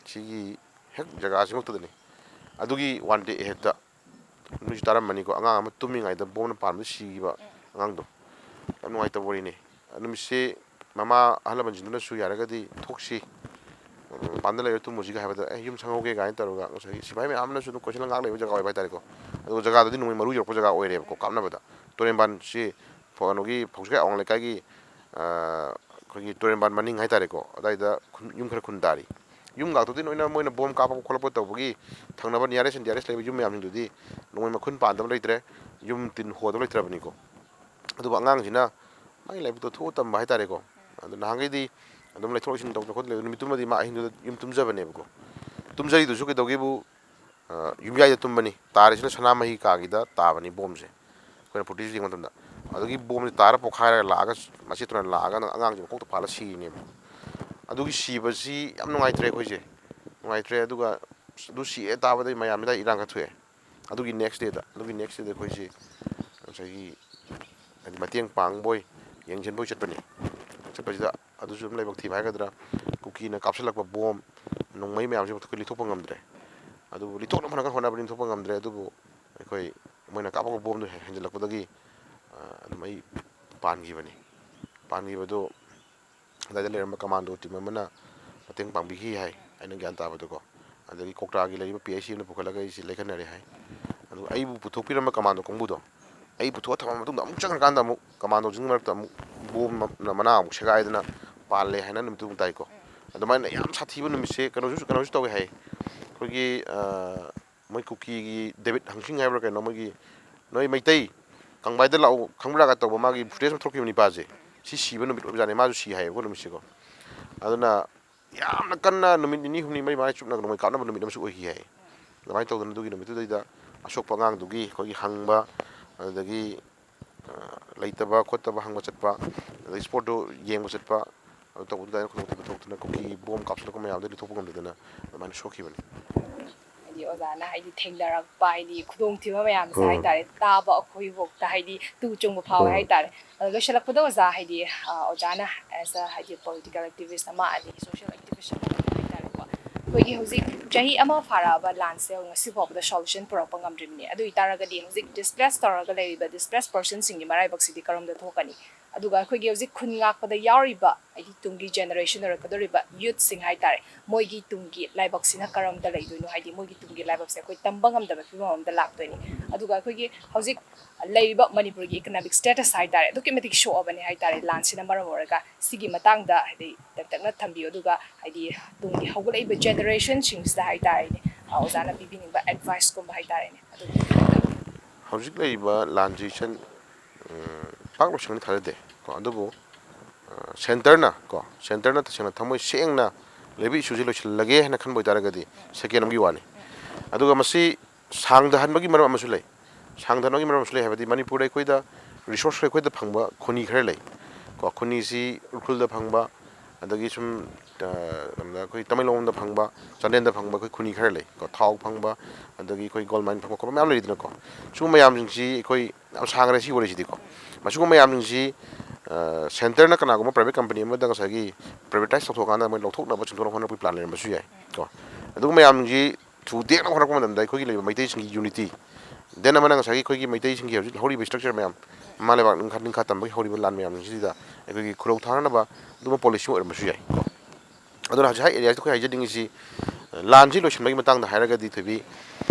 ꯁꯤꯒꯤ ꯍꯦꯛ ꯖꯒꯥꯁꯤꯃꯛꯇꯗꯅꯤ꯫ ꯑꯗꯨꯒꯤ ꯋꯥꯟ ꯗꯦ ꯑꯍꯦꯠꯇ, ꯅꯣꯏꯁꯨ ꯇꯥꯔꯝꯃꯅꯤꯀꯣ, ꯑꯉꯥꯡ ꯑꯃ ꯇꯨꯝꯃꯤꯉꯩꯗ ꯕꯣꯝꯅ ꯄꯥꯟꯕꯗ ꯁꯤꯈꯤꯕ ꯑꯉꯥꯡꯗꯣ꯫ ꯌꯥꯝ ꯅꯨꯡꯉꯥꯏꯇꯕ ꯋꯥꯔꯤꯅꯤ꯫ ꯅꯨꯃꯤꯠꯁꯦ ꯃꯃꯥ ꯑꯍꯜ ꯂꯃꯟꯁꯤꯡꯗꯨꯅꯁꯨ "ꯌꯥꯔꯒꯗꯤ ꯊꯣꯛꯁꯤ, ꯃꯄꯥꯟꯗ ꯂꯩꯔ ꯇꯨꯝꯃꯨꯁꯤꯒ" ꯍꯥꯏꯕꯗ, "ꯑꯦ, ꯌꯨꯝ ꯁꯪꯍꯧꯒꯦ" ꯀꯥꯏꯅ ꯇꯧꯔꯒ ꯉꯁꯥꯏꯒꯤ ꯁꯤꯐꯥꯏ ꯃꯌꯥꯝꯅꯁꯨ ꯑꯗꯨꯝ ꯀꯣꯏꯁꯤꯜꯂ ꯉꯥꯛ ꯂꯩꯕ ꯖꯒꯥ ꯑꯣꯏꯕ ꯍꯥꯏꯇꯥꯔꯦꯀꯣ꯫ ꯑꯗꯨꯒ ꯖꯒꯥꯗꯨꯗꯤ ꯅꯣꯡꯃꯩ ꯃꯔꯨ ꯌꯧꯔꯛꯄ ꯖꯒꯥ ꯑꯣꯏꯔꯦꯕꯀꯣ, ꯀꯥꯞꯅꯕꯗ꯫ ꯇꯨꯔꯦꯟꯕꯥꯟꯁꯤ ꯀꯩꯅꯣꯒꯤ ꯐꯧꯁꯤꯒꯥꯏ ꯑꯋꯥꯡ ꯂꯩꯀꯥꯏꯒꯤ, ꯑ, ꯑꯩꯈꯣꯏꯒꯤ ꯇꯨꯔꯦꯟꯕꯥꯟ ꯃꯅꯤꯡ ꯍꯥꯏꯇꯥꯔꯦꯀꯣ, ꯑꯗꯥꯏꯗ ꯈꯨꯟ, ꯌꯨꯝ ꯈꯔ ꯈꯨꯟ ꯇꯥꯔꯤ꯫ ꯌꯨꯝ ꯉꯥꯛꯇꯨꯗꯤ ꯂꯣꯏꯅ ꯃꯣꯏꯅ ꯕꯣꯝ ꯀꯥꯞꯄ ꯈꯣꯠꯂꯛꯄ ꯇꯧꯕꯒꯤ ꯊꯪꯅꯕ nearest and dearest ꯂꯩꯕ ꯌꯨꯝ ꯃꯌꯥꯝꯁꯤꯡꯗꯨꯗꯤ ꯅꯣꯡꯃꯩ ꯃꯈꯨꯟ ꯄꯥꯟꯗꯕ ꯂꯩꯇ꯭ꯔꯦ, ꯌꯨꯝ ꯇꯤꯟ ꯍꯣꯗꯕ ꯂꯩꯇ꯭ꯔꯕꯅꯤꯀꯣ꯫ ꯑꯗꯨꯕꯨ ꯑꯉꯥꯡꯁꯤꯅ ꯃꯥꯒꯤ ꯂꯥꯏꯕꯛꯇꯣ ꯊꯣꯛꯑ ꯇꯝꯕ ꯍꯥꯏꯇꯥꯔꯦꯀꯣ꯫ ꯑꯗꯣ ꯅꯍꯥꯟꯈꯩꯗꯤ ꯑꯗꯨꯝ ꯂꯩꯊꯣꯛ ꯂꯩꯁꯤꯟ ꯇꯧꯗꯅ ꯈꯣꯠꯇꯅ ꯂꯩꯕ, ꯅꯨꯃꯤꯠꯇꯨꯃꯗꯤ ꯃꯥ ꯑꯍꯤꯡꯗꯨꯗ ꯌꯨꯝ ꯇꯨꯝꯖꯕꯅꯦꯕꯀꯣ꯫ ꯇꯨꯝꯖꯔꯤꯗꯨꯁꯨ ꯀꯩꯗꯧꯒꯦꯕꯨ, ꯑ, ꯌꯨꯝꯌꯥꯏꯗ ꯇꯨꯝꯕꯅꯤ, ꯇꯥꯔꯤꯁꯤꯅ ꯁꯅꯥꯃꯍꯤ ꯀꯥꯒꯤꯗ ꯇꯥꯕꯅꯤ ꯕꯣꯝꯁꯦ꯫ ꯑꯩꯈꯣꯏꯅ ꯐꯨꯇꯦꯖ ꯌꯦꯡꯕ ꯃꯇꯝꯗ, ꯑꯗꯨꯒꯤ ꯕꯣꯝꯁꯦ ꯇꯥꯔ ꯄꯣꯛꯈꯥꯏꯔꯒ ꯂꯥꯛꯑꯒ, ꯃꯆꯦꯠ ꯇꯨꯅ ꯂꯥꯛꯑꯒ ꯑꯉꯥꯡꯁꯦ ꯃꯀꯣꯛꯇ ꯄꯥꯜꯂ ꯁꯤꯔꯤꯅꯦꯕ꯫ ꯑꯗꯨꯒꯤ ꯁꯤꯕꯁꯤ ꯌꯥꯝ ꯅꯨꯡꯉꯥꯏꯇ꯭ꯔꯦ ꯑꯩꯈꯣꯏꯁꯦ, ꯅꯨꯡꯉꯥꯏꯇ꯭ꯔꯦ꯫ ꯑꯗꯨꯒ ꯑꯗꯨ ꯁꯤꯑꯦ ꯇꯥꯕꯗꯩ ꯃꯌꯥꯝ ꯂꯩꯀꯥꯏ ꯏꯔꯥꯡ ꯈꯔ ꯊꯣꯛꯑꯦ꯫ ꯑꯗꯨꯒꯤ next dayꯗ, ꯑꯗꯨꯒꯤ next dayꯗ ꯑꯩꯈꯣꯏꯁꯤ ꯉꯁꯥꯏꯒꯤ, ꯍꯥꯏꯗꯤ, ꯃꯇꯦꯡ ꯄꯥꯡꯕꯣꯏ ꯌꯦꯡꯁꯤꯟꯕꯣꯏ ꯆꯠꯄꯅꯤ꯫ ꯆꯠꯄꯁꯤꯗ ꯑꯗꯨꯁꯨ ꯑꯗꯨꯝ ꯂꯥꯏꯕꯛ ꯊꯤꯕ ꯍꯥꯏꯒꯗ꯭ꯔꯥ, ꯀꯨꯀꯤꯅ ꯀꯥꯞꯁꯤꯜꯂꯛꯄ ꯕꯣꯝ, ꯅꯣꯡꯃꯩ ꯃꯌꯥꯝꯁꯤ ꯑꯩꯈꯣꯏ ꯂꯤꯊꯣꯛꯄ ꯉꯝꯗ꯭ꯔꯦ꯫ ꯑꯗꯨꯕꯨ ꯂꯤꯊꯣꯛꯅꯕ ꯍꯣꯠꯅ-, ꯍꯣꯠꯅꯕꯗꯤ ꯂꯤꯊꯣꯛꯄ ꯉꯝꯗ꯭ꯔꯦ꯫ ꯑꯗꯨꯕꯨ ꯑꯩꯈꯣꯏ ꯃꯣꯏꯅ ꯀꯥꯞꯄꯛꯄ ꯕꯣꯝꯗꯨ ꯍꯦꯟ-, ꯍꯦꯟꯖꯜꯂꯛꯄꯗꯒꯤ, ꯑ, ꯑꯗꯨꯝ ꯑꯩ ꯄꯥꯟꯈꯤꯕꯅꯤ꯫ ꯄꯥꯟꯈꯤꯕꯗꯨ ꯑꯗꯨꯋꯥꯏꯗ ꯂꯩꯔꯝꯕ commando team ꯑꯃꯅ ꯃꯇꯦꯡ ꯄꯥꯡꯕꯤꯈꯤ ꯍꯥꯏ, ꯑꯩꯅ ꯒ꯭ꯌꯥꯟ ꯇꯥꯕꯗꯀꯣ꯫ ꯑꯗꯒꯤ ꯀꯣꯛꯇꯥꯒꯤ ꯂꯩꯔꯤꯕ P I C ꯑꯃꯅ ꯄꯨꯈꯠꯂꯒ ꯑꯩꯁꯦ ꯂꯥꯏꯈꯠꯅꯔꯦ ꯍꯥꯏ꯫ ꯑꯗꯨꯒ ꯑꯩꯕꯨ ꯄꯨꯊꯣꯛꯄꯤꯔꯝꯕ commando ꯀꯥꯡꯕꯨꯗꯣ, ꯑꯩ ꯄꯨꯊꯣꯛꯑ ꯊꯝꯃ ꯃꯇꯨꯡꯗ ꯑꯃꯨꯛ ꯆꯪꯈ꯭ꯔꯀꯥꯟꯗ ꯑꯃꯨꯛ commandoꯁꯤꯡꯒꯤ ꯃꯔꯛꯇ ꯑꯃꯨꯛ ꯕꯣꯝꯅ ꯃꯅꯥ ꯑꯃꯨꯛ ꯁꯦꯒꯥꯏꯗꯅ ꯄꯥꯜꯂꯦ ꯍꯥꯏꯅ ꯅꯨꯃꯤꯠꯇꯨ ꯑꯃꯨꯛ ꯇꯥꯏꯀꯣ꯫ ꯑꯗꯨꯃꯥꯏꯅ ꯌꯥꯝ ꯁꯥꯊꯤꯕ ꯅꯨꯃꯤꯠꯁꯦ ꯀꯩꯅꯣꯁꯨ ꯀꯩꯅꯣꯁꯨ ꯇꯧꯋꯦ ꯍꯥꯏ꯫ ꯑꯩꯈꯣꯏꯒꯤ ꯑ, ꯃꯣꯏ ꯀꯨꯀꯤꯒꯤ ꯗꯦꯕꯤꯠ ꯍꯪꯁꯤꯡ ꯍꯥꯏꯕ꯭ꯔꯥ ꯀꯩꯅꯣ, ꯃꯣꯏꯒꯤ "ꯅꯣꯏ ꯃꯩꯇꯩ ꯀꯪꯕꯥꯏꯗ ꯂꯥꯛꯎ ꯈꯪꯕ꯭ꯔꯥꯒ" ꯇꯧꯕ ꯃꯥꯒꯤ ꯐꯨꯇꯦꯖ ꯑꯃ ꯊꯣꯛꯈꯤꯕ ꯅꯨꯄꯥꯁꯦ, ꯁꯤ ꯁꯤꯕ ꯅꯨꯃꯤꯠ ꯑꯣꯏꯕꯖꯥꯠꯅꯤ꯫ ꯃꯥꯁꯨ ꯁꯤ ꯍꯥꯏꯌꯦꯕꯀꯣ ꯅꯨꯃꯤꯠꯁꯤꯀꯣ꯫ ꯑꯗꯨꯅ ꯌꯥꯝꯅ ꯀꯟꯅ ꯅꯨꯃꯤꯠ ꯅꯤꯅꯤ ꯍꯨꯝꯅꯤ ꯃꯔꯤ ꯃꯉꯥ ꯆꯨꯞꯅ ꯅꯣꯡꯃꯩ ꯀꯥꯞꯅꯕ ꯅꯨꯃꯤꯠ ꯑꯃꯁꯨ ꯑꯣꯏꯈꯤ ꯍꯥꯏ꯫ ꯑꯗꯨꯃꯥꯏꯅ ꯇꯧꯗꯅ ꯑꯗꯨꯒꯤ ꯅꯨꯃꯤꯠꯇꯨꯗꯩꯗ ꯑꯁꯣꯛꯄ ꯑꯉꯥꯡꯗꯨꯒꯤ ꯑꯩꯈꯣꯏꯒꯤ ꯍꯪꯕ, ꯑꯗꯨꯗꯒꯤ ꯑ, ꯂꯩꯇꯕ ꯈꯣꯠꯇꯕ ꯍꯪꯕ ꯆꯠꯄ, ꯑꯗꯩ ꯁ꯭ꯄꯣꯔꯠꯇꯨ ꯌꯦꯡꯕ ꯆꯠꯄ, ꯑꯗꯨ ꯇꯧꯕꯗꯨꯗ ꯑꯩꯅ ꯈꯨꯗꯣꯡꯊꯤꯕ ꯊꯣꯛꯇꯅ ꯀꯨꯀꯤ ꯕꯣꯝ ꯀꯥꯞꯁꯤꯜꯂꯛꯄ ꯃꯌꯥꯝꯗꯨꯗꯒꯤ ꯂꯨꯞꯊꯣꯛꯄ ꯉꯝꯗꯗꯅ ꯑꯗꯨꯃꯥꯏꯅ ꯁꯣꯛꯈꯤꯕꯅꯤ꯫ ꯍꯥꯏꯗꯤ ꯑꯣꯖꯥꯅ ꯍꯥꯏꯗꯤ ꯊꯦꯡꯅꯔꯛꯄ ꯍꯥꯏꯗꯤ ꯈꯨꯗꯣꯡꯊꯤꯕ ꯃꯌꯥꯝꯁꯦ ꯎꯝ꯫ ꯍꯥꯏꯇꯥꯔꯦ, ꯇꯥꯕ ꯑꯩꯈꯣꯏꯐꯥꯎꯗ ꯍꯥꯏꯗꯤ ꯇꯨ ꯆꯨꯡꯕ ꯐꯥꯎꯋꯦ ꯎꯝ꯫ ꯍꯥꯏꯇꯥꯔꯦ꯫ ꯑꯗꯣ ꯂꯣꯏꯁꯤꯜꯂꯛꯄꯗ ꯑꯣꯖꯥ ꯍꯥꯏꯗꯤ, ꯑ, ꯑꯣꯖꯥꯅ as a ꯍꯥꯏꯗꯤ ꯄꯣꯂꯤꯇꯤꯀꯦꯜ ꯑꯦꯛꯇꯤꯚꯤꯁ ꯑꯃ ꯑꯗꯒꯤ ꯁꯣꯁꯤꯌꯦꯜ ꯑꯦꯛꯇꯤꯚꯤꯁ ꯑꯃ ꯍꯥꯏꯇꯥꯔꯦꯀꯣ, ꯑꯩꯈꯣꯏꯒꯤ ꯍꯧꯖꯤꯛ ꯆꯍꯤ ꯑꯃ ꯐꯥꯔꯛꯑꯕ ꯂꯥꯟꯁꯦ ꯉꯁꯤ ꯐꯥꯎꯕꯗ ꯁꯣꯂꯨꯁꯟ ꯄꯨꯔꯛꯄ ꯉꯝꯗ꯭ꯔꯤꯕꯅꯤ꯫ ꯑꯗꯨ ꯑꯣꯏꯇꯥꯔꯒꯗꯤ ꯍꯧꯖꯤꯛ ꯗꯤꯁꯄ꯭ꯂꯦꯁ ꯇꯧꯔꯒ ꯂꯩꯔꯤꯕ ꯗꯤꯁꯄ꯭ꯂꯦꯁ ꯄꯔꯁꯟꯁꯤꯡꯒꯤ ꯃꯔꯥꯏꯕꯛꯁꯤꯗꯤ ꯀꯔꯣꯝꯗ ꯊꯣꯛꯀꯅꯤ? ꯑꯗꯨꯒ ꯑꯩꯈꯣꯏꯒꯤ ꯍꯧꯖꯤꯛ ꯈꯨꯟ ꯉꯥꯛꯄꯗ ꯌꯥꯎꯔꯤꯕ ꯍꯥꯏꯗꯤ ꯇꯨꯡꯒꯤ ꯖꯦꯅꯦꯔꯦꯁꯟ ꯑꯣꯏꯔꯛꯀꯗꯧꯔꯤꯕ ꯌꯨꯠꯁꯤꯡ ꯍꯥꯏꯇꯥꯔꯦ, ꯃꯣꯏꯒꯤ ꯇꯨꯡꯒꯤ ꯂꯥꯏꯕꯛꯁꯤꯅ ꯀꯔꯝꯗ ꯂꯩꯗꯣꯏꯅꯣ? ꯍꯥꯏꯗꯤ ꯃꯣꯏꯒꯤ ꯇꯨꯡꯒꯤ ꯂꯥꯏꯕꯛꯁꯦ ꯑꯩꯈꯣꯏ ꯇꯝꯕ ꯉꯝꯗꯕ ꯐꯤꯕꯝ ꯑꯃꯗ ꯂꯥꯛꯇꯣꯏꯅꯤ꯫ ꯑꯗꯨꯒ ꯑꯩꯈꯣꯏꯒꯤ ꯍꯧꯖꯤꯛ ꯂꯩꯔꯤꯕ ꯃꯅꯤꯄꯨꯔꯒꯤ ꯏꯀꯣꯅꯣꯃꯤꯛ ꯁ꯭ꯇꯦꯇꯁ ꯍꯥꯏꯇꯥꯔꯦ, ꯑꯗꯨꯛꯀꯤ ꯃꯇꯤꯛ ꯁꯣꯛꯑꯕꯅꯦ ꯍꯥꯏꯇꯥꯔꯦ ꯂꯥꯟꯁꯤꯅ ꯃꯔꯝ ꯑꯣꯏꯔꯒ꯫ ꯁꯤꯒꯤ ꯃꯇꯥꯡꯗ ꯍꯥꯏꯗꯤ ꯇꯦꯟꯇꯛꯅ ꯊꯝꯕꯤꯌꯨ, ꯑꯗꯨꯒ ꯍꯥꯏꯗꯤ ꯇꯨꯡꯒꯤ ꯍꯧꯒꯠꯂꯛꯏꯕ ꯖꯦꯅꯦꯔꯦꯁꯟꯁꯤꯡꯁꯤꯗ ꯍꯥꯏꯇꯥꯔꯦꯅꯦ, ꯑ, ꯑꯣꯖꯥꯅ ꯄꯤꯕꯤꯅꯤꯡꯕ ꯑꯦꯗꯚꯥꯏꯁꯀꯨꯝꯕ ꯍꯥꯏꯇꯥꯔꯦꯅꯦ, ꯑꯗꯨ ꯍꯧꯖꯤꯛ ꯂꯩꯔꯤꯕ ꯂꯥꯟꯁꯤ ꯁꯟ-, ꯎꯝ, ꯄꯥꯛ ꯂꯣꯏꯁꯤꯟꯒꯅꯤ ꯊꯥꯖꯗꯦ ꯀꯣ꯫ ꯑꯗꯨꯕꯨ, ꯑ, ꯁꯦꯟꯇꯔꯅ ꯀꯣ, ꯁꯦꯟꯇꯔꯅ ꯇꯁꯦꯡꯅ ꯊꯃꯣꯏ ꯁꯦꯡꯅ ꯂꯩꯕ ꯏꯁꯨꯁꯤ ꯂꯣꯏꯁꯤꯜꯂꯒꯦ ꯍꯥꯏꯅ ꯈꯟꯕ ꯑꯣꯏꯇꯥꯔꯒꯗꯤ ꯁꯦꯀꯦꯟ ꯑꯃꯒꯤ ꯋꯥꯅꯤ꯫ ꯑꯗꯨꯒ ꯃꯁꯤ ꯁꯥꯡꯊꯍꯟꯕꯒꯤ ꯃꯔꯝ ꯑꯃꯁꯨ ꯂꯩ꯫ ꯁꯥꯡꯊꯍꯟꯕꯒꯤ ꯃꯔꯝ ꯑꯃꯁꯨ ꯂꯩ ꯍꯥꯏꯕꯗꯤ ꯃꯅꯤꯄꯨꯔꯗ ꯑꯩꯈꯣꯏꯗ ꯔꯤꯁꯣꯔꯁ ꯑꯩꯈꯣꯏꯗ ꯐꯪꯕ ꯈꯨꯟꯅꯤ ꯈꯔ ꯂꯩ ꯀꯣ꯫ ꯈꯨꯟꯅꯤꯁꯤ ꯎꯈ꯭ꯔꯨꯜꯗ ꯐꯪꯕ, ꯑꯗꯒꯤ ꯁꯨꯝ, ꯑ, ꯂꯝꯗ ꯑꯩꯈꯣꯏ ꯇꯃꯦꯡꯂꯣꯡꯗ ꯐꯪꯕ, ꯆꯥꯟꯗꯦꯜꯗ ꯐꯪꯕ ꯑꯩꯈꯣꯏ ꯈꯨꯟꯅꯤ ꯈꯔ ꯂꯩ ꯀꯣ꯫ ꯊꯥꯎ ꯐꯪꯕ, ꯑꯗꯒꯤ ꯑꯩꯈꯣꯏ ꯒꯣꯜ ꯃꯥꯏꯟ ꯐꯪꯕ ꯈꯣꯠꯄ ꯃꯌꯥꯝ ꯂꯩꯔꯤꯗꯅꯀꯣ꯫ ꯁꯤꯒꯨꯝꯕ ꯃꯌꯥꯝꯁꯤꯡꯁꯤ ꯑꯩꯈꯣꯏ ꯌꯥꯝ ꯁꯥꯡꯈ꯭ꯔꯦ ꯁꯤ ꯋꯥꯔꯤꯁꯤꯗꯤꯀꯣ꯫ ꯃꯁꯤꯒꯨꯝꯕ ꯃꯌꯥꯝꯁꯤꯡꯁꯤ, ꯑ, ꯁꯦꯟꯇꯔꯅ ꯀꯅꯥꯒꯨꯝꯕ ꯄ꯭ꯔꯥꯏꯚꯦꯠ ꯀꯝꯄꯅꯤ ꯑꯃꯗ ꯉꯁꯥꯏꯒꯤ ꯄ꯭ꯔꯥꯏꯚꯦꯇꯥꯏꯁ ꯇꯧꯊꯣꯛꯑꯀꯥꯟꯗ ꯃꯣꯏ ꯂꯧꯊꯣꯛꯅꯕ ꯆꯤꯡꯊꯣꯛꯅꯕ ꯍꯣꯠꯅꯕꯒꯤ ꯄ꯭ꯂꯥꯟ ꯂꯩꯔꯝꯕꯁꯨ ꯌꯥꯏ ꯀꯣ꯫ ꯑꯗꯨꯒꯨꯝꯕ ꯃꯌꯥꯝꯁꯤ ꯊꯨꯗꯦꯛꯅꯕ ꯍꯣꯠꯅꯔꯛꯄ ꯃꯇꯝꯗ ꯑꯩꯈꯣꯏꯒꯤ ꯂꯩꯔꯤꯕ ꯃꯩꯇꯩꯁꯤꯡꯒꯤ ꯌꯨꯅꯤꯇꯤ, ꯗꯦꯟ ꯑꯃꯅ ꯉꯁꯥꯏꯒꯤ ꯑꯩꯈꯣꯏꯒꯤ ꯃꯩꯇꯩꯁꯤꯡꯒꯤ ꯍꯧꯖꯤꯛ ꯍꯧꯔꯤꯕ ꯏꯁꯇ꯭ꯔꯛꯆꯔ ꯃꯌꯥꯝ, ꯃꯃꯥ ꯂꯩꯕꯥꯛ ꯅꯤꯡꯈꯥ ꯅꯤꯡꯈꯥ ꯇꯝꯕꯒꯤ ꯍꯧꯔꯤꯕ ꯂꯥꯟ ꯃꯌꯥꯝꯁꯤꯡꯁꯤꯗ ꯑꯩꯈꯣꯏꯒꯤ ꯈꯨꯔꯧ ꯊꯥꯅꯅꯕ ꯑꯗꯨꯒꯨꯝꯕ ꯄꯣꯂꯤꯁꯤ ꯑꯣꯏꯔꯝꯕꯁꯨ ꯌꯥꯏ ꯀꯣ꯫ ꯑꯗꯨꯅ ꯍꯧꯖꯤꯛ ꯍꯥꯏ ꯑꯦꯔꯤꯌꯥꯁꯤꯗ ꯑꯩꯈꯣꯏ ꯍꯥꯏꯖꯅꯤꯡꯉꯤꯁꯤ, ꯂꯥꯟꯁꯤ ꯂꯣꯏꯁꯤꯟꯕꯒꯤ ꯃꯇꯥꯡꯗ ꯍꯥꯏꯔꯒꯗꯤ ꯊꯣꯏꯕꯤ,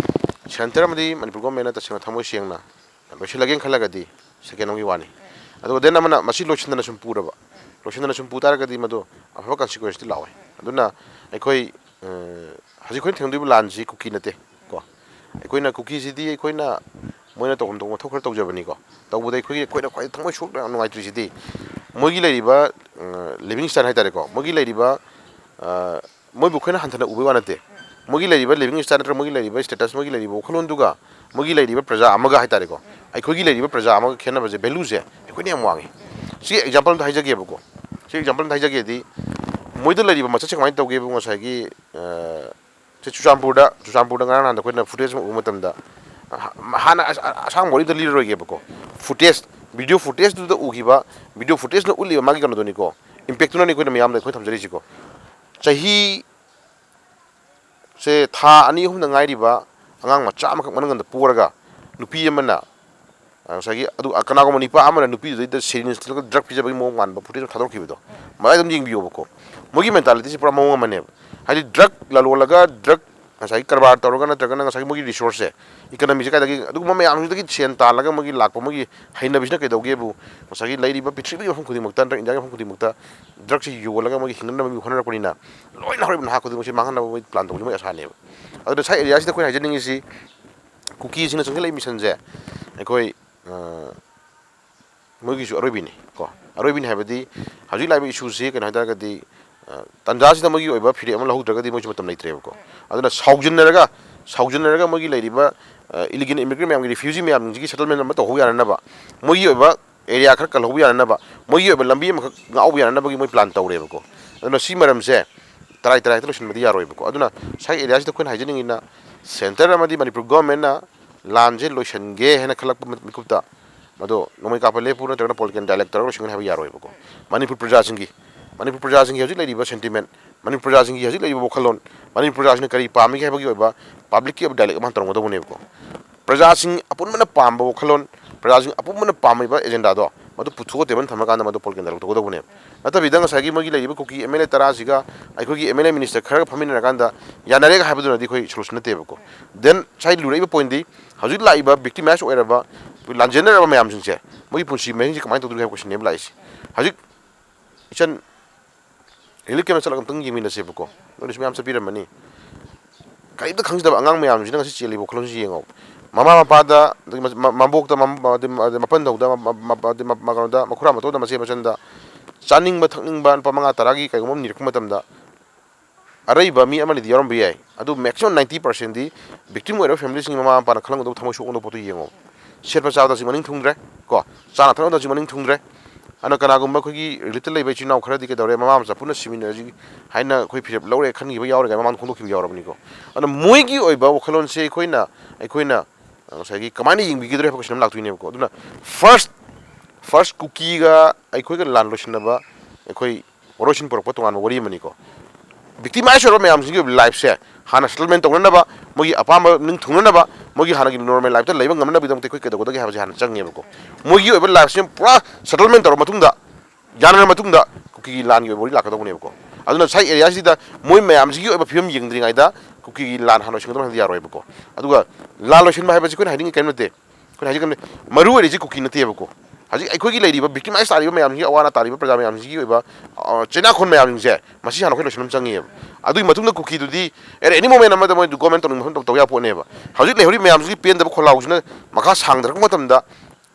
ꯁꯦꯟꯇꯔ ꯑꯃꯗꯤ ꯃꯅꯤꯄꯨꯔ ꯒꯣꯔꯃꯦꯟꯅ ꯇꯁꯦꯡꯅ ꯊꯃꯣꯏ ꯁꯦꯡꯅ ꯂꯣꯏꯁꯤꯜꯂꯒꯦꯅ ꯈꯜꯂꯒꯗꯤ ꯁꯦꯀꯦꯟ ꯑꯃꯒꯤ ꯋꯥꯅꯤ꯫ ꯑꯗꯨꯒ ꯗꯦꯟ ꯑꯃꯅ ꯃꯁꯤ ꯂꯣꯏꯁꯤꯟꯗꯅ ꯁꯨꯝ ꯄꯨꯔꯕ, ꯂꯣꯏꯁꯤꯟꯗꯅ ꯁꯨꯝ ꯄꯨ ꯇꯥꯔꯒꯗꯤ ꯃꯗꯨ ꯑꯐꯕ ꯀꯟꯁꯤꯀ꯭ꯋꯦꯟꯁꯇꯤ ꯂꯥꯛꯑꯣꯏ꯫ ꯑꯗꯨꯅ ꯑꯩꯈꯣꯏ, ꯑ, ꯍꯧꯖꯤꯛ ꯑꯩꯈꯣꯏꯅ ꯊꯦꯡꯅꯗꯣꯏꯕ ꯂꯥꯟꯁꯤ ꯀꯨꯀꯤ ꯅꯠꯇꯦ ꯀꯣ꯫ ꯑꯩꯈꯣꯏꯅ ꯀꯨꯀꯤꯁꯤꯗꯤ ꯑꯩꯈꯣꯏꯅ ꯃꯣꯏꯅ ꯇꯧꯐꯝ ꯊꯣꯛꯄ ꯃꯊꯧ ꯈꯔ ꯇꯧꯖꯕꯅꯤꯀꯣ꯫ ꯇꯧꯕꯗ ꯑꯩꯈꯣꯏꯒꯤ, ꯑꯩꯈꯣꯏꯅ ꯈ꯭ꯋꯥꯏ ꯊꯃꯣꯏ ꯁꯣꯛꯅ ꯅꯨꯡꯉꯥꯏꯇ꯭ꯔꯤꯁꯤꯗꯤ ꯃꯣꯏꯒꯤ ꯂꯩꯔꯤꯕ, ꯑ, ꯂꯤꯕꯤꯡ ꯁ꯭ꯇꯥꯏꯜ ꯍꯥꯏꯇꯥꯔꯦꯀꯣ, ꯃꯣꯏꯒꯤ ꯂꯩꯔꯤꯕ, ꯑ, ꯃꯣꯏꯕꯨ ꯑꯩꯈꯣꯏꯅ ꯍꯟꯊꯅ ꯎꯕꯩ ꯋꯥ ꯅꯠꯇꯦ꯫ ꯃꯣꯏꯒꯤ ꯂꯩꯔꯤꯕ ꯂꯤꯕꯤꯡ ꯁ꯭ꯇꯥꯏꯜ ꯅꯠꯇ꯭ꯔꯒ ꯃꯣꯏꯒꯤ ꯂꯩꯔꯤꯕ ꯁ꯭ꯇꯦꯇꯁ, ꯃꯣꯏꯒꯤ ꯂꯩꯔꯤꯕ ꯋꯥꯈꯜꯂꯣꯟꯗꯨꯒ ꯃꯣꯏꯒꯤ ꯂꯩꯔꯤꯕ ꯄ꯭ꯔꯖꯥ ꯑꯃꯒ ꯍꯥꯏꯇꯥꯔꯦꯀꯣ, ꯑꯩꯈꯣꯏꯒꯤ ꯂꯩꯔꯤꯕ ꯄ꯭ꯔꯖꯥ ꯑꯃꯒ ꯈꯦꯠꯅꯕꯁꯦ, ꯚꯦꯂꯨꯁꯦ ꯑꯩꯈꯣꯏꯅ ꯌꯥꯝ ꯋꯥꯡꯉꯤ꯫ ꯁꯤ ꯑꯦꯛꯖꯥꯝꯄꯜ ꯑꯝꯇ ꯍꯥꯏꯖꯒꯦꯕꯀꯣ꯫ ꯁꯤ ꯑꯦꯛꯖꯥꯝꯄꯜ ꯑꯝꯇ ꯍꯥꯏꯖꯒꯦꯗꯤ, ꯃꯣꯏꯗ ꯂꯩꯔꯤꯕ ꯃꯆꯠꯁꯦ ꯀꯃꯥꯏꯅ ꯇꯧꯒꯦꯕꯨ, ꯉꯁꯥꯏꯒꯤ, ꯑ, ꯁꯤ ꯆꯨꯔꯆꯥꯟꯄꯨꯔꯗ, ꯆꯨꯔꯆꯥꯟꯄꯨꯔꯗ ꯉꯔꯥꯡ ꯅꯍꯥꯟꯗ ꯑꯩꯈꯣꯏꯅ ꯐꯨꯇꯦꯖ ꯑꯃ ꯎꯕ ꯃꯇꯝꯗ, ꯑ, ꯍꯥꯟꯅ ꯑꯁ-, ꯑ-, ꯑꯁꯥꯡꯕ ꯋꯥꯔꯤ ꯑꯝꯇ ꯂꯤꯔꯔꯣꯏꯒꯦꯕꯀꯣ꯫ ꯐꯨꯇꯦꯖ, ꯚꯤꯗꯤꯑꯣ ꯐꯨꯇꯦꯖꯇꯨꯗ ꯎꯈꯤꯕ, ꯚꯤꯗꯤꯑꯣ ꯐꯨꯇꯦꯖꯅ ꯎꯠꯂꯤꯕ ꯃꯥꯒꯤ ꯀꯩꯅꯣꯗꯨꯅꯤꯀꯣ, ꯏꯝꯄꯦꯛꯇꯨꯅꯅꯤ ꯑꯩꯈꯣꯏꯅ ꯃꯌꯥꯝꯗ ꯑꯩꯈꯣꯏ ꯊꯝꯖꯔꯤꯁꯤꯀꯣ꯫ ꯆꯍꯤ ꯁꯦ ꯊꯥ ꯑꯅꯤ ꯑꯍꯨꯝꯗ ꯉꯥꯏꯔꯤꯕ ꯑꯉꯥꯡ ꯃꯆꯥ ꯑꯃꯈꯛ ꯃꯅꯪꯒꯟꯗ ꯄꯣꯔꯒ, ꯅꯨꯄꯤ ꯑꯃꯅ, ꯑ, ꯉꯁꯥꯏꯒꯤ ꯑꯗꯨ, ꯑ, ꯀꯅꯥꯒꯨꯝꯕ ꯅꯤꯄꯥ ꯑꯃꯅ ꯅꯨꯄꯤꯗꯨꯗꯩꯗ ꯁꯦꯔꯤꯟꯁ ꯊꯤꯜꯂꯒ ꯗ꯭ꯔꯒ ꯄꯤꯖꯕꯒꯤ ꯃꯑꯣꯡ ꯃꯥꯟꯕ ꯐꯨꯇꯦꯖ ꯑꯃ ꯊꯥꯗꯣꯔꯛꯈꯤꯕꯗꯣ, ꯃꯗꯨ ꯑꯗꯨꯝ ꯌꯦꯡꯕꯤꯌꯣꯕꯀꯣ꯫ ꯃꯣꯏꯒꯤ ꯃꯦꯟꯇꯥꯂꯤꯇꯤꯁꯤ ꯄꯨꯔꯥ ꯃꯑꯣꯡ ꯑꯃꯅꯦꯕ꯫ ꯍꯥꯏꯗꯤ ꯗ꯭ꯔꯒ ꯂꯂꯣꯜꯂꯒ ꯗ꯭ꯔꯒ ꯉꯁꯥꯏꯒꯤ ꯀꯔꯕꯥꯔ ꯇꯧꯔꯒ, ꯅꯠꯇ꯭ꯔꯒꯅ ꯉꯁꯥꯏꯒꯤ ꯃꯣꯏꯒꯤ ꯔꯤꯁꯣꯔꯁꯁꯦ, ꯏꯀꯅꯃꯤꯁꯦ ꯀꯥꯏꯗꯒꯤ, ꯑꯗꯨꯒꯨꯝꯕ ꯃꯌꯥꯝꯁꯤꯗꯒꯤ ꯁꯦꯟ ꯇꯥꯜꯂꯒ ꯃꯣꯏꯒꯤ ꯂꯥꯛꯄ ꯃꯣꯏꯒꯤ ꯍꯩꯅꯕꯤꯁꯤꯅ ꯀꯩꯗꯧꯒꯦꯕꯨ, ꯉꯁꯥꯏꯒꯤ ꯂꯩꯔꯤꯕ ꯄ꯭ꯔꯤꯊꯤꯕꯤꯒꯤ ꯃꯐꯝ ꯈꯨꯗꯤꯡꯃꯛꯇ, ꯅꯠꯇ꯭ꯔꯒ ꯏꯟꯗꯤꯌꯥꯒꯤ ꯃꯐꯝ ꯈꯨꯗꯤꯡꯃꯛꯇ ꯗ꯭ꯔꯒꯁꯤ ꯌꯣꯜꯂꯒ ꯃꯣꯏꯒꯤ ꯍꯤꯡꯅꯅꯕꯒꯤ ꯍꯣꯠꯅꯔꯛꯄꯅꯤꯅ, ꯂꯣꯏꯅ ꯍꯧꯔꯛꯏꯕ ꯅꯍꯥ ꯈꯨꯗꯤꯡꯃꯛꯁꯤ ꯃꯥꯡꯍꯟꯅꯕ ꯃꯣꯏ ꯄ꯭ꯂꯥꯟ ꯇꯧꯕꯁꯤ ꯃꯣꯏ ꯑꯁꯥꯅꯦꯕ꯫ ꯑꯗꯨꯅ ꯁ꯭ꯋꯥꯏ ꯑꯦꯔꯤꯌꯥꯁꯤꯗ ꯑꯩꯈꯣꯏꯅ ꯍꯥꯏꯖꯅꯤꯡꯉꯤꯁꯤ, ꯀꯨꯀꯤꯁꯤꯡꯅ ꯆꯪꯁꯤꯜꯂꯛꯏ ꯃꯤꯁꯟꯁꯦ ꯑꯩꯈꯣꯏ, ꯑ, ꯃꯣꯏꯒꯤꯁꯨ ꯑꯔꯣꯏꯕꯤꯅꯤ ꯀꯣ꯫ ꯑꯔꯣꯏꯕꯤꯅꯤ ꯍꯥꯏꯕꯗꯤ, ꯍꯧꯖꯤꯛ ꯂꯥꯛꯏꯕ ꯏꯁꯨꯁꯤ ꯀꯩꯅꯣ ꯍꯥꯏ ꯇꯥꯔꯒꯗꯤ, ꯑ, ꯇꯥꯟꯖꯥꯁꯤꯗ ꯃꯣꯏꯒꯤ ꯑꯣꯏꯕ ꯐꯤꯔꯦꯞ ꯑꯃ ꯂꯧꯍꯧꯗ꯭ꯔꯒꯗꯤ ꯃꯣꯏꯁꯨ ꯃꯇꯝ ꯂꯩꯇ꯭ꯔꯦꯕꯀꯣ꯫ ꯑꯗꯨꯅ ꯁꯥꯎꯖꯤꯟꯅꯔꯒ, ꯁꯥꯎꯖꯤꯟꯅꯔꯒ ꯃꯣꯏꯒꯤ ꯂꯩꯔꯤꯕ, ꯑ, ꯏꯂꯤꯒꯦꯜ ꯏꯃꯤꯒ꯭ꯔꯦꯟ ꯃꯌꯥꯝꯒꯤ, ꯔꯤꯐ꯭ꯌꯨꯖꯤ ꯃꯌꯥꯝꯁꯤꯡꯁꯤꯒꯤ ꯁꯦꯇꯜꯃꯦꯟ ꯑꯃ ꯇꯧꯍꯧꯕ ꯌꯥꯅꯅꯕ, ꯃꯣꯏꯒꯤ ꯑꯣꯏꯕ ꯑꯦꯔꯤꯌꯥ ꯈꯔ ꯀꯜꯍꯧꯕ ꯌꯥꯅꯅꯕ, ꯃꯣꯏꯒꯤ ꯑꯣꯏꯕ ꯂꯝꯕꯤ ꯑꯃꯈꯛ ꯉꯥꯛꯍꯧꯕ ꯌꯥꯅꯅꯕꯒꯤ ꯃꯣꯏ ꯄ꯭ꯂꯥꯟ ꯇꯧꯔꯦꯕꯀꯣ꯫ ꯑꯗꯨꯅ ꯁꯤ ꯃꯔꯝꯁꯦ ꯇꯔꯥꯏ ꯇꯔꯥꯏ ꯍꯦꯛꯇ ꯂꯣꯏꯁꯤꯟꯕꯗꯤ ꯌꯥꯔꯣꯏꯕꯀꯣ꯫ ꯑꯗꯨꯅ ꯁ꯭ꯋꯥꯏ ꯑꯦꯔꯤꯌꯥꯁꯤꯗ ꯑꯩꯈꯣꯏꯅ ꯍꯥꯏꯖꯅꯤꯡꯉꯤꯅ, ꯁꯦꯟꯇꯔ ꯑꯃꯗꯤ ꯃꯅꯤꯄꯨꯔ ꯒꯣꯔꯃꯦꯟꯅ ꯂꯥꯟꯁꯦ ꯂꯣꯏꯁꯤꯟꯒꯦ ꯍꯥꯏꯅ ꯈꯜꯂꯛꯄ ꯃꯤꯀꯨꯞꯇ, ꯃꯗꯣ ꯅꯣꯡꯃꯩ ꯀꯥꯞꯄ ꯂꯦꯞꯄꯨ ꯅꯠꯇ꯭ꯔꯒꯅ ꯄꯣꯂꯤꯇꯤꯀꯦꯜ ꯗꯥꯏꯂꯣꯒ ꯇꯧꯔꯒ ꯂꯣꯏꯁꯤꯟꯒꯅꯤ ꯍꯥꯏꯕ ꯌꯥꯔꯣꯏꯕꯀꯣ꯫ ꯃꯅꯤꯄꯨꯔ ꯄ꯭ꯔꯖꯥꯁꯤꯡꯒꯤ, ꯃꯅꯤꯄꯨꯔ ꯄ꯭ꯔꯖꯥꯁꯤꯡꯒꯤ ꯍꯧꯖꯤꯛ ꯂꯩꯔꯤꯕ ꯁꯦꯟꯇꯤꯃꯦꯟ, ꯃꯅꯤꯄꯨꯔ ꯄ꯭ꯔꯖꯥꯁꯤꯡꯒꯤ ꯍꯧꯖꯤꯛ ꯂꯩꯔꯤꯕ ꯋꯥꯈꯜꯂꯣꯟ, ꯃꯅꯤꯄꯨꯔ ꯄ꯭ꯔꯖꯥꯁꯤꯡꯅ ꯀꯔꯤ ꯄꯥꯝꯃꯤꯒꯦ ꯍꯥꯏꯕꯒꯤ ꯑꯣꯏꯕ ꯄꯕ꯭ꯂꯤꯛꯀꯤ ꯑꯣꯏꯕ ꯗꯥꯏꯂꯣꯒ ꯑꯃ ꯇꯧꯔꯝꯒꯗꯧꯕꯅꯦꯕꯀꯣ꯫ ꯄ꯭ꯔꯖꯥꯁꯤꯡ ꯑꯄꯨꯟꯕꯅ ꯄꯥꯝꯕ ꯋꯥꯈꯜꯂꯣꯟ, ꯄ꯭ꯔꯖꯥꯁꯤꯡ ꯑꯄꯨꯟꯕꯅ ꯄꯥꯝꯃꯤꯕ ꯑꯦꯖꯦꯟꯗꯥꯗꯣ, ꯃꯗꯨ ꯄꯨꯊꯣꯛꯑ ꯇꯦꯕꯜ ꯊꯝꯃꯀꯥꯟꯗ ꯃꯗꯨ ꯄꯣꯂꯤꯇꯤꯀꯦꯜ ꯗꯥꯏꯂꯣꯒ ꯇꯧꯒꯗꯧꯕꯅꯦꯕ꯫ ꯅꯠꯇꯕꯤꯗ ꯉꯁꯥꯏꯒꯤ ꯃꯣꯏꯒꯤ ꯂꯩꯔꯤꯕ ꯀꯨꯀꯤ ꯑꯦꯝ ꯑꯦꯜ ꯑꯦ ꯇꯔꯥꯁꯤꯒ ꯑꯩꯈꯣꯏꯒꯤ ꯑꯦꯝ ꯑꯦꯜ ꯑꯦ ꯃꯤꯅꯤꯁꯇꯔ ꯈꯔꯒ ꯐꯝꯃꯤꯟꯅꯔꯀꯥꯟꯗ ꯌꯥꯅꯔꯦꯒ ꯍꯥꯏꯕꯗꯨꯅꯗꯤ ꯑꯩꯈꯣꯏ ꯁꯣꯂꯨꯁꯟ ꯅꯠꯇꯦꯕꯀꯣ꯫ ꯗꯦꯟ ꯁꯥꯏ ꯂꯨꯔꯛꯏꯕ ꯄꯣꯏꯟꯗꯤ, ꯍꯧꯖꯤꯛ ꯂꯥꯛꯏꯕ ꯕꯤꯛꯇꯤꯃꯥꯏꯁ ꯑꯣꯏꯔꯕ, ꯂꯥꯟꯖꯦꯟꯅꯔꯕ ꯃꯌꯥꯝꯁꯤꯡꯁꯦ, ꯃꯣꯏꯒꯤ ꯄꯨꯟꯁꯤ ꯃꯍꯤꯡꯁꯦ ꯀꯃꯥꯏꯅ ꯇꯧꯗꯣꯏꯅꯣ ꯍꯥꯏꯕ ꯀꯣꯏꯁꯟꯅꯦꯕ ꯂꯥꯛꯏꯁꯦ꯫ ꯍꯧꯖꯤꯛ ꯏꯆꯟ ꯔꯤꯂꯤꯐ ꯀꯦꯝꯞꯇ ꯆꯠꯂꯒ ꯑꯝꯇꯪ ꯌꯦꯡꯃꯤꯟꯅꯁꯦꯕꯀꯣ꯫ ꯅꯣꯏꯅꯁꯨ ꯃꯌꯥꯝ ꯆꯠꯄꯤꯔꯝꯃꯅꯤ꯫ ꯀꯔꯤꯝꯇ ꯈꯪꯖꯗꯕ ꯑꯉꯥꯡ ꯃꯌꯥꯝꯁꯤꯅ ꯉꯁꯤ ꯆꯦꯜꯂꯤꯕ ꯋꯥꯈꯜꯂꯣꯟꯁꯤ ꯌꯦꯡꯉꯣ꯫ ꯃꯃꯥ ꯃꯄꯥꯗ, ꯑꯗꯒꯤ ꯃ-, ꯃ-, ꯃꯕꯣꯛꯇ, ꯃ-, ꯑꯗꯩ ꯃ-, ꯑꯗꯩ ꯃꯄꯟꯗꯧꯗ, ꯃ-, ꯃ-, ꯃ-, ꯑꯗꯩ ꯃ-, ꯃ-, ꯀꯩꯅꯣꯗ, ꯃꯈꯨꯔꯥ ꯃꯇꯣꯟꯗ, ꯃꯆꯦ ꯃꯆꯟꯗ ꯆꯥꯅꯤꯡꯕ ꯊꯛꯅꯤꯡꯕ ꯂꯨꯄꯥ ꯃꯉꯥ ꯇꯔꯥꯒꯤ ꯀꯩꯒꯨꯝꯕ ꯑꯃ ꯅꯤꯔꯛꯄ ꯃꯇꯝꯗ, ꯑꯔꯩꯕ ꯃꯤ ꯑꯃꯅꯤꯗꯤ ꯌꯥꯎꯔꯝꯕ ꯌꯥꯏ, ꯑꯗꯨ maximum ninety percentꯗꯤ victim ꯑꯣꯏꯔꯕ familyꯁꯤꯡꯒꯤ ꯃꯃꯥ ꯃꯄꯥꯅ ꯈꯜꯂꯝꯒꯗꯧꯕ ꯊꯃꯣꯏ ꯁꯣꯛꯀꯗꯧꯕ ꯄꯣꯠꯇꯨ ꯌꯦꯡꯉꯣ꯫ ꯁꯦꯠꯄ ꯆꯥꯕꯗꯁꯨ ꯃꯅꯤꯡ ꯊꯨꯡꯗ꯭ꯔꯦ, ꯀꯣ, ꯆꯥꯅ ꯊꯛꯅꯕꯗꯁꯨ ꯃꯅꯤꯡ ꯊꯨꯡꯗ꯭ꯔꯦ꯫ ꯑꯗꯨꯅ ꯀꯅꯥꯒꯨꯝꯕ ꯑꯩꯈꯣꯏꯒꯤ ꯔꯤꯂꯤꯐꯇ ꯂꯩꯕ ꯏꯆꯤꯟ ꯏꯅꯥꯎ ꯈꯔꯗꯤ ꯀꯩꯗꯧꯔꯦ, ꯃꯃꯥ ꯃꯆꯥ ꯄꯨꯟꯅ ꯁꯤꯃꯤꯟꯅꯔꯁꯤ ꯍꯥꯏꯅ ꯑꯩꯈꯣꯏ ꯐꯤꯔꯦꯞ ꯂꯧꯔꯦ ꯈꯟꯈꯤꯕ ꯌꯥꯎꯔꯒ ꯃꯃꯥꯡꯗ ꯐꯣꯡꯗꯣꯛꯈꯤꯕ ꯌꯥꯎꯔꯕꯅꯤꯀꯣ꯫ ꯑꯗꯨꯅ ꯃꯣꯏꯒꯤ ꯑꯣꯏꯕ ꯋꯥꯈꯜꯂꯣꯟꯁꯦ ꯑꯩꯈꯣꯏꯅ, ꯑꯩꯈꯣꯏꯅ ꯉꯁꯥꯏꯒꯤ ꯀꯃꯥꯏꯅ ꯌꯦꯡꯕꯤꯒꯗ꯭ꯔꯦ ꯍꯥꯏꯕ question ꯑꯃ ꯂꯥꯛꯇꯣꯏꯅꯦꯕꯀꯣ꯫ ꯑꯗꯨꯅ first, first ꯀꯨꯀꯤꯒ ꯑꯩꯈꯣꯏꯒ ꯂꯥꯟ ꯂꯣꯏꯁꯤꯟꯅꯕ ꯑꯩꯈꯣꯏ ꯋꯥꯔꯣꯏꯁꯤꯟ ꯄꯨꯔꯛꯄ ꯇꯣꯉꯥꯟꯕ ꯋꯥꯔꯤ ꯑꯃꯅꯤꯀꯣ꯫ Victimize ꯑꯣꯏꯔꯕ ꯃꯌꯥꯝꯁꯤꯡꯒꯤ ꯑꯣꯏꯕ lifeꯁꯦ ꯍꯥꯟꯅ settlement ꯇꯧꯅꯅꯕ, ꯃꯣꯏꯒꯤ ꯑꯄꯥꯝꯕ ꯅꯤꯡ ꯊꯨꯡꯅꯅꯕ, ꯃꯣꯏꯒꯤ ꯍꯥꯟꯅꯒꯤ normal lifeꯇ ꯂꯩꯕ ꯉꯝꯅꯕꯒꯤꯗꯃꯛꯇ ꯑꯩꯈꯣꯏ ꯀꯩꯗꯧꯒꯗꯒꯦ ꯍꯥꯏꯕꯁꯦ ꯍꯥꯟꯅ ꯆꯪꯉꯦꯕꯀꯣ꯫ ꯃꯣꯏꯒꯤ ꯑꯣꯏꯕ lifeꯁꯦ ꯄꯨꯔꯥ settlement ꯇꯧꯔꯕ ꯃꯇꯨꯡꯗ, ꯌꯥꯅꯔꯕ ꯃꯇꯨꯡꯗ ꯀꯨꯀꯤꯒꯤ ꯂꯥꯟꯒꯤ ꯑꯣꯏꯕ ꯋꯥꯔꯤ ꯂꯥꯛꯀꯗꯧꯕꯅꯦꯕꯀꯣ꯫ ꯑꯗꯨꯅ ꯉꯁꯥꯏ areaꯁꯤꯗ ꯃꯣꯏ ꯃꯌꯥꯝꯁꯤꯒꯤ ꯑꯣꯏꯕ ꯐꯤꯕꯝ ꯌꯦꯡꯗ꯭ꯔꯤꯉꯩꯗ ꯀꯨꯀꯤꯒꯤ ꯂꯥꯟ ꯍꯥꯟꯅ ꯂꯣꯏꯁꯤꯟꯒꯗꯕ ꯍꯥꯏꯕꯗꯤ ꯌꯥꯔꯣꯏꯕꯀꯣ꯫ ꯑꯗꯨꯒ ꯂꯥꯟ ꯂꯣꯏꯁꯤꯟꯕ ꯍꯥꯏꯕꯁꯤ ꯑꯩꯈꯣꯏꯅ ꯍꯥꯏꯅꯤꯡꯉꯤ ꯀꯔꯤꯝ ꯅꯠꯇꯦ꯫ ꯑꯩꯈꯣꯏꯅ ꯍꯥꯏꯖꯒꯗꯕꯅꯤ, ꯃꯔꯨ ꯑꯣꯏꯔꯤꯁꯤ ꯀꯨꯀꯤ ꯅꯠꯇꯦꯕꯀꯣ꯫ ꯍꯧꯖꯤꯛ ꯑꯩꯈꯣꯏꯒꯤ ꯂꯩꯔꯤꯕ victimize ꯇꯥꯔꯤꯕ ꯃꯌꯥꯝꯁꯤꯒꯤ, ꯑꯋꯥ ꯑꯅꯥ ꯇꯥꯔꯤꯕ ꯄ꯭ꯔꯖꯥ ꯃꯌꯥꯝꯁꯤꯒꯤ ꯑꯣꯏꯕ, ꯑ, ꯆꯩꯅꯥꯈꯣꯟ ꯃꯌꯥꯝꯁꯤꯡꯁꯦ, ꯃꯁꯤ ꯍꯥꯟꯅ ꯑꯩꯈꯣꯏ ꯂꯣꯏꯁꯤꯟꯕ ꯑꯃ ꯆꯪꯉꯤꯑꯕ꯫ ꯑꯗꯨꯒꯤ ꯃꯇꯨꯡꯗ ꯀꯨꯀꯤꯗꯨꯗꯤ at any moment ꯑꯃꯗ ꯃꯣꯏ government ꯇꯧꯅꯤꯡꯕ ꯃꯐꯝ ꯇꯧ ꯌꯥꯕ ꯄꯣꯠꯅꯦꯕ꯫ ꯍꯧꯖꯤꯛ ꯂꯩꯍꯧꯔꯤꯕ ꯃꯌꯥꯝꯁꯤꯒꯤ ꯄꯦꯟꯗꯕ ꯈꯣꯜꯂꯥꯎꯁꯤꯅ ꯃꯈꯥ ꯁꯥꯡꯊꯔꯛꯄ ꯃꯇꯝꯗ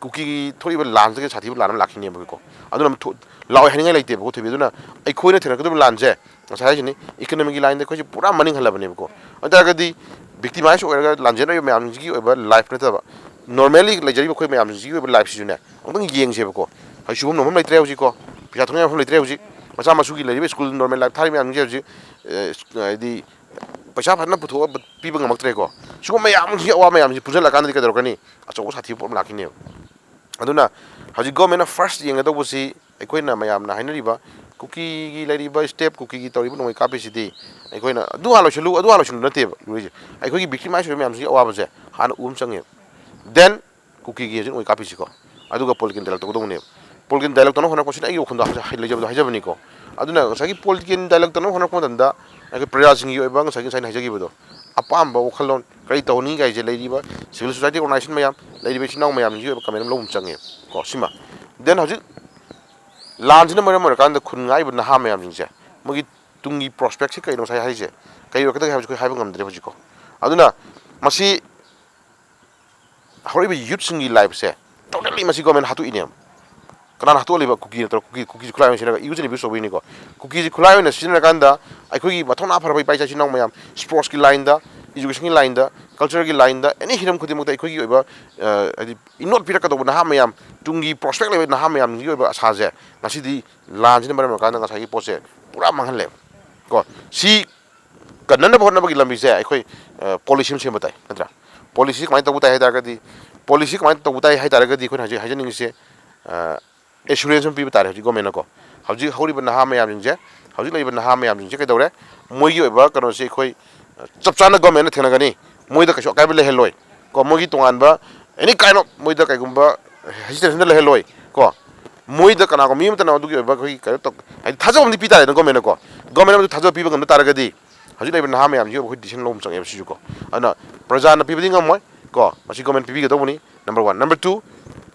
ꯀꯨꯀꯤꯒꯤ ꯊꯣꯛꯏꯕ ꯂꯥꯟꯁꯤꯗꯒꯤ ꯁꯥꯊꯤꯕ ꯂꯥꯟ ꯑꯃ ꯂꯥꯛꯈꯤꯅꯦꯕꯀꯣ꯫ ꯑꯗꯨꯅ ꯊꯣ-, ꯂꯥꯛꯑꯣꯏ ꯍꯥꯏꯅꯤꯡꯉꯥꯏ ꯂꯩꯇꯦꯕꯀꯣ, ꯊꯣꯏꯕꯤ꯫ ꯑꯗꯨꯅ ꯑꯩꯈꯣꯏꯅ ꯊꯦꯡꯅꯔꯛꯀꯗꯕ ꯂꯥꯟꯁꯦ, ꯉꯁꯥꯏ ꯍꯥꯏꯁꯤꯅꯤ, economicꯒꯤ lineꯗ ꯑꯩꯈꯣꯏꯁꯦ ꯄꯨꯔꯥ ꯃꯅꯤꯡ ꯍꯜꯂꯕꯅꯦꯕꯀꯣ꯫ ꯑꯗꯨ ꯑꯣꯏꯇꯥꯔꯒꯗꯤ victimize ꯑꯣꯏꯔꯒ ꯂꯥꯟꯖꯦꯟ ꯑꯣꯏꯕ ꯃꯌꯥꯝꯁꯤꯒꯤ ꯑꯣꯏꯕ life ꯅꯠꯇꯕ, normally ꯂꯩꯖꯔꯤꯕ ꯑꯩꯈꯣꯏ ꯃꯌꯥꯝꯁꯤꯒꯤ ꯑꯣꯏꯕ lifeꯁꯤꯁꯨꯅꯦ, ꯑꯃꯨꯛꯇꯪ ꯌꯦꯡꯁꯦꯕꯀꯣ꯫ ꯍꯧꯖꯤꯛ ꯁꯨꯐꯝ ꯅꯣꯝꯐꯝ ꯂꯩꯇ꯭ꯔꯦ ꯍꯧꯖꯤꯛꯀꯣ, ꯄꯩꯁꯥ ꯊꯣꯛꯅꯤꯡꯉꯥꯏ ꯃꯐꯝ ꯂꯩꯇ꯭ꯔꯦ ꯍꯧꯖꯤꯛ꯫ ꯃꯆꯥ ꯃꯁꯨꯒꯤ ꯂꯩꯔꯤꯕ school normal life ꯊꯥꯔꯤꯕ ꯃꯌꯥꯝꯁꯤꯡꯁꯦ ꯍꯧꯖꯤꯛ, ꯑꯦ, ꯍꯥꯏꯗꯤ ꯄꯩꯁꯥ ꯐꯖꯅ ꯄꯨꯊꯣꯛꯑ ꯄꯤꯕ ꯉꯝꯃꯛꯇ꯭ꯔꯦꯀꯣ꯫ ꯁꯤꯒꯨꯝꯕ ꯃꯌꯥꯝꯁꯤꯒꯤ ꯑꯋꯥꯕ ꯃꯌꯥꯝꯁꯤ ꯄꯨꯟꯁꯤꯜꯂꯀꯥꯟꯗꯗꯤ ꯀꯩꯗꯧꯔꯛꯀꯅꯤ? ꯑꯆꯧꯕ ꯁꯥꯊꯤꯕ ꯄꯣꯠ ꯑꯃ ꯂꯥꯛꯈꯤꯅꯦꯕ꯫ ꯑꯗꯨꯅ ꯍꯧꯖꯤꯛ governmentꯅ first ꯌꯦꯡꯒꯗꯧꯕꯁꯤ ꯑꯩꯈꯣꯏꯅ ꯃꯌꯥꯝꯅ ꯍꯥꯏꯅꯔꯤꯕ ꯀꯨꯀꯤꯒꯤ ꯂꯩꯔꯤꯕ step, ꯀꯨꯀꯤꯒꯤ ꯇꯧꯔꯤꯕ ꯅꯣꯡꯃꯩ ꯀꯥꯞꯄꯤꯁꯤꯗꯤ ꯑꯩꯈꯣꯏꯅ ꯑꯗꯨ ꯍꯥꯟꯅ ꯂꯣꯏꯁꯤꯜꯂꯨ, ꯑꯗꯨ ꯍꯥꯟꯅ ꯂꯣꯏꯁꯤꯜꯂꯨ ꯅꯠꯇꯦꯕ ꯂꯨꯔꯤꯁꯦ꯫ ꯑꯩꯈꯣꯏꯒꯤ victimize ꯑꯣꯏꯕ ꯃꯌꯥꯝꯁꯤꯒꯤ ꯑꯋꯥꯕꯁꯦ ꯍꯥꯟꯅ ꯎꯕ ꯑꯃ ꯆꯪꯉꯦꯕ꯫ Then ꯀꯨꯀꯤꯒꯤ ꯍꯧꯖꯤꯛ ꯅꯣꯡꯃꯩ ꯀꯥꯞꯄꯤꯁꯤꯀꯣ꯫ ꯑꯗꯨꯒ political dialogue ꯇꯧꯒꯗꯧꯕꯅꯦꯕ꯫ Political dialogue ꯇꯧꯅꯕ ꯍꯣꯠꯅꯔꯛꯄꯁꯤꯅ ꯑꯩꯒꯤ ꯋꯥꯈꯜꯗ ꯍꯥꯏꯖ-, ꯂꯩꯖꯕꯗꯣ ꯍꯥꯏꯖꯕꯅꯤꯀꯣ꯫ ꯑꯗꯨꯅ ꯉꯁꯥꯏꯒꯤ political dialogue ꯇꯧꯅꯕ ꯍꯣꯠꯅꯔꯛꯄ ꯃꯇꯝꯗ ꯑꯩꯈꯣꯏ ꯄ꯭ꯔꯖꯥꯁꯤꯡꯒꯤ ꯑꯣꯏꯕ ꯉꯁꯥꯏꯒꯤ, ꯉꯁꯥꯏ ꯑꯩꯅ ꯍꯥꯏꯖꯈꯤꯕꯗꯣ, ꯑꯄꯥꯝꯕ ꯋꯥꯈꯜꯂꯣꯟ ꯀꯔꯤ ꯇꯧꯍꯟꯅꯤꯡꯉꯤ ꯀꯥꯏꯁꯦ ꯂꯩꯔꯤꯕ civil society organization ꯃꯌꯥꯝ, ꯂꯩꯔꯤꯕ ꯏꯆꯤꯟ ꯏꯅꯥꯎ ꯃꯌꯥꯝꯁꯤꯒꯤ ꯑꯣꯏꯕ comment ꯑꯃ ꯂꯧꯕ ꯑꯃ ꯆꯪꯉꯦꯕ ꯀꯣ꯫ ꯁꯤꯃ꯫ Then ꯍꯧꯖꯤꯛ ꯂꯥꯟꯁꯤꯅ ꯃꯔꯝ ꯑꯣꯏꯔꯀꯥꯟꯗ ꯈꯨꯟ ꯉꯥꯛꯏꯕ ꯅꯍꯥ ꯃꯌꯥꯝꯁꯤꯡꯁꯦ, ꯃꯣꯏꯒꯤ ꯇꯨꯡꯒꯤ ꯄ꯭ꯔꯣꯁꯄꯦꯛꯁꯤ ꯀꯩꯅꯣ ꯉꯁꯥꯏ ꯍꯥꯏꯁꯦ, ꯀꯩ ꯑꯣꯏꯔꯛꯀꯗꯒꯦ ꯍꯥꯏꯕꯁꯤ ꯑꯩꯈꯣꯏ ꯍꯥꯏꯕ ꯉꯝꯗ꯭ꯔꯦ ꯍꯧꯖꯤꯛꯀꯣ꯫ ꯑꯗꯨꯅ ꯃꯁꯤ ꯍꯧꯔꯛꯏꯕ ꯌꯨꯠꯁꯤꯡꯒꯤ ꯂꯥꯏꯐꯁꯦ ꯇꯣꯇꯦꯜꯂꯤ ꯃꯁꯤ ꯒꯣꯔꯃꯦꯟ ꯍꯥꯠꯇꯣꯛꯏꯅꯦꯕ꯫ ꯀꯅꯥꯅ ꯍꯥꯠꯇꯣꯛꯍꯜꯂꯤꯕ? ꯀꯨꯀꯤ ꯅꯠꯇ꯭ꯔꯣ? ꯀꯨꯀꯤ, ꯀꯨꯀꯤꯁꯦ ꯈꯨꯠꯂꯥꯏ ꯑꯣꯏꯅ ꯁꯤꯖꯤꯟꯅꯔꯒ ꯏꯌꯨꯖ ꯑꯦꯟ ꯑꯦꯕ꯭ꯌꯨꯁ ꯇꯧꯕꯩꯅꯤꯀꯣ꯫ ꯀꯨꯀꯤꯁꯦ ꯈꯨꯠꯂꯥꯏ ꯑꯣꯏꯅ ꯁꯤꯖꯤꯟꯅꯔꯀꯥꯟꯗ ꯑꯩꯈꯣꯏꯒꯤ ꯃꯊꯧꯅꯥ ꯐꯔꯕ ꯏꯄꯥ ꯏꯆꯥ ꯏꯆꯤꯟ ꯏꯅꯥꯎ ꯃꯌꯥꯝ, ꯁ꯭ꯄꯣꯔꯠꯁꯀꯤ ꯂꯥꯏꯟꯗ, ꯏꯖꯨꯀꯦꯁꯟꯒꯤ ꯂꯥꯏꯟꯗ, ꯀꯜꯆꯔꯒꯤ ꯂꯥꯏꯟꯗ, ꯑꯦꯅꯤ ꯍꯤꯔꯝ ꯈꯨꯗꯤꯡꯃꯛꯇ ꯑꯩꯈꯣꯏꯒꯤ ꯑꯣꯏꯕ, ꯑ, ꯍꯥꯏꯗꯤ ꯏꯅꯣꯠ ꯄꯤꯔꯛꯀꯗꯧꯕ ꯅꯍꯥ ꯃꯌꯥꯝ, ꯇꯨꯡꯒꯤ ꯄ꯭ꯔꯣꯁꯄꯦꯛ ꯂꯩꯕ ꯅꯍꯥ ꯃꯌꯥꯝꯁꯤꯡꯒꯤ ꯑꯣꯏꯕ ꯑꯁꯥꯁꯦ ꯉꯁꯤꯗꯤ ꯂꯥꯟꯁꯤꯅ ꯃꯔꯝ ꯑꯣꯏꯔꯀꯥꯟꯗ ꯉꯁꯥꯏꯒꯤ ꯄꯣꯠꯁꯦ ꯄꯨꯔꯥ ꯃꯥꯡꯍꯜꯂꯦꯕ ꯀꯣ꯫ ꯁꯤ ꯀꯟꯅꯅꯕ ꯍꯣꯠꯅꯕꯒꯤ ꯂꯝꯕꯤꯁꯦ ꯑꯩꯈꯣꯏ, ꯑ, ꯄꯣꯂꯤꯁꯤ ꯑꯃ ꯁꯦꯝꯕ ꯇꯥꯏ, ꯅꯠꯇ꯭ꯔꯥ? ꯄꯣꯂꯤꯁꯤ ꯀꯃꯥꯏꯅ ꯇꯧꯕ ꯇꯥꯏ ꯍꯥꯏ ꯇꯥꯔꯒꯗꯤ, ꯄꯣꯂꯤꯁꯤ ꯀꯃꯥꯏꯅ ꯇꯧꯕ ꯇꯥꯏ ꯍꯥꯏ ꯇꯥꯔꯒꯗꯤ ꯑꯩꯈꯣꯏꯅ ꯍꯧꯖꯤꯛ ꯍꯥꯏꯖꯅꯤꯡꯉꯤꯁꯦ, ꯑ, ꯑꯦꯁꯨꯔꯦꯟꯁ ꯑꯃ ꯄꯤꯕ ꯇꯥꯔꯦ ꯍꯧꯖꯤꯛ ꯒꯣꯔꯃꯦꯟꯅꯀꯣ꯫ ꯍꯧꯖꯤꯛ ꯍꯧꯔꯤꯕ ꯅꯍꯥ ꯃꯌꯥꯝꯁꯤꯡꯁꯦ, ꯍꯧꯖꯤꯛ ꯂꯩꯔꯤꯕ ꯅꯍꯥ ꯃꯌꯥꯝꯁꯤꯡꯁꯦ ꯀꯩꯗꯧꯔꯦ? ꯃꯣꯏꯒꯤ ꯑꯣꯏꯕ ꯀꯩꯅꯣꯁꯦ ꯑꯩꯈꯣꯏ, ꯑ, ꯆꯞ ꯆꯥꯅ ꯒꯣꯔꯃꯦꯟꯅ ꯊꯦꯡꯅꯒꯅꯤ꯫ ꯃꯣꯏꯗ ꯀꯩꯁꯨ ꯑꯀꯥꯏꯕ ꯂꯩꯍꯜꯂꯣꯏ ꯀꯣ꯫ ꯃꯣꯏꯒꯤ ꯇꯣꯉꯥꯟꯕ ꯑꯦꯅꯤ ꯀꯥꯏꯟ ꯑꯣꯐ ꯃꯣꯏꯗ ꯀꯩꯒꯨꯝꯕ ꯍꯦꯁꯤꯇꯦꯁꯟꯗ ꯂꯩꯍꯜꯂꯣꯏ ꯀꯣ꯫ ꯃꯣꯏꯗ ꯀꯅꯥꯒꯨꯝꯕ ꯃꯤ ꯑꯃꯠꯇꯅ ꯑꯗꯨꯒꯤ ꯑꯣꯏꯕ ꯑꯩꯈꯣꯏꯒꯤ ꯀꯩꯅꯣ ꯇꯧ-, ꯍꯥꯏꯗꯤ ꯊꯥꯖꯕ ꯑꯃꯗꯤ ꯄꯤ ꯇꯥꯔꯦꯗꯅ ꯒꯣꯔꯃꯦꯟꯅꯀꯣ꯫ ꯒꯣꯔꯃꯦꯟ ꯑꯃꯗ ꯊꯥꯖꯕ ꯄꯤꯕ ꯉꯝꯕ ꯇꯥꯔꯒꯗꯤ ꯍꯧꯖꯤꯛ ꯂꯩꯔꯤꯕ ꯅꯍꯥ ꯃꯌꯥꯝꯁꯤꯒꯤ ꯑꯩꯈꯣꯏ ꯗꯤꯁꯤꯖꯟ ꯂꯧꯕ ꯑꯃ ꯆꯪꯉꯦꯕ ꯁꯤꯁꯨꯀꯣ꯫ ꯑꯗꯨꯅ ꯄ꯭ꯔꯖꯥꯅ ꯄꯤꯕꯗꯤ ꯉꯝꯃꯣꯏ ꯀꯣ, ꯃꯁꯤ ꯒꯣꯔꯃꯦꯟ ꯄꯤꯕꯤꯒꯗꯧꯕꯅꯤ, ꯅꯝꯕꯔ ꯋꯥꯟ꯫ ꯅꯝꯕꯔ ꯇꯨ,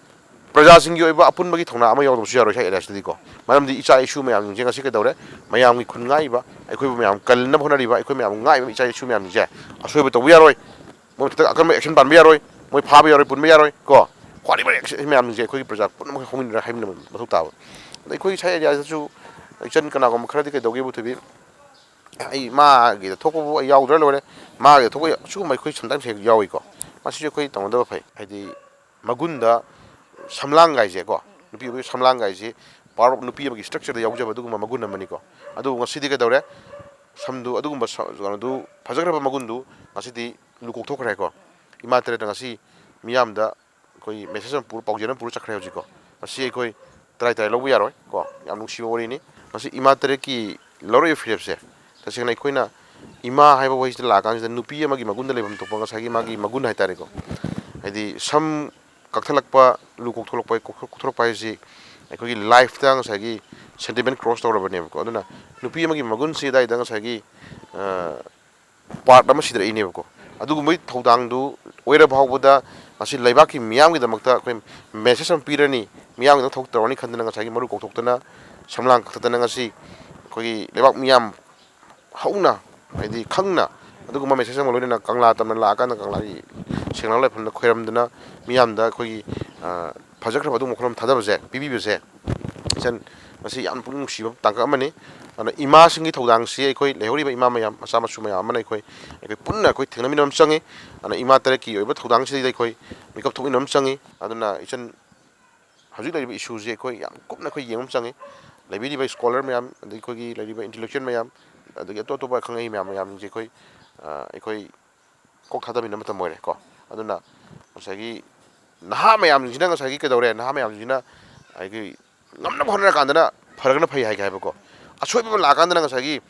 ꯄ꯭ꯔꯖꯥꯁꯤꯡꯒꯤ ꯑꯣꯏꯕ ꯑꯄꯨꯟꯕꯒꯤ ꯊꯧꯅꯥ ꯑꯃ ꯌꯥꯎꯗꯕꯁꯨ ꯌꯥꯔꯣꯏ ꯁ꯭ꯋꯥꯏ ꯑꯦꯔꯤꯌꯥꯁꯤꯗꯗꯤꯀꯣ꯫ ꯃꯔꯝꯗꯤ ꯏꯆꯥ ꯏꯁꯨ ꯃꯌꯥꯝꯁꯤꯡꯁꯦ ꯉꯁꯤ ꯀꯩꯗꯧꯔꯦ? ꯃꯌꯥꯝꯒꯤ ꯈꯨꯟ ꯉꯥꯛꯏꯕ, ꯑꯩꯈꯣꯏꯕꯨ ꯃꯌꯥꯝ ꯀꯜꯅꯕ ꯍꯣꯠꯅꯔꯤꯕ, ꯑꯩꯈꯣꯏ ꯃꯌꯥꯝ ꯉꯥꯛꯏꯕ ꯏꯆꯥ ꯏꯁꯨ ꯃꯌꯥꯝꯁꯤꯡꯁꯦ ꯑꯁꯣꯏꯕ ꯇꯧꯕ ꯌꯥꯔꯣꯏ꯫ ꯃꯣꯏ ꯃꯊꯛꯇ ꯑꯀꯟꯕ ꯑꯦꯛꯁꯟ ꯄꯥꯟꯕ ꯌꯥꯔꯣꯏ, ꯃꯣꯏ ꯐꯥꯕ ꯌꯥꯔꯣꯏ, ꯄꯨꯟꯕ ꯌꯥꯔꯣꯏ ꯀꯣ꯫ ꯈ꯭ꯋꯥꯏꯗꯒꯤ ꯃꯔꯨ ꯑꯦꯛꯁꯟ ꯃꯌꯥꯝꯁꯤꯡꯁꯦ ꯑꯩꯈꯣꯏꯒꯤ ꯄ꯭ꯔꯖꯥ ꯄꯨꯝꯅꯃꯛ ꯍꯧꯃꯤꯟꯅꯔꯒ ꯍꯥꯏꯃꯤꯟꯅꯕ ꯃꯊꯧ ꯇꯥꯕ꯫ ꯑꯗ ꯑꯩꯈꯣꯏ ꯁ꯭ꯋꯥꯏ ꯑꯦꯔꯤꯌꯥꯗꯁꯨ ꯏꯆꯟ ꯀꯅꯥꯒꯨꯝꯕ ꯈꯔꯗꯤ ꯀꯩꯗꯧꯒꯦꯕꯨ ꯊꯣꯏꯕꯤ, ꯑꯩ ꯃꯥꯒꯤꯗ ꯊꯣꯛꯄꯕꯨ ꯑꯩ ꯌꯥꯎꯗ꯭ꯔ ꯂꯣꯏꯔꯦ, ꯃꯥꯒꯤꯗ ꯊꯣꯛꯄ ꯁꯤꯒꯨꯝꯕ ꯑꯩꯈꯣꯏ ꯁꯝꯇꯥꯏꯝꯁ ꯍꯦꯛ ꯌꯥꯎꯏꯀꯣ꯫ ꯃꯁꯤꯁꯨ ꯑꯩꯈꯣꯏ ꯇꯧꯅꯗꯕ ꯐꯩ, ꯍꯥꯏꯗꯤ ꯃꯒꯨꯟꯗ ꯁꯝꯂꯥꯡꯒꯥꯏꯁꯦꯀꯣ, ꯅꯨꯄꯤ ꯑꯣꯏꯕꯒꯤ ꯁꯝꯂꯥꯡꯒꯥꯏꯁꯦ ꯄꯥꯔꯠ ꯑꯣꯐ ꯅꯨꯄꯤ ꯑꯃꯒꯤ ꯁ꯭ꯇ꯭ꯔꯛꯆꯔꯗ ꯌꯥꯎꯖꯕ ꯑꯗꯨꯒꯨꯝꯕ ꯃꯒꯨꯟ ꯑꯃꯅꯤꯀꯣ꯫ ꯑꯗꯨꯕꯨ ꯉꯁꯤꯗꯤ ꯀꯩꯗꯧꯔꯦ? ꯁꯝꯗꯨ ꯑꯗꯨꯒꯨꯝꯕ ꯁ-, ꯀꯩꯅꯣꯗꯨ, ꯐꯖꯈ꯭ꯔꯕ ꯃꯒꯨꯟꯗꯨ ꯉꯁꯤꯗꯤ ꯂꯨ ꯀꯣꯛꯊꯣꯛꯈ꯭ꯔꯦꯀꯣ꯫ ꯏꯃꯥ ꯇꯔꯦꯠꯅ ꯉꯁꯤ ꯃꯤꯌꯥꯝꯗ ꯑꯩꯈꯣꯏ ꯃꯦꯁꯦꯖ ꯑꯃ ꯄꯨꯔ, ꯄꯥꯎꯖꯦꯜ ꯑꯃ ꯄꯨꯔ ꯆꯠꯈ꯭ꯔꯦ ꯍꯧꯖꯤꯛꯀꯣ꯫ ꯃꯁꯤ ꯑꯩꯈꯣꯏ ꯇꯔꯥꯏ ꯇꯔꯥꯏ ꯂꯧꯕ ꯌꯥꯔꯣꯏ ꯀꯣ꯫ ꯌꯥꯝ ꯅꯨꯡꯁꯤꯕ ꯋꯥꯔꯤꯅꯤ꯫ ꯃꯁꯤ ꯏꯃꯥ ꯇꯔꯦꯠꯀꯤ ꯂꯧꯔꯛꯏꯕ ꯐꯤꯔꯦꯞꯁꯦ, ꯇꯁꯦꯡꯅ ꯑꯩꯈꯣꯏꯅ ꯏꯃꯥ ꯍꯥꯏꯕ ꯋꯥꯍꯩꯁꯤꯗ ꯂꯥꯛꯑꯀꯥꯟꯁꯤꯗ ꯅꯨꯄꯤ ꯑꯃꯒꯤ ꯃꯒꯨꯟꯗ ꯂꯩꯐꯝ ꯊꯣꯛꯄ ꯉꯁꯥꯏꯒꯤ ꯃꯥꯒꯤ ꯃꯒꯨꯟ ꯍꯥꯏꯇꯥꯔꯦꯀꯣ꯫ ꯍꯥꯏꯗꯤ ꯁꯝ ꯀꯛꯊꯠꯂꯛꯄ, ꯂꯨ ꯀꯣꯛꯊꯣꯛꯂꯛꯄ, ꯀꯣꯛꯊꯣꯛ-, ꯀꯣꯛꯊꯣꯛꯂꯛꯄ ꯍꯥꯏꯁꯤ ꯑꯩꯈꯣꯏꯒꯤ ꯂꯥꯏꯐꯇ ꯉꯁꯥꯏꯒꯤ ꯁꯦꯟꯇꯤꯃꯦꯟ ꯀ꯭ꯔꯣꯁ ꯇꯧꯔꯕꯅꯦꯕꯀꯣ꯫ ꯑꯗꯨꯅ ꯅꯨꯄꯤ ꯑꯃꯒꯤ ꯃꯒꯨꯟꯁꯤ ꯑꯗꯥꯏꯗ ꯉꯁꯥꯏꯒꯤ, ꯑ, ꯄꯥꯔꯠ ꯑꯃ ꯁꯤꯗꯔꯛꯏꯅꯦꯕꯀꯣ꯫ ꯑꯗꯨꯒꯨꯝꯕꯒꯤ ꯊꯧꯗꯥꯡꯗꯨ ꯑꯣꯏꯔ ꯐꯥꯎꯕꯗ ꯉꯁꯤ ꯂꯩꯕꯥꯛꯀꯤ ꯃꯤꯌꯥꯝꯒꯤꯗꯃꯛꯇ ꯑꯩꯈꯣꯏ ꯃꯦꯁꯦꯖ ꯑꯃ ꯄꯤꯔꯅꯤ, ꯃꯤꯌꯥꯝꯒꯤꯗꯃꯛ ꯊꯕꯛ ꯇꯧꯔꯅꯤ ꯈꯟꯗꯅ ꯉꯁꯥꯏꯒꯤ ꯃꯔꯨ ꯀꯣꯛꯊꯣꯛꯇꯅ, ꯁꯝꯂꯥꯡ ꯀꯛꯊꯠꯇꯅ ꯉꯁꯤ ꯑꯩꯈꯣꯏꯒꯤ ꯂꯩꯕꯥꯛ ꯃꯤꯌꯥꯝ ꯍꯧꯅ, ꯍꯥꯏꯗꯤ ꯈꯪꯅ, ꯑꯗꯨꯒꯨꯝꯕ message ꯑꯃ ꯂꯣꯏꯅꯅ ꯀꯪꯂꯥ ꯇꯝꯅ ꯂꯥꯛꯑꯀꯥꯟꯗ ꯀꯪꯂꯥꯒꯤ ꯁꯦꯡꯅ ꯂꯥꯏꯐꯝꯗ ꯈꯣꯏꯔꯝꯗꯅ ꯃꯤꯌꯥꯝꯗ ꯑꯩꯈꯣꯏꯒꯤ, ꯑ, ꯐꯖꯈ꯭ꯔꯕ ꯑꯗꯨꯒꯨꯝꯕ ꯋꯥꯈꯜꯂꯣꯟ ꯊꯥꯗꯕꯁꯦ, ꯄꯤꯕꯤꯕꯁꯦ, ꯏꯆꯟ, ꯃꯁꯤ ꯌꯥꯝ ꯄꯨꯛꯅꯤꯡ ꯅꯨꯡꯁꯤꯕ ꯇꯥꯡꯀꯛ ꯑꯃꯅꯤ꯫ ꯑꯗꯨꯅ ꯏꯃꯥꯁꯤꯡꯒꯤ ꯊꯧꯗꯥꯡꯁꯤ ꯑꯩꯈꯣꯏ ꯂꯩꯍꯧꯔꯤꯕ ꯏꯃꯥ ꯃꯌꯥꯝ, ꯃꯆꯥ ꯃꯁꯨ ꯃꯌꯥꯝ ꯑꯃꯅ ꯑꯩꯈꯣꯏ, ꯑꯩꯈꯣꯏ ꯄꯨꯟꯅ ꯑꯩꯈꯣꯏ ꯊꯦꯡꯅꯃꯤꯟꯅꯕ ꯑꯃ ꯆꯪꯉꯤ꯫ ꯑꯗꯨꯅ ꯏꯃꯥ ꯇꯔꯦꯠꯀꯤ ꯑꯣꯏꯕ ꯊꯧꯗꯥꯡꯁꯤꯗꯩꯗ ꯑꯩꯈꯣꯏ ꯃꯤꯀꯞ ꯊꯣꯛꯃꯤꯟꯅꯕ ꯑꯃ ꯆꯪꯉꯤ꯫ ꯑꯗꯨꯅ ꯏꯆꯟ, ꯍꯧꯖꯤꯛ ꯂꯩꯔꯤꯕ issueꯁꯦ ꯑꯩꯈꯣꯏ ꯌꯥꯝ ꯀꯨꯞꯅ ꯑꯩꯈꯣꯏ ꯌꯦꯡꯕ ꯑꯃ ꯆꯪꯉꯤ꯫ ꯂꯩꯕꯤꯔꯤꯕ scholar ꯃꯌꯥꯝ, ꯑꯗꯩ ꯑꯩꯈꯣꯏꯒꯤ ꯂꯩꯔꯤꯕ intellectual ꯃꯌꯥꯝ, ꯑꯗꯒꯤ ꯑꯇꯣꯞ ꯑꯇꯣꯞꯄ ꯈꯪꯍꯩ ꯃꯌꯥꯝ, ꯃꯌꯥꯝꯁꯤꯡꯁꯦ ꯑꯩꯈꯣꯏ, ꯑ, ꯑꯩꯈꯣꯏ ꯀꯣꯛ ꯊꯥꯗꯃꯤꯟꯅꯕ ꯃꯇꯝ ꯑꯣꯏꯔꯦ ꯀꯣ꯫ ꯑꯗꯨꯅ ꯉꯁꯥꯏꯒꯤ ꯅꯍꯥ ꯃꯌꯥꯝꯁꯤꯡꯁꯤꯅ ꯉꯁꯥꯏꯒꯤ ꯀꯩꯗꯧꯔꯦ? ꯅꯍꯥ ꯃꯌꯥꯝꯁꯤꯡꯁꯤꯅ ꯑꯩꯒꯤ ꯉꯝꯅꯕ ꯍꯣꯠꯅꯔꯀꯥꯟꯗꯅ ꯐꯔꯒꯅ ꯐꯩ ꯍꯥꯏꯒꯦ ꯍꯥꯏꯕꯀꯣ꯫ ꯑꯁꯣꯏꯕ ꯑꯃ ꯂꯥꯛꯑꯀꯥꯟꯗꯅ ꯉꯁꯥꯏꯒꯤ,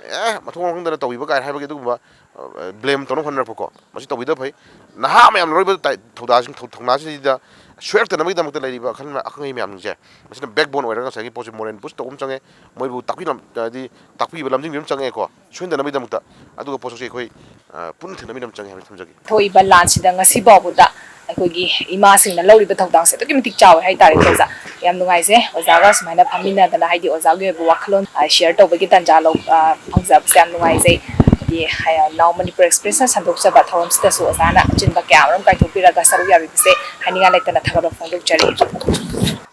"ꯑꯦ, ꯃꯊꯣꯡ ꯃꯔꯝ ꯈꯪꯗꯅ ꯇꯧꯕꯤꯕ" ꯀꯥꯏꯅ ꯍꯥꯏꯕꯒꯤ ꯑꯗꯨꯒꯨꯝꯕ, ꯑ, blame ꯇꯧꯅꯕ ꯍꯣꯠꯅꯔꯛꯄꯀꯣ꯫ ꯃꯁꯤ ꯇꯧꯕꯤꯗꯕ ꯐꯩ꯫ ꯅꯍꯥ ꯃꯌꯥꯝ ꯂꯧꯔꯤꯕ ꯇꯥꯏ-, ꯊꯧꯗꯥꯁꯤꯡ-, ꯊꯧ-, ꯊꯧꯅꯥꯁꯤꯡꯁꯤꯗ ꯁꯣꯏꯔꯛꯇꯅꯕꯒꯤꯗꯃꯛꯇ ꯂꯩꯔꯤꯕ ꯑꯈꯜ-, ꯑꯈꯪ ꯑꯍꯩ ꯃꯌꯥꯝꯁꯤꯡꯁꯦ, ꯃꯁꯤꯅ backbone ꯑꯣꯏꯔꯒ ꯉꯁꯥꯏꯒꯤ ꯄꯣꯠꯁꯦ moral boost ꯇꯧꯕ ꯑꯃ ꯆꯪꯉꯦ, ꯃꯣꯏꯕꯨ ꯇꯥꯛꯄꯤ-, ꯍꯥꯏꯗꯤ ꯇꯥꯛꯄꯤꯕ ꯂꯝꯖꯤꯡꯕꯤꯕ ꯑꯃ ꯆꯪꯉꯦꯀꯣ, ꯁꯣꯏꯍꯟꯗꯅꯕꯒꯤꯗꯃꯛꯇ꯫ ꯑꯗꯨꯒ ꯄꯣꯠꯁꯛꯁꯦ ꯑꯩꯈꯣꯏ, ꯑ, ꯄꯨꯟꯅ ꯊꯦꯡꯅꯃꯤꯟꯅꯕ ꯑꯃ ꯆꯪꯉꯦ ꯍꯥꯏꯕꯁꯤ ꯊꯝꯖꯒꯦ꯫ ꯊꯣꯛꯏꯕ ꯂꯥꯟꯁꯤꯗ ꯉꯁꯤ ꯐꯥꯎꯕꯗ ꯑꯩꯈꯣꯏꯒꯤ ꯏꯃꯥꯁꯤꯡꯅ ꯂꯧꯔꯤꯕ ꯊꯧꯗꯥꯡꯁꯦ ꯑꯗꯨꯛꯀꯤ ꯃꯇꯤꯛ ꯆꯥꯎꯋꯦ ꯍꯥꯏꯇꯥꯔꯦꯀꯣ ꯑꯣꯖꯥ꯫ ꯌꯥꯝ ꯅꯨꯡꯉꯥꯏꯖꯩ ꯑꯣꯖꯥꯒ ꯁꯨꯃꯥꯏꯅ ꯐꯝꯃꯤꯟꯅꯗꯅ, ꯍꯥꯏꯗꯤ ꯑꯣꯖꯥꯒꯤ ꯑꯣꯏꯕ ꯋꯥꯈꯜꯂꯣꯟ, ꯑ, share ꯇꯧꯕꯒꯤ ꯇꯥꯟꯖꯥ ꯂꯧ-, ꯑ, ꯐꯪꯖꯕꯁꯦ ꯌꯥꯝ ꯅꯨꯡꯉꯥꯏꯖꯩ꯫ ꯍꯥꯏꯗꯤ, ꯍꯥꯏ-, Now Manipur Expressꯅ ꯁꯟꯗꯣꯛꯆꯕ ꯊꯧꯔꯝꯁꯤꯗꯁꯨ ꯑꯣꯖꯥꯅ ꯑꯆꯤꯟꯕ ꯀꯌꯥ ꯑꯃꯔꯣꯝ ꯀꯥꯏꯊꯣꯛꯄꯤꯔꯒ ꯁꯔꯨꯛ ꯌꯥꯕꯤꯕꯁꯦ ꯍꯥꯏꯅꯤꯡꯉꯥꯏ ꯂꯩꯇꯅ ꯊꯥꯒꯠꯄ ꯐꯣꯡꯗꯣꯛꯆꯔꯤ꯫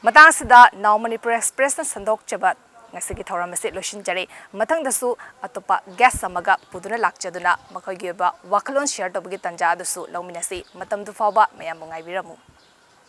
ꯃꯇꯥꯡꯁꯤꯗ Now Manipur Expressꯅ ꯁꯟꯗꯣꯛꯆꯕ ꯉꯁꯤꯒꯤ ꯊꯧꯔꯝ ꯑꯁꯤ ꯂꯣꯏꯁꯤꯟꯖꯔꯦ꯫ ꯃꯊꯪꯗꯁꯨ ꯑꯇꯣꯞꯄ guest ꯑꯃꯒ ꯄꯨꯗꯨꯅ ꯂꯥꯛꯆꯗꯨꯅ ꯃꯈꯣꯏꯒꯤ ꯑꯣꯏꯕ ꯋꯥꯈꯜꯂꯣꯟ share ꯇꯧꯕꯒꯤ ꯇꯥꯟꯖꯥ ꯑꯗꯨꯁꯨ ꯂꯧꯃꯤꯟꯅꯁꯤ꯫ ꯃꯇꯝꯗꯨ ꯐꯥꯎꯕ ꯃꯌꯥꯝꯕꯨ ꯉꯥꯏꯕꯤꯔꯝꯃꯨ꯫